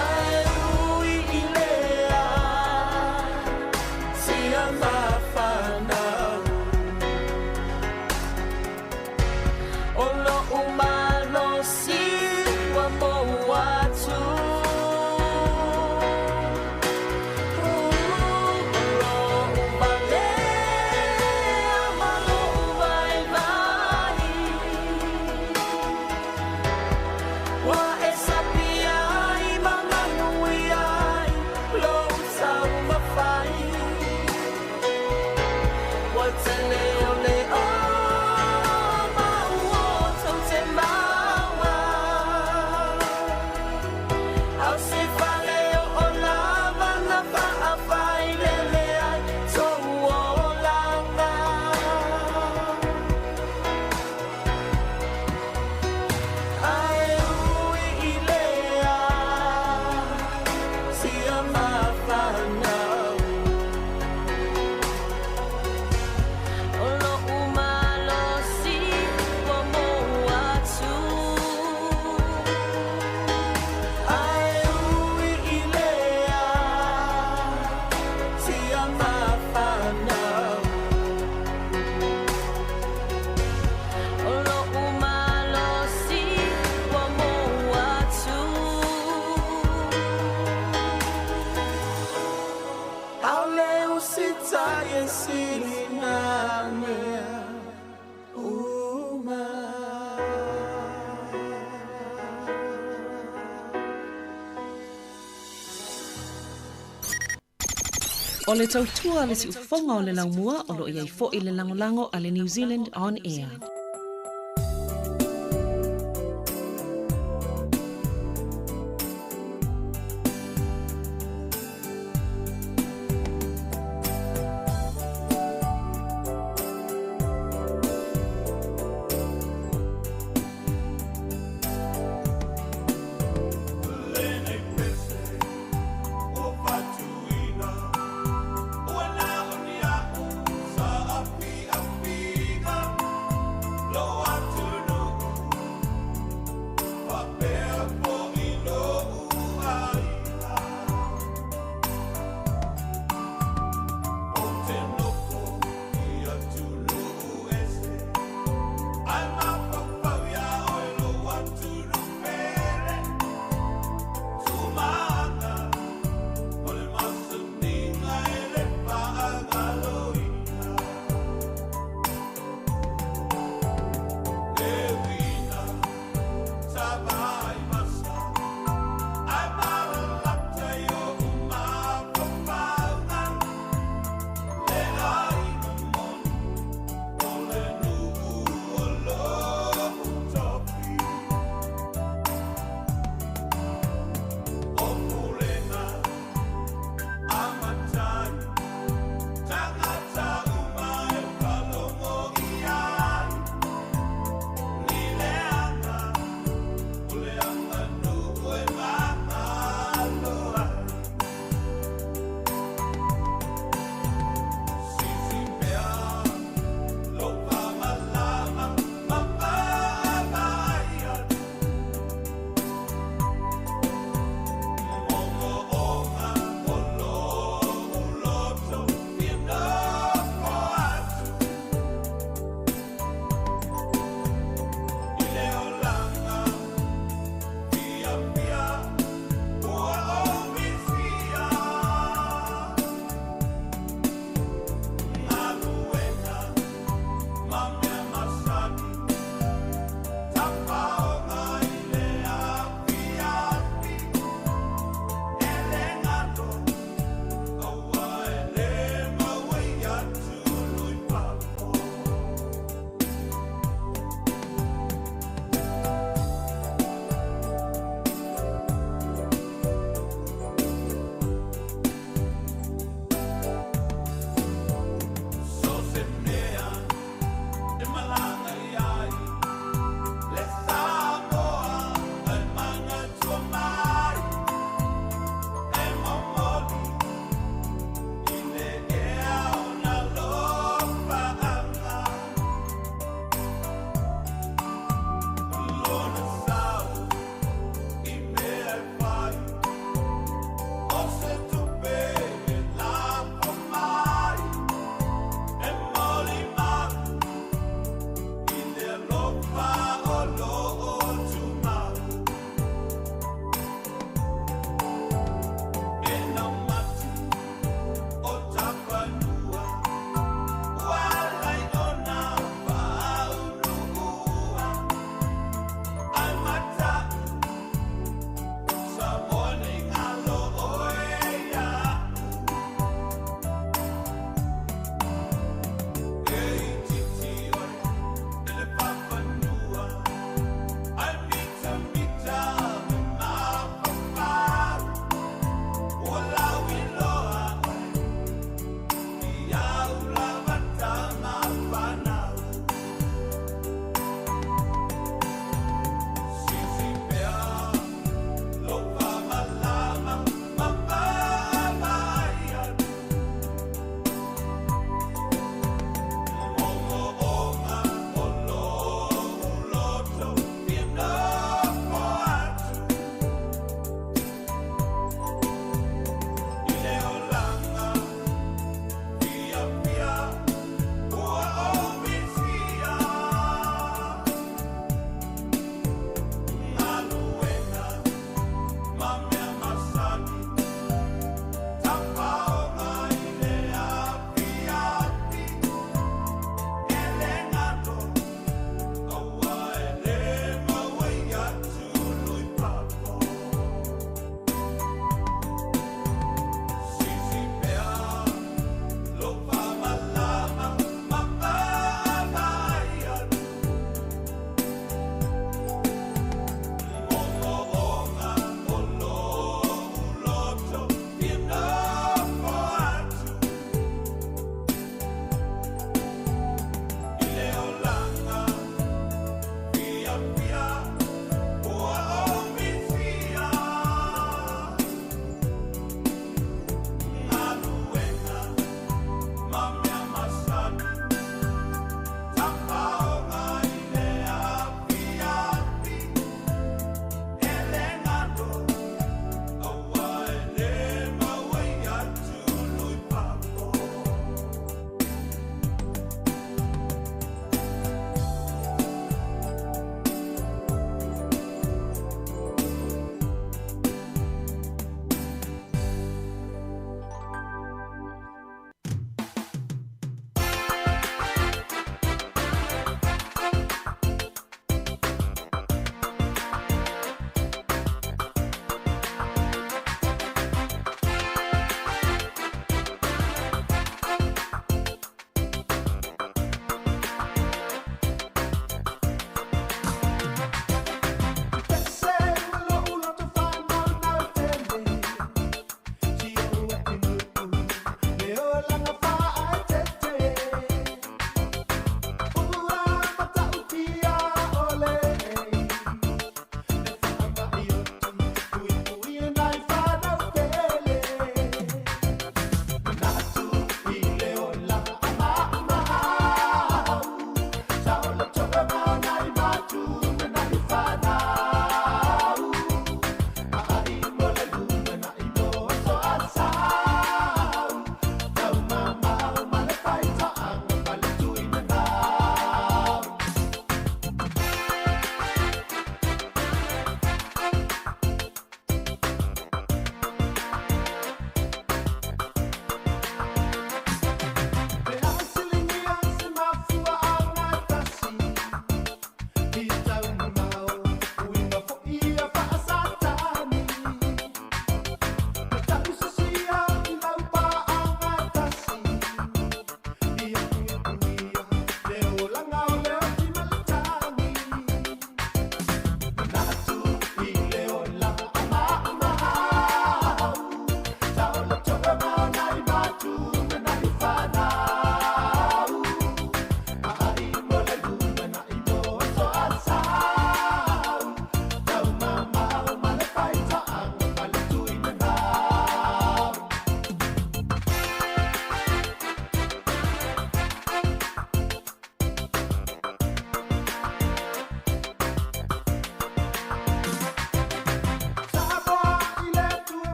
Ae ui i lea, sia mawhanau. O lo umalosi wa mo atu. O lo uvale ama lo uvai vai. Wa e sapia i mamanu i ai lo utau mawhai. Wa te leo leo ma ua tau te maua. Au se fale o o lava na whaawhai lele ai tō olanga. Ae ui i lea, sia mawhanau. O lo umalosi wa mo atu. Ae ui i lea, sia mawhanau. O lo umalosi wa mo atu. Aole usita e sili nā mea uma. O le tautua le siufofoga o le laumua o loo iai fo'i le lagolago a le New Zealand On Air. Lenei pese o fatuina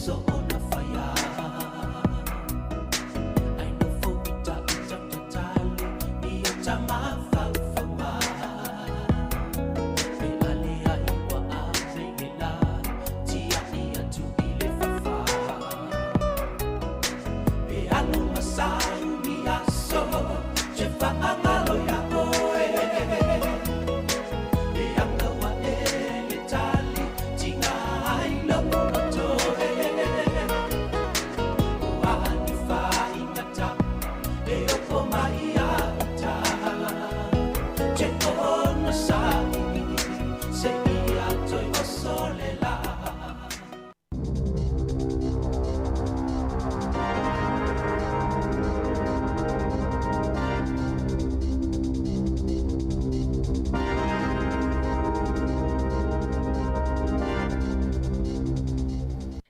aso ona faia. Ai nofo ita ita tatalo i o tamafaufaua. Pe ale ai ua a pele la, tiai atu i le fafa. Pe alu masau ni aso, che faangalo ia oe. E anga ua e le tali, tinga ai lo loto e. Ua ni whaingata, e oko mai a uta. Te ona sa'i, se ia toi o sole la.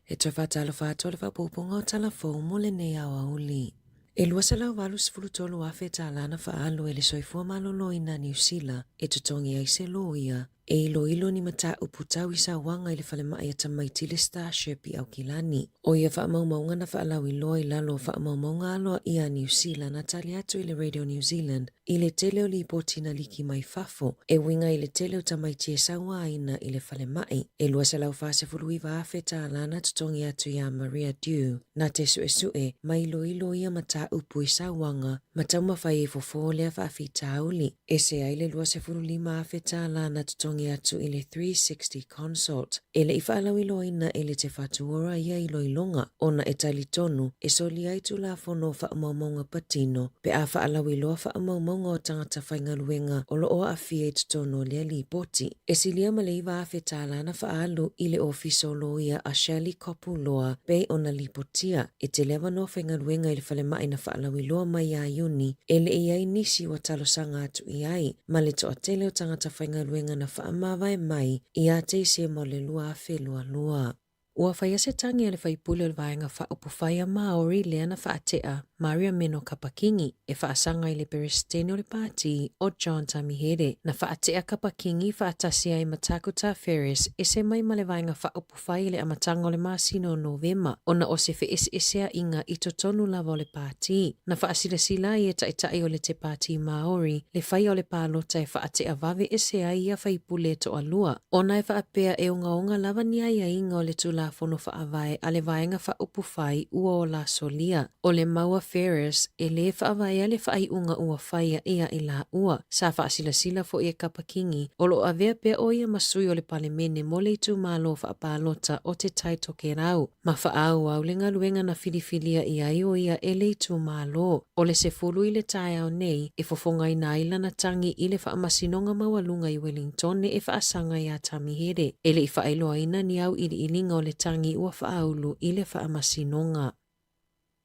E toe faatalofa atu le faapuupuuga o Tala Fou mo lenei aoauli. E $283,000 tālā na faaalu e le Soifua Maloloina a Niu Sila e totogi ai se loia e iloilo ni mataupu tau i sauaga i le falemai a tamaiti le Starship i Aukilani. ʻO ia faamaumauga na faalauiloa i lalo o faamaumauga aloaia a Niu Sila na tali atu i le Radio New Zealand i le tele o lipoti na liki mai fafo e uiga i le tele o tamaiti e sauaina i le falemai. E $249,000 tālā na totogi atu iā Maria Dew na te suesue ma iloilo ia mataupu i sauaga ma taumafai e fofo lea faafitauli. Ese ai le $25,000 tālā na totogi atu i le 360 Consult. E le i faalauiloaina e le Te Whatu Ora ia iloiloga ona e talitonu e solia ai Tulafono o Faamaumauga Patino pe a faalauiloa faamaumauga o tagata faigaluega o lo o aafia i totonu o lea lipoti. E silia ma le $9,000 tālā na faaalu i le Ofisa o Loia a Shirley Kopu-Loa pei ona lipotia e tele avanoa faigaluega i le falemai na faalauiloa mai iā Iuni e le i ai nisi ua talosaga atu i ai ma le toatele o tagata faigaluega na faamavae mai iā Tesema o le 2022. Ua faia se tagi a le faipule o le Vaega Faaupufai a Māori lea na faatea Maria Meno Kapa-Kingi e faasaga i le Peresetene o le Pāti o John Tamihere. Na faatea Kapa-Kingi faatasi ai ma Takuta Ferris ese mai ma le Vaega Faaupufai i le amataga o le masina o Novema ona o se feeseeseaiga i totonu lava o le pāti. Na faasilasila ai e Taitai o le Te Pāti Māori le faia o le palota e faatea vave ese ai ia faipule e toalua ona e faapea e ogaoga lava ni aiaiga o le Tulafono Faavae a le Vaega Faaupufai ua ola solia. O le mau a Ferris, e lē faavaea le faaiuga ua faia ia i laua. Sa faasilasila foi e Kapa Kingi, o lo o avea pea ʻo ia ma sui o le Palemene mo le itumalo faapalota o Te Tai Tokerau. Ma faaauau le galuega na filifilia i ai ʻo ia e le itumalo. O le 10 i le taeao nei, e fofogaina ai lana tagi i le Faamasinoga Maualuga i Wellingtone e faasaga iā Tamihere. E le i faailoaina ni auiliiliga o le tagi ua faaulu i le Faamasinoga.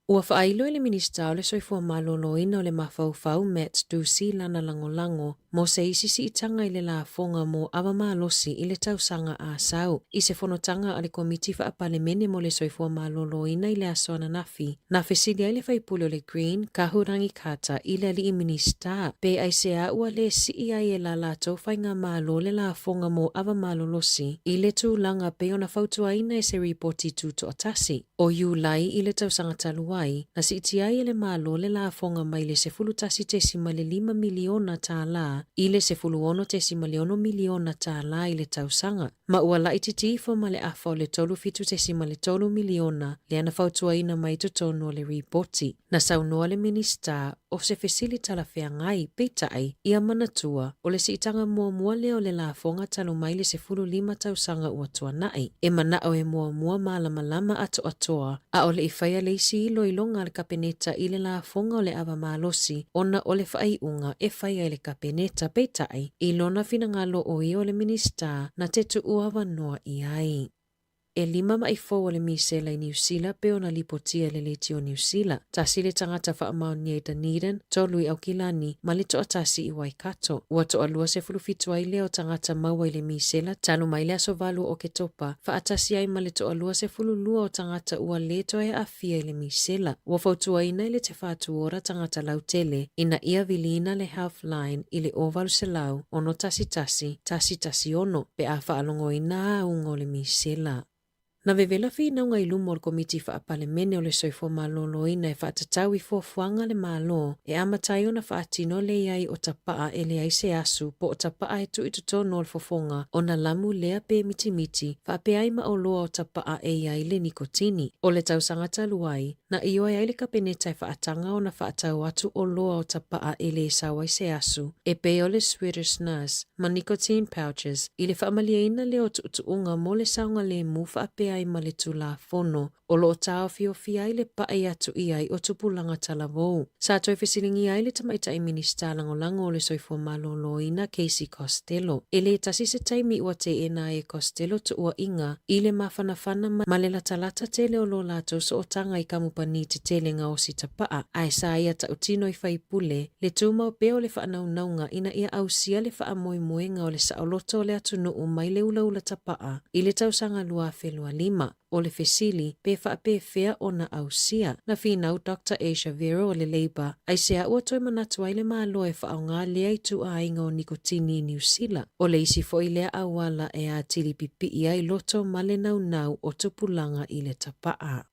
Ua faailo e le Minisita o le Soifua Maloloina o le Mafaufau Matt Doocey lana lagolago mo se isi siitaga i le lafoga mo ava malosi i le tausaga a sau. I se fonotaga a le Komiti Faapalemene mo le Soifua Maloloina i le aso ananafi, na fesili ai le faipule o le Green, Kahurangi Carter i le alii Minisita pe aisea ua lē sii ai e la latou faigamalo le lafoga mo ava malolosi i le tulaga pei ona fautuaina e se ripoti tutoatasi. O Iulai i le tausaga talu ai, na siitia ai e le Malo le lafoga mai le $11.5 miliona tālā i le $16.6 miliona tālā i le tausaga, ma ua laitiiti ifo ma le afa o le 37.3 miliona lea na fautuaina mai i totonu o le ripoti. Na saunoa le Minisita o se fesili talafeagai, peitai, ia manatua, o le siitaga muamua lea o le lafoga talu mai le 15 tausaga ua tuanai. E manao e muamua malamalama atoatoa, a o le i faia le isi iloiloga a le Kapeneta i le lafoga o le ava malosi ona o le faaiuga e faia e le Kapeneta, peitai, i lona finagalo o ia o le Minisita na te tuu avanoa i ai. E lima maʻi fou o le misela i Niu Sila pei ona lipotia e le Leitio Niu Sila. Tasi le tagata faamaonia i Dunedin, tolu i Aukilani, ma le toatasi i Waikato. Ua toalua 17 ai lea o tagata maua i le misela talu mai le aso 8 o Oketopa, faatasi ai ma le toalua 12 o tagata ua lē toe aafia i le misela. Ua fautuaina e le Te Whatu Ora tagata lautele ina ia viliina le Healthline i le 0800 611 116 pe a faalogoina auga o le misela. Na vevela finauga i luma o le Komiti Faa-Palemene o le Soifua Maloloina e faatatau i fuafuaga a le Malo e amata ai ona faatino le i ai o tapaa e leai se asu po o tapaa e tuu i totonu o le fofoga ona lamu lea pe mitimiti faapea ai ma oloa o tapaa e i ai le nikotini. O le tausaga talu ai, na ioe ai le Kapeneta e faataga ona faatau atu oloa o tapaa e le sau ai se asu, e pei o le Swedish Snus ma nicotine pouches, i le faamalieina lea o tuutuuga mo le saogalemu faapea ai ma le Tulafono o lo o taofiofia ai le paʻi atu i ai o tupulaga talavou. Sa toe fesiligia ai le Tamaitai Minisita Lagolago o le Soifua Maloloina Casey Costello. E le tasi se taimi ua teena ai e Costello tuuaiga i le mafanafana ma le latalata tele o lo latou sootaga i kamupani tetele gaosi tapaa, ae sa ia tautino i faipule le tumau pea o le faanaunauga ina ia ausia le faamoemoega o le saoloto o le atunuu mai le ulaula tapaa i le tausaga 2025. O le fesili, pe faapefea ona ausia? Na finau Doctor Asia Vero o le Labour, aisea ua toe manatu ai le Malo e faaaoga lea ituaiga o nikotini i Niu Sila? O le isi foi lea auala e atili pipii ai loto ma le naunau o tupulaga i le tapaa.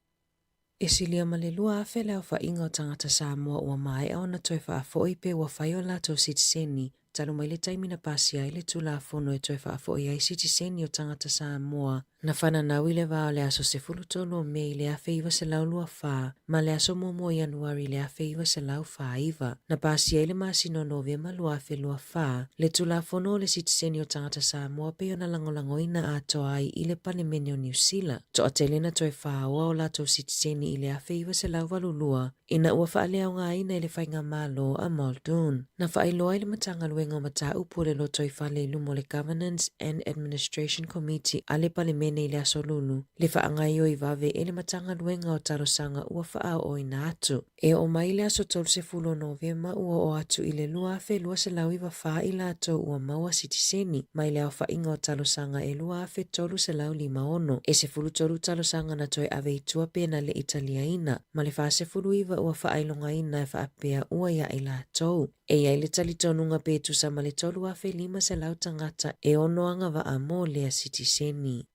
E silia ma le 2,000 le aofaiga o tagata Samoa ua maea ona toe faafoi pe ua fai o latou sitiseni talu mai le taimi na pasia ai le Tulafono e toe faafoi ai sitiseni o tagata Samoa na fananau i le va o le aso 13 o Me i le 1924 ma le aso 1 o Ianuari i le 1949. Na pasia i le masina o Novema 2024 le Tulafono o le Sitiseni o Tagata Samoa pei ona lagolagoina atoa ai i le Palemene o Niu Sila. Toatele na toe faaoa o latou sitiseni i le 1982 ina ua faaleaogaina e le Faigamalo a Muldoon. Na faailoa ai le Matagaluega o Mataupu o le Lotoifale i luma o le Governance and Administration Committee a le Palemene i le Aso Lulu le faagaoioi vave e le Matagaluega o Talosaga ua faaooina atu. E oo mai i le aso 30 o Novema ua oo atu i le 2,294 i latou ua maua sitiseni mai le aofaiga o talosaga e 2,356. E 13 talosaga na toe ave i tua pe na le i taliaina, ma le 49 ua faailogaina e faapea ua ia i latou. E i ai le talitonuga pe tusa ma le 3,500 tagata e ono agavaa mo lea sitiseni.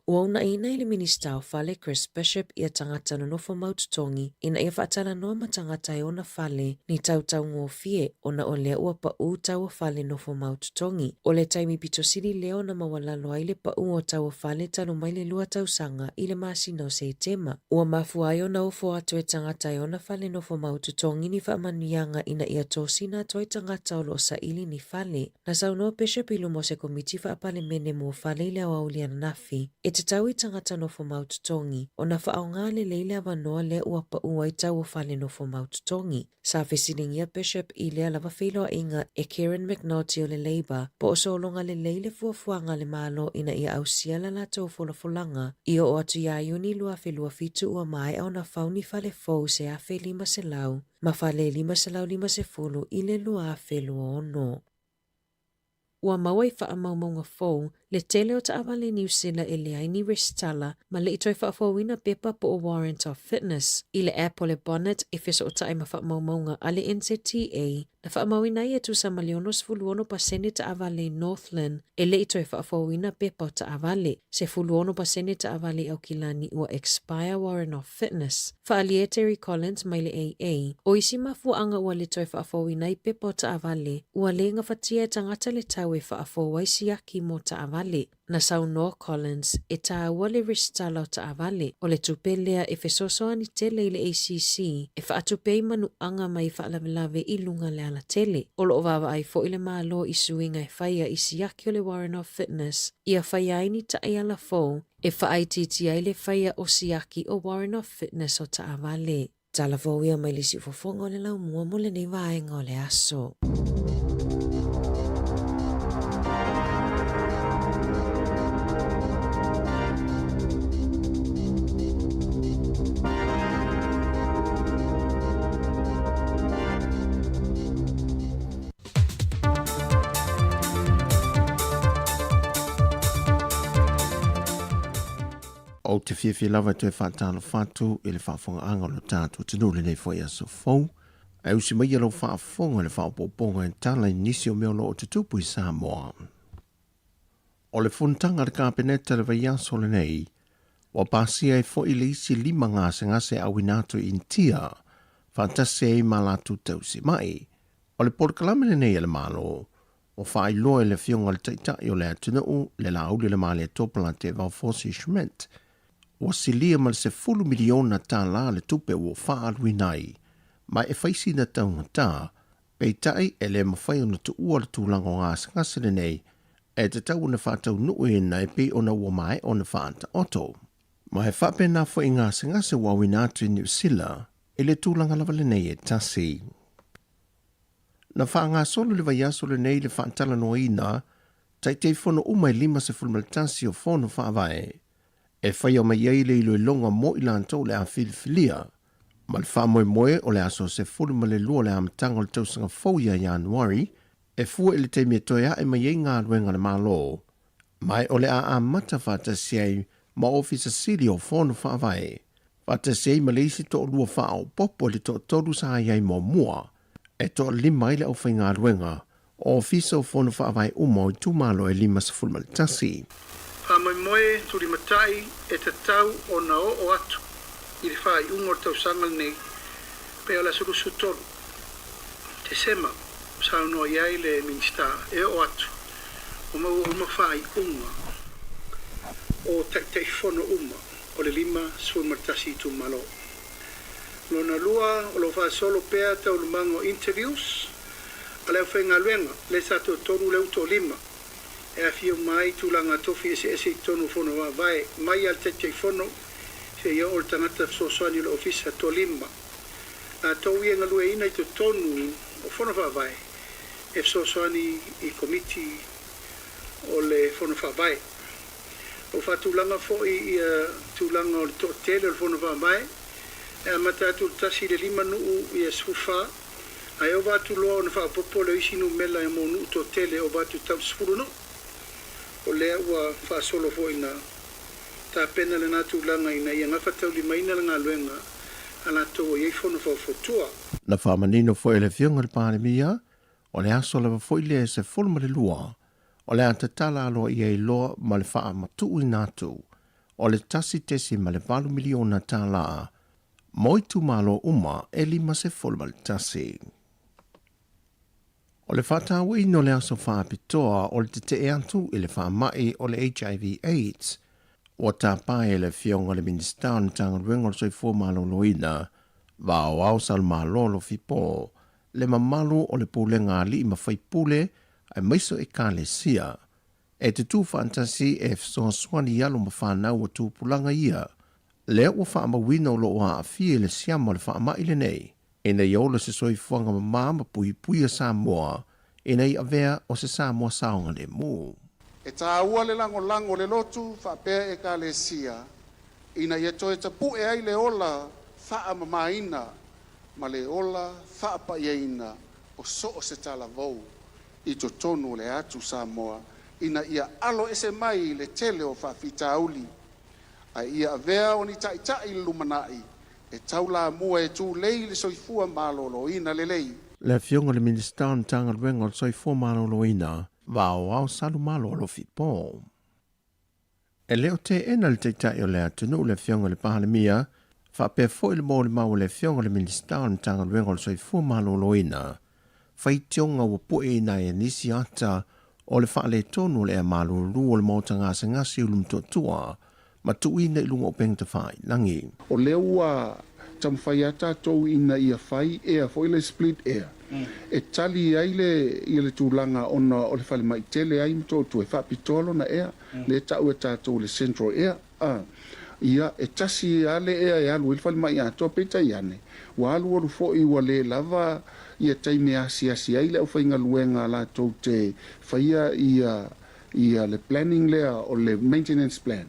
Ua unaʻiina e le Minista o Fale Chris Bishop ia tagata nonofo mau totogi ina ia faatalanoa ma tagata e ona fale ni tautaugofie ona o lea ua paʻū taua fale nofo mau totogi. O le taimi pito sili lea ona maualalo ai le paʻū o taua fale talu mai le lua tausaga i le masina o Setema. Ua mafua ai ona ofo atu e tagata e ona fale nofo mau totogi ni faamanuiaga ina ia tosina atu ai tagata o lo o saili ni fale. Na saunoa Bishop i luma o se Komiti Faa-Palemene mo Fale i le aoauli ananafi, e tatau i tagata nofo mau totogi ona faaaoga lelei le avanoa lea ua paʻu ai tau o fale nofo mau totogi. Sa fesiligia Bishop i lea lava feiloaiga e Kieran McNulty o le Labour po o sologa lelei le fuafuaga a le Malo ina ia ausia la latou folafolaga i oo atu iā Iuni 2027 ua maea ona fau ni fale fou se 1,500 ma fale 550 i le 2026. Ua maua i faamaumauga fou le tele o taavale Niu Sila e leai ni resitala ma le i toe faafouina pepa po o Warrant of Fitness. I le app o le Bonnet e fesootai ma faamaumauga a le NZTA, na faamauina ai e tusa ma le 66% taavale i Northland e le i toe faafouina pepa o taavale, 16% taavale i Aukilani ua expire Warrant of Fitness. Faaalia e Terry Collins mai le AA, o isi mafuaaga ua le toe faafouina ai pepa o taavale, ua le gafatia e tagata le tau e faafou ai siaki mo taavale. Na saunoa Collins, e tāua le resitala o taavale, o le tupe lea e fesoasoani tele i le ACC e faatupe ai manuaga mai faalavelave i luga le alatele. O lo o vaavaai foi le Malo i suiga e faia i siaki o le Warrant of Fitness ia faia ai ni taiala fou e faaitiitia ai le faia o siaki o Warrant of Fitness o taavale. Tala fou ia mai le siufofoga o le laumua mo lenei vaega o le aso. Ou te fiafia lava e toe faatalofa atu i le faafofogaaga o lo tatou atunuu i lenei foi aso fou. Ae usi maia lau faafofoga i le faaopoopoga e tala i nisi o mea o lo o tutupu i Samoa. O le fonotaga a le Kapeneta i le vaiaso lenei, Ua pasia ai foi le isi lima gasegase e auina atu i Initia, faatasi ai ma latou tausima'i. O le polokalame lenei a le Malo, ua faailoa e le Afioga i le Taitai o le atunuu, le Laaulialemalietoa Polataivao Fosi Schmidt, ua silia ma le $10 miliona tala le tupe ua faaaluina ai, ma e fai sina taugata, peitai e le mafai ona tuua le tulaga o gasegase lenei e tatau ona faataunuuina e pei ona ua maea ona faataoto. Ma e faapena foi gasegase ua auina atu i Niu Sila i le tulaga lava lenei e tasi. Na faagasolo i le vaiaso lenei le faatalanoaina Taitaifono uma e 51 o Fono Faavae e faia mai ai le iloiloga mo i latou o le a filifilia, ma le faamoemoe o le aso 12 o le amataga o le tausaga fou ia Ianuari e fua i le taimi e toe ae mai ai galuega a le Malo, ma o le a amata faatasi ai ma Ofisa Sili o Fono Faavae, faatasi ai ma le isi toalua faaopoopo i le toatolu sa i ai muamua, e toalima ai le aufaigaluega o Ofisa o Fono Faavae uma o itumalo e 51. Faamoemoe tulimatai e tatau ona oo atu i le faaiuga o le tausaga lenei pei o le aso 23 Tesema, saunoa i ai le Minisita e oo atu ua maua uma faaiuga o Taitaifono uma o le 51 itumalo. Lona lua, o lo o faasolo pea taualumaga o interviews a le aufaigaluega lea sa toatolu lea ua toalima e aafia uma ai tulaga tofi eseese i totonu o Fono Faavae mai lava i le Taitaifono seia oo i le tagata fesoasoani o le Ofisa toalima latou ia e galueaiina i totonu o Fono Faavae e fesoasoani i Komiti o le Fono Faavae. Ua faatulaga foi ia tulaga o le toatele o le Fono Faavae e amata atu i le tasi i le lima nuu ia 14, ae ova atu loa ona faaopoopo lea o isi numela mo nuu toatele e ova atu i tau le 10 nuu. O lea ua faasolo foi na tapena lena tulaga ina ia gafataulimaina le galuega a latou o i ai fono faufautua. Na faamanino foi e le Afioga i le Palemia, o le aso lava foi lea e 12 o le a tatala aloaia ai loa ma le faamatuuina atu o le $1.8 miliona tala mo itumalo uma e 51. O le faatauaina o le aso faapitoa o le tetee atu i le faamai o le HIV AIDS, ua tapa e le Afioga i le Minisita o le Matagaluega o le Soifua Maloloina, Vaoao Salumalolo Fipo, le mamalu o le pulega a alii ma faipule aemaise o Ekalesia, e tutū faatasi e fesoasoani i alo ma fanau o tupulaga ia, lea ua faamauina o lo o aafia i le siama o le faamai lenei, ina ia ola se soifuaga mamā ma puipuia Samoa ina ia avea o se Samoa saogalemu. E taua le lagolago o le lotu faapea Ekalesia ina ia toe tapu'e ai le ola faamamaina ma le ola faapaiaina o so o se talavou i totonu o le atu Samoa ina ia alo ese mai le tele o faafitauli, ae ia avea o ni taitai i le lumanai e taulamua e tulei le soifua maloloina lelei. Le Afioga i le Minisita o le Matagaluega o le Soifua Maloloina, Vaoao Salumalolo Fipo. E le o teena le Taitai o le atunuu le Afioga i le Palemia, faapea foi le molimau a le Afioga i le Minisita o le Matagaluega o le Soifua Maloloina, faitioga ua pueina ai e nisi ata o le faaletonu o le ea malulu o le maota gasegase i Ulumotootua ma tuuina i luga o upega tafailagi. O lea ua taumafai a tatou ina ia fai ea foi le split ea e tali ai le ia le tulaga ona o le falemai tele ai Motootua e faapitoa lona ea lea e tau e tatou le central ea a ia e tasi a le ea e alu ai le falemai atoa peitai ane ua alualu foi ua le lava ia taimi e asiasi ai le aufaigaluega latou te faia ia ia le planning lea o le maintenance plan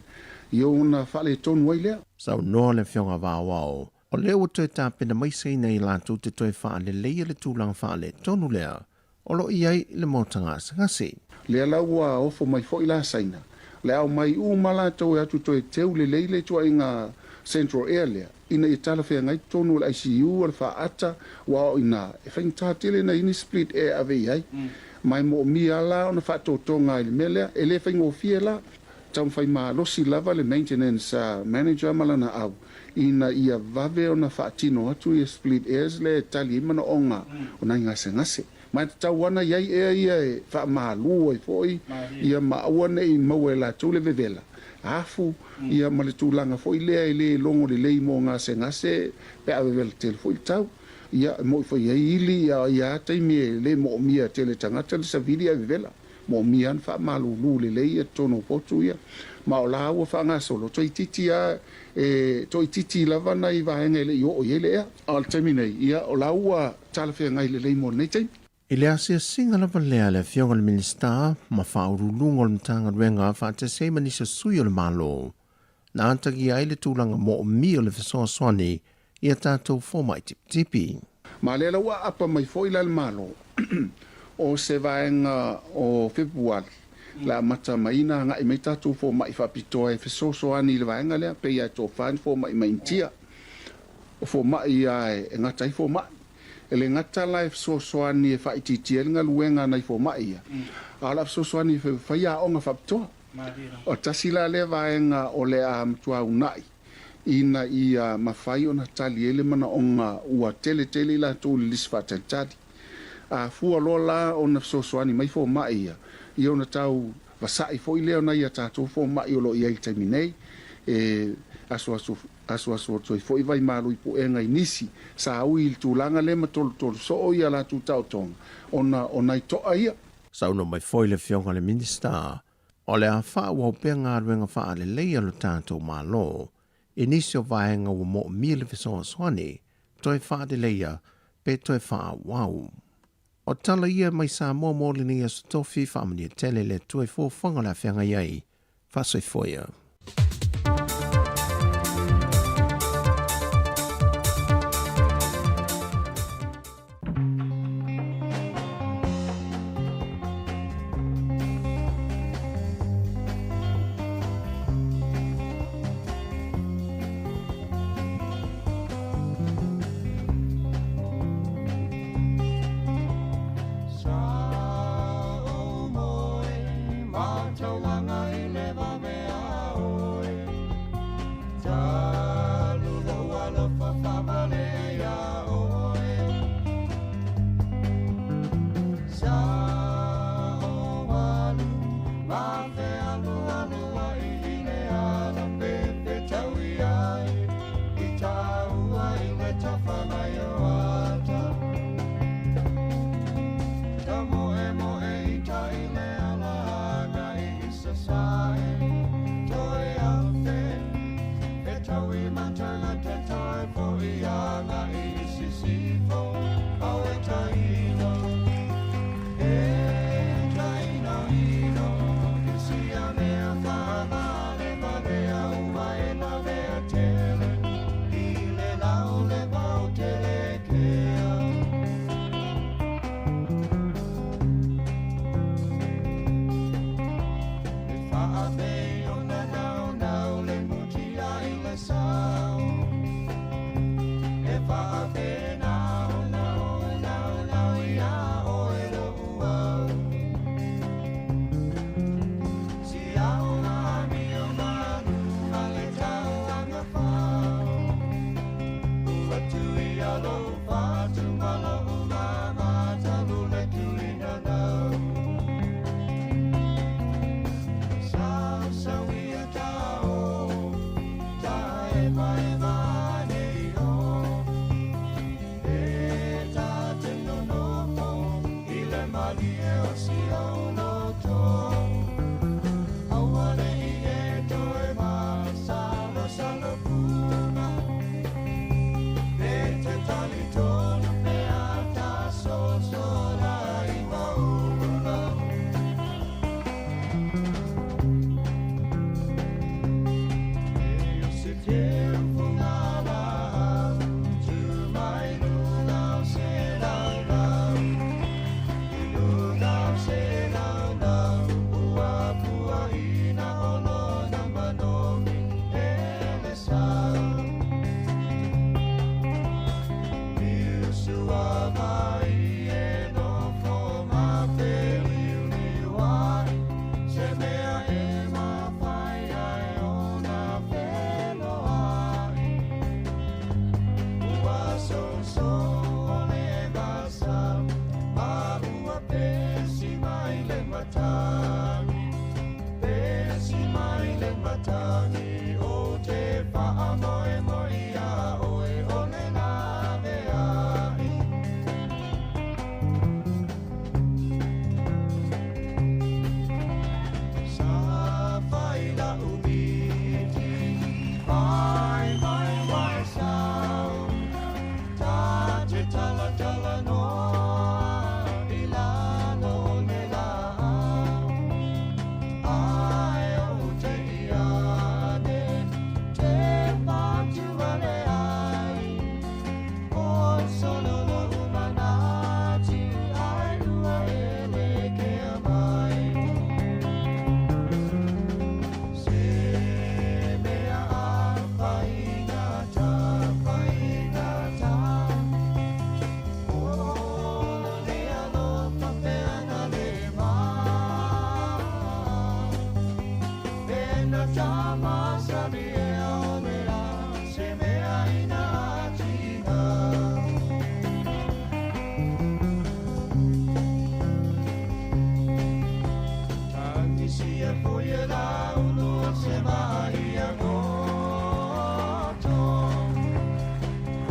ia ona faaletonu ai lea. Saunoa le Afioga Vaoao, o lea ua toe tapena mai Saina i latou te toe faaleleia le tulaga faaletonu lea o lo o i ai le maota gasegase. Lea la ua ofo mai foi la Saina, le aumai uma latou e atu toe teu lelei le ituaiga Central Air lea, ina ia talafeagai totonu o le ICU o le faata, aua o i ina e faigata tele nai ni split air e ave i ai. Ma e moomia la ona faatotoga i le mea lea, e le faigofie la. Taumafai malosi lava le maintenance manager ma lana au ina ia vave ona faatino atu ia split airs lea e tali ai manaoga o nai gasegase. Ma e tatau ana i ai ea ia e faamalu ai foi ia ma aua ne i maua e latou le vevela afu ia ma le tulaga foi lea e le logo lelei mo gasegase pe a vevela tele foi le tau. Ia e mo'i foi i ai ili ia ia a taimi e le mo'omia tele e tagata le savili ae vevela. Moomia ana faamalulu lelei ia totonu o potu ia. Ma o la ua faagasolo, toeitiiti a e toeitiiti lava nai vaega e le i oo i ai le ea. A o le taimi nei, ia o la ua talafeagai lelei mo lenei taimi. I le asiasiga lava lea a le Afioga i le Minisita ma Faauluuluga o le Matagaluega faatasi ai ma nisi o sui o le Malo, na atagia ai le tulaga moomia o le fesoasoani i a tatou fomai tipitipi. Ma lea la ua aapa mai foi la le Malo o se vaega o Fepuali le amata mai na agai mai tatou fomai faapitoa e fesoasoani i le vaega lea, pei lava e tofa ni fomai mai Initia, o fomai lava e gata ai fomai. E le gata la e fesoasoani e faaitiitia ai le galuega a nai fomai ia, a o le a fesoasoani e fai aoga faapitoa. O tasi la lea vaega o le a matua uunai ina ia mafai ona tali ai le manaoga ua tele tele i latou i le lisi faatalitali. A fua loa la ona fesoasoani mai fomai ia, ia ona tau vasa'i foi lea o nai a tatou fomai o lo o i ai i le taimi nei, e asuasu asuasu atu ai foi vaimalu i puega i nisi sa ui i le tulaga lea ma tolutolu soo ia latou taotoga ona o nai to'a ia. Saunoa mai foi le Afioga i le Minisita, o le a faaauau pea galuega faalelei a lo tatou Malo i nisi o vaega ua moomia le fesoasoani toe faaleleia pe toe faaauau. O tala ia mai Samoa mo lenei aso tofi, faamanuia tele le Atua i fuafuaga o le a feagai ai. Faasoifua ia.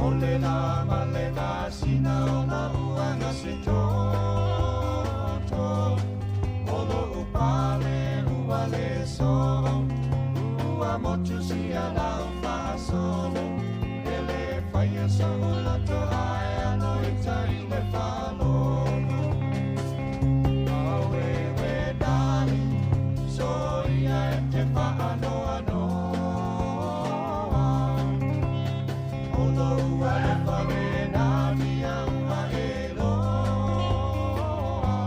O le lā ma le masina ona ua gase toto. O loʻu pale ua le soo, ua motu sia lau faasolo. E le faia soʻu loto ae alo i tai le faalogo. Auewe darling, soia e te faanoanoa. O lou alofa lena tia ua e loa.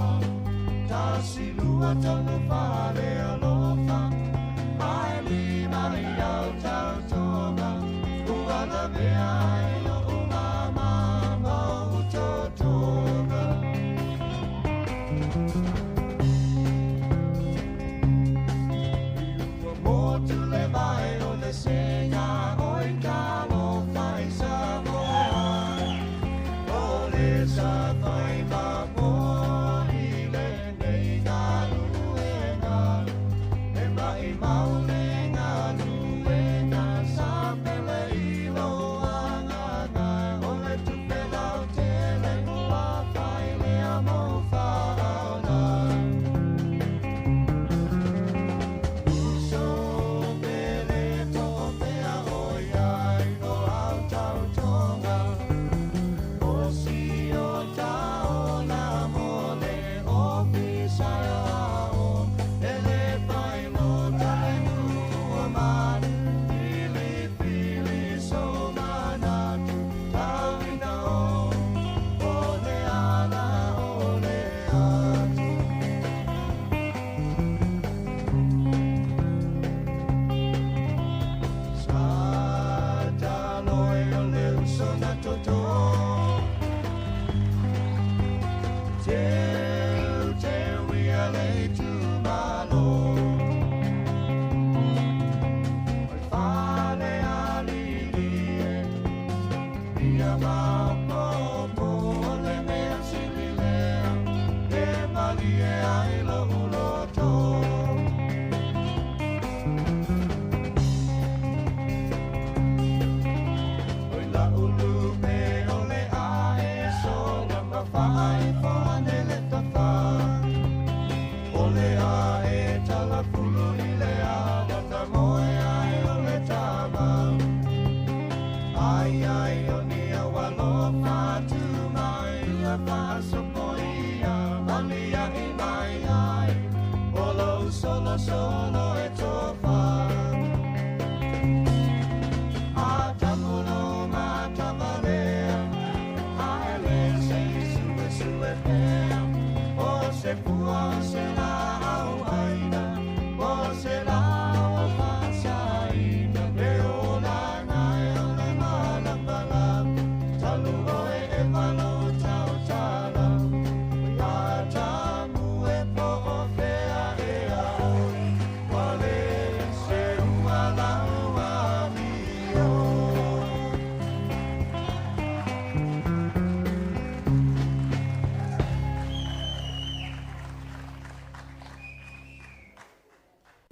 Tasi lua tolu fā le alofa, ae lima i au tautoga. Ua lavea ai loʻu māmā ma oʻu totoga. Ua motu le vai o le sega oi talofa i Samoa. O le safai mamoa i lenei galuega. E mai mau le galuega sa pele i lou agaga. O le tupe lautele ua fai lea mou faaola. Uso pele toʻopea ʻoiai o au tautoga. O si o taola mo le ofisa aoao. E le fai lota le ua manu. Filifili sou manatu. Tauina o, o le ala o le atu. Sa taloe o le uso na toto. Teu, teu ia le itumalo. O le fale alili e, ia maopopo o le mea sili lea, e malie ai lou loto. Oi la ulu pe o le ae sola ma faaifo ane le tafa. O le ae talafulu i le ala ta moe ai o le tama. Ai ai o ni au alofa tu mai ua faasopoia, malia i mai ai. O lou solo solo e tofa. A tapulo ma tavalea, a ele se sue sue pea. O se pua o se la au aina, o se la o fasaina. E o la nai o le malapalapa, talu oe e malo tau tala. Ia tamu e po o fea e a oi, wale se ua lau amio.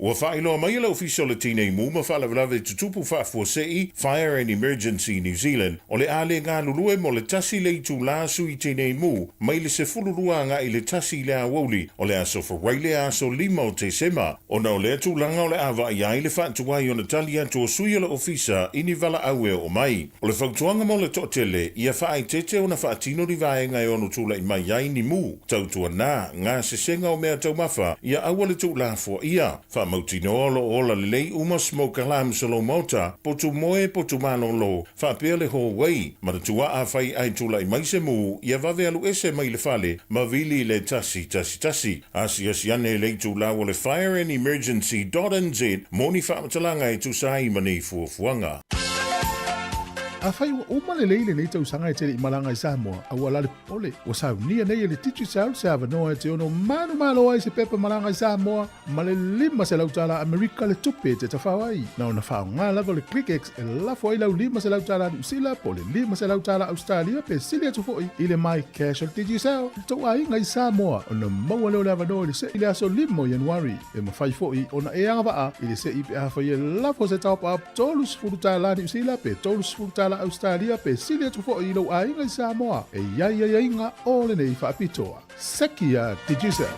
Ua faailoa mai e le Ofisa o le Tinei Mu ma Faalavelave Tutupu Faafuasei, Fire and Emergency New Zealand, o le a le galulue mo le 1 le itulā sui Tinei Mu mai le 12 agai i le 1 i le aoauli o le aso Faraile aso 5 o Tesema, ona o lea tulaga o le a vaaia ai le faatuai ona tali atu o sui o le Ofisa i ni valaau e oo mai. O le fautuaga mo le toatele, ia faaeteete ona faatino ni vaega e ono tulai mai ai ni mu, tautuana, gasesega o mea taumafa, ia aua le tuulafoaia. Faamautinoa o lo o ola lelei uma smoke alarms o lou maota, potu moe, potu malolo, faapea le hallway. Manatua afai ae tulai mai se mu, ia vave alu ese mai le fale ma vili i le 111. Asiasi ane i le itulau o le Fire and Emergency dot nz mo ni faamatalaga e tusa ai ma nei fuafuaga. Afai ua uma lelei lenei tausaga e te le i malaga i Samoa, aua la le popole, ua saunia nei e le Digicel se avanoa e te ono manumalo ai se pepa malaga i Samoa ma le $500 tala Amerika le tupe e te tafao ai. Na ona faaaoga lava o le ClickX e lafo ai lau $500 tala Niu Sila po o le $500 tala Ausetalia pe sili atu foi i le MyCash o le Digicel i le tou aiga i Samoa ona maua lea o le avanoa i le se'i i le aso 5 o Ianuari. E mafai foi ona e agavaa i le se'i pe afai e lafo se top-up $30 Niu Sila pe $30 tala Ausetalia pe sili atu foi i lou aiga i Samoa, e i ai aiaiga o lenei faapitoa. Seki a Digicel.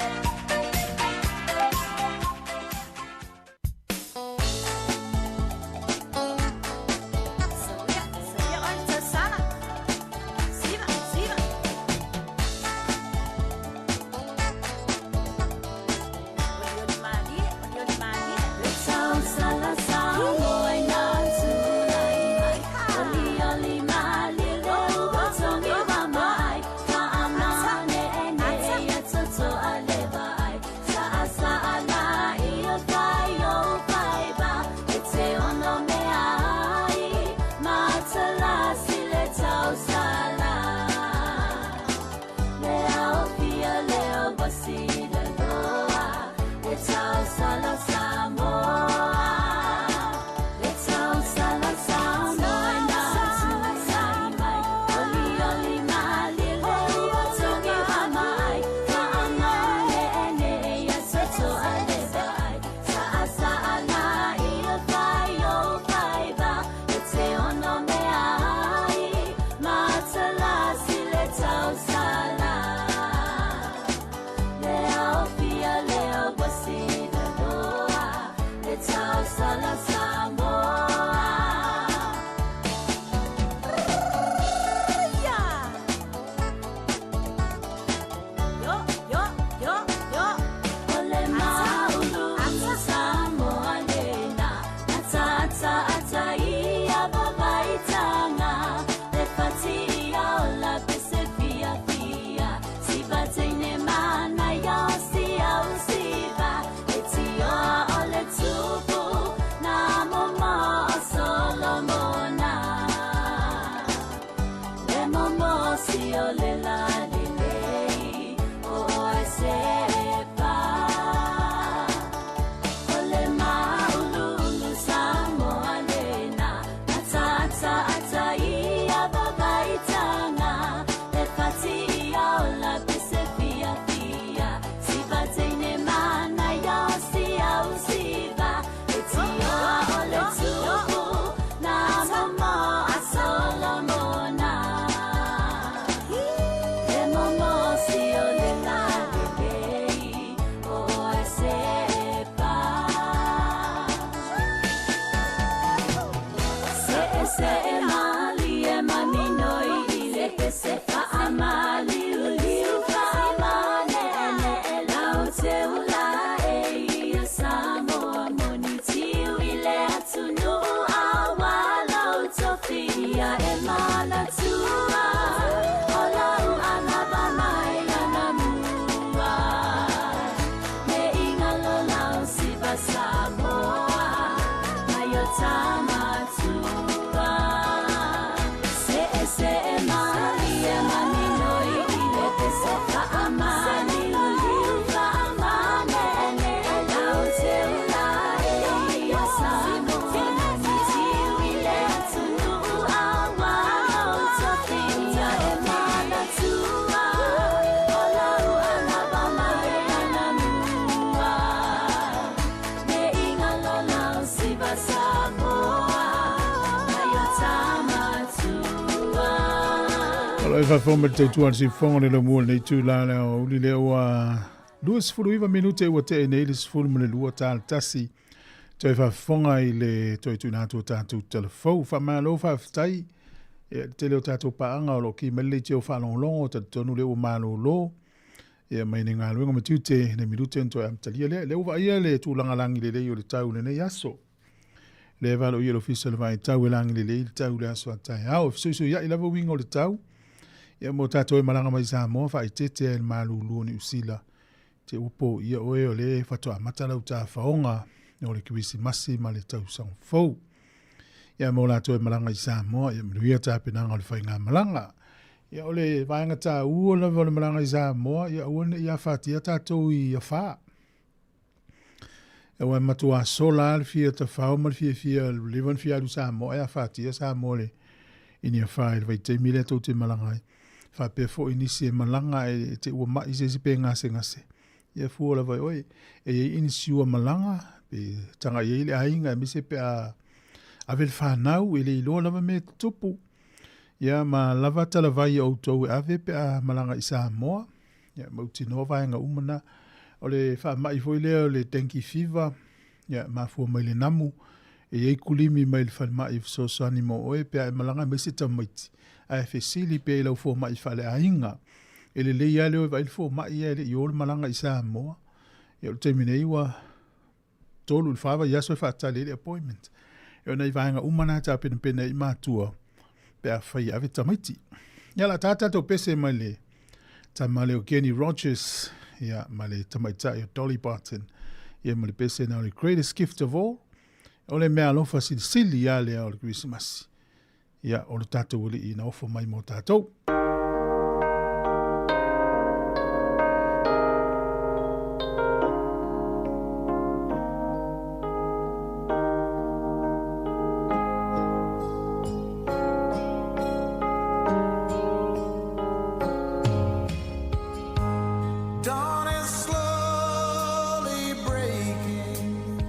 O lo e faafofoga mai le tautua a le siufofoga o le laumua o lenei itula le aoauli lea ua 29 minute ua tee nei le 12 tala tasi toe faafofoga i le toe tuuina atu o tatou talafou. Faamalo faafetai i le tele o tatou paaga o lo o ki mai le leitio faalogologo, talitonu lea ua malolo ia mai le galuega ma tiute le minute ona toe amatalia lea. Lea ua vaaia le tulaga lagi lelei o le tau i lenei aso. Lea e valoia le Ofisa o le Vaitau e lagi lelei le tau i le aso a taeao. E fesuisuiai lava uiga o le tau. Ia mo tatou e malaga mai i Samoa, faaeteete ai i le malulu o Niu Sila. Te ua poia oe o lea faatoa amata lau tafaoga o le Kerisimasi ma le tausaga fou. Ia mo latou e malaga i Samoa, ia manuia tapenaga o le faigamalaga. Ia o le vaega taua lava o le malaga i Samoa, ia aua ne i afatia tatou i afa. Aua e matuā sola lava le fia tafao ma le fiafia ua leva ona fia alu i Samoa ae afatia Samoa i le i ni afa i le vaitaimi lea tou te malaga ai. Faapea foi nisi e malaga ae te i ua mai se isi pe gasegase, ia fua lava i oe. E i ai inisiua malaga pe tagai i ai le aiga aemaise pe a Ave le fanau e le iloa lava mea e tutupu. Ia ma lava talavai a outou e ave pe a malaga i Samoa. Ia mautinoa vaega uma na. O le faamai foi lea o le dengue fever, ia mafua mai le namu. E i ai kulimi mai le falemai e fesoasoani mo oe pe a e malaga aemaise tamaiti. Ae fesili pea i lau fomai faaleaiga. E lelei lava le o e vaai le fomai ae le i o le malaga i Samoa. Ia o le taimi nei ua 3 i le 4 vaiaso e faatali ai le appointment. E o nai vaega uma na tapenapena ai i matua pe afai e ave tamaiti. Ia la tā tatou pese mai le tama lea o Kenny Rogers ia ma le tamaitai o Dolly Parton ia ma le pese na o le greatest gift of all. O le mea alofa silisili ia lea o le Kerisimasi. Ia, o le tatou Alii na ofo mai mo tatou. Dawn is slowly breaking.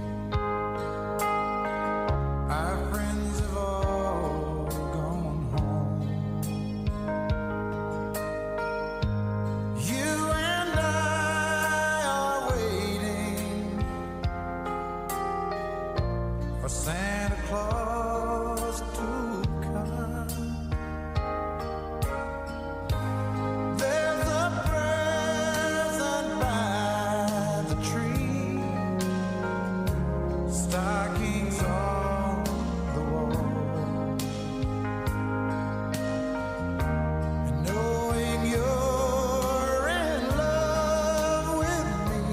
Our friends have all gone home. You and I are waiting for Santa Claus to come. There's a present by the tree, stockings on the wall. And knowing you're in love with me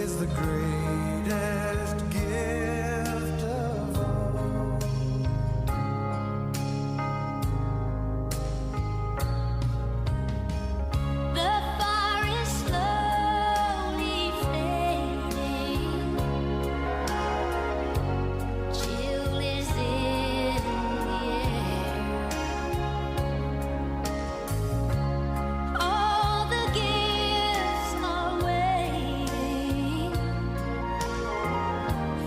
is the greatest gift of all. The fire is slowly fading. Chill is in the air. All the gifts are waiting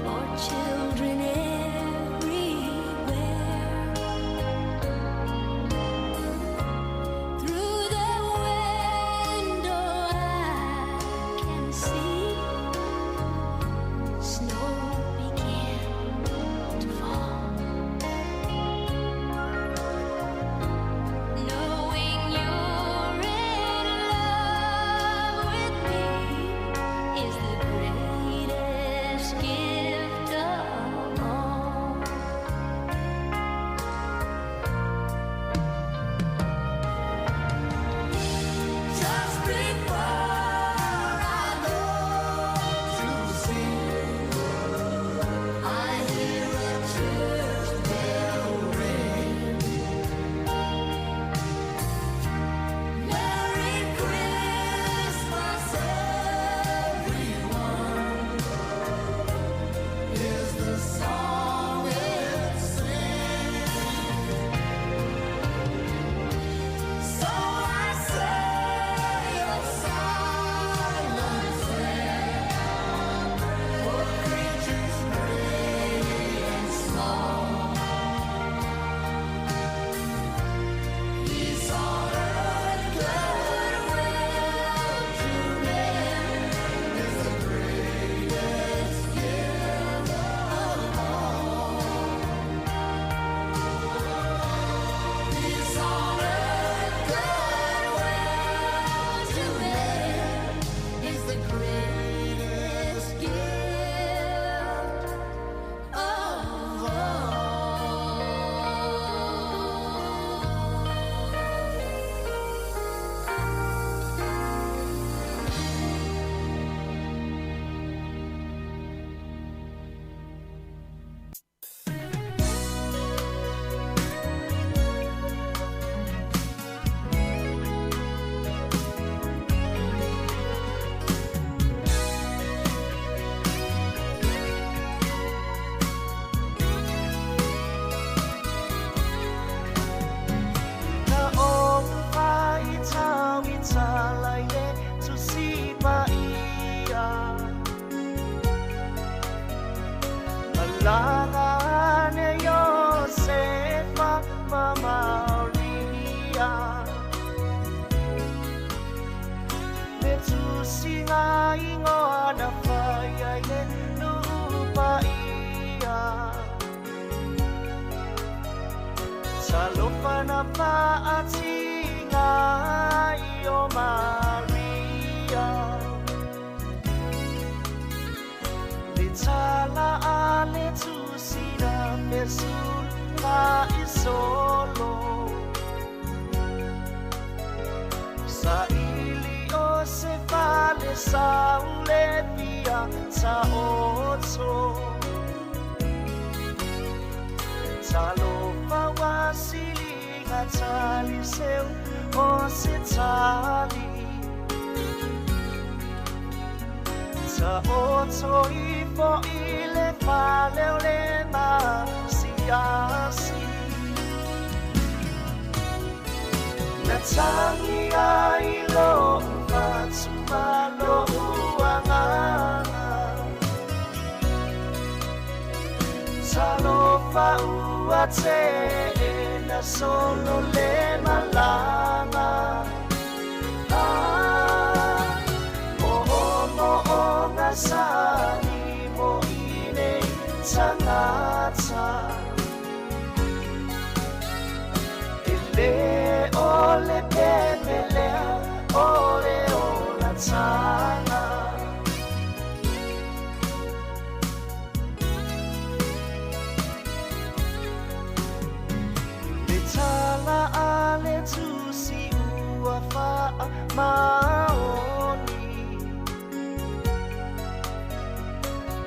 for children everywhere. Through the window I can see snow begin to fall. Knowing you're in love with me is the greatest gift of all. Just before I go to sleep, I hear a church bell ring. Merry Christmas, everyone, is the song it sings. So I say a silent prayer for creatures great and small. Peace on earth, goodwill to men is the greatest gift of all. Peace on earth, goodwill to men is the greatest gift of Na ou faaitauitalai le Tusi Paia, Malaga ane tusiga igoa na fai ai le nuu paia. Talofa na faatiga ai o Maria. Le tala a le tusi na fesulaisolo. Saili o se fale sa ule pia taoto. Talofa ua siliga taliseu o se tali. Taoto ifo i le fale o le masiasi. Na tagi ai lo'u fatu ma lo'u agaga. Talofa ua te'ena solo le malaga. Ah, mo'omo'oga sani mo i nei tagata. E lē o le pepe lea o le olataga. Le tala a le tusi ua faamaoni.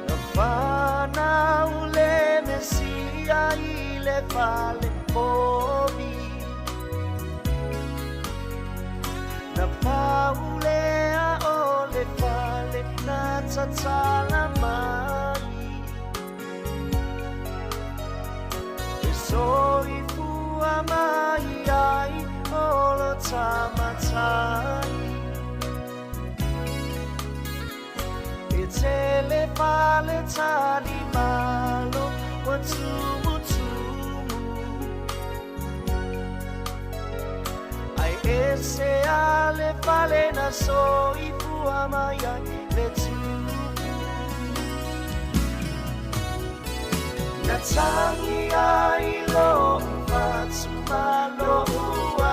Na fanau le Mesia i le fale povi. Na paulea o le fale na tatala mai. E soifua mai ai o lo tamatai. E tele fale tali malo ua tumutumu. Ai ese a le fale na soifua mai ai le tupu. Na tagi ai lo'u fatu ma lo'u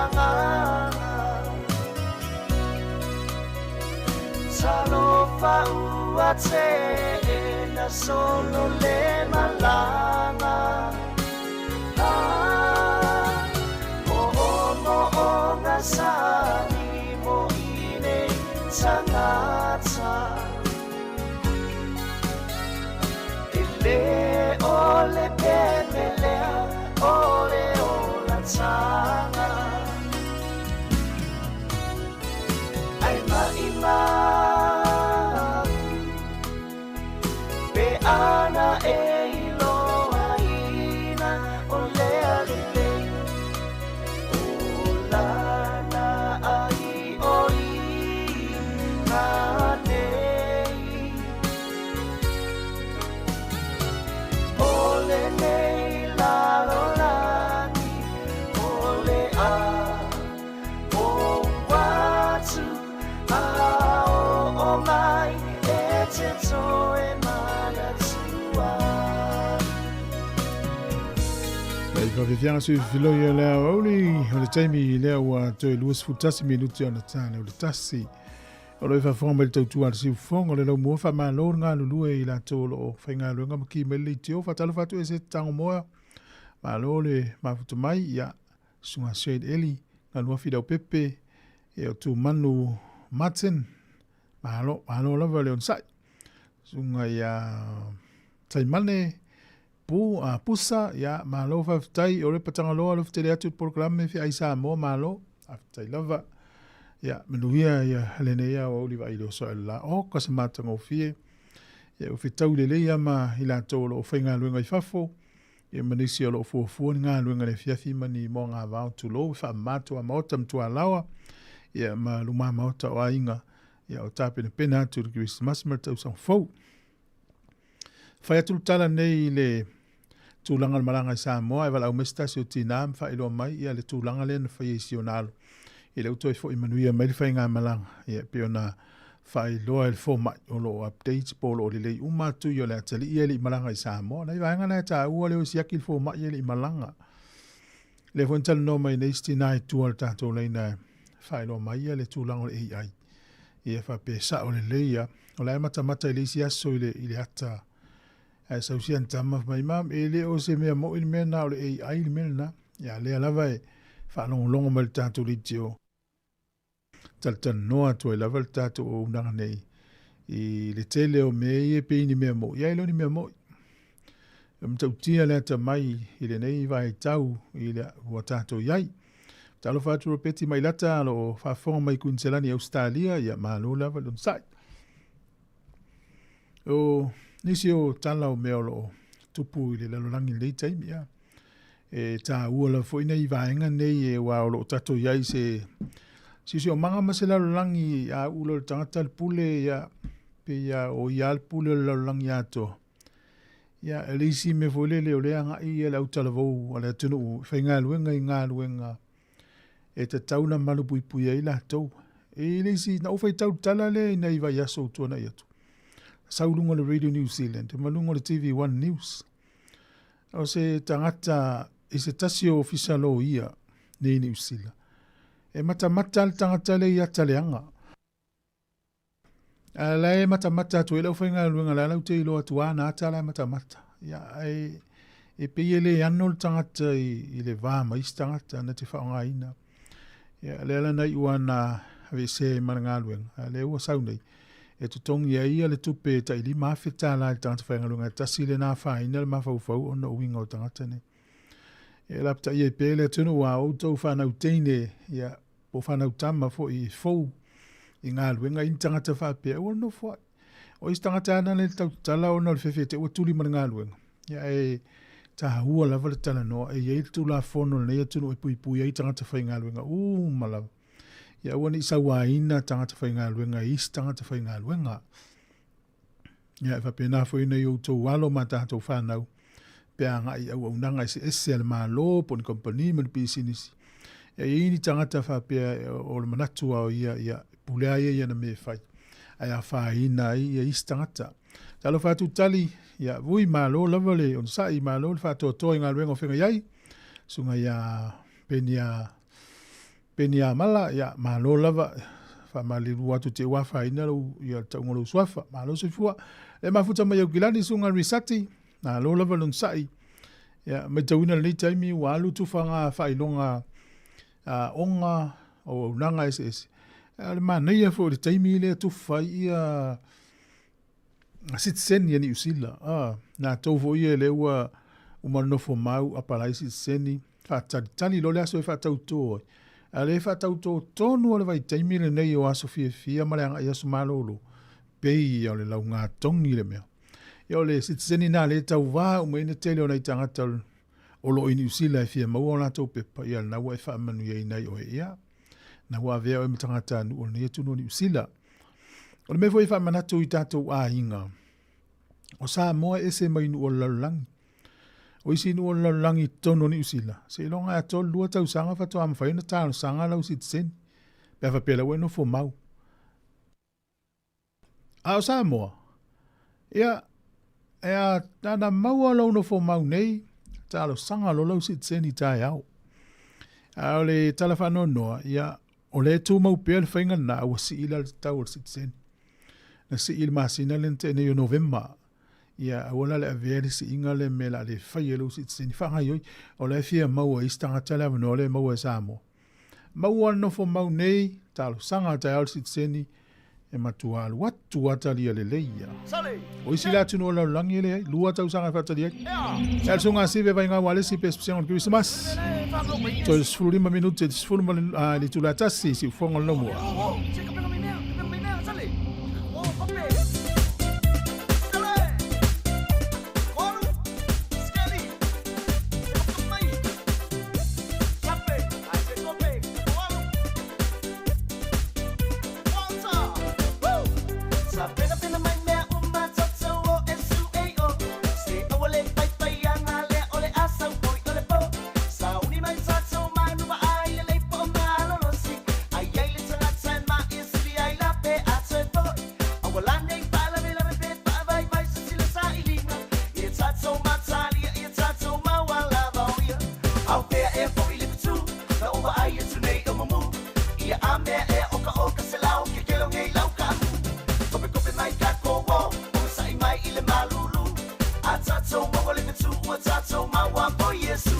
agaga. Talofa ua te'ena solo le malaga. Ah, mo'omo'oga sani mo i nei tagata. E lē o le pepe lea o le olataga. Ai maʻimau pe ana e iloaina o lea lelei. O lana ai o i nei. O lenei lalolagi o le a ou atu a oo mai e te toe manatua. Lei faafiafiaga sui filoi o le aoauli o le taimi lea ua toe 21 minuti ona ta le o le 1. O lo e faafofoga mai le tautua a le siufofoga o le laumua faamalo le galulue i latou o loo faigaluega ma ki mai le leitio. Faatalofa atu e se tago moa. Malo le mafuta mai ia susuga Shane Eli, Galuafi Leaupepe, e o Tumanu Martin. Malo, malo lava le onosai. Susuga ia Taimane Pu, a Pusa, ia malo faafetai o le patagaloa le fetele atu i le polokalame feai Samoa malo. Faafetai lava. Ia manuia ia lenei aoauli vaai le oso ae le la. O ka se matagofie. Ia ua fetau lelei ama i latou o loo faigaluega i fafo. Ia ma nisi o loo fuafua ni galuega i le afiafi ma ni moagavao tulou e faamama tuamaota ma tualaoa. Ia ma luma maota o aiga. Ia o tapenapena atu i le Kerisimasi ma le tausaga fou. Fai atu le tala nei i le tulaga o le malaga i Samoa, e valaau mai se tasi o tinā ma faailoa mai ia le tulaga lea na faia i si ona alo. I lea ua toe foi manuia mai le faigamalaga, ia e pei ona faailoa e le fomai o lo o update po o lo o lelei uma atu i o le atalii e le i malaga i Samoa. Nai vaega na e taua lea o siaki le fomai e le i malaga. Lea foi na talanoa mai nei si tina i tua o le tatou laina e faailoa mai ia le tulaga o le AI. Ia faapea sao lelei ia. O la e matamata i le isi aso i le, i le ata ae sau si ana tama fai mai, Mum, e le o se mea moi le mea lena, o le AI le mea lena. Ia lea lava e faalogologo mai le tatou leitio. Talatalanoa atu ai lava le tatou auaunaga nei i le tele o mea ia e pei ni mea moi, ae le o ni mea moi. E matautia le atamai i lenei vaitau i le ua tatou i ai. Talofa atu Ropeti Mailata o lo o faafofoga mai Kuiniselani i Ausetalia, ia malo lava le onosai. O nisi o tala o mea o lo o tupu i le lalolagi i lenei taimi, ia, e taua lava foi nei vaega nei e aua o lo o tatou i ai i se siosiomaga ma se lalolagi a uu loa i le tagata le pule, ia, pei lava o ia le pule o le lalolagi atoa. Ia, e le isi mea foi lele o lea e agai ia le autalavou a le atunuu e faigaluega i galuega e tatau ona malupuipuia ai latou. E le isi, na ou faitau le tala lea i nai vaiaso ua tuanai atu. Sau i luga o le Radio New Zealand ma luga o le TV1 News. O se tagata i se tasi o ofisa loia nei i Niu Sila. E matamata le tagata lea i ata leaga. A la e matamata atu ai le aufaigaluega la lau te iloa atu ana ata la e matamata. Ia, e, e pei e le ano le tagata i, i le va ma isi tagata na te faaaogaina. Ia, lea la na iu ana aveesea ai ma le galuega, a lea ua sau nei, e totogi ai ia le tupe e tai $5,000 i le tagata faigaluega e tasi le na afaina le mafaufau ona o uiga o tagata nei. E lapataia ai pea le atunuu a outou fanau teine, ia, po o fanau tama foi e fou i galuega i ni tagata faapea, aua le nofo ai. O isi tagata ana le tautatala ona o le fefe te ua tuli ma le galuega. Ia e taua lava le talanoa e i ai le Tulafono o lenei atunuu e puipui ai tagata faigaluega uma lava. Ia aua ne i sauaina tagata faigaluega e isi tagata faigaluega. Ia e faapena foi ona i outou alo ma tatou fanau pe a agai i auaunaga eseese a le Malo po o ni kamupani ma ni pisinisi. Ia e i ai ni tagata faapea o le manatu lava o ia, ia e pule lava ia i ana mea e fai, ae afaina ai ia isi tagata. Talofa atu Tali, ia vui malo lava le onosai, malo le faatoatoa i galuega o feagai ai, susuga ia Penia Peniamala, ia, malo lava, faamalulu atu te ua afaina lou, ia, le tauga o lou suafa. Malo soifua. Le mafuta mai Aukilani, susuga Risati, malo lava le onosai. Ia, matauina lenei taimi ua alu tufaga faailoga aoga, auaunaga eseese. A o le manaia foi o le taimi lea tufa ai ia sitiseni a Niu Sila. Ah, latou foi ia lea ua uma ona nofo mau apalai sitiseni, faatalitali loa le aso e faatautō ai. A o lea e faatautō tonu lava le vaitaimi lenei o aso fiafia ma le agai i aso malolo, pei o le laugatogi le mea. Ia o le sitiseni lena lea e tauva uma ai le tele o nai tagata o lo o i Niu Sila e fia maua o latou pepa, ia lena ua e faamanuiaina ai oe, ia, na ua avea oe ma tagatanuu o lenei atunuu o Niu Sila. O le mea foi e faamanatu i tatou aiga, o Samoa e ese mai nuu o le lalolagi. O isi nuu o le lalolagi i totonu o Niu Sila, seiloga e atoa le 2 tausaga faatoa mafai ona talosaga lau sitiseni, pe a faapea la ua e nofo mau. A o Samoa, ia, e a, ana maua lou nofo mau nei, talosaga loa lau sitiseni taeao. A o le tala faanoanoa, ia, o lea e tumau pea le faiga lena, a ua sii la le tatau o le sitiseni. Na sii i le masina lea na tea nei o Novema. Ia, aua la le avea le siiga lea mea o le a le faia lou sitiseni. Faagaoioi, o la e fia maua e isi tagata le avanoa lea e maua e Samoa. Maua le nofo mau nei, talosaga taeao le sitiseni, e matua alu atu lava talia lelei ia. O isi la atunuu o le lalolagi e leai, 2 tausaga e faatali ai. E alu suga sive vaigau alesi pe spesianga o le Kerisimasi. Toe 15 minute i le 10 ma le itula tasi, siufoga o le laumua. ua tatou maua po Iesu.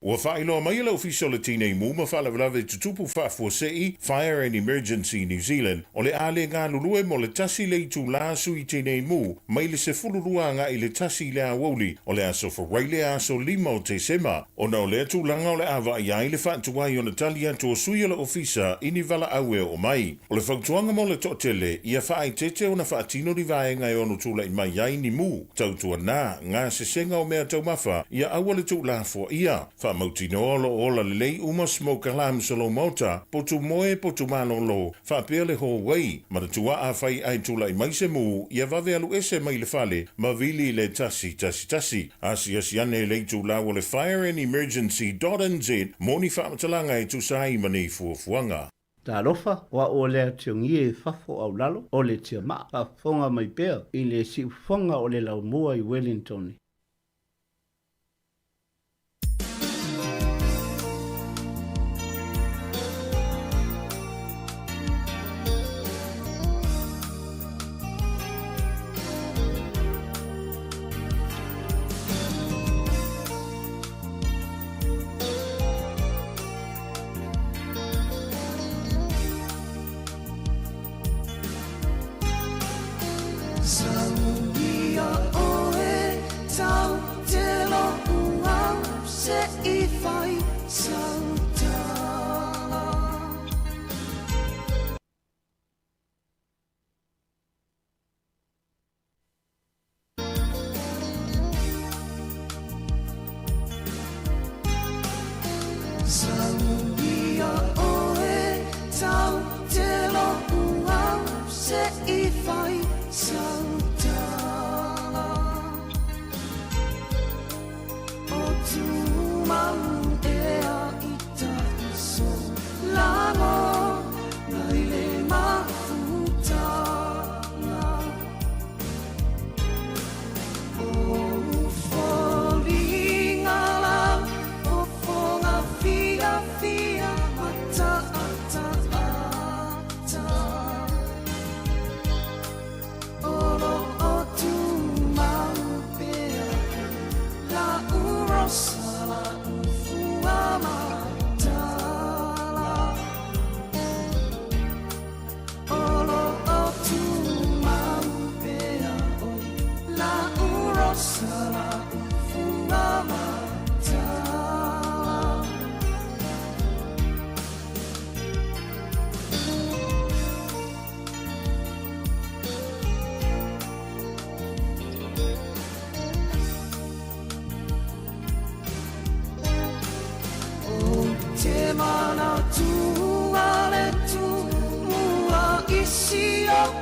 Ua faailoa mai e le Ofisa o le Tinei Mu ma Faalavelave Tutupu Faafuasei, Fire and Emergency New Zealand, o le a le galulue mo le 1 le itulā Sui Tinei Mu mai le 12 agai i le 1 i le aoauli o le aso Faraile aso 5 o Tesema, ona o lea tulaga o le a vaaia ai le faatuai ona tali atu o sui o le Ofisa i ni valaau e oo mai. O le fautuaga mo le toatele, ia faaeteete ona faatino ni vaega e ono tulai mai ai ni mu, tautuana, gasesega o mea taumafa, ia aua le tuulafoaia. Faamautinoa o lo o ola lelei uma smoke alarms o lou maota, potu moe, potu malolo, faapea le hallway. Manatua afai ae tulai mai se mu, ia vave alu ese mai le fale ma vili i le 111. Asiasi ane i le itulau o le fireandemergency dot nz mo ni faamatalaga e tusa ai ma nei fuafuaga. Talofa, o a'u o lea tiongie i fafo au lalo o le tiamaa, faafofoga mai pea i le siufofoga o le laumua i Wellington.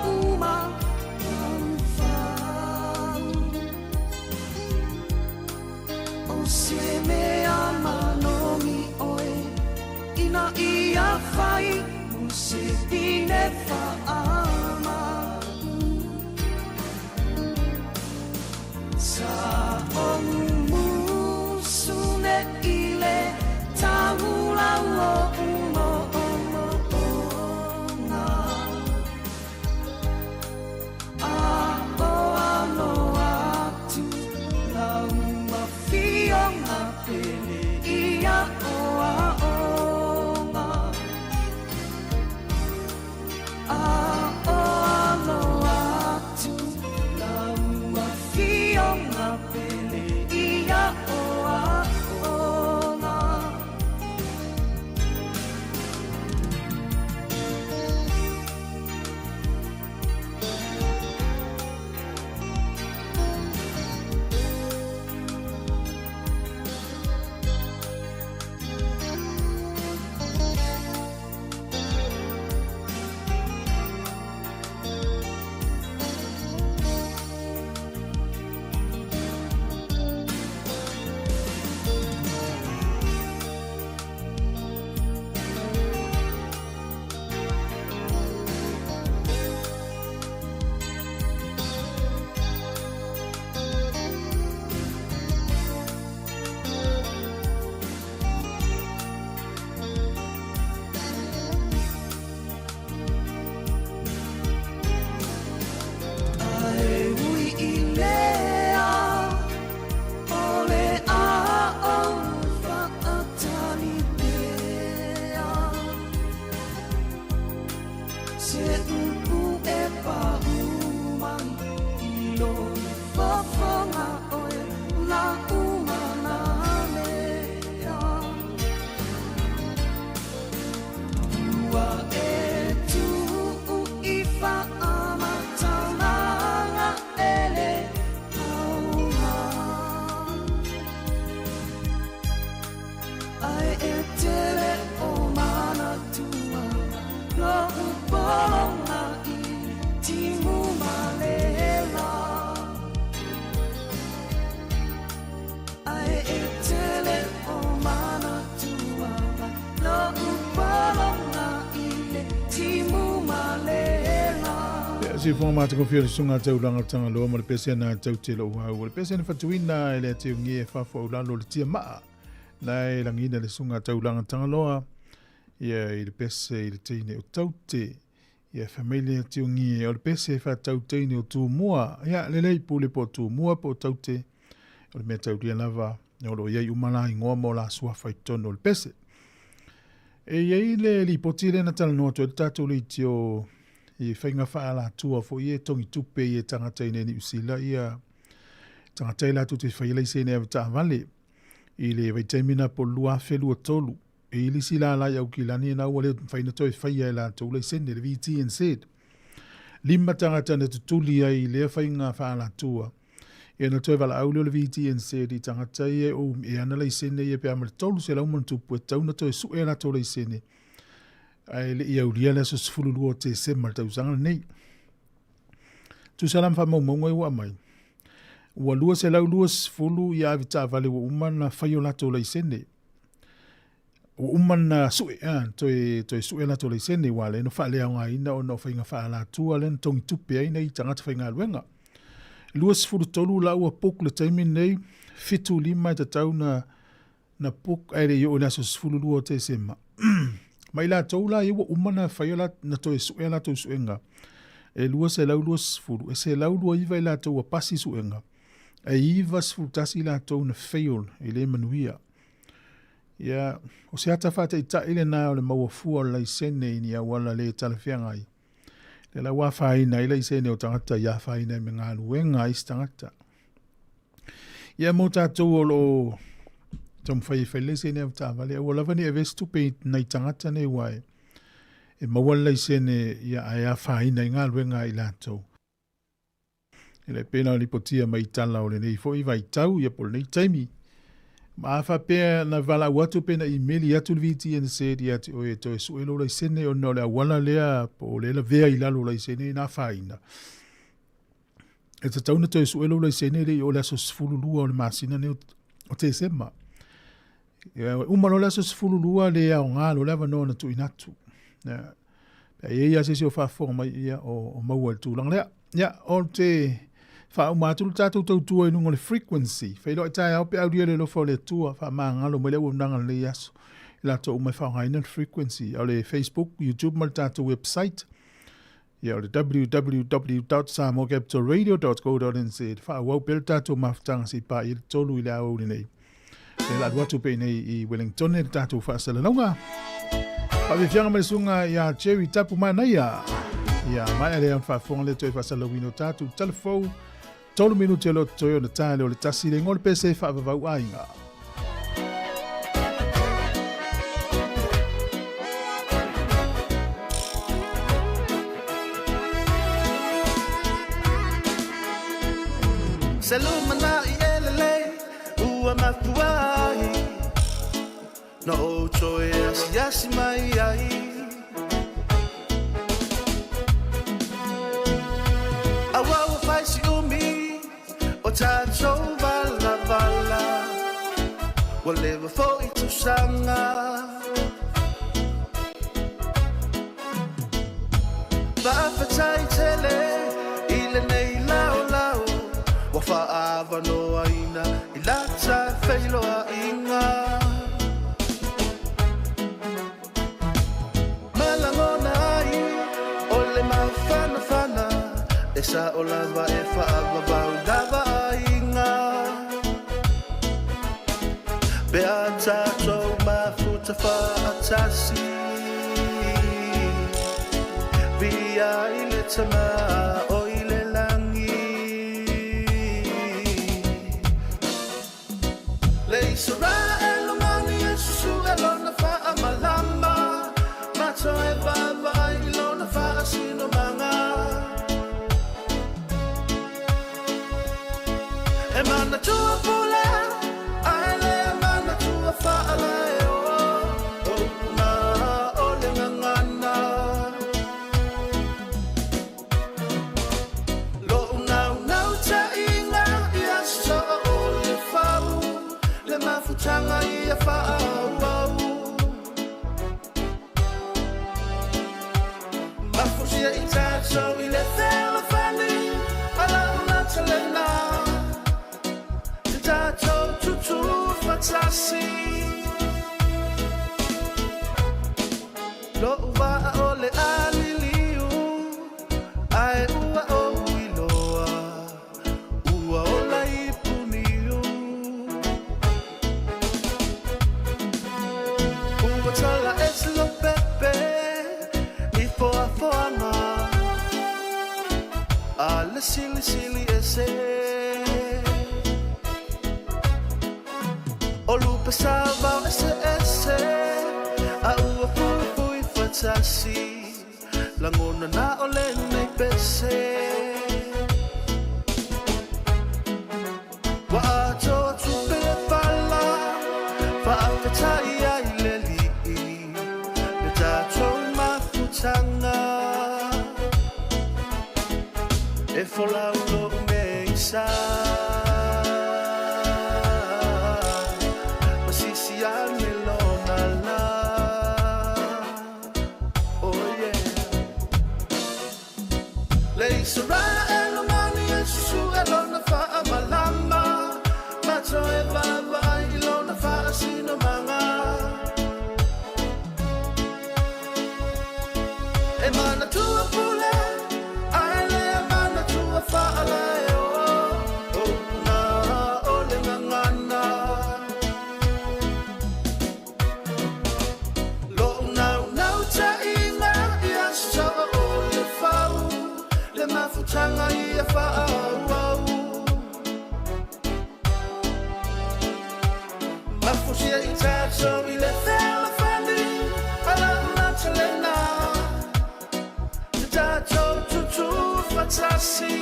o mafaufau. O se mea manogi ʻoe ina ia fai mo se pine faama. Sa ou musu nei i le taula o moʻomoʻoga. A o alo atu lau afioga pele ia o aoga. A o alo atu lau afioga pele ia o aoga. Ae ui i lea, o le a ou faatali pea. Se upu e paʻu mai i lou fofoga ʻoe lau manalea. Ua e tuu i faamatalaga e le aoga. Ae e tele o manatua loʻu pologa i timu malela. Ae e tele o manatua loʻu pologa i le timu malela. Ia, siufofoga matagofie o le Susuga Taulaga o Tagaloa ma le pese na taute lou au. O le pese na fatuina e le atiugie e fafo au lalo o le tia maa. Na e lagina le Susuga Taulaga Tagaloa ia i le pese i le teine o taute. Ia fai mai le atiugie o le pese e faatau teine o Tumua. Ia, lelei pule po o Tumua po o taute. O le mea taulia lava o lo o i ai uma la igoa ma o la suafa i totonu o le pese. E i ai le lipoti lea na talanoa atu ai le tatou leitio i faiga faaalatua foi ia e togi tupe i e tagata i inei Niu Sila ia tagata ia latou te faia laisene avetaavale i le vaitaimi na po o le 2023. E i ai le isi lala i Aukilani na ua le mafai ona toe faia e latou laisene, le VTNZ. Lima tagata na tutuli ai i lea faiga faaalatua. Ia na toe valaau lea o le VTNZ i tagata ia e ou e ana laisene ia pe a ma le 300 ma ona tupu e tatau ona toe sue a latou laisene ae le i aulia le aso 12 o Tesema le tausaga lenei. Tusa la ma faamaumauga ia ua aumai, ua 220 ia avetaavale ua uma ona fai o latou laisene. Ua uma ona sue, a, toe, toe sue latou laisene, ua ala ai ona faaleaogaina ona o faiga faaalatua lea na togi tupe ai nai tagata faigaluega. 23 la ua book le taimi lenei, 75 e tatau na, na book ae le i oo i le aso 12 o Tesema. Ma i latou la ia ua uma na fai o na toe sue a latou suega e 220, e 129 i latou ua pasi suega, ae 91 i latou na fail e le manuia. Ia, o se ata faataitai lena o le maua fua o le laisene i ni auala le talafeagai. Lea la ua afaina ai laisene o tagata i afaina ai me galuega a isi tagata. Ia mo tatou o lo o taumafai e fai le laisene avetaavale, aua lava ne i avea se tupe i nai tagata nei aua e maua le laisene ia ae afaina ai galuega a i latou. E le pei la ona lipotia mai i tala o lenei foi vaitau ia po o lenei taimi. Ma a faapea na valaau atu pe na imeli atu le VTNZ ia te oe e toe sue lou laisene ona o le auala lea po o lea e lavea i lalo o laisene ina afaina, e tatau ona toe sue lou laisene le i oo i le aso 12 o le masina nei o Tesema. E uma loa le aso 12 le aoga loa le avanoa na tuuina atu. Ia, pe a i ai lava se isi o faafofoga mai ia o maua i le tulaga lea. Ia, o te faauma atu le tatou tautua i luga o le frequency. Feiloai taeao pe aulia le alofa o le Atua, faamagalo mai le auaunaga o lenei aso. I latou uma e faaaogaina le frequency. O le Facebook, YouTube ma le tatou website. Ia, o le www.samoacapitalradio.co.nz. Faaauau pea le tatou mafutaga se i paia le 3 i le aoauli nei. Le la alu atu pea i i Wellington le tatou faasalalauga. Faafiafiaga mai le susuga ia Jerry Tapu Manaia. Ia, maea lea ona faafofoga lea toe faasalalauina o tatou tala fou. 3 minute o lo o totoe ona ta lea o le tasi le igoa o le pese faavavau aiga. Se lumanai e lelei ua mafua ai Na ou toe asiasi mai ai Aua ua fai si umi o tatou valavala Ua leva foi tausaga Faafetai tele i lenei laolao Ua faaavanoaina i la ta feiloaiga Ma lagona ai o le mafanafana E sao lava e faavavau lava aiga Pe a tatou mafuta faatasi Viia i le Tama o i le lagi Le Isaraelu mani e susue lona faamalama Ma toe vaavaai i lona faasinomaga E manatua pule ae le manatua faalaeoa O upu o le gagana Lo'u naunautaiga ia soo o le fau Le mafutaga ia faaauau Mafusia i tatou i le fealofani A lau talena Te tatou tutū faatasi Lo'u vaa o le a liliu Ae ua ou iloa Ua ola i Puniu Ua tala ese Lopepe I foafoaga A le silisili ese O lupe savao eseese A ua fuifui faatasi Lagona na o lenei pese Ua atoa tupe le pala Faafetai ai le Alii Le tatou mafutaga E folau lou meisa Ma sisi ane lona la Oh yeah Le Isaraelu mani e susue lona faamalama Ma toe vaavaai i lona faasinomaga E manatua pule ae le manatua faalaeoa O upu na o le gagana Lo'u naunautaiga ia soo o le fau Le mafutaga ia faaauau Mafusia i tatou i le fealofani A lau talena Te tatou tutū faatasi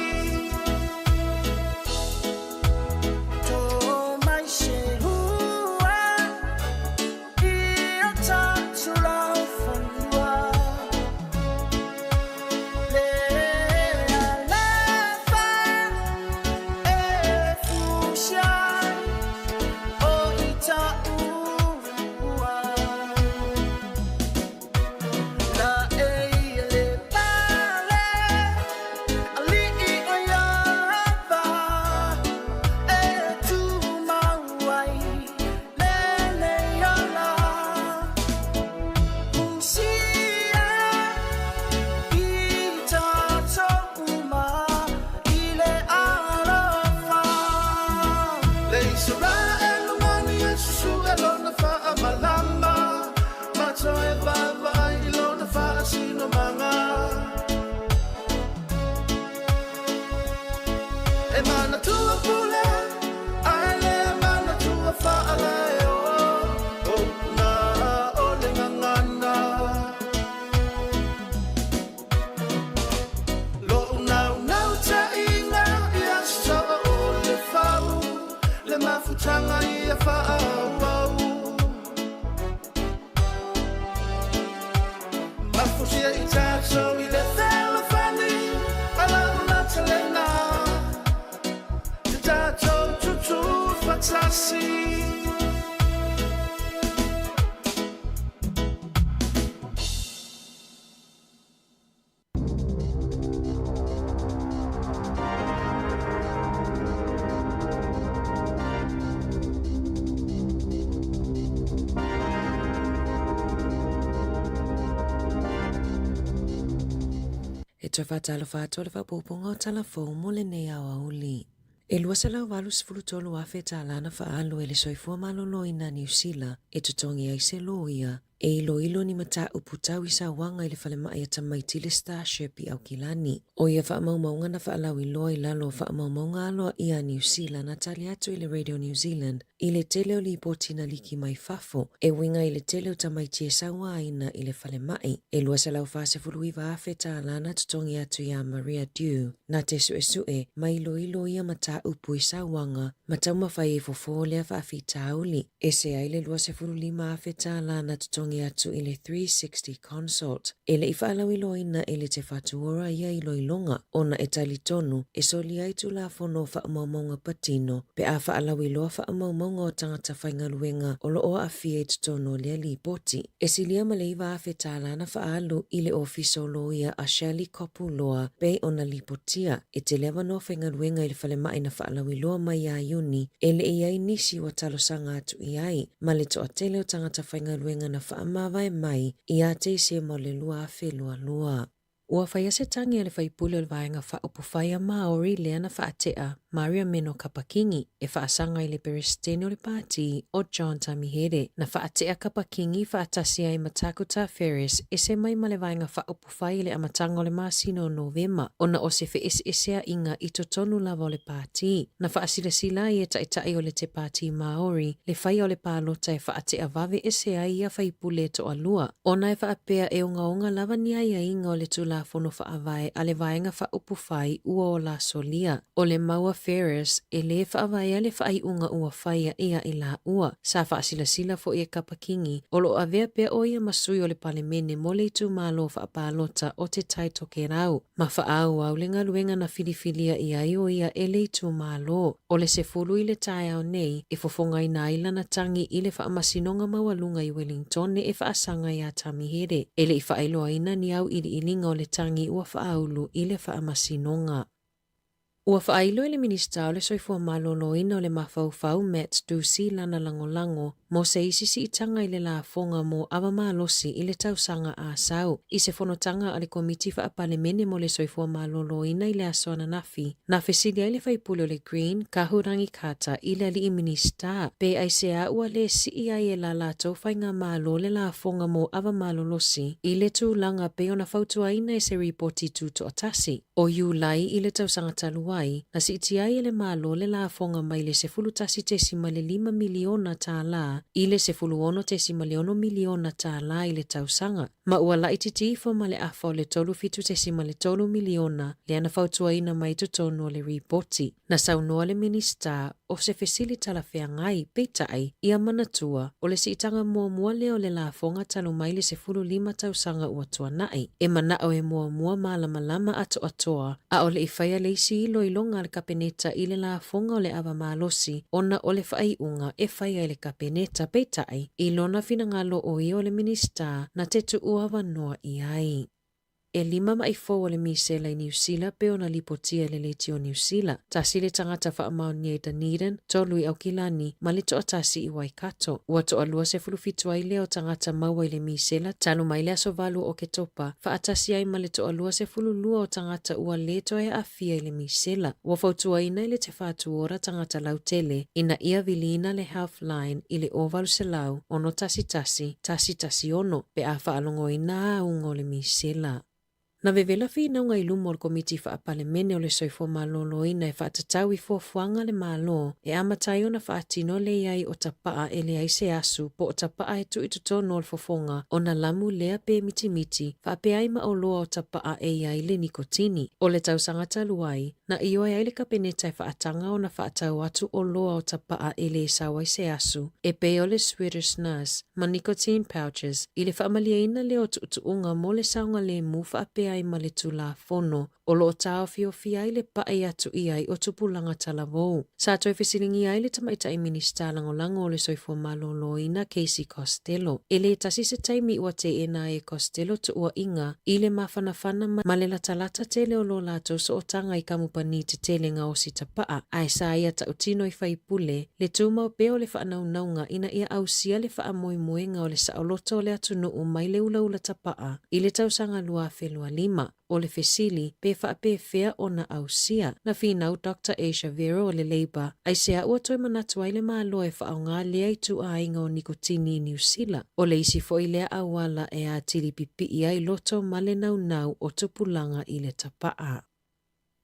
E manatua pule, a e le manatua faalaeo O upu na o le gagana Lo'u naunautaiga ia soo o le fau Le mafutaga ia faaauau Mafutia i tatou i le fealofani Ma lau lata lena Te tatou tutū faatasi. E toe faatalofa atu le faapuapuaga o Tala Fou mo lenei aoauli. E $283,000 tālā na faaalu e le Soifua Maloloina a Niu Sila e totogi ai se loia e iloilo ni mataupu tau i sauaga i le falemai a tamaiti le Starship i Aukilani. ʻO ia faamaumauga na faalauiloa i lalo o faamaumauga aloaia a Niu Sila na tali atu i le Radio New Zealand i le tele o lipoti na liki mai fafo e uiga i le tele o tamaiti e sauaina i le falemai. E $249,000 tālā na totogi atu iā Maria Dew na te suesue ma iloilo ia mataupu i sauaga ma taumafai e fofo lea faafitauli. Ese ai le $25,000 tālā na totogi atu i le 360 Consult. E le i faalauiloaina e le Te Whatu Ora ia iloiloga ona e talitonu e solia ai Tulafono o Faamaumauga Patino pe a faalauiloa faamaumauga o tagata faigaluega o lo o aafia i totonu o lea lipoti. E silia ma le $9,000 tālā na faaalu i le Ofisa o Loia a Shirley Kopu-Loa pei ona lipotia e tele avanoa faigaluega i le falemai na faalauiloa mai iā Iuni e le i ai nisi ua talosaga atu i ai ma le toatele o tagata faigaluega na faamavae mai iā Tesema o le 2022. Ua faia se tagi a le faipule o le Vaega Faaupufai a Māori lea na faatea Maria Meno Kapa-Kingi e faasaga i le Peresetene o le Pāti o John Tamihere. Na faatea Kapa-Kingi faatasi ai ma Takuta Ferris ese mai ma le Vaega Faaupufai i le amataga o le masina o Novema ona o se feeseeseaiga i totonu lava o le Pāti. Na faasilasila ai e Taitai o le Te Pāti Māori le faia o le palota e faatea vave ese ai ia faipule e toalua, ona e faapea e ogaoga lava ni aiaiga o le Tulafono Faavae a le Vaega Faaupufai ua ola solia. O le mau a Ferris, e lē faavaea le faaiuga ua faia ia i laua. Sa faasilasila foi e Kapa Kingi, o lo o avea pea ʻo ia ma sui o le Palemene mo le itumalo faapalota o Te Tai Tokerau. Ma faaauau le galuega na filifilia i ai ʻo ia e le itumalo. O le 10 i le taeao nei, e fofogaina ai lana tagi i le Faamasinoga Maualuga i Wellingtone e faasaga iā Tamihere. E le i faailoaina ni auiliiliga o le tagi ua faaulu i le Faamasinoga. Ua faailo e le Minisita o le Soifua Maloloina o le Mafaufau Matt Doocey lana lagolago mo se isi siitaga i le lafoga mo ava malosi i le tausaga a sau. I se fonotaga a le Komiti Faapalemene mo le Soifua Maloloina i le aso ananafi, na fesili ai le faipule o le Green, Kahurangi Carter i le alii Minisita pe aisea ua lē sii ai e la latou faigamalo le lafoga mo ava malolosi i le tulaga pei ona fautuaina e se ripoti tutoatasi. O Iulai i le tausaga talu ai, na siitia ai e le Malo le lafoga mai le $11.5 miliona tālā i le $16.6 miliona tālā i le tausaga, ma ua laitiiti ifo ma le afa o le 37.3 miliona lea na fautuaina mai totonu o le ripoti. Na saunoa le Minisita o se fesili talafeagai, peitai, ia manatua, o le siitaga muamua lea o le lafoga talu mai le 15 tausaga ua tuanai. E manao e muamua malamalama atoatoa, a o le i faia le isi iloiloga a le Kapeneta i le lafoga o le ava malosi ona o le faaiuga e faia e le Kapeneta, peitai, i lona finagalo o ia o le Minisita na te tuu avanoa i ai. E lima maʻi fou o le misela i Niu Sila pei ona lipotia e le Leitio o Niu Sila. Tasi le tagata faamaonia i Dunedin, tolu i Aukilani, ma le toatasi i Waikato. Ua toalua 17 ai lea o tagata maua i le misela talu mai le aso 8 o Oketopa, faatasi ai ma le toalua 12 o tagata ua lē toe aafia i le misela. Ua fautuaina e le Te Whatu Ora tagata lautele ina ia viliina le Healthline i le 0800 611 116 pe a faalogoina auga o le misela. Na vevela finauga i luma o le Komiti Faa-Palemene o le Soifua Maloloina e faatatau i fuafuaga a le Malo e amata ai ona faatino le i ai o tapaa e leai se asu po o tapaa e tuu i totonu o le fofoga ona lamu lea pe mitimiti faapea ai ma oloa o tapaa e i ai le nikotini. O le tausaga talu ai, na ioe ai le Kapeneta e faataga ona faatau atu oloa o tapaa e le sau ai se asu e pei o le Swedish Snus ma nicotine pouches i le faamalieina lea o tuutuuga mo le saogalemu faapea ai ma le Tulafono o lo o taofiofia ai le paʻi atu i ai o tupulaga talavou. Sa toe fesiligia ai le Tamaitai Minisita Lagolago o le Soifua Maloloina Casey Costello. E le tasi se taimi ua teena ai e Costello tuuaiga i le mafanafana ma le latalata tele o lo latou sootaga i kamupani tetele gaosi tapaa, ae sa ia tautino i faipule le tumau pea o le faanaunauga ina ia ausia le faamoemoega o le saoloto o le atunuu mai le ulaula tapaa i le tausaga 2025. O le fesili, pe faapefea ona ausia? Na finau Doctor Asia Vero o le Labour, aisea ua toe manatu ai le Malo e faaaoga lea ituaiga o nikotini i Niu Sila? O le isi foi lea auala e atili pipii ai loto ma le naunau o tupulaga i le tapaa.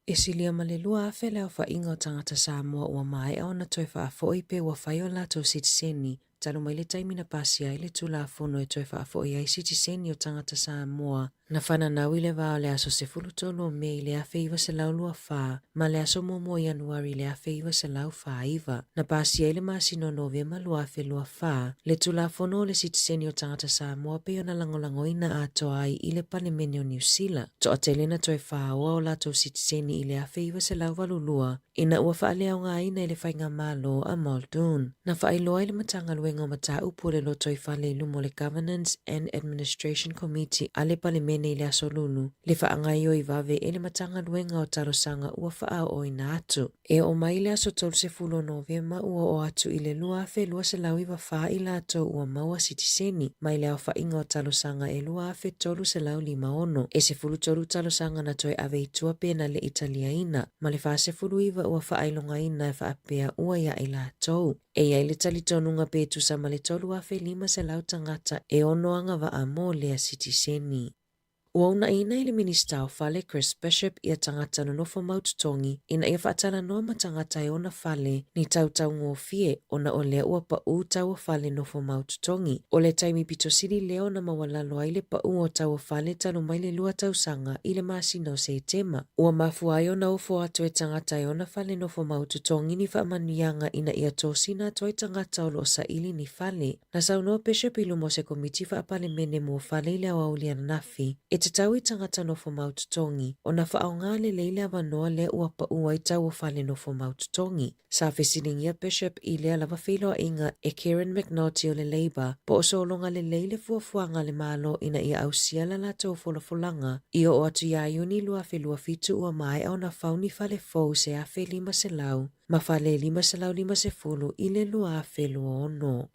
E silia ma le 2,000 le aofaiga o tagata Samoa ua maea ona toe faafoi pe ua fai o latou sitiseni talu mai le taimi na pasia ai le Tulafono e toe faafoi ai sitiseni o tagata Samoa na fananau i le va o le aso 13 o Me i le 1924 ma le aso 1 o Ianuari i le 1949. Na pasia i le masina o Novema 2024 le Tulafono o le Sitiseni o Tagata Samoa pei ona lagolagoina atoa ai i le Palemene o Niu Sila. Toatele na toe faaoa o latou sitiseni i le 1982 ina ua faaleaogaina e le faigamalo a Muldoon. Na faailoa e le Matagaluega o Mataupu o le Lotoifale i luma o le Governance and Administration Committee a le Palemene i le Aso Lulu le faagaoioi vave e le Matagaluega o Talosaga ua faaooina atu. E oo mai i le aso 30 o Novema ua oo atu i le 2,294 i latou ua maua sitiseni mai le aofaiga o talosaga e 2,356. E 13 talosaga na toe ave i tua pe na le i taliaina, ma le 49 ua faailogaina e faapea ua ia i latou. E i ai le talitonuga pe tusa ma le 3,500 tagata e ono agavaa mo lea sitiseni. Ua unaʻiina e le Minista o Fale Chris Bishop ia tagata nonofo mau totogi ina ia faatalanoa ma tagata e ona fale ni tautaugofie ona o lea ua paʻū tau o fale nofo mau totogi. O le taimi pito sili lea ona maualalo ai le paʻū o tau o fale talu mai le lua tausaga i le masina o Setema. Ua mafua ai ona ofo atu e tagata e ona fale nofo mau totogi ni faamanuiaga ina ia tosina atu ai tagata o lo o saili ni fale. Na saunoa Bishop i luma o se Komiti Faa-Palemene mo Fale i le aoauli ananafi, e tatau i tagata nofo mau totogi ona faaaoga lelei le avanoa lea ua paʻu ai tau o fale nofo mau totogi. Sa fesiligia Bishop i lea lava feiloaiga e Kieran McNulty o le Labour po o sologa lelei le fuafuaga a le Malo ina ia ausia la latou folafolaga i oo atu iā Iuni 2027 ua maea ona fau ni fale fou se 1,500 ma fale 550 i le 2026.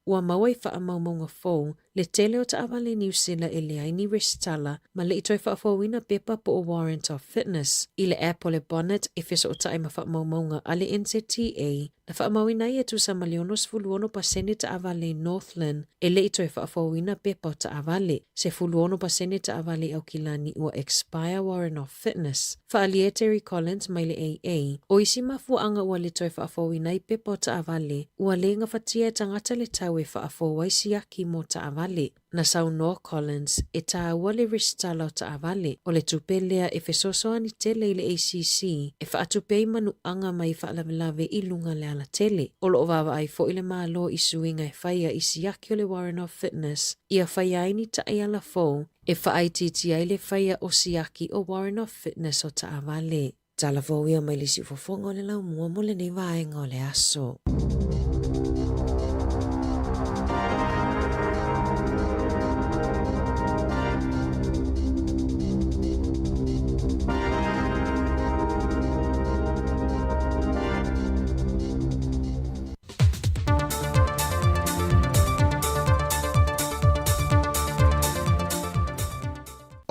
Ua maua i faamaumauga fou le tele o taavale Niu Sila e leai ni resitala ma le i toe faafouina pepa po o Warrant of Fitness. I le app o le Bonnet e fesootai ma faamaumauga a le NZTA, na faamauina ai e tusa ma le 66 pasene taavale i Northland e le i toe faafouina pepa o taavale, 16 pasene taavale i Aukilani ua expire Warrant of Fitness. Faaalia e Terry Collins mai le AA, o isi mafuaaga ua le toe faafouina ai pepa o taavale, ua le gafatia e tagata le tau e faafou ai siaki mo taavale. Na saunoa Collins, e tāua le resitala o taavale, o le tupe lea e fesoasoani tele i le ACC e faatupe ai manuaga mai faalavelave i luga le alatele. O lo o vaavaai foi le Malo i suiga e faia i siaki o le Warrant of Fitness ia faia ai ni taiala fou E faaitiitia ai le faia o siaki o Warrant of Fitness o taavale. Tala fou ia mai le siufofoga o le laumua mo lenei vaega o le aso.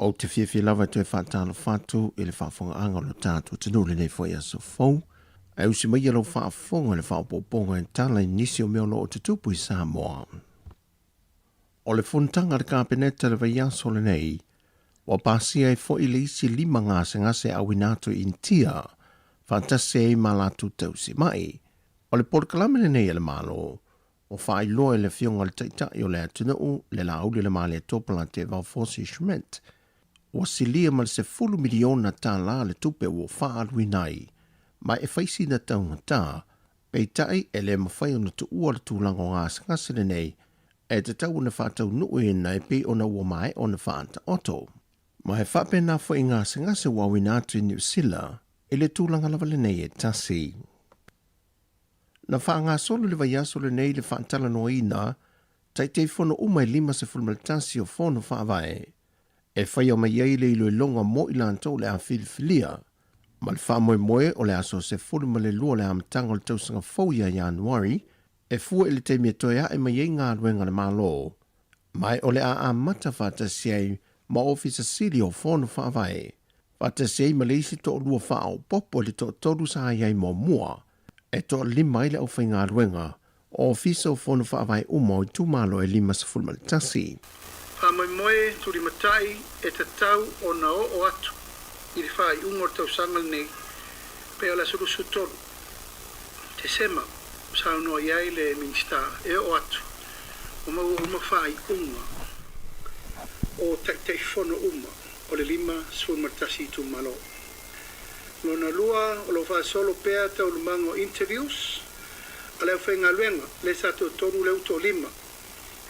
Ou te fiafia lava e toe faatalofa atu i le faafofogaaga o lo tatou atunuu i lenei foi aso fou. Ae usi maia lau faafofoga i le faaopoopoga e tala i nisi o mea o lo o tutupu i Samoa. O le fonotaga a le Kapeneta i le vaiaso lenei, Ua pasia ai foi le isi lima gasegase auina atu i Initia, faatasi ai ma latou tausima'i. O le polokalame lenei a le Malo, ua faailoa e le Afioga i le Taitai o le atunuu, le Laauli o le Malietoa Polataivao Fosi Schmidt, ua silia ma le $10 miliona tala le tupe ua faaaluina ai, ma e fai sina taugata, peitai e le mafai ona tuua le tulaga o gasegase lenei e tatau ona faataunuuina e pei ona ua maea ona faataoto. Ma e faapena foi i gasegase ua auina atu i Niu Sila i le tulaga lava lenei e tasi. Na faagasolo i le vaiaso lenei le faatalanoaina Taitaifono uma e 51 o Fono Faavae e faia mai ai le iloiloga mo i latou o le a filifilia, ma le faamoemoe o le aso 12 o le amataga o le tausaga fou ia Ianuari e fua i le taimi e toe ae mai ai galuega a le Malo, ma o le a amata faatasi ai ma Ofisa Sili o Fono Faavae, faatasi ai ma le isi toalua faaopoopo i le toatolu sa i ai muamua, e toalima ai le aufaigaluega o Ofisa o Fono Faavae uma o itumalo e 51. Faamoemoe tulimatai e tatau ona oo atu i le faaiuga o le tausaga lenei pe o le aso 23 Tesema, saunoa i ai le Minisita e oo atu ua maua uma faaiuga o Taitaifono uma o le 51 itumalo. Lona lua, o lo o faasolo pea taualumaga o interviews a le aufaigaluega lea sa toatolu lea ua toalima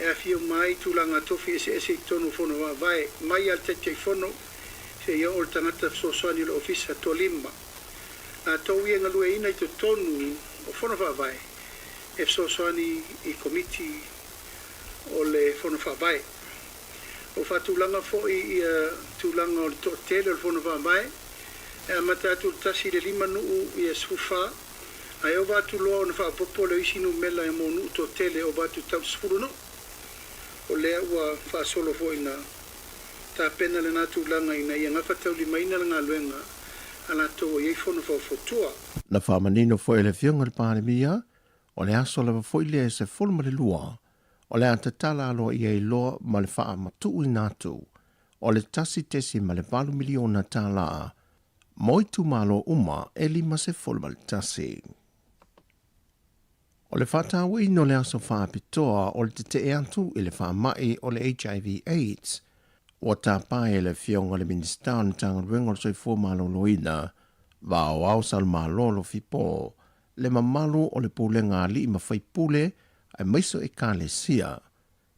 e aafia uma ai tulaga tofi eseese i totonu o Fono Faavae mai lava i le Taitaifono seia oo i le tagata fesoasoani o le Ofisa toalima latou ia e galueaiina i totonu o Fono Faavae e fesoasoani i Komiti o le Fono Faavae. Ua faatulaga foi ia tulaga o le toatele o le Fono Faavae e amata atu i le tasi i le lima nuu ia 14, ae ova atu loa ona faaopoopo lea o isi numela mo nuu toatele e ova atu tau 10 nuu. O lea ua faasolo foi na tapena lena tulaga ina ia gafataulimaina le galuega a latou o i ai fono faufautua. Na faamanino foi e le Afioga i le Palemia, o le aso lava foi lea e 12 o le a tatala aloaia ai loa ma le faamatuuina atu o le $1.8 miliona tala mo itumalo uma e 51. O le faatauaina o le aso faapitoa o le tetee atu i le faamai o le HIV AIDS ua tapa e le Afioga i le Minisita o le Matagaluega o le Soifua Maloloina, Vaoao Salumalo Lofipo, le mamalu o le pulega a alii ma faipule aemaise o ekalesia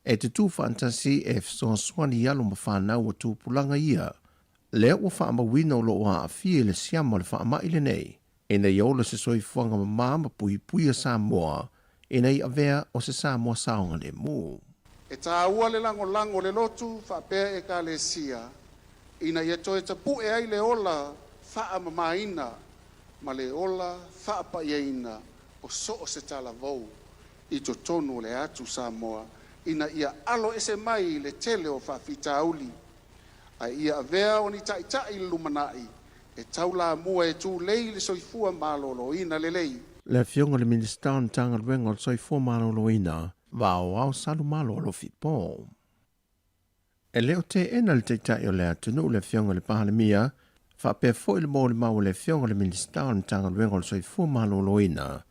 e tutū faatasi e fesoasoani i alo ma fanau o tupulaga ia lea ua faamauina o lo o aafia i le siama o le faamai lenei ina ia ola se soifuaga mamā ma puipuia Samoa ina ia avea o se Samoa saogalemu. E taua le lagolago o le lotu faapea Ekalesia ina ia toe tapu'e ai le ola faamamaina ma le ola faapaiaina o so o se talavou i totonu o le atu Samoa ina ia alo ese mai le tele o faafitauli ae ia avea o ni taitai i le lumanai e taulamua e tulei le soifua maloloina lelei. Le Afioga i le Minisita o le Matagaluega o le Soifua Maloloina, Vaoao Salumalo Alofi Paul. E le o teena le Taitai o le atunuu le Afioga i le Palemia, faapea foi le molimau a le Afioga i le Minisita o le Matagaluega o le Soifua Maloloina,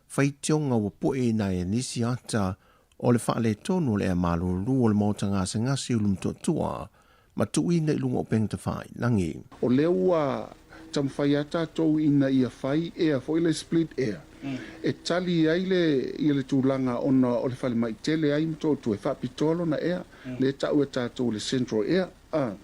faitioga ua pueina ai e nisi ata o le faaletonu o le ea malulu o le maota gasegase i Ulumotootua ma tuuina i luga o upega tafailagi. O lea ua taumafai a tatou ina ia fai ea foi le split ea e tali ai le ia le tulaga ona o le falemai tele ai Motootua e faapitoa lona ea lea e tau e tatou o le central ea a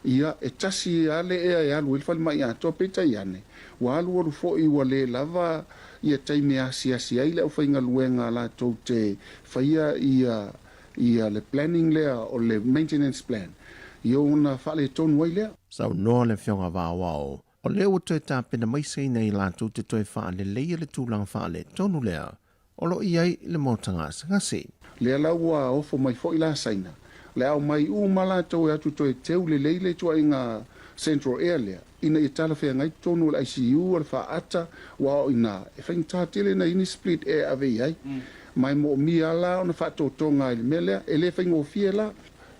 ia e tasi a le ea e alu ai le falemai atoa peitai ane ua alualu foi ua le lava ia taimi e asiasi ai le aufaigaluega a latou te faia ia ia le planning lea o le maintenance plan ia ona faaletonu ai lea. Saunoa le Afioga Vaoao, o lea ua toe tapena mai Saina i latou te toe faaleleia le tulaga faaletonu lea o lo o i ai le maota gasegase. Lea la ua ofo mai foi la Saina, le a omai uma latou e atu toe teu lelei le ituaiga Central Air lea, ina ia talafeagai totonu o le ICU o le faata, aua o i ina e faigata tele nai ni split air ave i ai. Ma e moomia la ona faatotoga i le mea lea, e le faigofie la.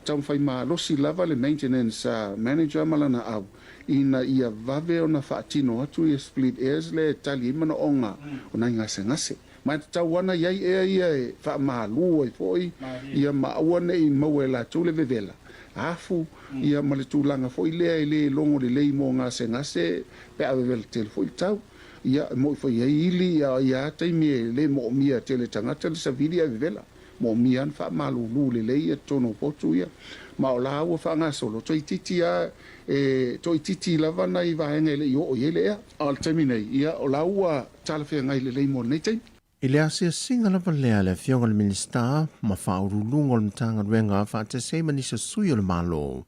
taumafai malosi lava le maintenance manager ma lana au ina ia vave ona faatino atu ia split airs lea e tali ai manaoga o nai gasegase. Ma e tatau ana i ai ea ia e faamalu ai foi ia ma aua ne i maua e latou le vevela afu ia ma le tulaga foi lea e le logo lelei mo gasegase pe a vevela tele foi le tau. Ia, e mo'i foi i ai ili ia ia a taimi e le mo'omia tele e tagata le savili ae vevela. Mo'omia a na faamalulu lelei ia totonu o potu ia. Ma o la ua faagasolo toeitiiti a e toeitiiti lava nai vaega e le i oo i ai le ea. A o le taimi nei, ia o la ua talafeagai lelei mo lenei taimi. I le asiasiga lava lea a le Afioga i le Minisita ma Faauluuluga o le Matagaluega faatasi ai ma nisi o sui o le Malo,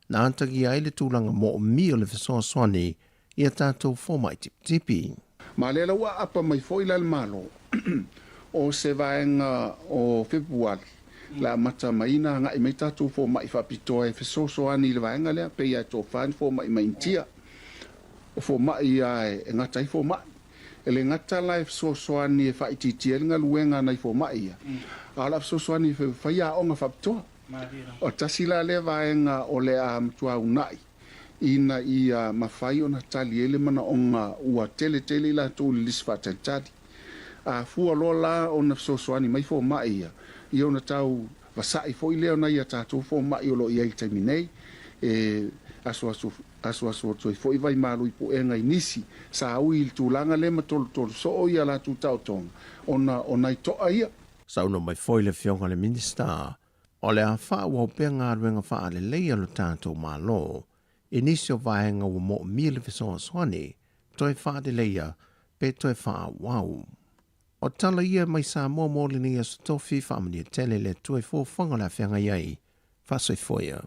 na atagia ai le tulaga moomia o le fesoasoani i a tatou fomai tipitipi. Ma lea la ua aapa mai foi la le Malo o se vaega o Fepuali le amata mai na agai mai tatou fomai faapitoa e fesoasoani i le vaega lea, pei lava e tofa ni fomai mai Initia. O fomai ia e gata ai fomai. E le gata la e fesoasoani e faaitiitia ai le galuega a nai fomai ia, a o le a fesoasoani e fai aoga faapitoa. O tasi la lea vaega o le a matua uunai ina ia mafai ona tali ai le manaoga ua tele tele i latou i le lisi faatalitali. A fua loa la ona fesoasoani mai fomai ia, ia ona tau vasa'i foi lea o nai a tatou fomai o lo o i ai i le taimi nei, e asuasu asuasu atu ai foi vaimalu i puega i nisi sa ui i le tulaga lea ma tolotolo soo ia latou taotoga ona o nai to'a ia. Saunoa mai foi le Afioga i le Minisita, o le a faaauau pea galuega faalelei a lo tatou Malo i nisi o vaega ua moomia le fesoasoani toe faaleleia pe toe faaauau. O tala ia mai Samoa mo lenei aso tofi, faamanuia tele le Atua i fuafuaga o le a feagai ai. Faasoifua ia.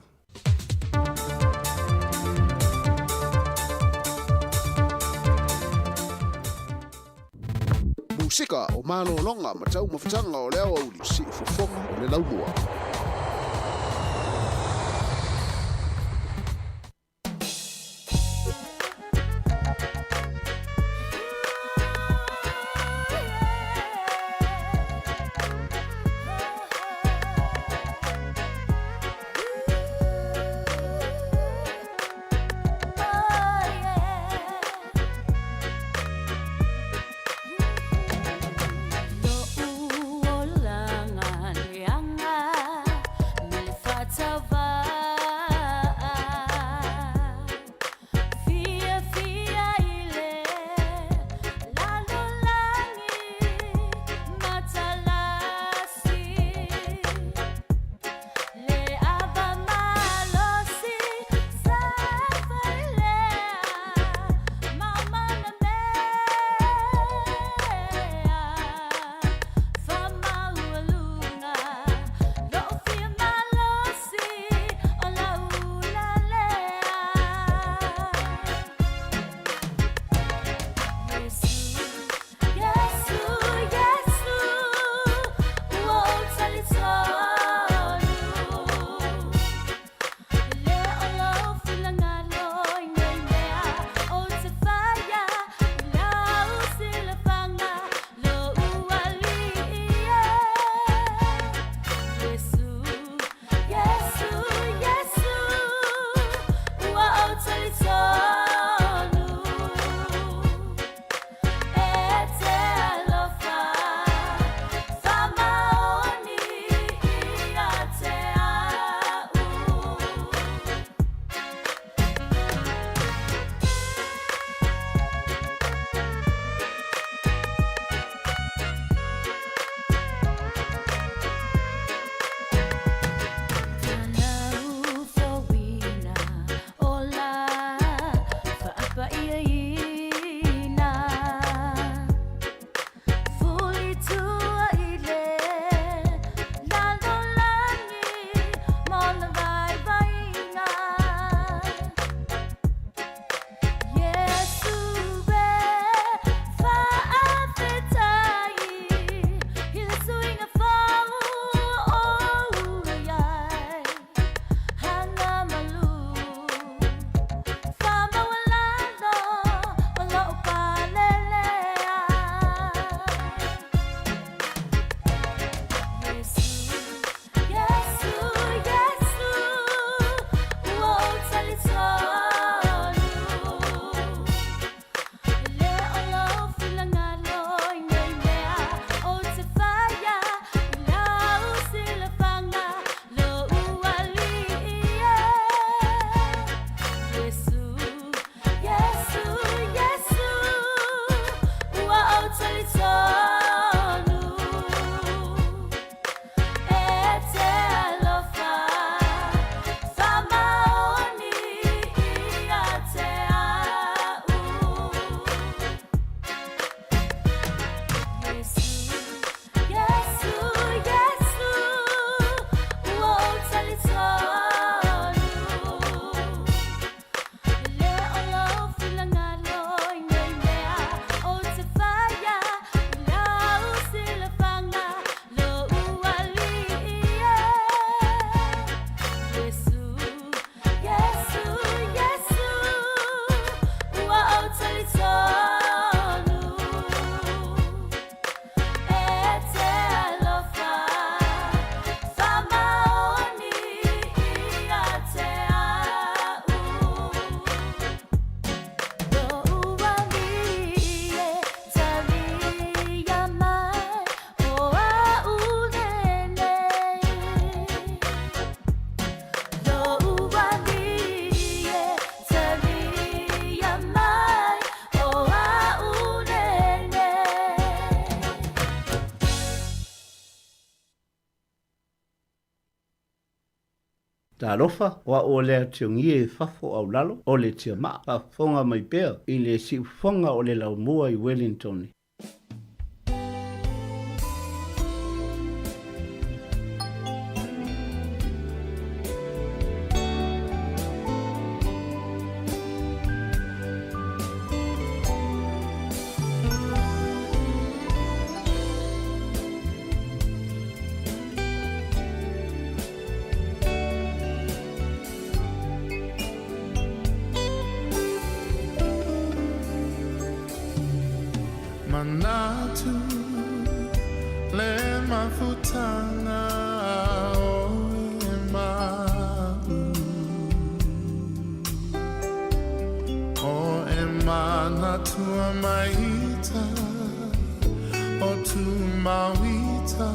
Musika o malologa ma taumafataga o le aoauli, siufofoga o le laumua. Talofa, o a'u o le atiogie i fafo aulalo o le tiamaa, faafofoga mai pea i le siufofoga o le laumua i Wellington. Manatu le mafutanga o e ma'u O e manatua maita o tu mauita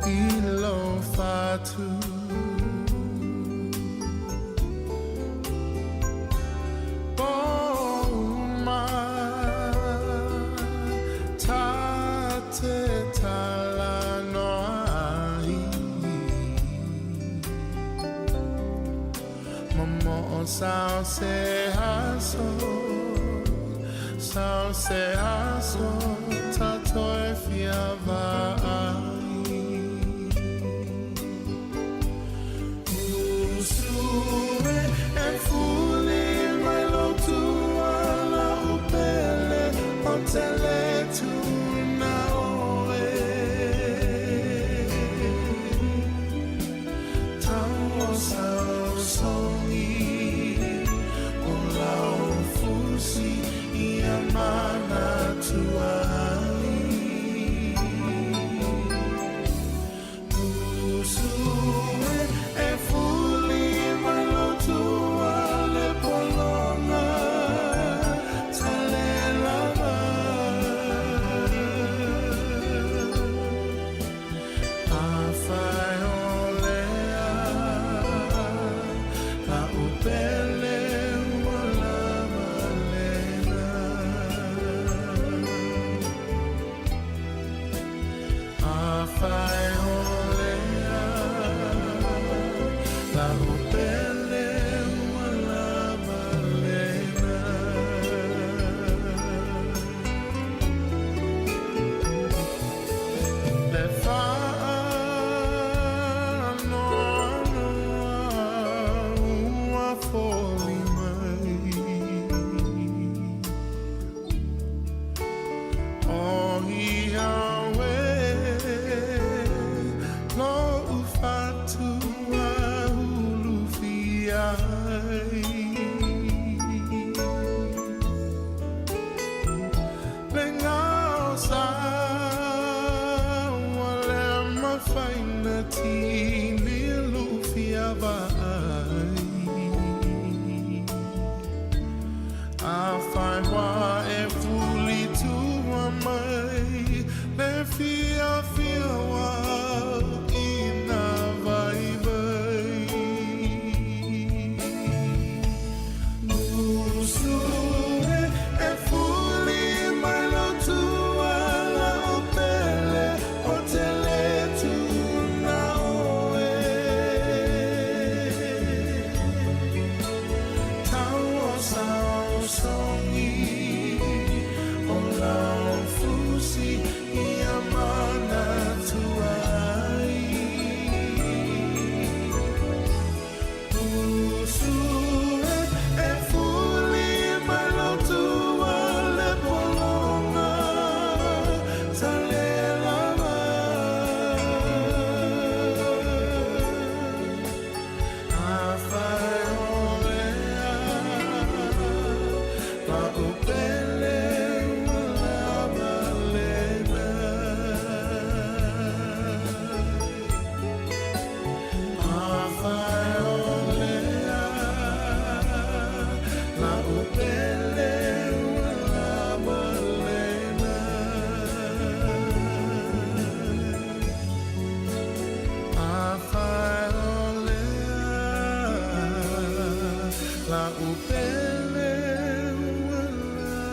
i lo fatu. Sao se aso, sao se aso, ta toe fia vaai. E fuli mai lo tua la upele o te le tuna oe. Tau o sao songi o lau fusi i a mana tuai. E fuli mai lo tua le polonga tale lava. A fai o lea la upele ua lava lena. A fai o lea la upele ua lava lena. Le whaanoanoa ua foli mai. O ia we lo ufatua ulu fiai. Le ngao sa wa le mafaina tini lufia vai. A fai wa e fuli tua mai le fia fia wa ina vai vai. Musue e fuli mai lo tua la upele o te le tuna oe. Tau o sao songi o lau fusi i a mana tuai. Musue e fuli mai lo tua le polonga tale lava. A fai o lea la upele ua lava lena. A fai o lea la upele ua lava lena. A fai o lea la upele ua lava.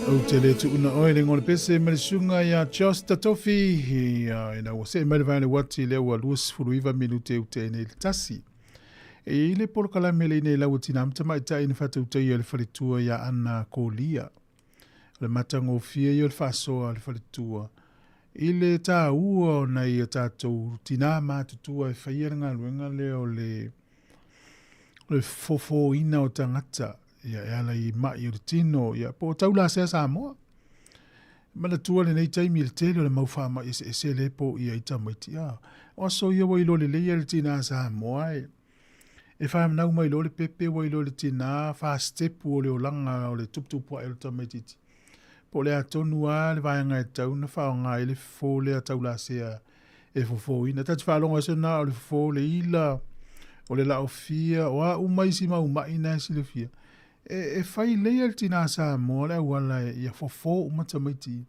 Ou te le tuuna oe le ngole pese ma le susuga ia Josh Tatofi ina ua see mai le vae le uati lea ua 29 minute u te nei le tasi. E i le polokalame le nei lau tina ma tamaitai na faatautaia le faletua ia Ana Kolia. O le matagofie ia o le faasoa a le faletua i le tāua o nai a tātou tinā matutua e whaia le galuega lea o le o le fofōina o tagata ia e ala i ma'i o le tino ia po o taulasea Samoa. Manatua lenei taimi i le tele o le mau faama'i eseese lea e poia ai tamaiti. A, o aso ia ua iloa lelei e le tinā Samoa e e whānau mai loa le pepe ua iloa le tinā whāstepu o le olaga o le tuputupuaʻe o le tamaitiiti. Po o le a tonu lava le vaega e tatau ona faaaoga ai le fofo lea taulasea e fofoina. Ta te faalogo ai na o le fofo o le ila, o le laofia, o a uma isi mau maʻi na e silafia. E, e fai lelei e le tinā Samoa le auala e, ia fofo uma tamaiti.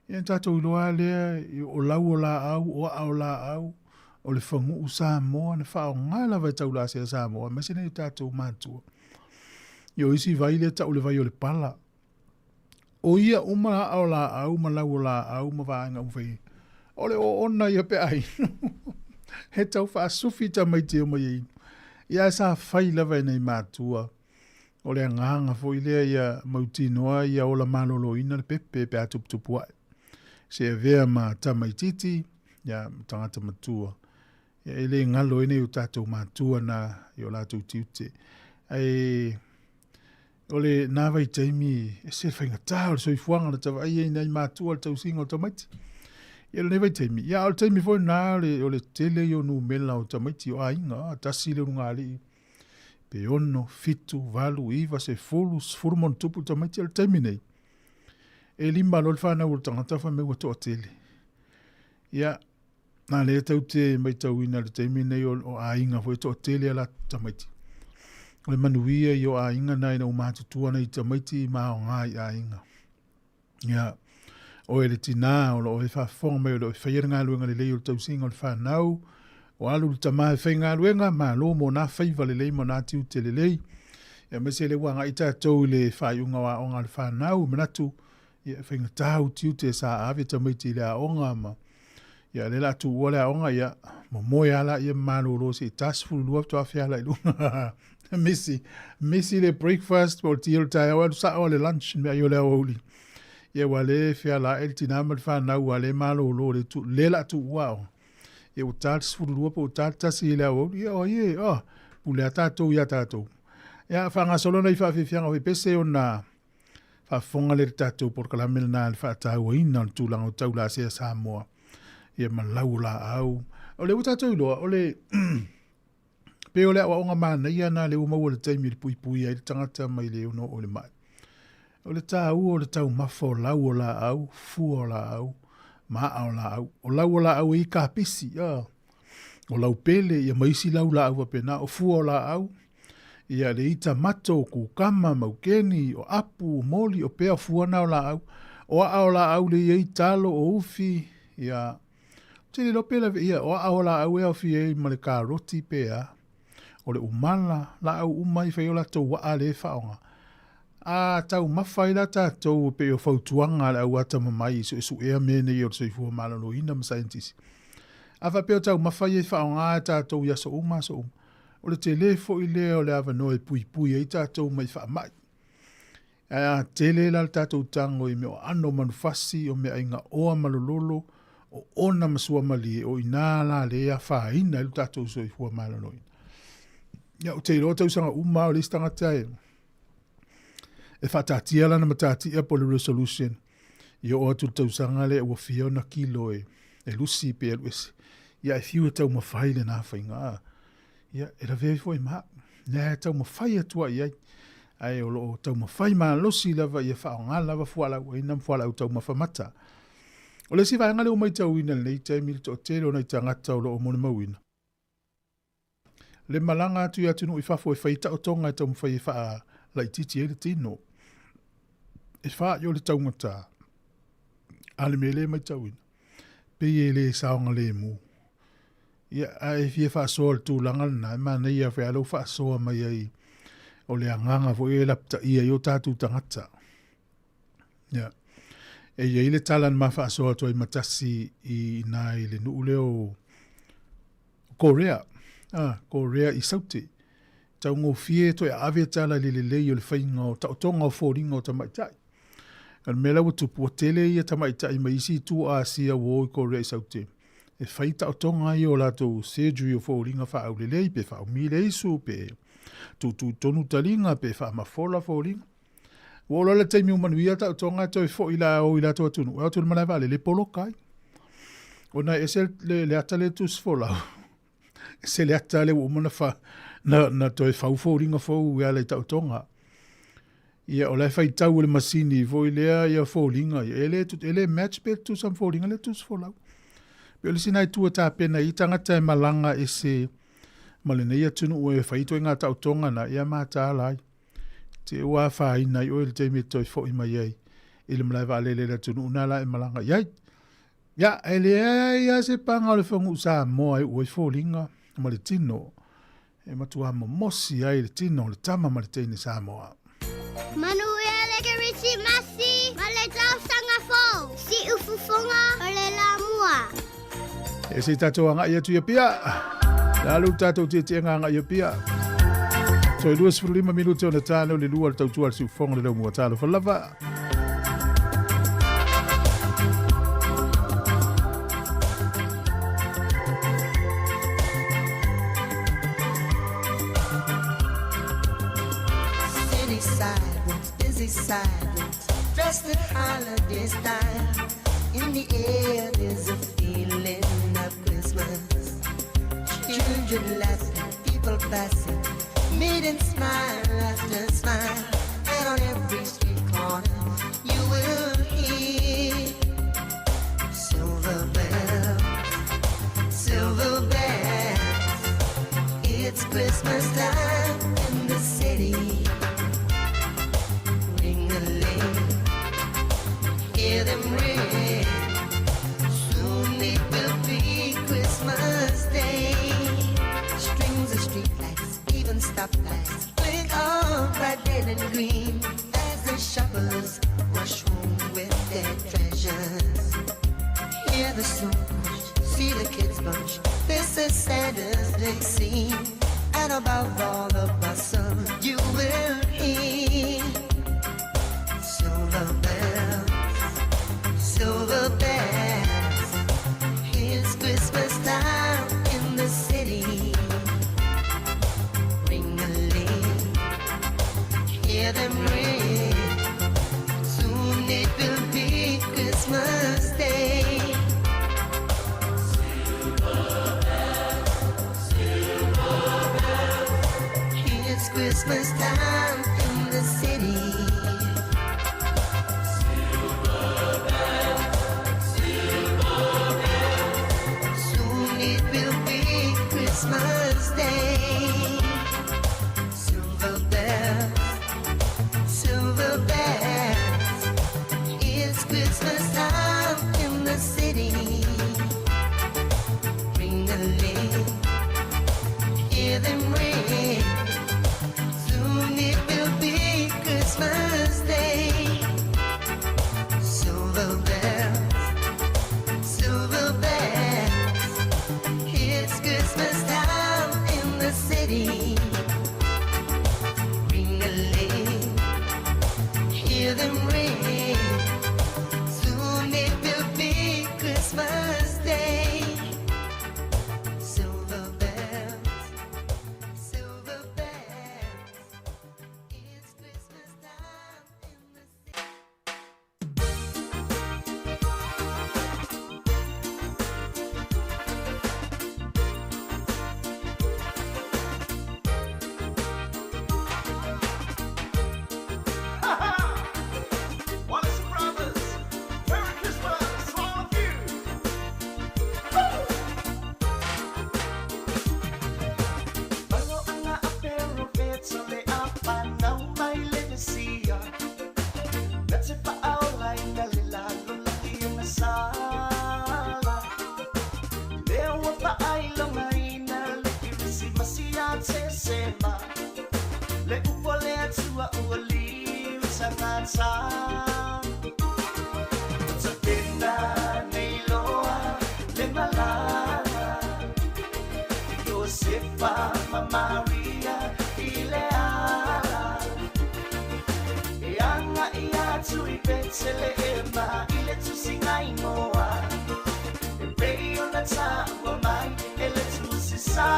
Ia tatou iloa lava lea, o lau o laau, o aa o laau, o le faguu Samoa, na faaaoga lava e taulasea Samoa, aemaise nai o tatou matua. Ia o isi vai lea tau le vai o le pala. O ia uma aa o laau ma lau o laau ma vaega uma fai. O le oona ia pe a inu. He tau faasufi tamaiti e omai e inu. Ia ae sa fai lava e nei matua. O le agaga foi lea ia mautinoa ia ola maloloina le pepe pe a tuputupu ae. Se avea ma tamaititi, ia ma tagata matua. Ia e le galo ai nei o tatou matua na i o latou tiute. Ae o le nā vaitaimi e se faigata o le soifuaga na tavaai ai nai matua le tausiga o tamaiti. Ia lenei vaitaimi, ia o le taimi foi na o le, o le tele ia o numera o tamaiti o aiga, tasi le ulugalii, pe ono, fitu, valu, iva, sefulu, sefulu ma ona tupu tamaiti o le taimi nei. E lima loa le whanau o le tangata whai mai ua toatele. Ia, Nā lea tau te maitauina le taimi nei o, o aiga foi e toatele a latou tamaiti. O le manuia i o aiga nā ina ua matutua nei tamaiti i maoga i aiga. Ia, oe le tinā o lo o e faafofoga mai o lo o e faia le galuega lelei o le tausiga o le whanau, o alu le tamā e faigaluega, malo mo nā faiva lelei mo nā tiute lelei. Ia aemaise lea ua agai tatou i le faaiuga o aoga a le whanau, manatu, ia e faigata utiuti sa ave tamaiti i le aoga ma ia lea la tuua le aoga ia momoe lava laia ma malolo se i 12 faatoa feala i luga misi misi le breakfast po o le ti o le taeao alu sao le lunch mea ai o le aoauli ia ua le feala ae le tinā ma le fanau ua le malolo le tu le la tuua aoga ia ua ta le 12 po o ta le tasi i le aoauli ia o ai e oh pule a tatou iā tatou ia faagasolo nai faafiafiaga foi pese ona Faafofoga lea i le tatou polokalame lena i le faatauaina o le tulaga o taulasea Samoa ia ma lau o laau. O lea ua tatou iloa, o le pei o le aoaoga manaia na lea ua maua i le taimi i le puipui ai le tagata mai le ono oo i le mai. O le taua o le taumafa o lau o laau, fua o laau, ma aa o laau. O lau o laau e i kapisi, ah. O lau pele, ia ma isi lau laau faapena. O fua o laau, ia le ita mato, o kukama, maukeni, o apu, o moli, o pea, o fua na o laau. O aa o laau le i ai talo, o ufi, ia, ou te le iloa pe lave, ia, o aa o laau e aofia ai ma le karoti pe a. O le umala, laau uma i fai o latou waa lea e faaaoga. A taumafa ai la tatou e pei o fautuaga a le au atamamai i suesuea mea nei o le soifua maloloina ma saienitisi. A faapea o taumafa ia e faaaoga e tatou i aso uma aso uma, o le tele foi lea o le avanoa e puipui ai tatou mai faamai. Ae a tele la le tatou tago i mea o aano o manufasi, o meaai gaoa ma lololo, o ona ma suamalie, o i ina la lea e afaina ai lo tatou soifua maloloina. Ia, ou te iloa tausaga uma lava o le isi tagata e e faataatia lana matatia po o le resolution i oo atu le tausaga lea ua fia ona kilo e, e lusi pe alu ese. Ia e fiu e taumafai lena faiga. Ia e lavea ifo ai ma au. Lea e taumafai atu ai i ai. Ae o lo o taumafai malosi lava ia faaaoga lava fualaau aina ma fualaau taumafa mata. O le isi vaega lea ua maitauina i lenei taimi le toatele o nai tagata o lo o molimauina, le malaga atu i atunuu i fafo e fai taotoga e taumafai e faalaitiiti ai le tino. E fa'i o le taugata, a le mea lea e maitauina, pei e le saogalemu. Ia, a e fia faasoa i le tulaga lena, e manaia foi a lou faasoa mai ai o le agaga foi e lapataia ai o tatou tagata. Ia. E i ai le tala na ma faasoa atu ai ma tasi i inā i le nuu lea o Korea, ah, Korea i Saute. Taugofie toe ave tala i le lelei o le faiga o taotoga o foliga o tamaitai. O le mea la ua tupu, ua tele ia tamaitai mai isi itu o Asia ua o i Korea i Saute, e fai taotoga ia o latou surgery o foliga faaaulelei, pe faaumi le isu, pe tuutuu tonu taliga, pe faamafola foliga. Ua oo loa le taimi ua manuia taotoga e toe foi la o i latou atunuu, e o atu i le malae vaalele e poloka ai. Ona e ese le, le ata lea e tusi folau. Ese le ata lea ua uma na, fa, na, na toe fau foliga fou e ala i taotoga. Ia, o la e faitau e le masini foi lea ia foliga ia. E le, e le match pe tusa ma foliga lea tusi folau. Pe o le isi na itu e tapena i tagata e malaga ese ma lenei atunuu e fai ituaiga taotoga na, ia mataala ai. Te ua afaina ai oe i le taimi e toe foi mai ai i le malae vaalele i le atunuu na la e malaga i ai. Ia, e leai lava se paga o le faguu Samoa e uu ai foliga ma le tino e matua momosi ai le tino o le tama ma le teine Samoa. Manuia le Kerisimasi ma le tausaga fou. Siufofoga o le Lamua. E se i tatou agai atu i Apia. Le alu tatou tietiega agai i Apia. Toe 25 minute ona tāne o le lua le tautua le siufofoga le laumua. Talofa lava. City sidewalks, busy sidewalks, dressed in holiday style. In the air, there's a feeling of Christmas. Children laughing, people passing, meeting smile after smile. And on every street corner, you will hear silver bells, silver bells. It's Christmas time in the city. Ring a ling, hear them ring. Soon it will be Christmas Day. Strings of streetlights, even stoplights, blink all bright red and green as the shoppers rush home with their treasures. Hear the snow crunch, see the kids bunch. This is Santa's big scene. And above all the bustle, you will hear silver bells, silver bells. It's Christmas time in the city. Ring a ling, hear them ring. Soon it will be Christmas Day. Silver bells, silver bells. It's Christmas time in the city. Silver bells, silver bells. Soon it will be Christmas Day. Silver bells, silver bells. It's Christmas time in the city. Ring a ling, hear them ring. Soon it will be Christmas Day. Silver bells, silver bells. It's Christmas time in the city. Ring a ling, hear them ring. Soon it will be Christmas Day. Silver bells, silver bells. It's Christmas time in the city. Iosefa ma Maria i le ala e agai atu i Petelehema i le tusiga igoa e pei ona taua mai e le Tusi Sā.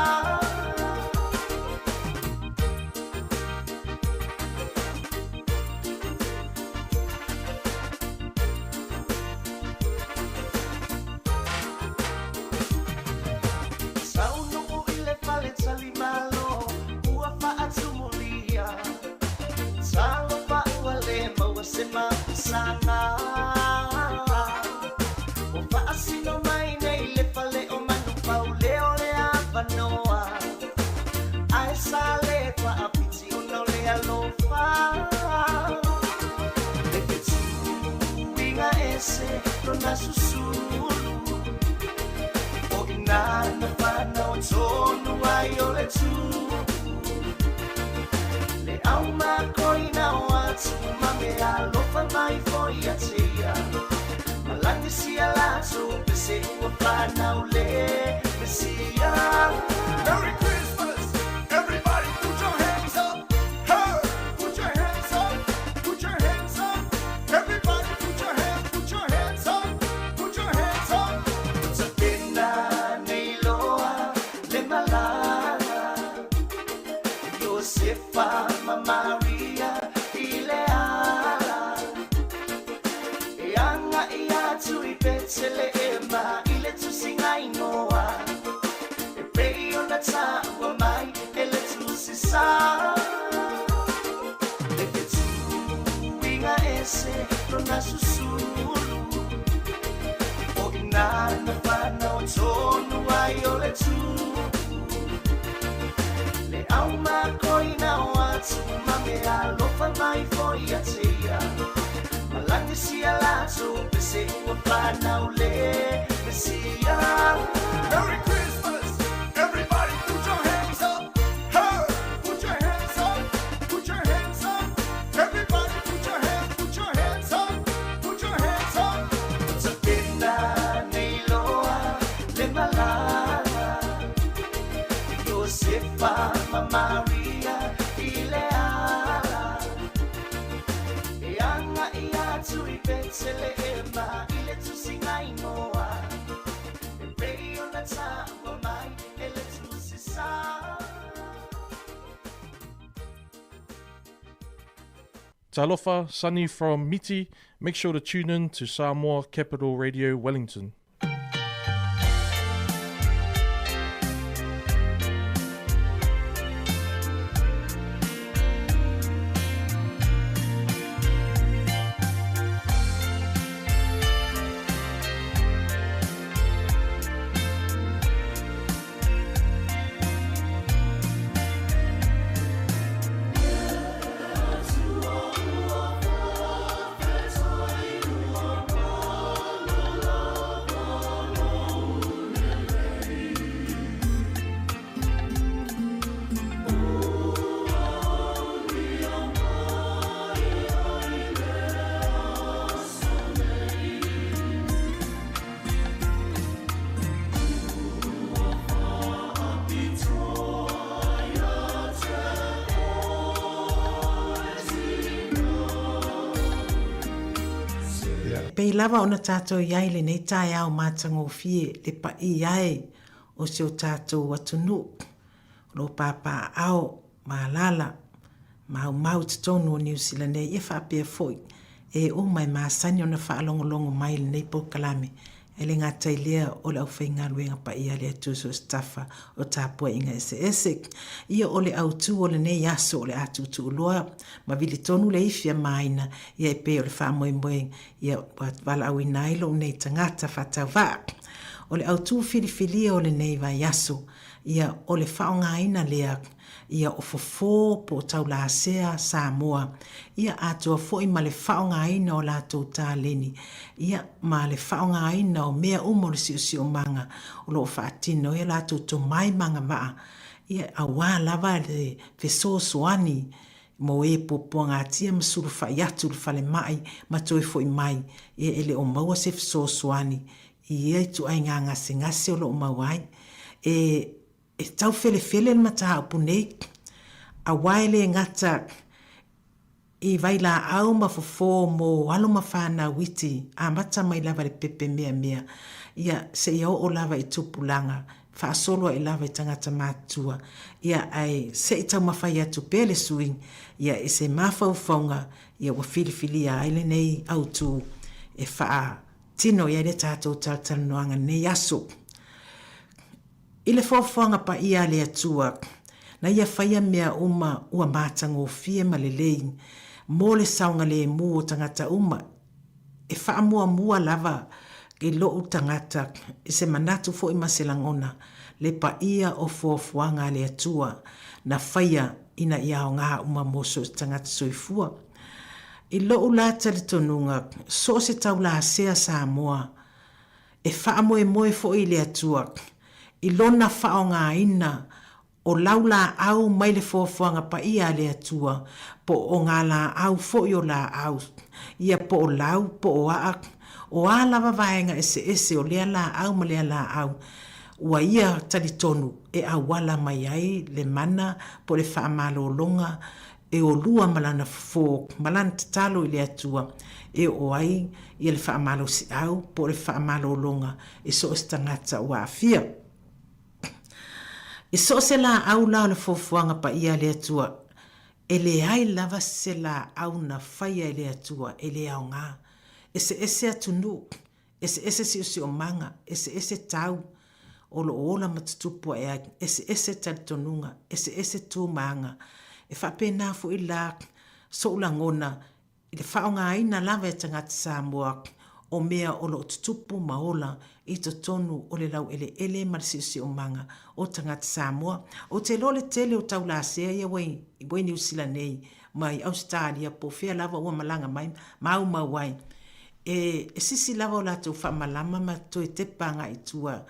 Saunuu i le fale talimalo ua faatumulia Talofa ua le maua se mapusaga Ua faasino mai nei le fale o manupau o le avanoa Ae sa le faapiti ona o le alofa Le fetuiga ese lona susulu O i ina na fanau tonu ai o le tupu Le aumakoina o atu ma mea alofa mai foi ia te ia Malagi sia latou pese ua fanau le Mesia Merry Christmas! Everybody put your hands up! Hey! Put your hands up! Put your hands up! Everybody put your hands, put your hands up! Put your hands up! Tapena nei loa le malala Iosefa ma Maria i le ala E agai atu i Petelehema i le tusiga igoa E pei ona taua mai e le Tusi Sā Le fetuiga ese lona susulu O i ina na fanau tonu ai o le tupu Le aumakoina o atu ma mea alofa mai foi ia te ia Malagi sia latou pese ua fanau le Mesia Merry Christmas! Everybody put your hands up! Hey! Put your hands up! Put your hands up! Everybody put your hands, put your hands up! Put your hands up! Tapena nei loa le malala Iosefa ma Maria i le ala E agai atu i Petelehema i le tusiga igoa E pei ona taua mai e le Tusi Sā Talofa, Sunny from Miti. Make sure to tune in to Samoa Capital Radio Wellington. Pei lava ona tatou i ai i lenei taeao matagofie le paia e o si o tatou atunuu o lo o papaaao ma alaala maumau i totonu o Niu Sila nei ia faapea foi e uma e masani ona faalogologo mai i lenei polokalame e le gata i lea o le aufaigaluega paia a le Atua so o se tafa o tapuaiga eseese. Ia o le autu o lenei aso o le a tuutuuloa ma vili tonu le ifi a Maina ia e pei o le faamoemoe ia ua valaauina ai lou nei tagata faatauvaa. O le autu filifilia o lenei vaiaso ia o le faaaogaina lea ia o fofo po o taulasea Samoa, ia atoa foi ma le faaaogaina o latou taleni, ia ma le faaaogaina o mea uma o le siosiomaga o lo o faatino ai o latou tomai ma agavaa, ia aua lava le fesoasoani mo e puapuagatia ma sulufai atu i le falemai ma toe foi mai, ia e le o maua se fesoasoani i ia ituaiga gasegase o lo o maua ai. E. E taufelefele le mataupu nei, aua e le gata i vailaau ma fofo mo alo ma fanau iti, amata mai lava i le pepe meamea, ia, seia oo lava i tupulaga, faasolo ae lava i tagata matutua, ia, ae se i taumafai atu pea le sui, ia, i se mafaufauga, ia, ua filifilia ai lenei autu e faatino i ai le tatou talatalanoaga i lenei aso. I le foafoaga paia a le Atua, na Ia faia mea uma ua matagofie ma lelei mo le saogalemu o tagata uma, e faamuamua lava i lou tagata i se manatu foi ma se lagona, le paia o foafoaga a le Atua na faia ina ia aoga uma mo so o se tagata soifua. I lou la talitonuga, so o se taulasea Samoa, E faamoemoe foi i le Atua i Lona faaaogaina o lau laau mai le foafoaga paia a le Atua, po o ngā laau foi o laau, ia po o lau, po o aa, o a lava vaega eseese o lea laau ma lea laau, ua ia talitonu e auala mai ai le mana po o le faamalologa e olua ma lana fofo ma lana tatalo i le Atua e oo ai ia le faamalosiau po o le faamalologa i so o se tagata ua aafia. I so o se laau la o le foafoaga paia a le Atua, e leai lava se laau na faia e le Atua e le aoga. Eseese atunuu, Eseese siosiomaga, eseese tau o lo o ola ma tutupu ae ai, eseese talitonuga, eseese tu ma aga. E faapena foi la soʻu lagona i le faaaogaina lava e tagata Samoa o mea o lo o tutupu ma ola i totonu o le laueleele ma le siosiomaga o tagata Samoa. Ou te iloa le tele o taulasea ia ua i Niu Sila nei ma i Ausetalia po o fea lava ua malaga mai ma aumau ai. E sisi lava o latou faamalama ma toe tepa agai i tua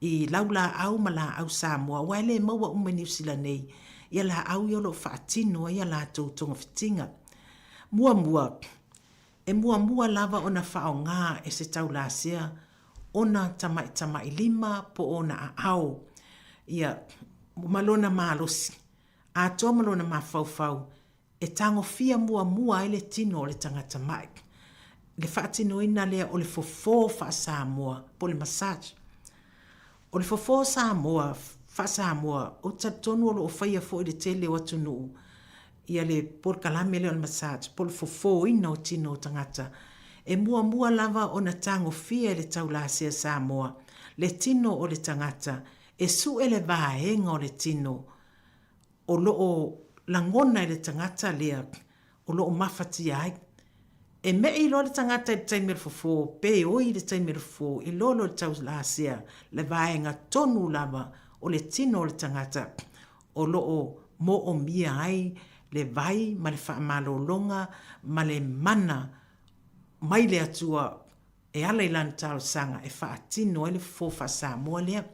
i laulaau ma laau Samoa, aua e le maua uma i Niu Sila nei ia laau ia o lo o faatino ai a latou togafitiga. Muamua, e muamua lava ona faaaoga e se taulasea ona tamaitamailima po o ona aao, ia, ma lona malosi atoa ma lona mafaufau e tagofia muamua ai le tino o le tagata maʻi. Le faatinoina lea o le fofo faa-Samoa po o le massage. O le fofo Samoa, faa-Samoa, ou te talitonu o lo o faia foi i le tele o atunuu ia le polokalame lea o le massage po o le fofoina o tino o tagata. E muamua lava ona tagofia e le taulasea Samoa le tino o le tagata e sue le vaega o le tino o lo o lagona e le tagata lea o lo o mafatia ai. E meʻi loa le tagata i le taimi o le fofo, pe oi i le taimi o le fofo, i loa loa le taulasea le vaega tonu lava o le tino o le tagata o lo o moomia ai le vai ma le faamalologa ma le mana mai le Atua e ala i lana talosaga e faatino ai le fofo faa-Samoa lea.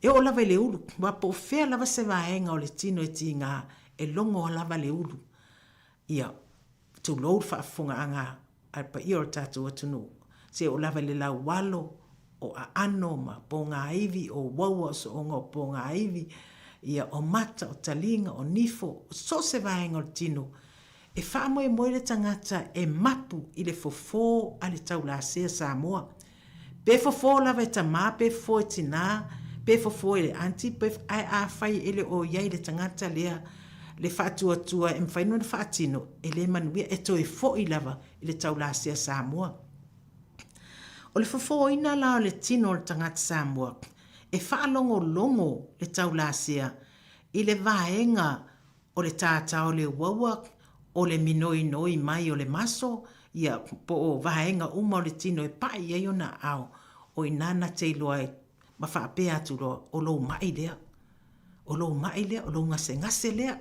E oo lava i le ulu, aua po o fea lava se vaega o le tino e tiga, e logo lava le ulu. Ia, tulou le faafofogaaga a le paia o le tatou atunuu, seia oo lava i le laualo, o aano ma pogaivi, o uaua o sooga o pogaivi, ia, o mata, o taliga, o nifo, o so o se vaega o le tino, E faamoemoe le tagata e mapu i le fofo a le taulasea Samoa. Pe fofo lava e tamā, pe fofo e tinā, pe fofo e le aunty, pe, ae afai e le o i ai le tagata lea le faatuatua e mafai ona faatino, e le manuia, e toe foi lava i le taulasea Samoa. O le fofoina la o le tino o le tagata Samoa, e faalogologo le taulasea i le vaega o le tātā o le uaua, o le minoinoi mai o le maso, ia, po o vaega uma o le tino e paʻi i ai ona aao, o i inā na te iloa ai ma faapea atu loa, o lou maʻi lea. O lou maʻi lea, o lou gasegase lea.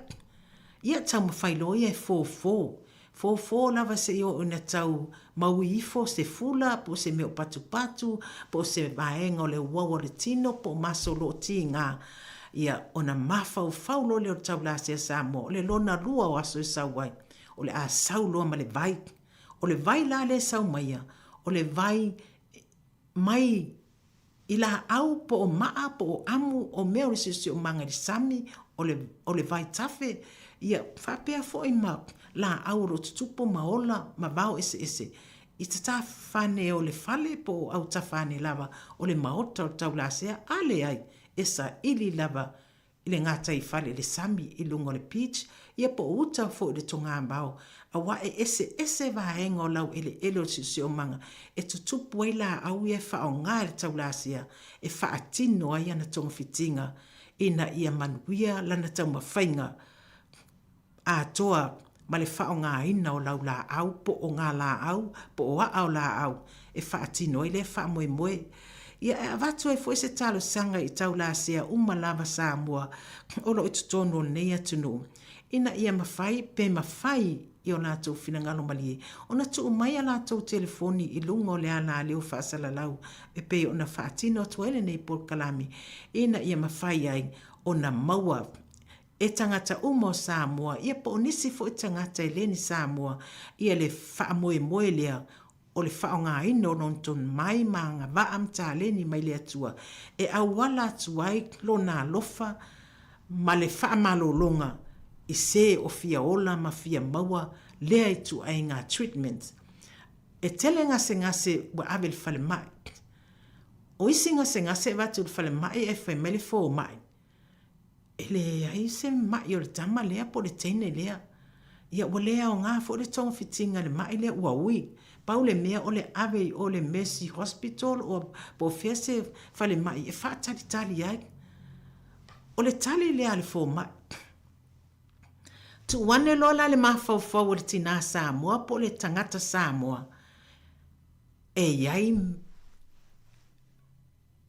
Ia taumafai loa ia e fofo. Fofo lava seia oo ina tau maui ifo se fula po o se mea o patupatu, po o se vaega o le uaua o le tino po o maso o lo o tiga, ia, ona mafaufau loa lea o le taulasea Samoa, o le lona lua o aso e sau ai, o le a sau loa ma le vai. O le vai la lea e sau maia, o le vai mai. I lāʻau po o maʻa po o amu o mea o le siosiomaga i le sami o le o le vaitafe ia faapea foi ma lāʻau o lo o tutupu ma ola ma vao eseese i tatafane o le fale po o autafane lava o le maota o le taulasea a leai e saili lava i le gataifale i le sami i luga o le beach, ia po o uta foi i le togavao, auā e eseese vaega o laueleele o le siosiomaga e tutupu ai laau ia e faaaoga e le taulasea e faatino ai ana togafitiga ina ia manuia lana taumafaiga atoa ma le faaaogaina o laulaau po o galaau po o a'a o laau e faatino ai lea faamoemoe. Ia e avatu ai foi se talosaga i taulasea uma lava Samoa o lo o i totonu o lenei atunuu ina ia mafai pe mafai i o latou finagalo malie ona tuu mai a latou telefoni i luga o le alaleo faasalalau e pei ona faatino atu ai lenei polokalame ina ia mafai ai ona maua e tagata uma o Samoa, ia po o nisi foi tagata e le ni Samoa, ia le faamoemoe lea o le faaaogaina o lona tomai ma agavaa ma taleni mai le Atua e auala atu ai lona alofa ma le faamalologa i se o fia ola ma fia maua lea ituaiga treatment. E tele gasegase ua ave i le falemai. O isi gasegase e avatu i le falemai ae fai mai le fomai, E leai se maʻi o le tama lea po o le teine lea. Ia ua le aoga foi le togafitiga i le maʻi lea ua ui. Pau le mea o le ave i o le Mercy Hospital or po o fea se falemai e faatalitali ai. O le tali lea a le fomai. Tuu ane loa la le mafaufau o le tinā Samoa po o le tagata Samoa e i ai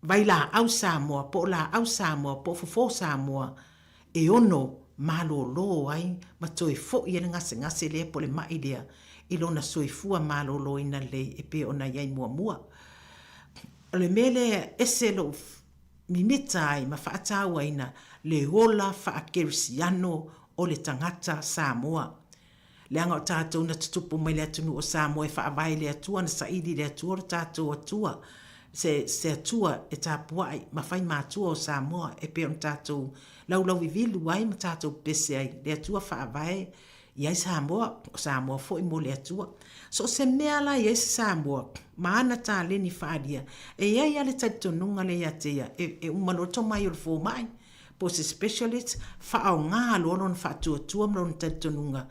Vailaau Samoa, po o laau Samoa, po o fofo Samoa e ono malōlō ai ma toe foʻi ai le gasegase lea po o le maʻi lea i lona soifua malōlōina lelei e pei ona i ai muamua. O le mea lea e ese lou mimita ai ma faatauaina le ola faakerisiano o le tagata Samoa. Leaga o tatou na tutupu mai le atunuu o Samoa e faavae i le Atua, na saili i le Atua lo tatou Atua, se, se Atua e tapuai ma fai matua o Samoa e pei ona tatou laulauvivilu ai ma tatou pepese ai, le Atua faavae i ai Samoa, o Samoa foi mo le Atua. So o se mea la i ai se Samoa ma ana taleni faaalia, e i ai lava le talitonuga lea ia te ia, e, e uma loa le tomai o le fomai, po o se specialist, faaaoga loa lona faatuatua ma lona talitonuga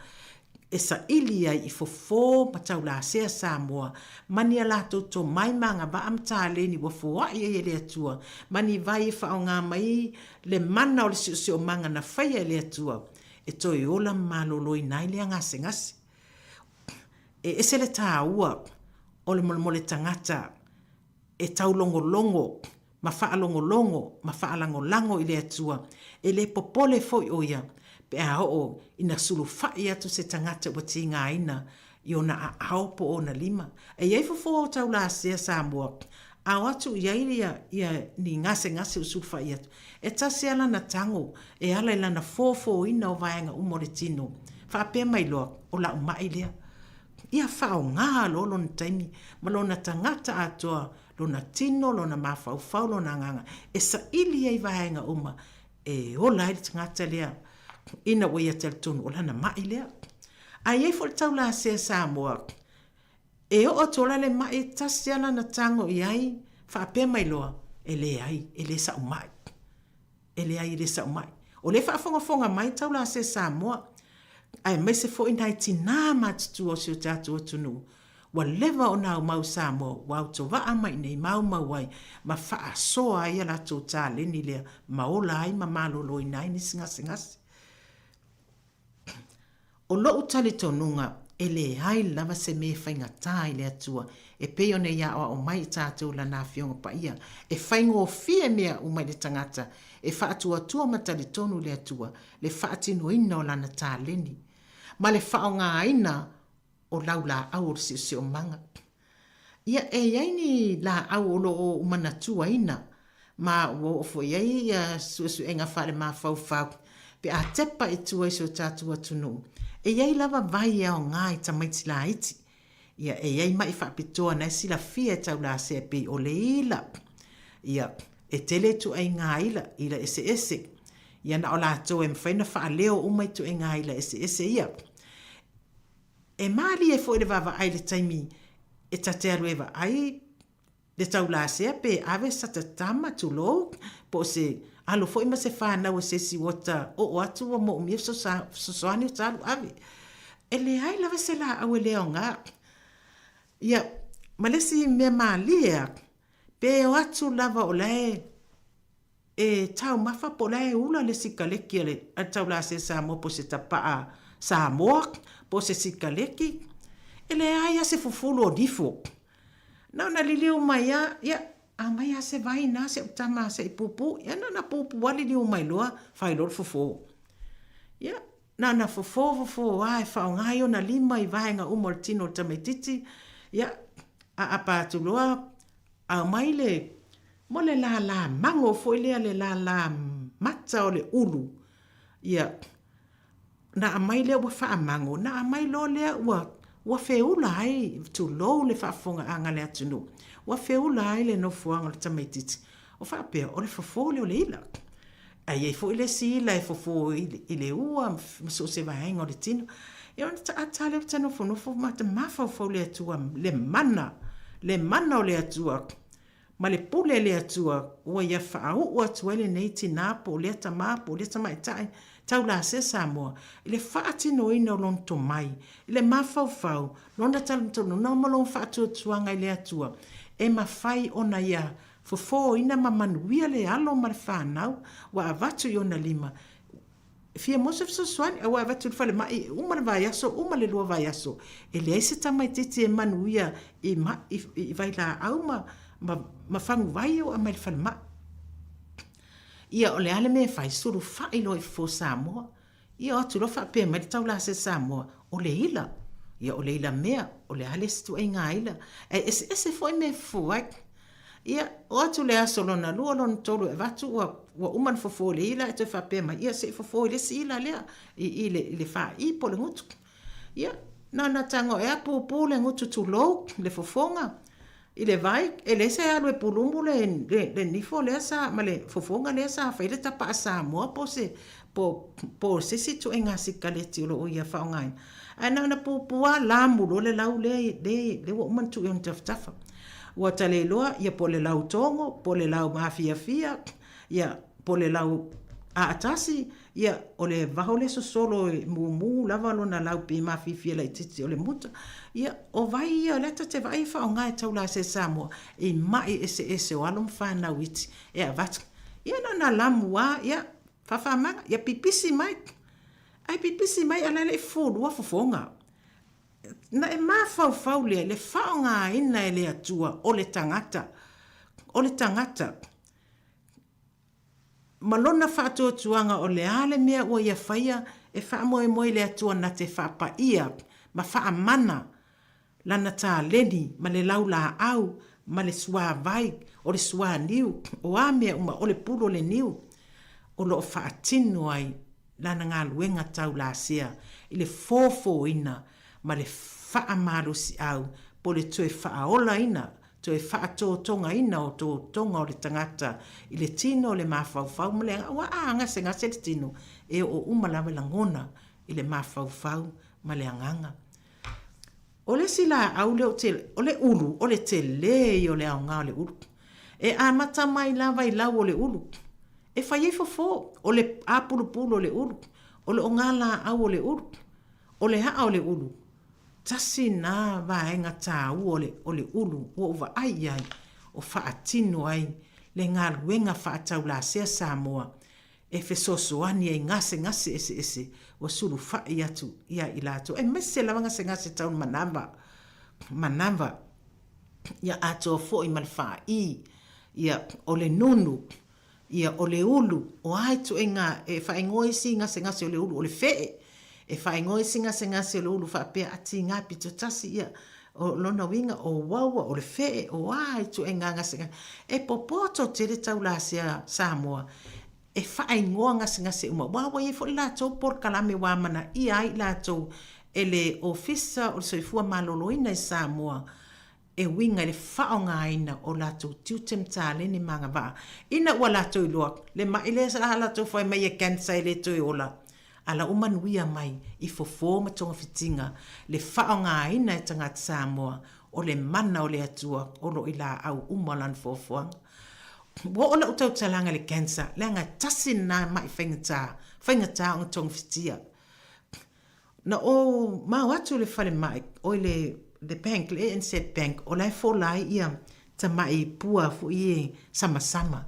e saili ai i fofo ma taulasea Samoa ma ni a latou tomai ma agavaa ma taleni ua foai ai e le Atua ma ni vai e faaaoga mai le mana o le siosiomaga na faia e le Atua e toe ola ma maloloina ai lea gasegase. E ese le taua o le molemole tagata e taulogologo ma faalogologo ma faalagolago i le Atua, e le popole foi ʻo ia pe a oo ina sulufaʻi atu se tagata ua tigaina i ona aao po o ona lima. E i ai fofo o taulasea Samoa, a o atu i ai ia, ia ni gasegase ua sulufaʻi atu, e tasi lava lana tago e ala i lana fofōina o vaega uma o le tino, faapea mai loa, o la'u maʻi lea. Ia faaaoga loa lona taimi ma lona tagata atoa lona tino, lona mafaufau, lona agaga, e saili ai vaega uma e ola ai le tagata lea ina ua ia talitonu o lana maʻi lea. A i ai foi le taulasea Samoa, e oo atu loa le maʻi e tasi lava lana tago i ai, faapea mai loa, e leai, e le sa'u maʻi. E leai, e le sa'u maʻi. O lea e faafogafoga mai taulasea Samoa, aemaise foi nai tinā matutua o si o tatou atunuu, Ua leva ona aumau Samoa ua autovaa mai nei maumau ai ma faasoa ai a latou taleni lea ma ola ai ma maloloina ai nisi gasegase. O loʻu talitonuga e leai lava se mea e faigata i le Atua e pei ona i aoao mai i tatou Lana Afioga Paia e faigofie mea uma i le tagata e faatuatua ma talitonu i le Atua le faatinoina o Lana taleni ma le faaaogaina o laulaau o le siosiomaga. Ia, e i ai ni laau o lo o ou manatuaina, ma ua oo foi i ai ia suesuega faale-mafaufau pe a tepa i tua i si o tatou atunuu, e i ai lava vai e aoga i tamaiti laiti. Ia, e i ai maʻi faapitoa na e silafia e taulasea e pei o le ila. Ia, e tele ituaiga ila, ila eseese. Ia na o latou e mafai ona faaleo uma ituaiga ila eseese ia. E malie foi le vaavaai i le taimi e ta te alu e vaai le taulasea pe ave sata tama, tulou, po o se alo foi ma se fanau a se isi ua ta oo atu ua moomia fesoasoani o ta alu ave. E leai lava se laau e le aoga. Ia, ma le isi mea malie a, pe o atu lava o la e e taumafa po o la e ula le sikaleki a le Taulasea Samoa po o se tapaa Samoa po o se sikaleki, e leai lava se fufulu o nifo. Na ona liliu mai lava, ia, aumai lava se vai na si au tama se i pupu. Ia na ona pupu lava liliu mai loa, fai loa le fofo. Ia, na ona fofo fofo lava e faaaoga ai ona lima i vaega uma o le tino o le tamaitiiti, ia, aapa atu loa, aumai le Mo le lālā mago foi lea, le lālā mata o le ulu, ia, na aumai lea ua faamago, na aumai loa lea ua, ua feula ai, tulou le faafofogaaga a le atunuu, ua feula ai le nofoaga o le tamaitiiti. O faapea, o le fofo lea o le ila. Ae i ai foi le isi ila e fofo i le ua ma so o se vaega o le tino. Ia ona taata lea o ta nofonofo ma ta mafaufau i le Atua, le mana, le mana o le Atua. Ma le pule a le Atua ua ia faauu atu ai lenei tinā po o lea tamā po o lea tamaitai taulasea Samoa i le faatinoina o lona tomai, i le mafaufau, lona talitonuga ma lona faatuatuaga i le Atua, e mafai ona ia fofōina ma manuia le alo ma le fanau ua avatu i ona lima E fia maua se fesoasoani aua e avatu i le falemai e uma le vaiaso, uma le lua vaiaso, e leai se tamaitiiti e manuia i maʻi i vailaau ma ma faguvai ia ua aumai i le falemai. Ia o le a le mea e fai? Sulufai loa i fofo Samoa. Ia o atu loa faapea mai le taulasea Samoa, o le ila. Ia o le ila mea, o le a le isi ituaiga ila. Ae eseese foi mea e fofo ai. Ia, oo atu le aso lona lua, lona tolu e avatu ua, ua uma ona fofo i le ila ae toe faapea mai, ia se i fofo i le isi ila lea, i, i le, i le fāī po o le gutu. Ia, na ona tago ea pupu le gutu tulou, le fofoga, i le vai, e leai se alu e pulumu le, le, le nifo lea sa, ma le fofoga lea sa fai le tapaa Samoa po o se, po, po o se isi ituaiga sikaleti o lo o ia faaaogaina. Ae na ona pupu lava lamu loa le lau lea, lea, lea ua uma ona tuu i ona tafatafa. Ua ta le iloa, ia po o le lau togo, po o le lau mafiafia, ia po o le lau aatasi, ia o le vaho lea sosolo e mumu lava lona lau pe mafiafia laitiiti o le muta. Ia o vai ia o lea ta te vaai e faaaoga e taulasea Samoa i mai eseese o alo ma fanau iti e avatu. Ia na ona lamu lava, ia faafamaga, ia pipisi mai. Ae pipisi mai a o la e le i fufulua fofoga. Na e mafaufau lea i le faaaogaina e le Atua o le tagata, o le tagata, ma lona faatuatuaga o le a le mea ua ia faia, e faamoemoe i le Atua na te faapaia ma faamana lana taleni ma le laulaau ma le suavai, o le suaniu, o a mea uma, o le pulu o le niu, o lo o faatino ai lana galuega taulasea i le fofōina ma le faamalosiau po o le toe faaolaina, toe faatotogaina o totoga o le tagata i le tino, le mafaufau ma le agaga. Aua a gasegase le tino, e oo uma lava lagona i le mafaufau ma le agaga. O le isi laau lea ou te, o le ulu, o le tele ia o le aoga o le ulu. E amata mai lava i lau o le ulu. E fai ai fofo, o le apulupulu o le ulu, o le ogalaau o le ulu, o le aa o le ulu. Tasi na vaega taua o le, o le ulu ua ou vaai i ai, o faatino ai le galuega faataulasea Samoa e fesoasoani ai gasegase eseese ua sulufai atu ia i latou, aemaise lava gasegase tau manava, manava, ia atoa foi ma le faai, ia o le nunu, ia o le ulu, o a ituaiga e faaigoa isi gasegase o le ulu, o le fee, e faaigoa isi gasegase o le ulu faapea a tiga pito tasi, ia o lona uiga o uaua, o le fee, o a ituaiga gasegase. E popoto tele taulasea Samoa e faaigoa gasegase uma, aua ua i ai foi le latou polokalame ua amanaia ai i latou e le Ofisa o le Soifua Maloloina i Samoa. e uiga i le faaaogaina o latou tiute ma taleni ma agavaa ina ua latou iloa le ma'i lea sa latou fai mai e cancer e le toe ola, a la ua manuia mai i fofo ma togafitiga le faaaogaina e tagata Samoa o le mana o le Atua o lo o i laau uma o Lana foafoaga. Ua oo lau tautalaga i le cancer leaga e tasi lena ma'i faigata, faigata ona togafitia. Na ou mao atu i le falemai, oi le le bank, le ANZ bank, o la e fola ai ia tamai pua foi ia samasama.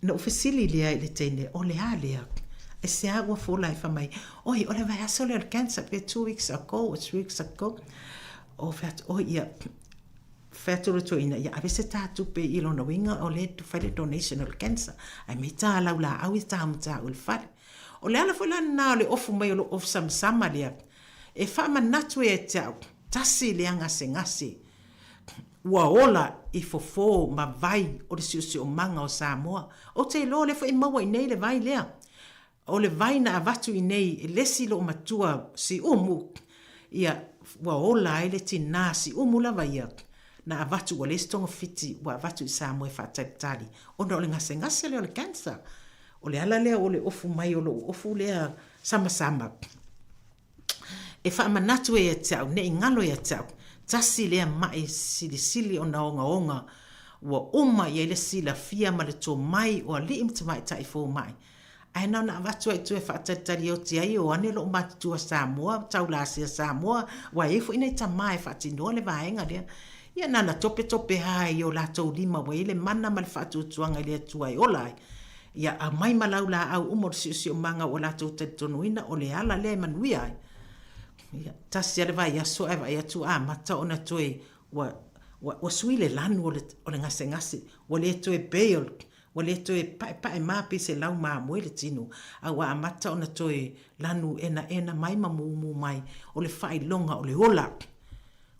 Na ou fesili lea i le teine, o le a lea? Aisea ua fola ai? Fai mai, oi, o le vaiaso lea o le cancer, pe 2 weeks ago or 3 weeks ago. Ou fai atu, oi, ia, fai atu le toeaina, ia ave se ta tupe i lona uiga o lea e fai le donation o le cancer. Ae mei ta laulaau ia taumatau i le fale. O le ala foi la lena o le ofu mai o lou ofu samasama lea, e faamanatu ia te au, tasi lea gasegase ua ola i fofo ma vai o le siosiomaga o Samoa. Ou te iloa o lea foi e maua i inei le vai lea. O le vai na avatu i inei e le isi loomatua siumu, ia, ua ola ai le tinā siumu lava ia, na avatu ua leai se togafiti ua avatu i Samoa e faatalitali ona o le gasegase lea o le cancer. O le ala lea o le ofu mai o lou ofu lea samasama e faamanatu ai ia te au, ne i galo ia te au, tasi lea ma'i silisili ona ogaoga ua uma i ai le silafia ma le tomai o alii ma tamaitai fomai. Ae na ona avatu ai i tua e faatalitali oti ai o ane lou matutua Samoa, taulasia Samoa, aua e i ai foi nai tama e faatinoa le vaega lea. Ia na ona topetope lava i o latou lima ua i ai le mana ma le faatuatuaga i le Atua e ola ai. Ia aumai ma laulaau uma o le siosiomaga ua latou talitonuina o le ala lea e manuia ai. Ia, tasi lava le vaiaso ae vaai atu ua amata ona toe, ua, ua, ua sui le lanu o le, o le gasegase, ua le toe bail, ua le toe paepae ma pei se lau mamoe le tino, a ua amata ona toe lanu enaena mai ma mumu mai, o le faailoga o le ola.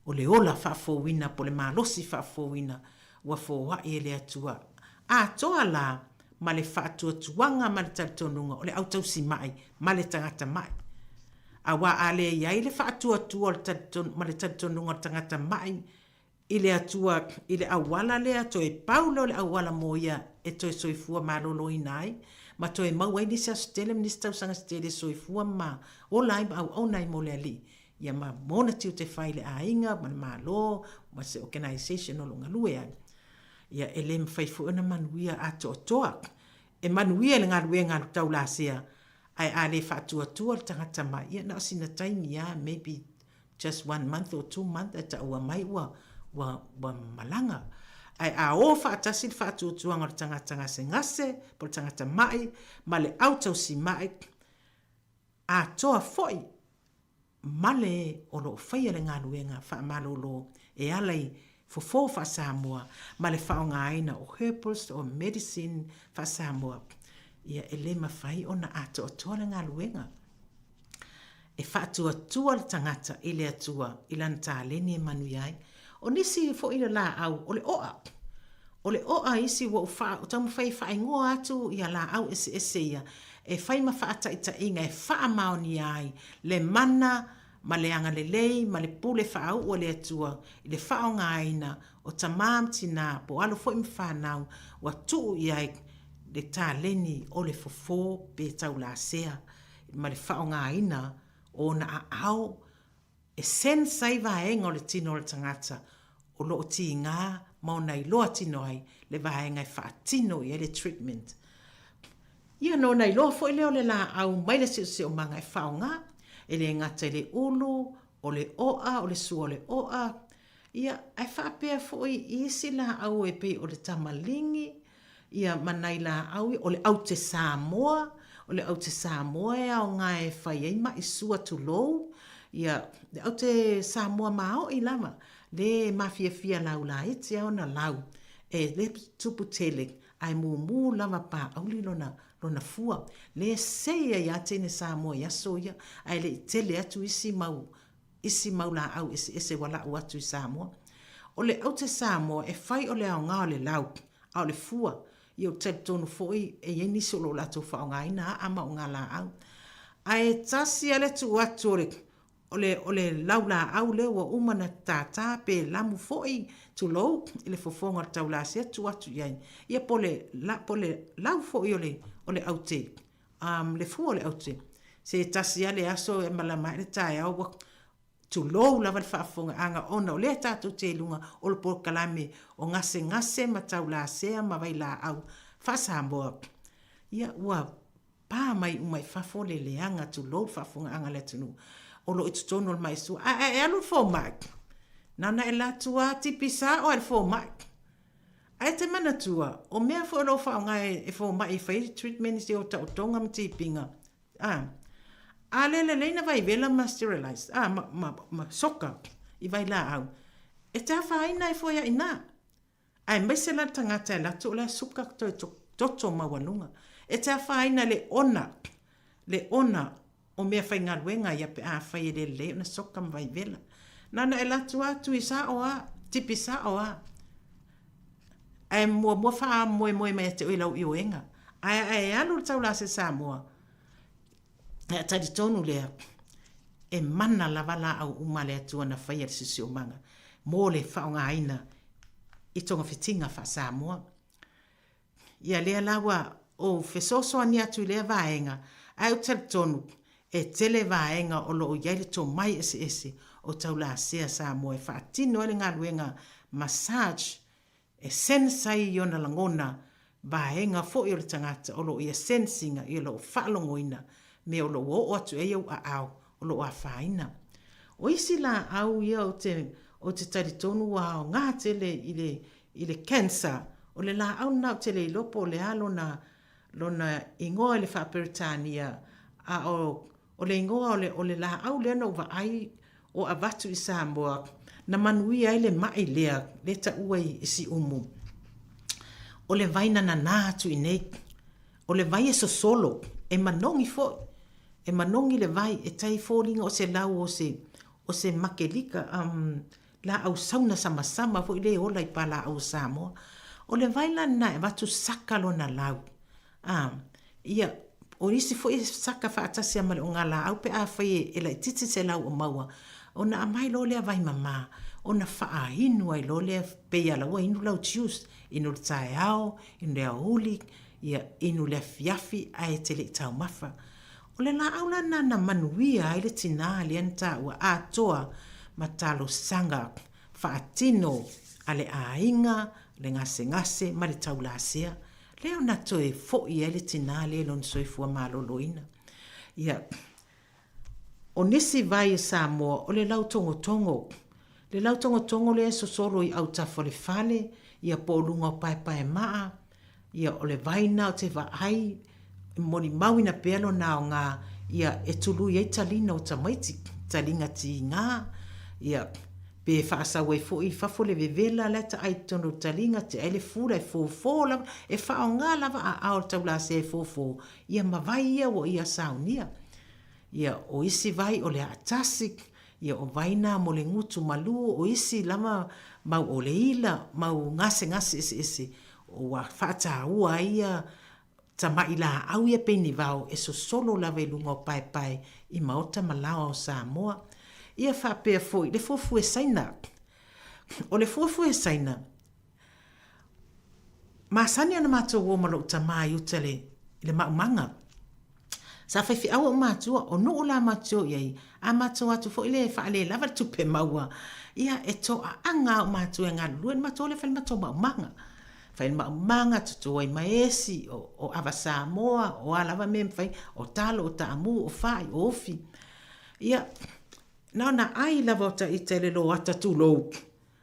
O le ola faafouina po o le malosi faafouina ua foai e le Atua atoa la ma le faatuatuaga ma le talitonuga o le autausi ma'i ma le tagata ma'i. Aua a le i ai le faatuatua o le ma le talitonuga o le tagata ma'i i le Atua i le auala lea, toe pau lea o le auala mo ia e toe soifua maloloina ai ma toe maua ai nisi aso tele ma nisi tausaga se tele e soifua ma ola ai ma auauna ai mo le Alii. Ia ma mona tiute fai i le aiga ma le Malo ma se organisation o lo o galue ai. Ia e le mafai foi ona manuia atoatoa. E manuia i le galuega a le taulasea ae a le faatuatua le tagata mai, ia na o sina taimi lava maybe just one month or 2 month ae taua mai ua, ua, ua malaga. Ae a o faatasi le faatuatuaga o le tagata gasegase po o le tagata ma'i ma le au tausima'i, atoa foi ma le o lo o faia le galuega faamalolo e ala i fofo faa-Samoa ma le faaaogaina o herbals or medicine faa-Samoa, ia e le mafai ona atoatoa le galuega. E faatuatua le tagata i le Atua i lana taleni e manuia ai. O nisi foi o laau, o le oa. O le oa isi ua ou faa, taumafai e faaigoa atu ia laau eseese ia e fai ma faataitaiga e faamaonia ai le mana ma le agalelei ma le pule faauu a le Atua i le faaaogaina o tamā ma tinā po o alo foi ma fanau ua tuu i ai le taleni o le fofo pe taulasea ma le faaaogaina o ona aao E sense ai vaega o le tino o le tagata o lo o tiga ma ona iloa tino ai le vaega e faatino i ai le treatment. Ia na ona iloa foi lea o le laau mai le siosiomaga e faaaoga, e le gata i le ulu, o le oa, o le sua o le oa, ia, ae faapea foi i isi laau e pei o le tamaligi, Ia, ma nai laau ia, o le aute Samoa, o le aute Samoa e aoga e fai ai maʻi sua tulou, ia, le aute Samoa maoʻi lava, le mafiafia lau laiti a ona lau, e le tupu tele, ae mumu lava paauli lona, lona fua. Le sei ai a teine Samoa i aso ia, ae le i tele atu isi mau, isi mau laau eseese ua lau atu i Samoa. O le aute Samoa e fai o le aoga o le lau, a o le fua, ia ou te talitonu foi e i ai nisi o lo o latou faaaogaina aa ma ogalaau. Ae tasi lava le tuu atu o le, O le, o le laulaau lea ua uma ona tātā pe lamu foi, tulou, i le fofoga o le taulasea tuu atu i ai. Ia po o le, la, po o le lau foi o le, o le aute, um, le fua o le aute. Se tasi lava le aso e malama ae le taeao ua, tulou lava le faafofogaaga ona o lea tatou te i luga o le polokalame o gasegase ma taulasea ma vailaau faa-Samoa. Ia ua pa mai uma i fafo le leaga, tulou le faafofogaaga a le atunuu, o lo o i totonu o le maisua. Ae a e alu i le fomai, na ona e alu atu lava tipi sao lava i le fomai. Ae te manatua, o mea foi o lo o faaaoga e fomai e fai ai le treatment i se otaotoga ma tipiga, a, a le lelei na vaivela ma sterilize, a, ma, ma, ma soka i vailaau, e te afaina ai foi a i ina. Aemaise la le tagata e alu atu o la e suka toe toto maualuga. E te afaina le ona, le ona o mea faigaluega ia pe afai e le lelei ona soka ma vaivela. Na ona e alu atu lava tui sao lava, tipi sao lava. Ae muamua faamoemoe mai ia te oe i lau ioega. Ae a e alu i le taula se Samoa, e talitonu lea, e mana lava laau uma a le Atua na faia i le siosiomaga mo le faaaogaina i togafitiga faa-Samoa. Ia lea la ua ou fesoasoani atu i lea vaega, ae ou te talitonu e tele vaega o lo o i ai le tomai eseese o taulasea Samoa e faatino ai le galuega massage e sense ai i ona lagona vaega foi o le tagata o lo o ia sense ina i o lo o faalogoina mea o lo o ua oo atu i ai ou aao o lo o afaina. O isi laau ia ou te ou te talitonu ua aoga tele i le i le cancer, o le laau lena ou te le iloa po o le a lona lona igoa i le faa-Peretania a o O le igoa o le, o le laau lea na ou vaai o avatu i Samoa, na manuia ai le maʻi lea, lea taua i Siumu. O le vai na nanā atu i nei. O le vai e sosolo, e manogi foi. E manogi le vai, e tai foliga o se lau o se, o se makelika, um, laau sauna samasama foi lea e ola i palaau o Samoa. O le vai la lena e avatu saka lona lau. Ā, ia, o isi foi e saka faatasi a ma le ogalaau pe afai e laitiiti se lau o maua, ona aumai loa lea vai mama, ona faainu ai loa lea, pei lava la ua inu lau juice, inu i le taeao, inu i le aoauli, ia, inu i le afiafi ae te le i taumafa. O le laau la lena na manuia ai le tinā lea na taua atoa ma talosaga faatino a le aiga, le gasegase ma le taulasea. Lea ona toe foi ai le tinā lea i lona soifua maloloina. Ia, o nisi vai o Samoa, o le lautogotogo. Le lautogotogo lea e sosolo i autafa o le fale, ia po o luga o paepaemaa, ia o le vai lena o te vaai, e molimauina pea lona aoga, ia e tului ai taliga o tamaiti, taliga tiga, ia Pe faasau ai foi i fafo le vevela la e taai i totonu o le taliga, te ai le fula e fofo lava, e faaaoga lava aao o le taulasea e fofo, ia ma vai ia ua ia saunia. Ia, o isi vai o le aatasi, ia o vai na mo le gutu malu, o isi lava mau o le ila, mau gasegase eseese ua faataua ai ia Tamaʻi laau ia pei ni vao e sosolo lava i luga o paepae i maota ma laoa o Samoa. Ia faapea foi le fuafue Saina. O le fuafue Saina, masani ona matou o ma lou tama i uta i le maumaga. Sa faifeau ou matua, o nuu la matou te o i ai, a matou atu foi lea e faalelava le tupe maua, ia e toaaga ou matua e galulue, ona matou o lea e fai le matou maumaga. Fai le maumaga, toto ai ma esi, o, o ava Samoa, o a lava mea e mafai, o talo, o taamu, o fai, o ufi. Ia, na ona ai lava o ta ita i le loata tulou.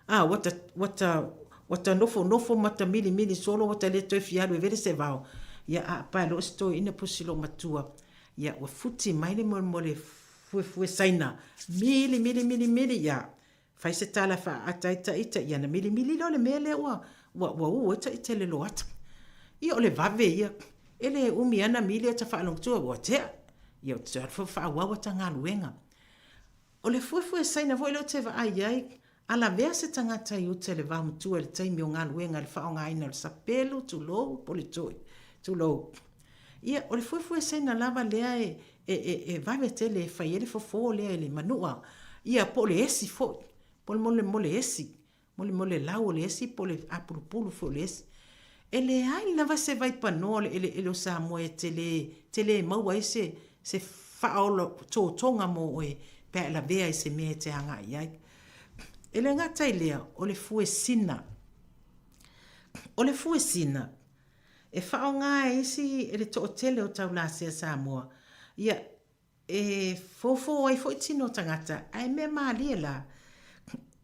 A, ua ta, ua ta, ua ta nofonofo ma ta milimili solo ua ta le toe fia alu e vele se vao. Ia, a pae loa si toeaina pusi loomatua. Ia, ua futi mai le mo, mo le fuefue Saina. Mili, mili, mili, mili, ia, fai se tala e faaata ai ta ita, ia na milimili loa le mea lea ua, ua, ua u ai ta ita i le loata. Ia, o le vave ia. E le umi lava na mili ae ta faalogo atu ua tea. Ia, ou te toe alu foi faaauau ata galuega. O le fuefue Saina foi lea ou te vaai ai, a lavea se tagata i uta i le vaomatua i le taimi o galuega i le faaaogaina o le sapelu, tulou, po o le toi, tulou. Ia, o le fuefue Saina lava lea e, e, e, e vave tele e fai ai le fofo lea i le manua. Ia, po o le esi foi, po o le mo le esi, mo le, mo le lau o le esi po o le apulupulu foi o le esi. E leai lava se vaipanoa o le eleele o Samoa e te lē, te lē maua ai se, se faaola totoga mo oe pe a e lavea i se mea e te agai i ai. E le gata i lea, o le fuesina. O le fuesina, e faaaoga e isi e le toatele o taulasea Samoa, ia, e fofo ai foi tino o tagata, ae mea malie la.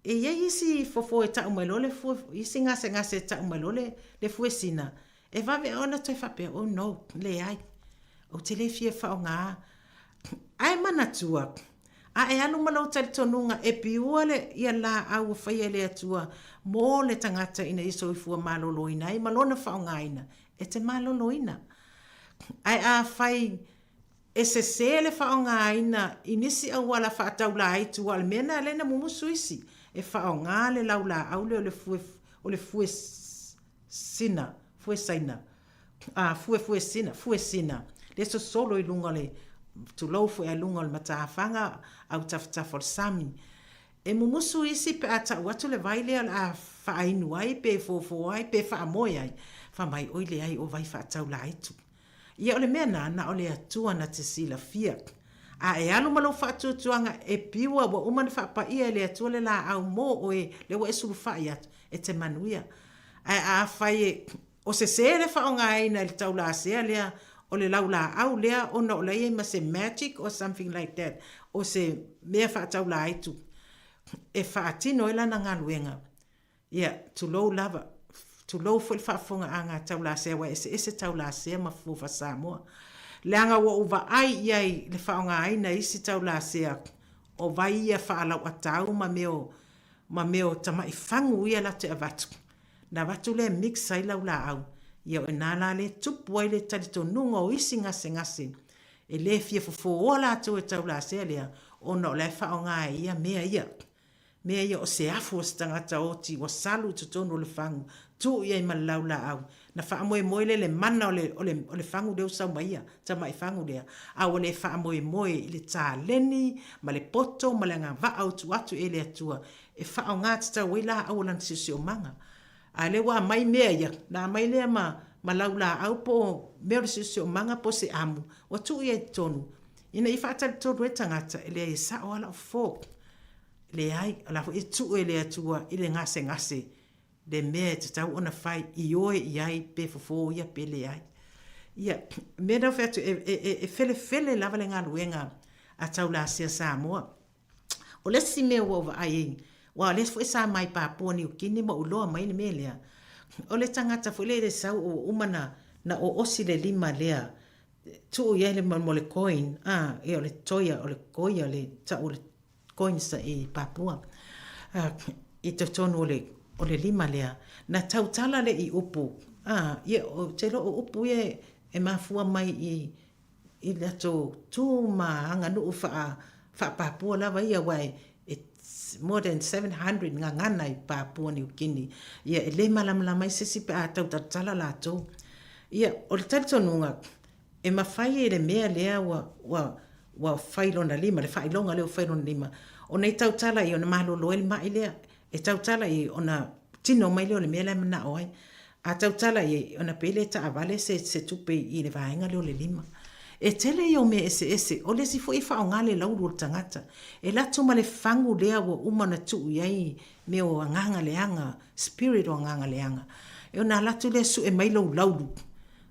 E i ai isi fofo e tau mai loa le fue, isi gasegase e tau mai loa le, le fuesina, e vave ona toe faapea, oh no, leai, ou te le fia faaaoga. Ae manatua, a e alu ma lou talitonuga e piua le ia laau ua faia e le Atua mo le tagata ina ia soifua maloloina ai ma lona faaaogaina, e te maloloina. Ae afai e sese le faaaogaina i nisi auala faataulaitu, aua o le mea lena lea na mumusu isi, e faaaoga le laulaau lea o le fue, o le fue sina, fue saina, a, fue fue sina, fue sina, le sosolo i luga o le, tulou foi a luga o le matafaga au tafatafa o le sami. E mumusu isi pe a tau atu le vai lea o le a faainu ai pe fofo ai pe faamoe ai, fai mai, oi leai o vai faataulaitu. Ia o le mea na, na o le Atua na te silafia. A e alu ma lou faatuatuaga e piua ua uma ona faapaia e le Atua le laau mo oe lea ua e sulufai atu, e te manuia. Ae afai e o sese le faaaogaina i le taulasea lea o le laulaau lea ona o la e i ai ma se magic or something like that, o se mea faataulaaitu e faatino ai lana galuega, Ia, tulou lava, tulou foi le faafofogaaga a Taulasea aua e eseese Taulasea ma Fofa Samoa. Leaga ua ou vaai i ai i le faaaogaina e isi Taulasea o vai ia faalauatau ma mea o, ma mea o tamai fagu ia latou te avatu. Na avatu lea e mix ai laulaau. Ia o ina la lea e tupu ai le talitonuga o isi gasegase e le fia fofooa latou e Taulasea lea ona o la e faaaoga e ia mea ia. Mea ia o se afu o se tagata oti ua salu i totonu o le fagu, tuu i ai ma le laulaau. Na faamoemoe lea i le mana o le, o le, o le fagu lea ua sau mai ia, tamai fagu lea, a ua le faamoemoe i le taleni ma le poto ma le agavaa ua tuu atu i ai le Atua e faaaoga tatau ai laau o lana siosiomaga. A lea ua aumai mea ia, na aumai lea ma, ma laulaau po o mea o le siosiomaga po o se amu, ua tuu i ai i totonu, ina ia faatalitonu ai tagata, e leai e sao lava lau fofo. Leai, o la foi e tuu e le Atua i le gasegase le mea e tatau ona fai, ioe i ai pe fofo ia pe leai. Ia, mea na fai atu, e, e, e, e felefele lava le galuega a Taulasea Samoa. O le isi mea ua ou vaai ai, aua o lea foi sa mai Papua Niu Kini ma ou iloa mai le mea lea, o le tagata foi lea e sau ua uma na, na oosi le lima lea, tuu i ai le mo le coin, a, ia o le toia, o le koia, le tau o le coins i Papua i totonu o le o le lima lea, na tautala le i upu, a, ia, ou te iloa o upu ia e mafua mai i i latou tu ma aganuu faa faa-Papua lava ia, aua e it's more than 700 gagana i Papua Niu Kini. Ia, e le malamalama ai se isi pe a tautalatala latou. Ia, o le talitonuga, E mafai e le mea lea ua, ua, ua fai lona lima, le faailoga lea ua fai lona lima, ona e tautala i ai ona malolo ai le ma'i lea. E tautala i ai ona tino mai lea o le mea la e manao ai. A tautala i ai, ona pei lea e taavale se, se tupe i le vaega lea o le lima. E tele ia o mea eseese. O le isi foi e faaaoga le laulu o le tagata. E alu atu ma le fagu lea ua uma ona tuu i ai mea o agaga leaga, spirit o agaga leaga. E ona alu atu lea sue mai lou laulu.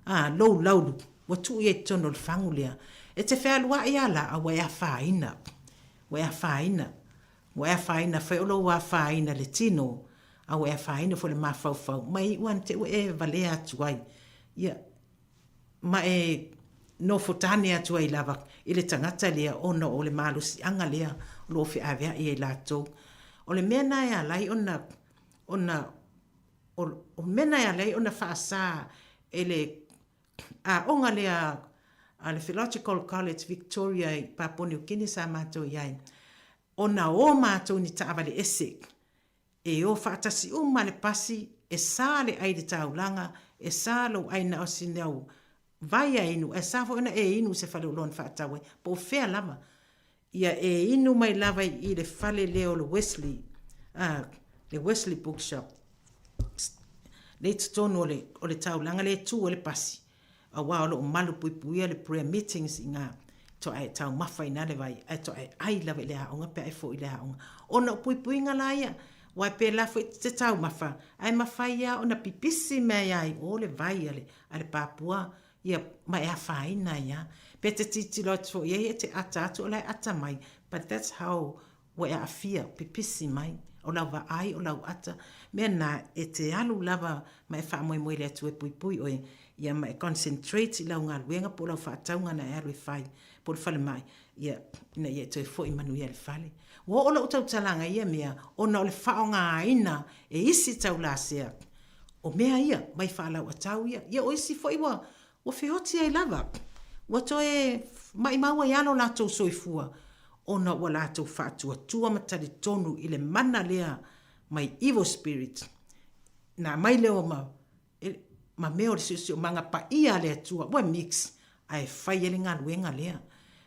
Ā, lou laulu, ua tuu ia i totonu o le fagu lea. E te fealuaʻi a la, a ua e afaina. Ua e afaina. Ua e afaina fai o lou afaina le tino, a ua e afaina foi le mafaufau, ma e iu ana te ua e valea atu ai. Ia, ma e nofo tane atu ai lava i le tagata lea ona o le malosiaga lea o lo o feaveai ai latou. O le mea na e ala ai ona, ona O mea e ala ai ona faasa e le aoga lea a le Theological College Victoria i Papua New Guinea sa matou i ai, ona o matou i ni taavale ese, e o faatasi uma le pasi, e sa le ai i le taulaga, e sa lou ai na o sina au. vai a inu, ae sa foi ona e inu i se faleoloa na faatau ai, po o fea lava. Ia e inu mai lava i le fale lea o le Wesley, a, le Wesley Bookshop, lea i totonu o le, o le taulaga lea e tu ai le pasi, aua o lo o malupuipuia le prayer meetings i ina, toa e taumafa i ina le vai, ae toa e ai lava i le aoga pe a e foi i le aoga. Ona o puipuiga la ia, aua e pēlā foi te taumafa, ae mafai lava ona pipisi mai ai o le vai a le, a le papua ia ma e afaina ai lava. Pe te tilotilo atu foi i ai e te ata atu o la e ata mai, but that's how ua e aafia, pipisi mai, o lau vaai, o lau ata, mea na e te alu lava ma e faamoemoe i le Atua e puipui oe, ia ma e concentrate i lau galuega po o lau faatauga na e alu e fai, po o le falemai, ia, ina ia e toe foi manuia i le fale. Ua oo lou tautalaga i ia mea, ona o le faaaogaina e isi taulasea o mea ia, mai faalauatau ia, ia o isi foi ua, ua feoti ai lava, ua toe maimau ai lava lo latou soifua, ona ua latou faatuatua ma talitonu i le mana lea mai evil spirit, na aumai lea ma, ma mea o le siosiomaga paia a le Atua, ua mix, ae fai ai le galuega lea.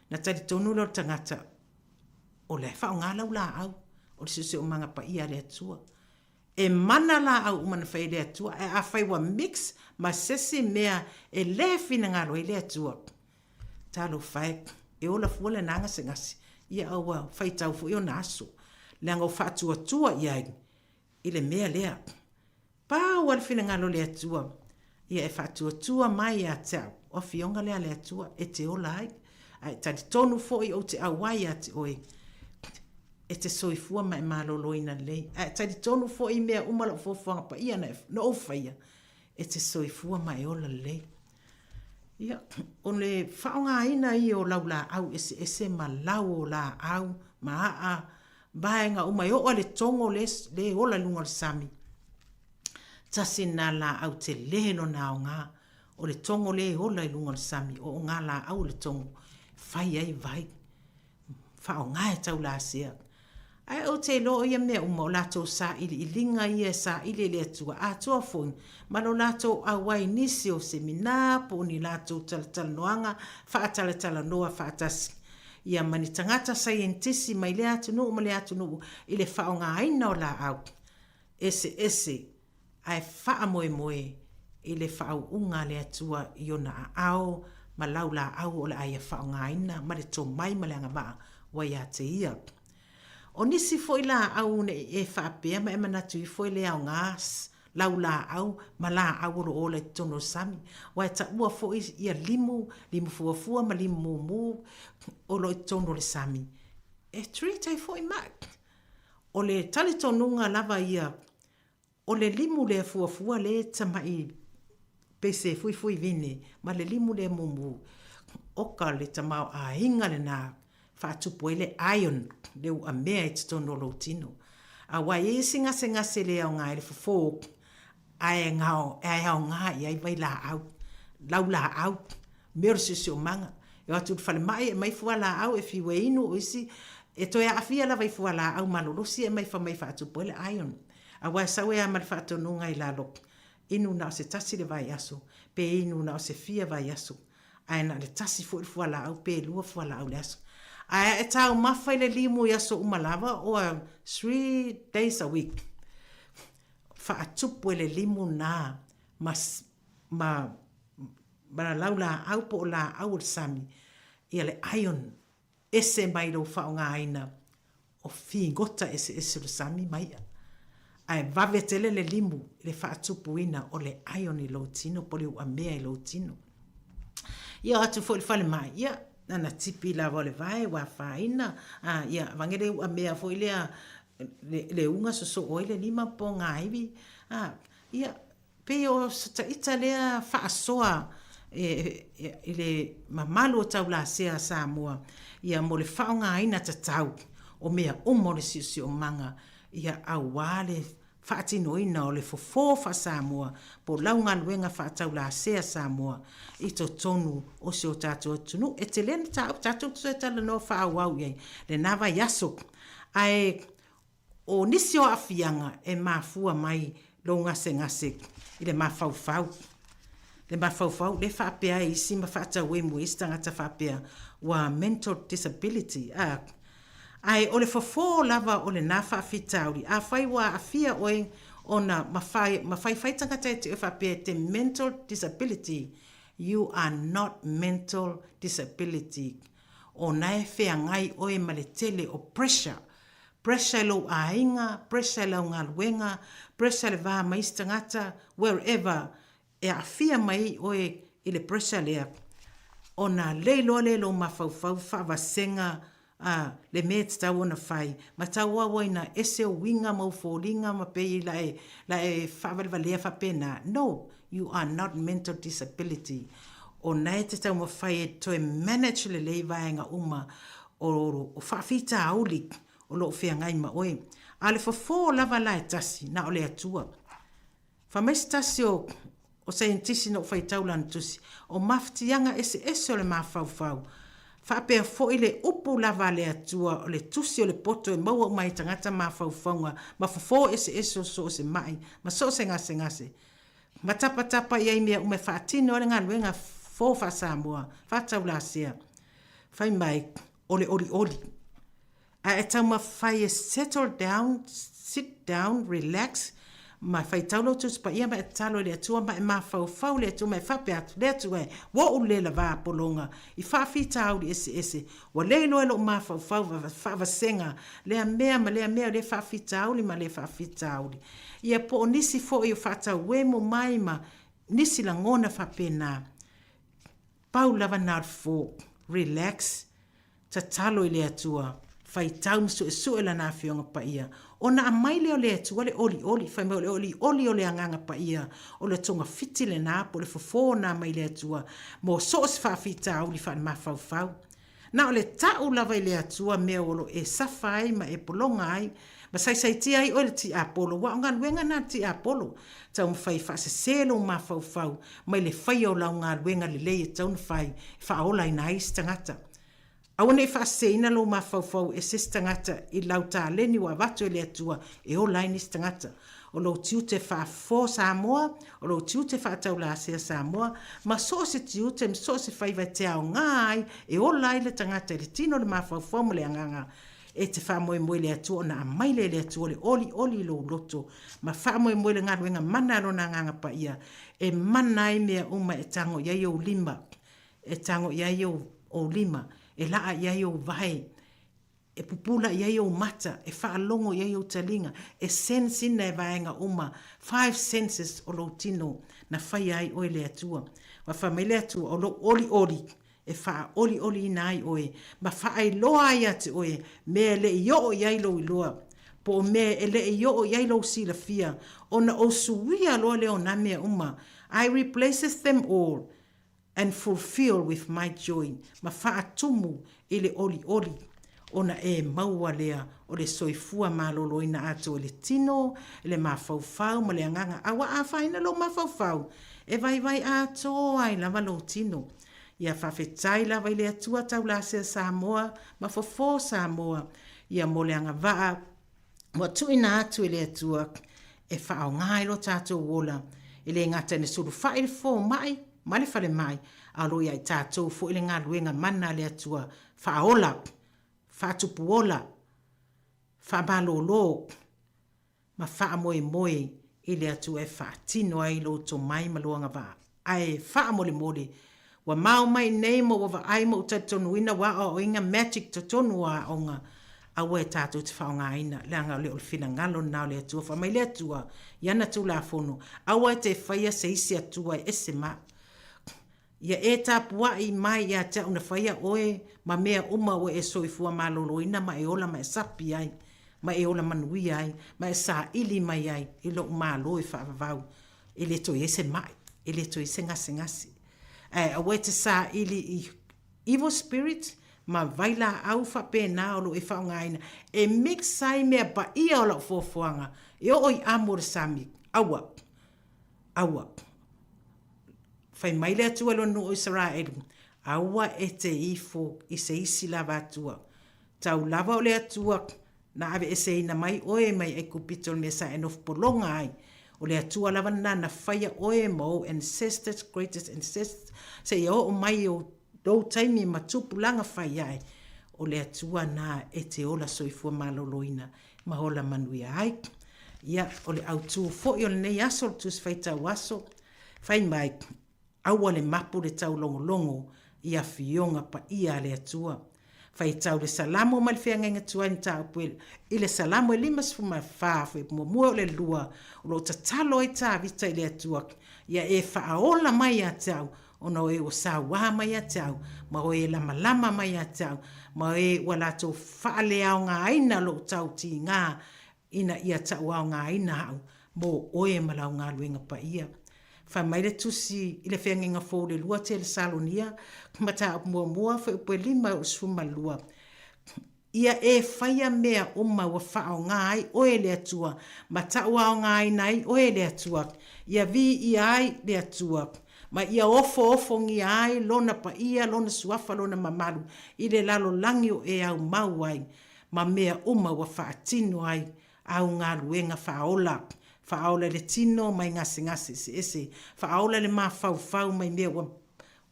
Na talitonu lea o le tagata, o la e faaaoga lau laau, o le siosiomaga paia a le Atua. E mana laau uma na fai e le Atua, ae afai ua mix ma sesi mea e le finagalo ai le Atua, talofa e, e ola fua lena gasegase, ia a ua faitau foi ona aso, leaga ua faatuatua i ai i le mea lea. Pau lava le finagalo o le Atua, ia e faatuatua mai ia te au, o Afioga lea a le Atua e te ola ai, a e talitonu foi ou te auai ia te oe, e te soifua ma e maloloina lelei, a e talitonu foi i mea uma lau fuafuaga paia na, na ou faia, e te soifua ma e ola lelei. Ia, o le faaaogaina ia o laulaau eseese ma lau o laau ma aa vaega uma e oo i le togo le, le ola i luga o le sami. Tasi lena laau tele lona aoga, o le togo le ola i luga o le sami, o o ngā laau o le togo, fai ai vai. Faaaoga e taulasea. Ae ou te iloa o ia mea uma o latou sailiiliga ia e saili e le Atua atoa foi ma lo latou auai i nisi o seminā po o ni latou talatalanoaga faatalatalanoa faatasi ia ma ni tagata saienitisi mai lea atunuu ma lea atunuu i le faaaogaina o laau eseese ae faamoemoe i le faauuga a le Atua i ona aao ma laulaau o le a ia faaaogaina ma le tomai ma le agavaa ua ia te ia. O nisi foi laau ne i e faapea ma e manatu ifo e le aoga laulaau ma laau o lo o ola i totonu o le sami, aua e taua foi ia limu, limu fuafua ma limu mumu o lo o i totonu o le sami, e treat ai foi mai. O le talitonuga lava ia O le limu lea fuafua le tamaʻi pese fuifui vine ma le limu lea mumu, oka le tamaoaiga lena faatupu ai le iron le uamea i totonu o lou tino. Aua e i ai isi gasegase le aoga ai le fofo ae ae aoga i ai vailaau, laulaau, mea o le siosiomaga. E o atu i le falemai e aumai fualaau e fiu e inu, o isi e toe aafia lava i fualaau malolosi e aumai fai mai faatupu ai le iron. Aua e sau ai lava ma le faatonuga i lalo, inu na o se tasi le vaiaso, pe inu na o se fia vaiaso, ae na o le tasi foi le fualaau pe lua fualaau i le aso. Ae a e taumafa i le limu i aso uma lava, or 3 days a week, faatupu e le limu na ma, ma, ma laulaau po o laau o le sami, ia le iron ese mai lou faaaogaina o figota eseese o le sami ma i'a, ae vave tele le limu i le faatupuina o le iron i lou tino po o le uamea i lou tino. Ia o atu foi i le falemai, ia, na tipi lava o le vae ua afaina, a, ia, avane le uamea foi lea, le, le uga sosoo ai le lima po o gaivi, a, ia, Pei o se ita lea faasoa i le mamalu o taulasea a Samoa ia mo le faaaogaina tatau o mea uma o le siosiomaga ia aua le faatinoina o le fofo faa-Samoa po o lau galuega faataulasea Samoa i totonu o si o tatou atunuu. E tele le mataupu tatou te toe talanoa faaauau i ai lena vaiaso ae O nisi o aafiaga e mafua mai lou gasegase i le mafaufau. Le mafaufau lea faapea ai isi ma faatauemu ai isi tagata faapea ua mental disability a. Ae o le fofo lava o lena faafitauli, afai ua aafia oe ona ma fai, ma faifai tagata ia te oe faapea e te mental disability, you are not mental disability. Ona e feagai oe ma le tele o pressure, pressure i lou aiga, pressure i lau galuega, pressure i le va ma isi tagata, wherever e aafia mai ai oe i le pressure lea, ona le iloa lea e lou mafaufau faavasega a le mea e tatau ona fai, ma tauau ai na ese ou uiga ma ou foliga ma pei la e, la e faavalevalea faapena. No, you are not mental disability. O na e te taumafai e toe manage lelei vaega uma o, o faafitauli o lo o feagai ma oe. A o le fofo lava la e tasi, na o le Atua. Fai mai se tasi o o saienitisi na ou faitau lana tusi, o mafatiaga eseese o le mafaufau, faapea foi le upu lava a le Atua o le tusi o le poto e maua uma ai tagata mafaufauga ma fofo eseese o so o se maʻi ma so o se gasegase, ma tapatapa i ai mea uma e faatino ai le galuega fo faa-Samoa, faataulasea. Fai mai, o le olioli. A e taumafai e settle down, sit down, relax, ma faitau lou Tusi Paia ma e tatalo i le Atua ma e mafaufau i le Atua ma e faapea atu, Le Atua e, ua ou le lavā pologa i faafitauli eseese, ua le iloa e lou mafaufau faavasega lea mea ma lea mea o lea faafitauli ma lea faafitauli. Ia po o nisi foi o faatauemu mai ma nisi lagona faapena. Pau lava na o le fofo, relax, Tatalo i le Atua, faitau ma suesue Lana Afioga Paia, ona aumai lea o le Atua le olioli, fai mai o le olioli o le Agaga Paia, o le togafiti lena po o le fofo na mai le Atua mo so o se faafitauli faale-mafaufau. Na o le tau lava i le Atua mea o lo e safa ai ma e pologa ai ma saisaitia ai oe le tiapolo, aua o galuega na a le tiapolo, taumafai e faasese lou mafaufau mai le faia o lau galuega lelei e tatau ona fai e faaolaina ai isi tagata. Aua ne i faaseseina lou mafaufau e se isi tagata i lau taleni ua avatu e le Atua e ola ai nisi tagata. O lou tiute faafofo Samoa, o lou tiute faataulasea Samoa, ma so o se tiute ma so o se faiva e te aoga ai e ola ai le tagata i le tino, le mafaufau ma le agaga E te faamoemoe i le Atua ona aumai lea e le Atua le olioli i lou loto, ma faamoemoe i le galuega mana a Lona Agaga Paia, e mana ai mea uma e tago i ai ou lima, e tago i ai ou, ou lima, e laa i ai ou vae, e pupula i ai ou mata, e faalogo i ai ou taliga, e sense ina e vaega uma, five senses o lou tino, na faia ai oe e le Atua. Ua fai mai le Atua, o lou olioli, e faaolioliina ai oe, ma faailoa ai ia te oe mea e le i oo i ai lou iloa, po o mea e le i oo i ai lou silafia, ona ou suia loa lea o nā mea uma, I replaceth them all, and fulfil with my joy, ma faatumu i le olioli, ona e maua lea o le soifua maloloina atoa i le tino, i le mafaufau ma le agaga, a ua afaina lou mafaufau, e vaivai atoa ai lava lou tino. Ia faafetai lava i le Atua taulasea Samoa ma fofo Samoa ia mo le agavaa ua tuuina atu e le Atua e faaaoga ai lo tatou ola, e le gata ina sulufai le fomai ma le falemai, a o lo o ia i tatou foi le galuega mana a le Atua faaola, faatupuola, faamalolo. ma faamoemoe i le Atua e faatino ai lou tomai ma lou agavaa. Ae faamolemole, ua mao mai nei ma ua vaai ma ou talitonuina ua aoaoina magic totonu o aoga, aua e tatou te faaaogaina, leaga o le o le finagalo lena o le Atua. Fai mai le Atua i ana Tulafono, aua e te faia se isi Atua e ese ma au. Ia e tapuai mai ia te au na faia oe ma mea uma ua e soifua maloloina ma e ola ma e sapi ai, ma e ola manuia ai, ma e saili mai ai i lou malo e faavavau, e le toe i ai se maʻi, e le toe i ai se gasegase. Ae aua e te saili i evil spirit ma vailaau faapena o lo o e faaaogaina e mix ai mea paia o lau fuafuaga e oo i amu o le sami. Aua! Aua. Fai mai le Atua i lona nuu o Isaraelu, Aua e te ifo i se isi lava Atua. Tau lava o le Atua na aveeseina mai oe mai Aikupito o le mea sa e nofo pologa ai. O le Atua lava lena na faia oe ma ou ancestors, greatest ancestors, seia oo mai i lou taimi ma tupulaga fai ae, o le Atua na e te ola soifua maloloina ma ola manuia ai. Ia, o le autu foi o lenei aso, le Tusi Faitau Aso, fai mai, Aua le mapu le taulogologo i afioga paia a le Atua. Faitau le Salamo mai le Feagaiga Tuai Mataupu i le Salamo e 54 fuaiupu muamua o le lua, o lo o tatalo ai Tavita i le Atua, Ia e faaola mai ia te au, ona o e ua sauā mai ia te au, ma o e lamalama mai ia te au, ma o e ua latou faaleaogaina lou tautigā ina ia tauaogaina au mō oe ma lau galuega paia. Fai mai le tusi i le Feagaiga Fou le 2 Telesalonia, mataupu muamua, fuaiupu e 5 e oo 12, Ia e faia mea uma ua faaaoga ai oe e le Atua, ma tauaogaina ai oe e le Atua, ia viia ai le Atua, ma ia ofoofongia ai Lona paia, Lona suafa, Lona mamalu i le lalolagi o e aumau ai, ma mea uma ua faatino ai āu galuega faaola, faaola i le tino mai gasegase eseese, faaola i le mafaufau mai mea ua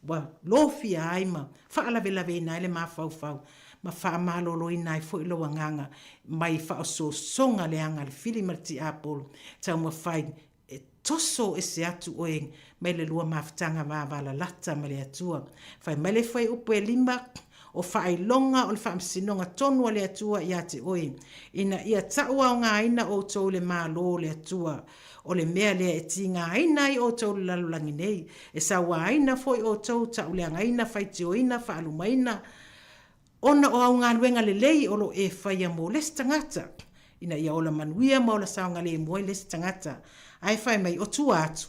ua lofia ai ma faalavelaveina ai le mafaufau, ma faamaloloina ai foi lou agaga mai faaosoosoga leaga a le fili ma le tiapolo, taumafai E toso ese atu oe mai le lua mafutaga vavalalata ma le Atua. Fai mai le fuaiupu e lima, o faailoga o le faamasinoga tonu a le Atua ia te oe, ina ia tauaogaina outou i le Malo o le Atua. O le mea lea e tigaina ai outou i le lalolagi nei, e sauaina foi outou, tauleagaina, faitioina, faalumaina, Ona o au galuega lelei o lo o e faia mo le isi tagata, ina ia ola manuia ma ola saogalemu ai le isi tagata. Ae fai mai, o tua atu,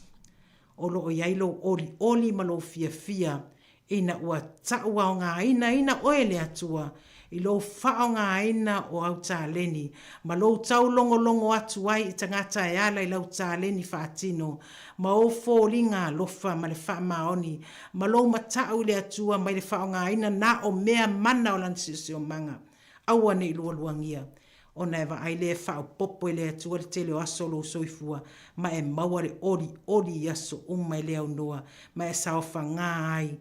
o lo o i ai lou olioli ma lou fiafia ina ua tauaogainaina oe e le Atua i lou faaaogaina o au taleni ma lou taulogologo atu ai i tagata e ala i lau taleni faatino ma ou foliga alofa ma le faamaoni ma lou matau i le Atua mai le faaaogaina na o mea mana o lana siosiomaga, aua ne i lualuagia, ona e vaai lea e faaopoopo e le Atua le tele o aso o lou soifua, ma e maua le olioli i aso uma e le aunoa, ma e saofaga ai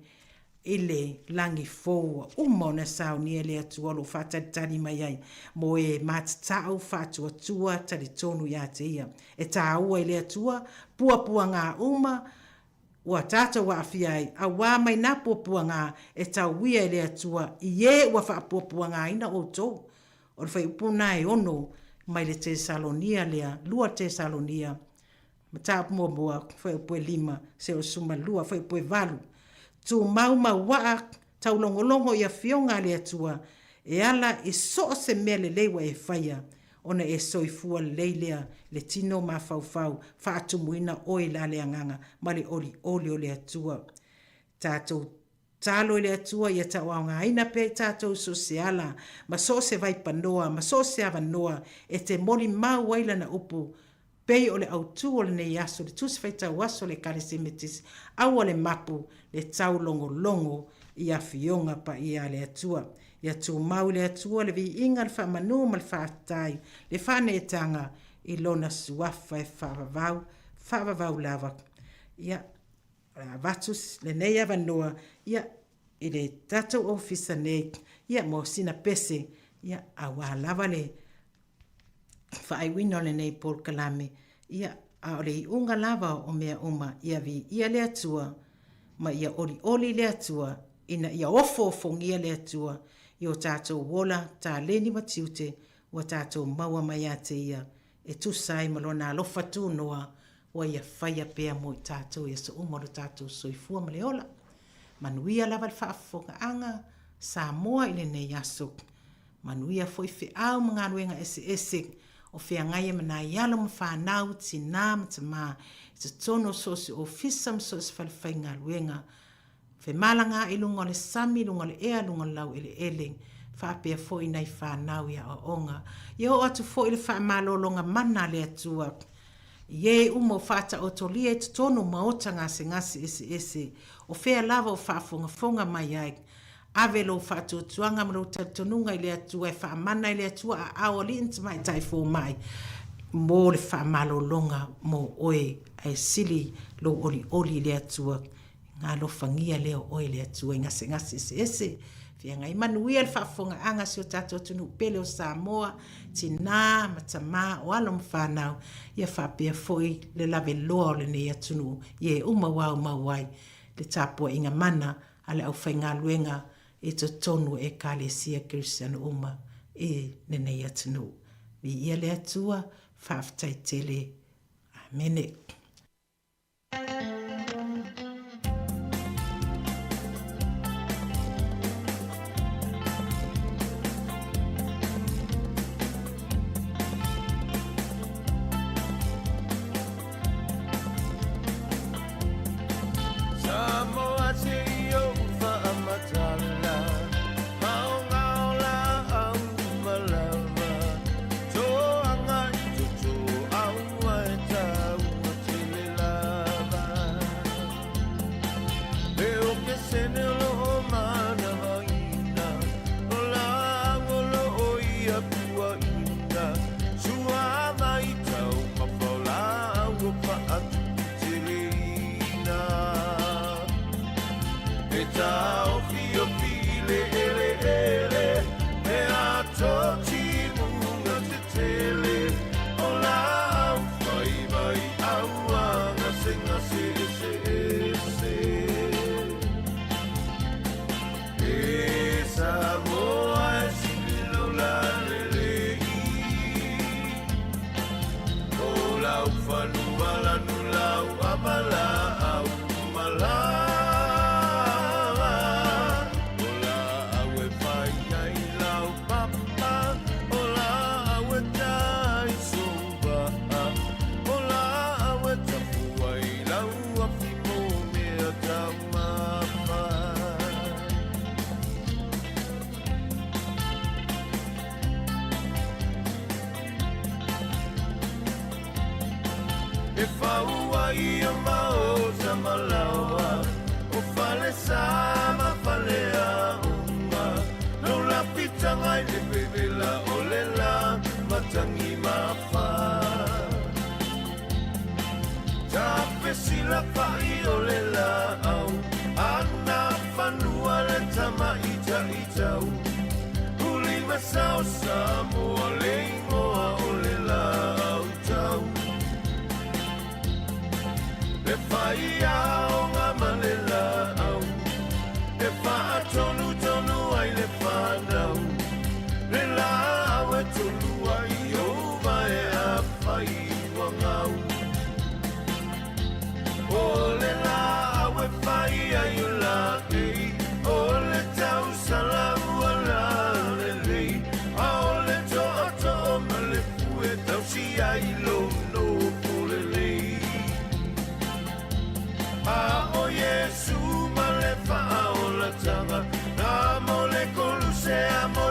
i le lagi fou ua uma ona saunia e le Atua o lo o faatalitali mai ai mo e matatau faatuatua talitonu ia te Ia. E tāua i le Atua puapuaga uma ua tātou aafia ai, auā mai nā puapuaga e tauia e le Atua i ē ua faapuapuagaina outou. O le fuaiupu lena e ono mai le Tesalonia lea, 2 Tesalonia, Mataupu muamua, fuaiupu e 5, 12, fuaiupu e 8. Tumau mauaa taulogologo i afioga a le Atua e ala i so o se mea lelei ua e faia, ona e soifua lelei lea le tino mafaufau faatumuina oe i la le agaga ma le olioli o le Atua. Tatou Talo i le Atua ia tauaogaina pea i tatou i so o se ala, ma so o se vaipanoa, ma so o se avanoa e te molimau ai Lana upu, pei o le autū o lenei aso, le Tusi Faitau Aso a le Ekalesia Metotisi, aua le mapu, le taulogologo i afioga paia a le Atua. Ia tumau i le Atua le viiga, le faamanū ma le faafetai, le faaneetaga i Lona Suafa e faavavau, faavavau lava. Ia, O le a avatu lenei avanoa ia i le tatou ofisa nei ia mo sina pese ia auā lava le faaiuina o lenei polokalame ia a o le iuga lava o mea uma ia viia le Atua ma ia olioli le Atua ina ia ofoofogia le Atua i o tatou ola taleni ma tiute ua tatou maua mai ia te Ia e tusa ai ma Lona alofa tunoa ua Ia faia pea mo i tatou i aso uma o lo tatou soifua ma le ola. Manuia lava le faafofogaaga Samoa i lenei aso. Manuia foi feau ma galuega eseese o feagai ai ma nai alo ma fanau, tinā ma tamā i totonu o so o se ofisa ma so o se fale faigaluega. Femalagaai i luga o le sami, luga o le ea, luga o le laueleele, faapea foi nai fanau i aoaoga. Ia oo atu foi le faamalologa mana a le Atua i e uma o faataotolia i totonu o maota gasegase eseese, o fea lava o faafogafoga mai ai. Ave lou faatuatuaga ma lou talitonuga i le Atua e faamana i le Atua aao alii ma tamaitai fomai. mo le faamalologa mo oe, ae sili lou olioli i le Atua, Ona alofagia lea o oe e le Atua i gasegase eseese. Feagai manuia le faafofogaaga a si o tatou atunuu pele o Samoa, tinā ma tamā, o alo ma fanau, ia faapea foi le laveloa o lenei atunuu i e uma ua aumau ai le tapuaiga mana a le aufaigaluega i totonu o Ekalesia Kerisiano uma i lenei atunuu. Viia le Atua, faafetai tele. Amene. Samoa se i ou faamatala, maongao laau malava, toaga i toto aua e taua tele lava. E o ke sene o loo manavaina, o laau o loo ia puaina, sua mai taumafa o laau o faatupu teleina. E taofiofi i le eleele, he ato timuga tetele, o laau fai mai aua gasegase eseese. E Samoa e sili lou lalelei, o lau fanua lanu lau ama laau malava, o laau e fai ai lau papa, o laau e tai souva'a, o laau e tapu ai lau afi mo mea taumafa. E fau ai o maota ma laoa, o falesa ma faleaoga, no lafitaga i le vevela o le la matangi mafa. Tafesila fa'i o le laau, ana fanua le tamaitaitau, ulima sao Samoa le igoa o le laau tau. Le fai aoga ma le laau, e faatonutonu ai le fanau, le laau e tolu ai ou vae afai ua gau. O le laau e fai ai o laei, o le tausala ua lalelei, a o le tootoo ma le fue tausi ai lou nofo lelei. A o Iesu ma le faaolatanga, na mo le koluse a mo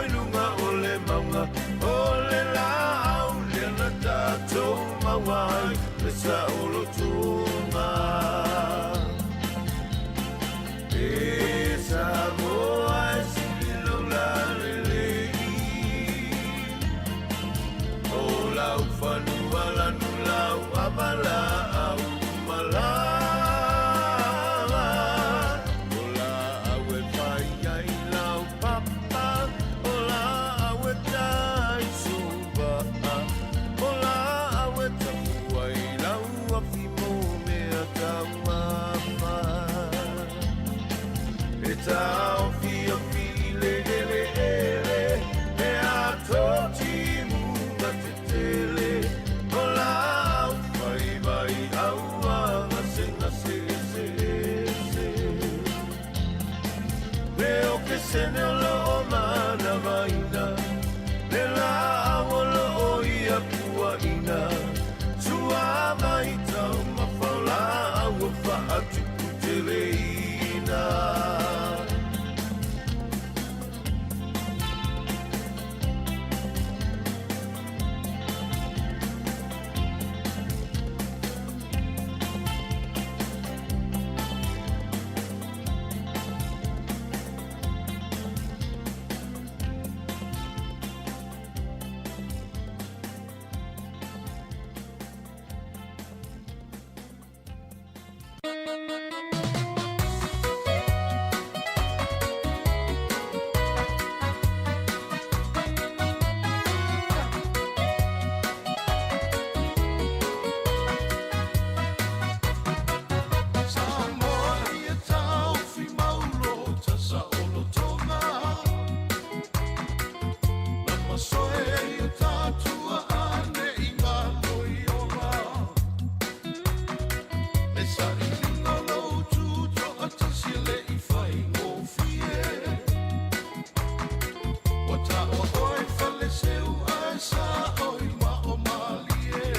Ua oe faleseu ae sa oi ma o malie.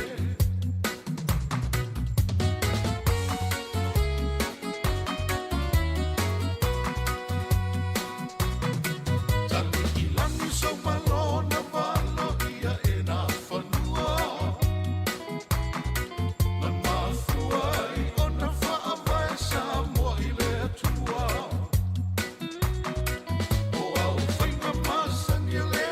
Tali i lani sou malo na valo ia e nā fanua. Na mafua ai ona faavae Samoa i le Atua. O au faiga masani a le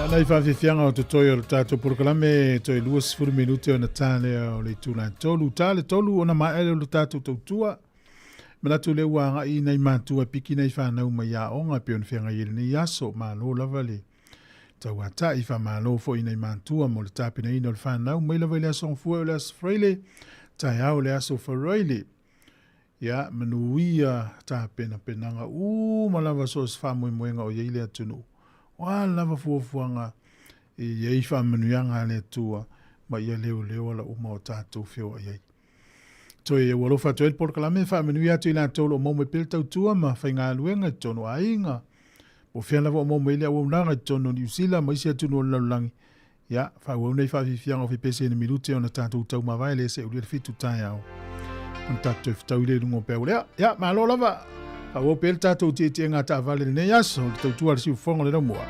Ia, nai faafiafiaga o totoe o le tatou polokalame, toe 20 minute ona ta lea o le itula e 3. Ta le 3 ona maea lea o le tatou tautua. Manatu lea ua agai nai matua e piki nai fanau mai aoga e pei ona feagai ai lenei aso. Malo lava le tauatai, faamalo foi i nai matua mo le tapenaina o le fanau mai lava i le aso Gafua o le aso Faraile, taeao le aso Faraile. Ia, manuia tapenapenaga uma lava so o se faamoemoega o i ai le atunuu. O a lava fuafuaga e i ai faamanuiaga a le Atua ma ia leoleo ala uma o tatou feoai ai. Toe ua alofa atu ai le polokalame e faamanuia atu i latou o lo o maua mai pea le tautua ma faigaluega i totonu o aiga, po o fea lava o maua mai ai le auaunaga i totonu o Niu Sila ma isi atunuu o le lalolagi. Ia, faaauau nei faafiafiaga o fepese i le minute ona tatou taumavae lea seʻulia le 7 taeao. Ona tatou toe fetaui lea i luga o peau lea. Ia, malo lava. Faaauau pea le tatou tietieega taavale i lenei aso, le tautua a le siufofoga o le laumua.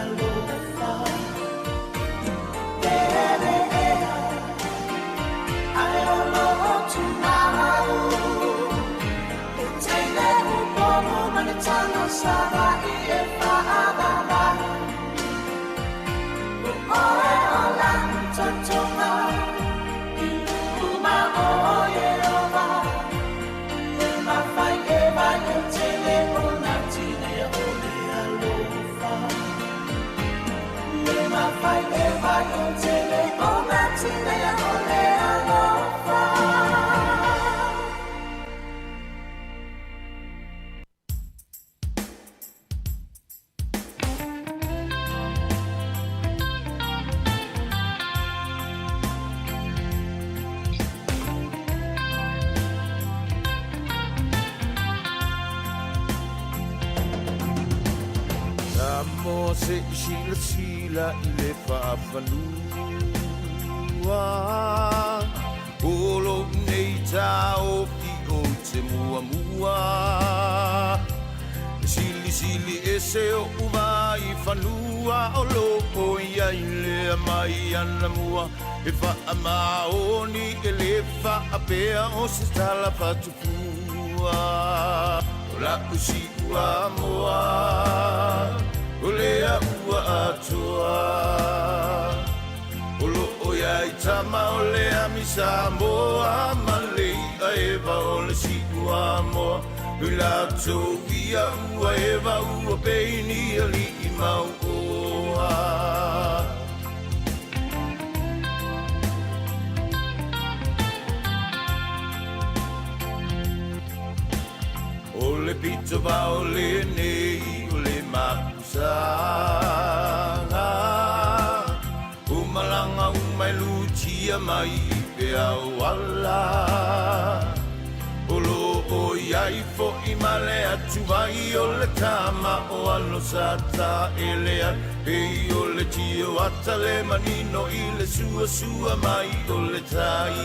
alofa Lele ea Ae o lo o tumau E teile upomo ma le taga Savaʻi e faavavau O oe o la'u totoga I luma o Ieova E mafai e vai e tele ona tineia o le alofa E mafai e vai e tele ona tineia o le alofa. Samoa se i silasila i le faafanua O lou nei taofi ou te muamua E silisili ese oʻu vaifanua O loo i ai le aumai anamua E faamaoni e lē faapea o se tala faatupua O la'u Siuamoa o lea ua atoa O loo i ai tama o le ami Samoa ma le i'a eva o le Siuamoa I latou ia ua eva ua pei ni ali'i mauoa. O le pito vao lenei o le mapusaga O malaga uma e lutia mai i peau ala O loo i ai foʻi ma le atuvai o le tama o alo sa taele ai Pei o le tio ata le manino i le suasua mai o le tai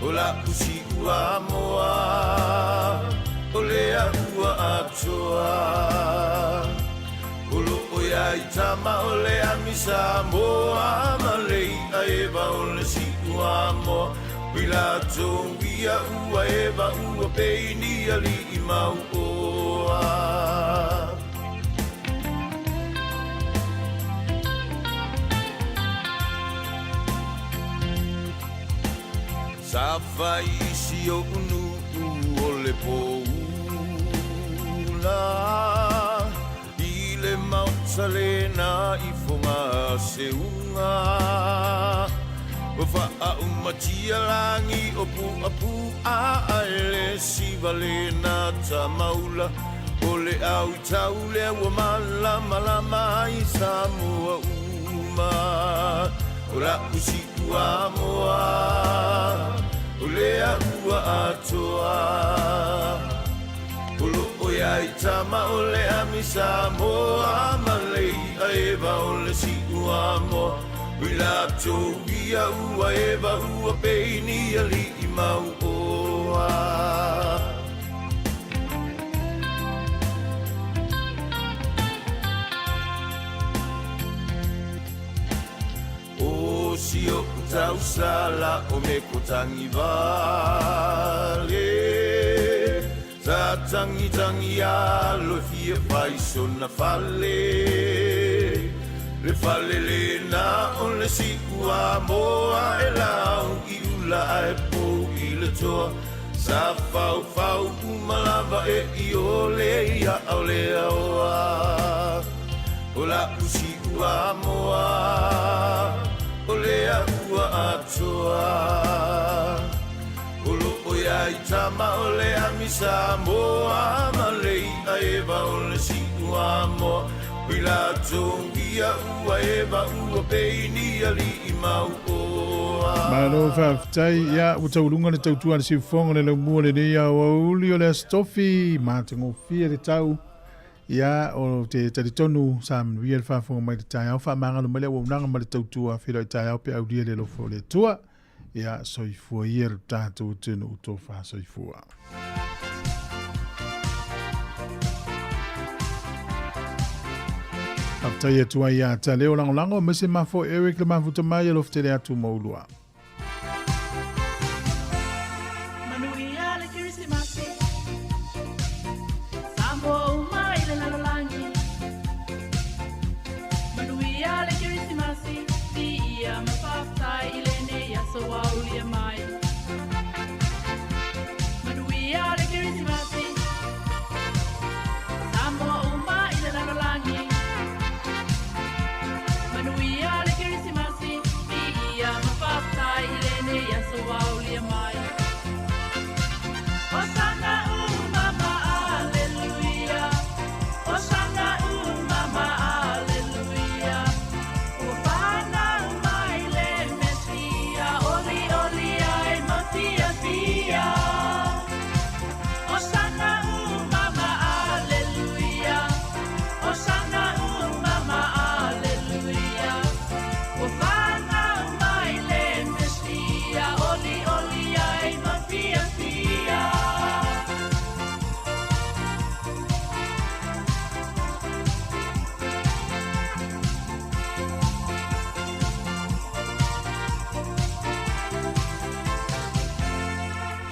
O la'u Siuamoa o lea ua atoa O loo i ai tama o le ami Samoa ma le i'a eva o le Siuamoa I latou ia ua eva ua pei ni ali'i mauoa. Sa fai i si oʻu nuu o le Poula I le maota lena i Fogaseuga Ua faaumatia lagi o Puapu'a Ae le siva lena tamaula O le au i tau lea ua malamalama ai Samoa uma O la'u Siuamoa o lea ua atoa O loo i ai tama o le ami Samoa ma le i'a eva o le Siuamoa I latou ia ua eva ua pei ni ali'i mauoa. O si oʻu tausala o Mekotagivale Sa tagitagi alo e fia fai sona fale Le fale lena o le Siuamoa E lau i ula ae pou i le toa Sa faufau uma lava e iole ia ao le aoa O la'u Siuamoa o lea ua atoa O loo i ai tama o le ami Samoa ma le i'a eva o le Siuamoa I latou ia ua eva ua pei ni ali'i mauoa. Malo faafetai. Ia, ua tauluga le tautua a le siufofoga o le laumua lenei aoauli o le Aso Tofi, matagofie le tau. Ia, o te talitonu sa manuia le faafofoga mai i le taeao, faamagalo mai le auaunaga ma le tautua feiloai taeao pe aulia le alofa o le Atua. Ia, soifua ia lo tatou atunuu tofa soifua. Faafetai atu ai ia Taleo Lagolago aemaise ma foi Eric le mafuta mai alofa tele atu ma oulua. Manuia le Kerisimasi, Samoa uma i le lalolagi. Manuia le Kerisimasi, viia ma faafetai i lenei aso ua aulia mai. Manuia le Kerisimasi, Samoa uma i le lalolagi. Manuia le Kerisimasi, viia ma faafetai i lenei aso ua aulia mai. Osana umama, aleluia. Osana umama, aleluia. Ua fanau mai le Mesia, olioli ai ma fiafia. Osana umama, aleluia. Osana umama, aleluia. Ua fanau mai le Mesia, olioli ai ma fiafia.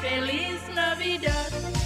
Feliz Navidad.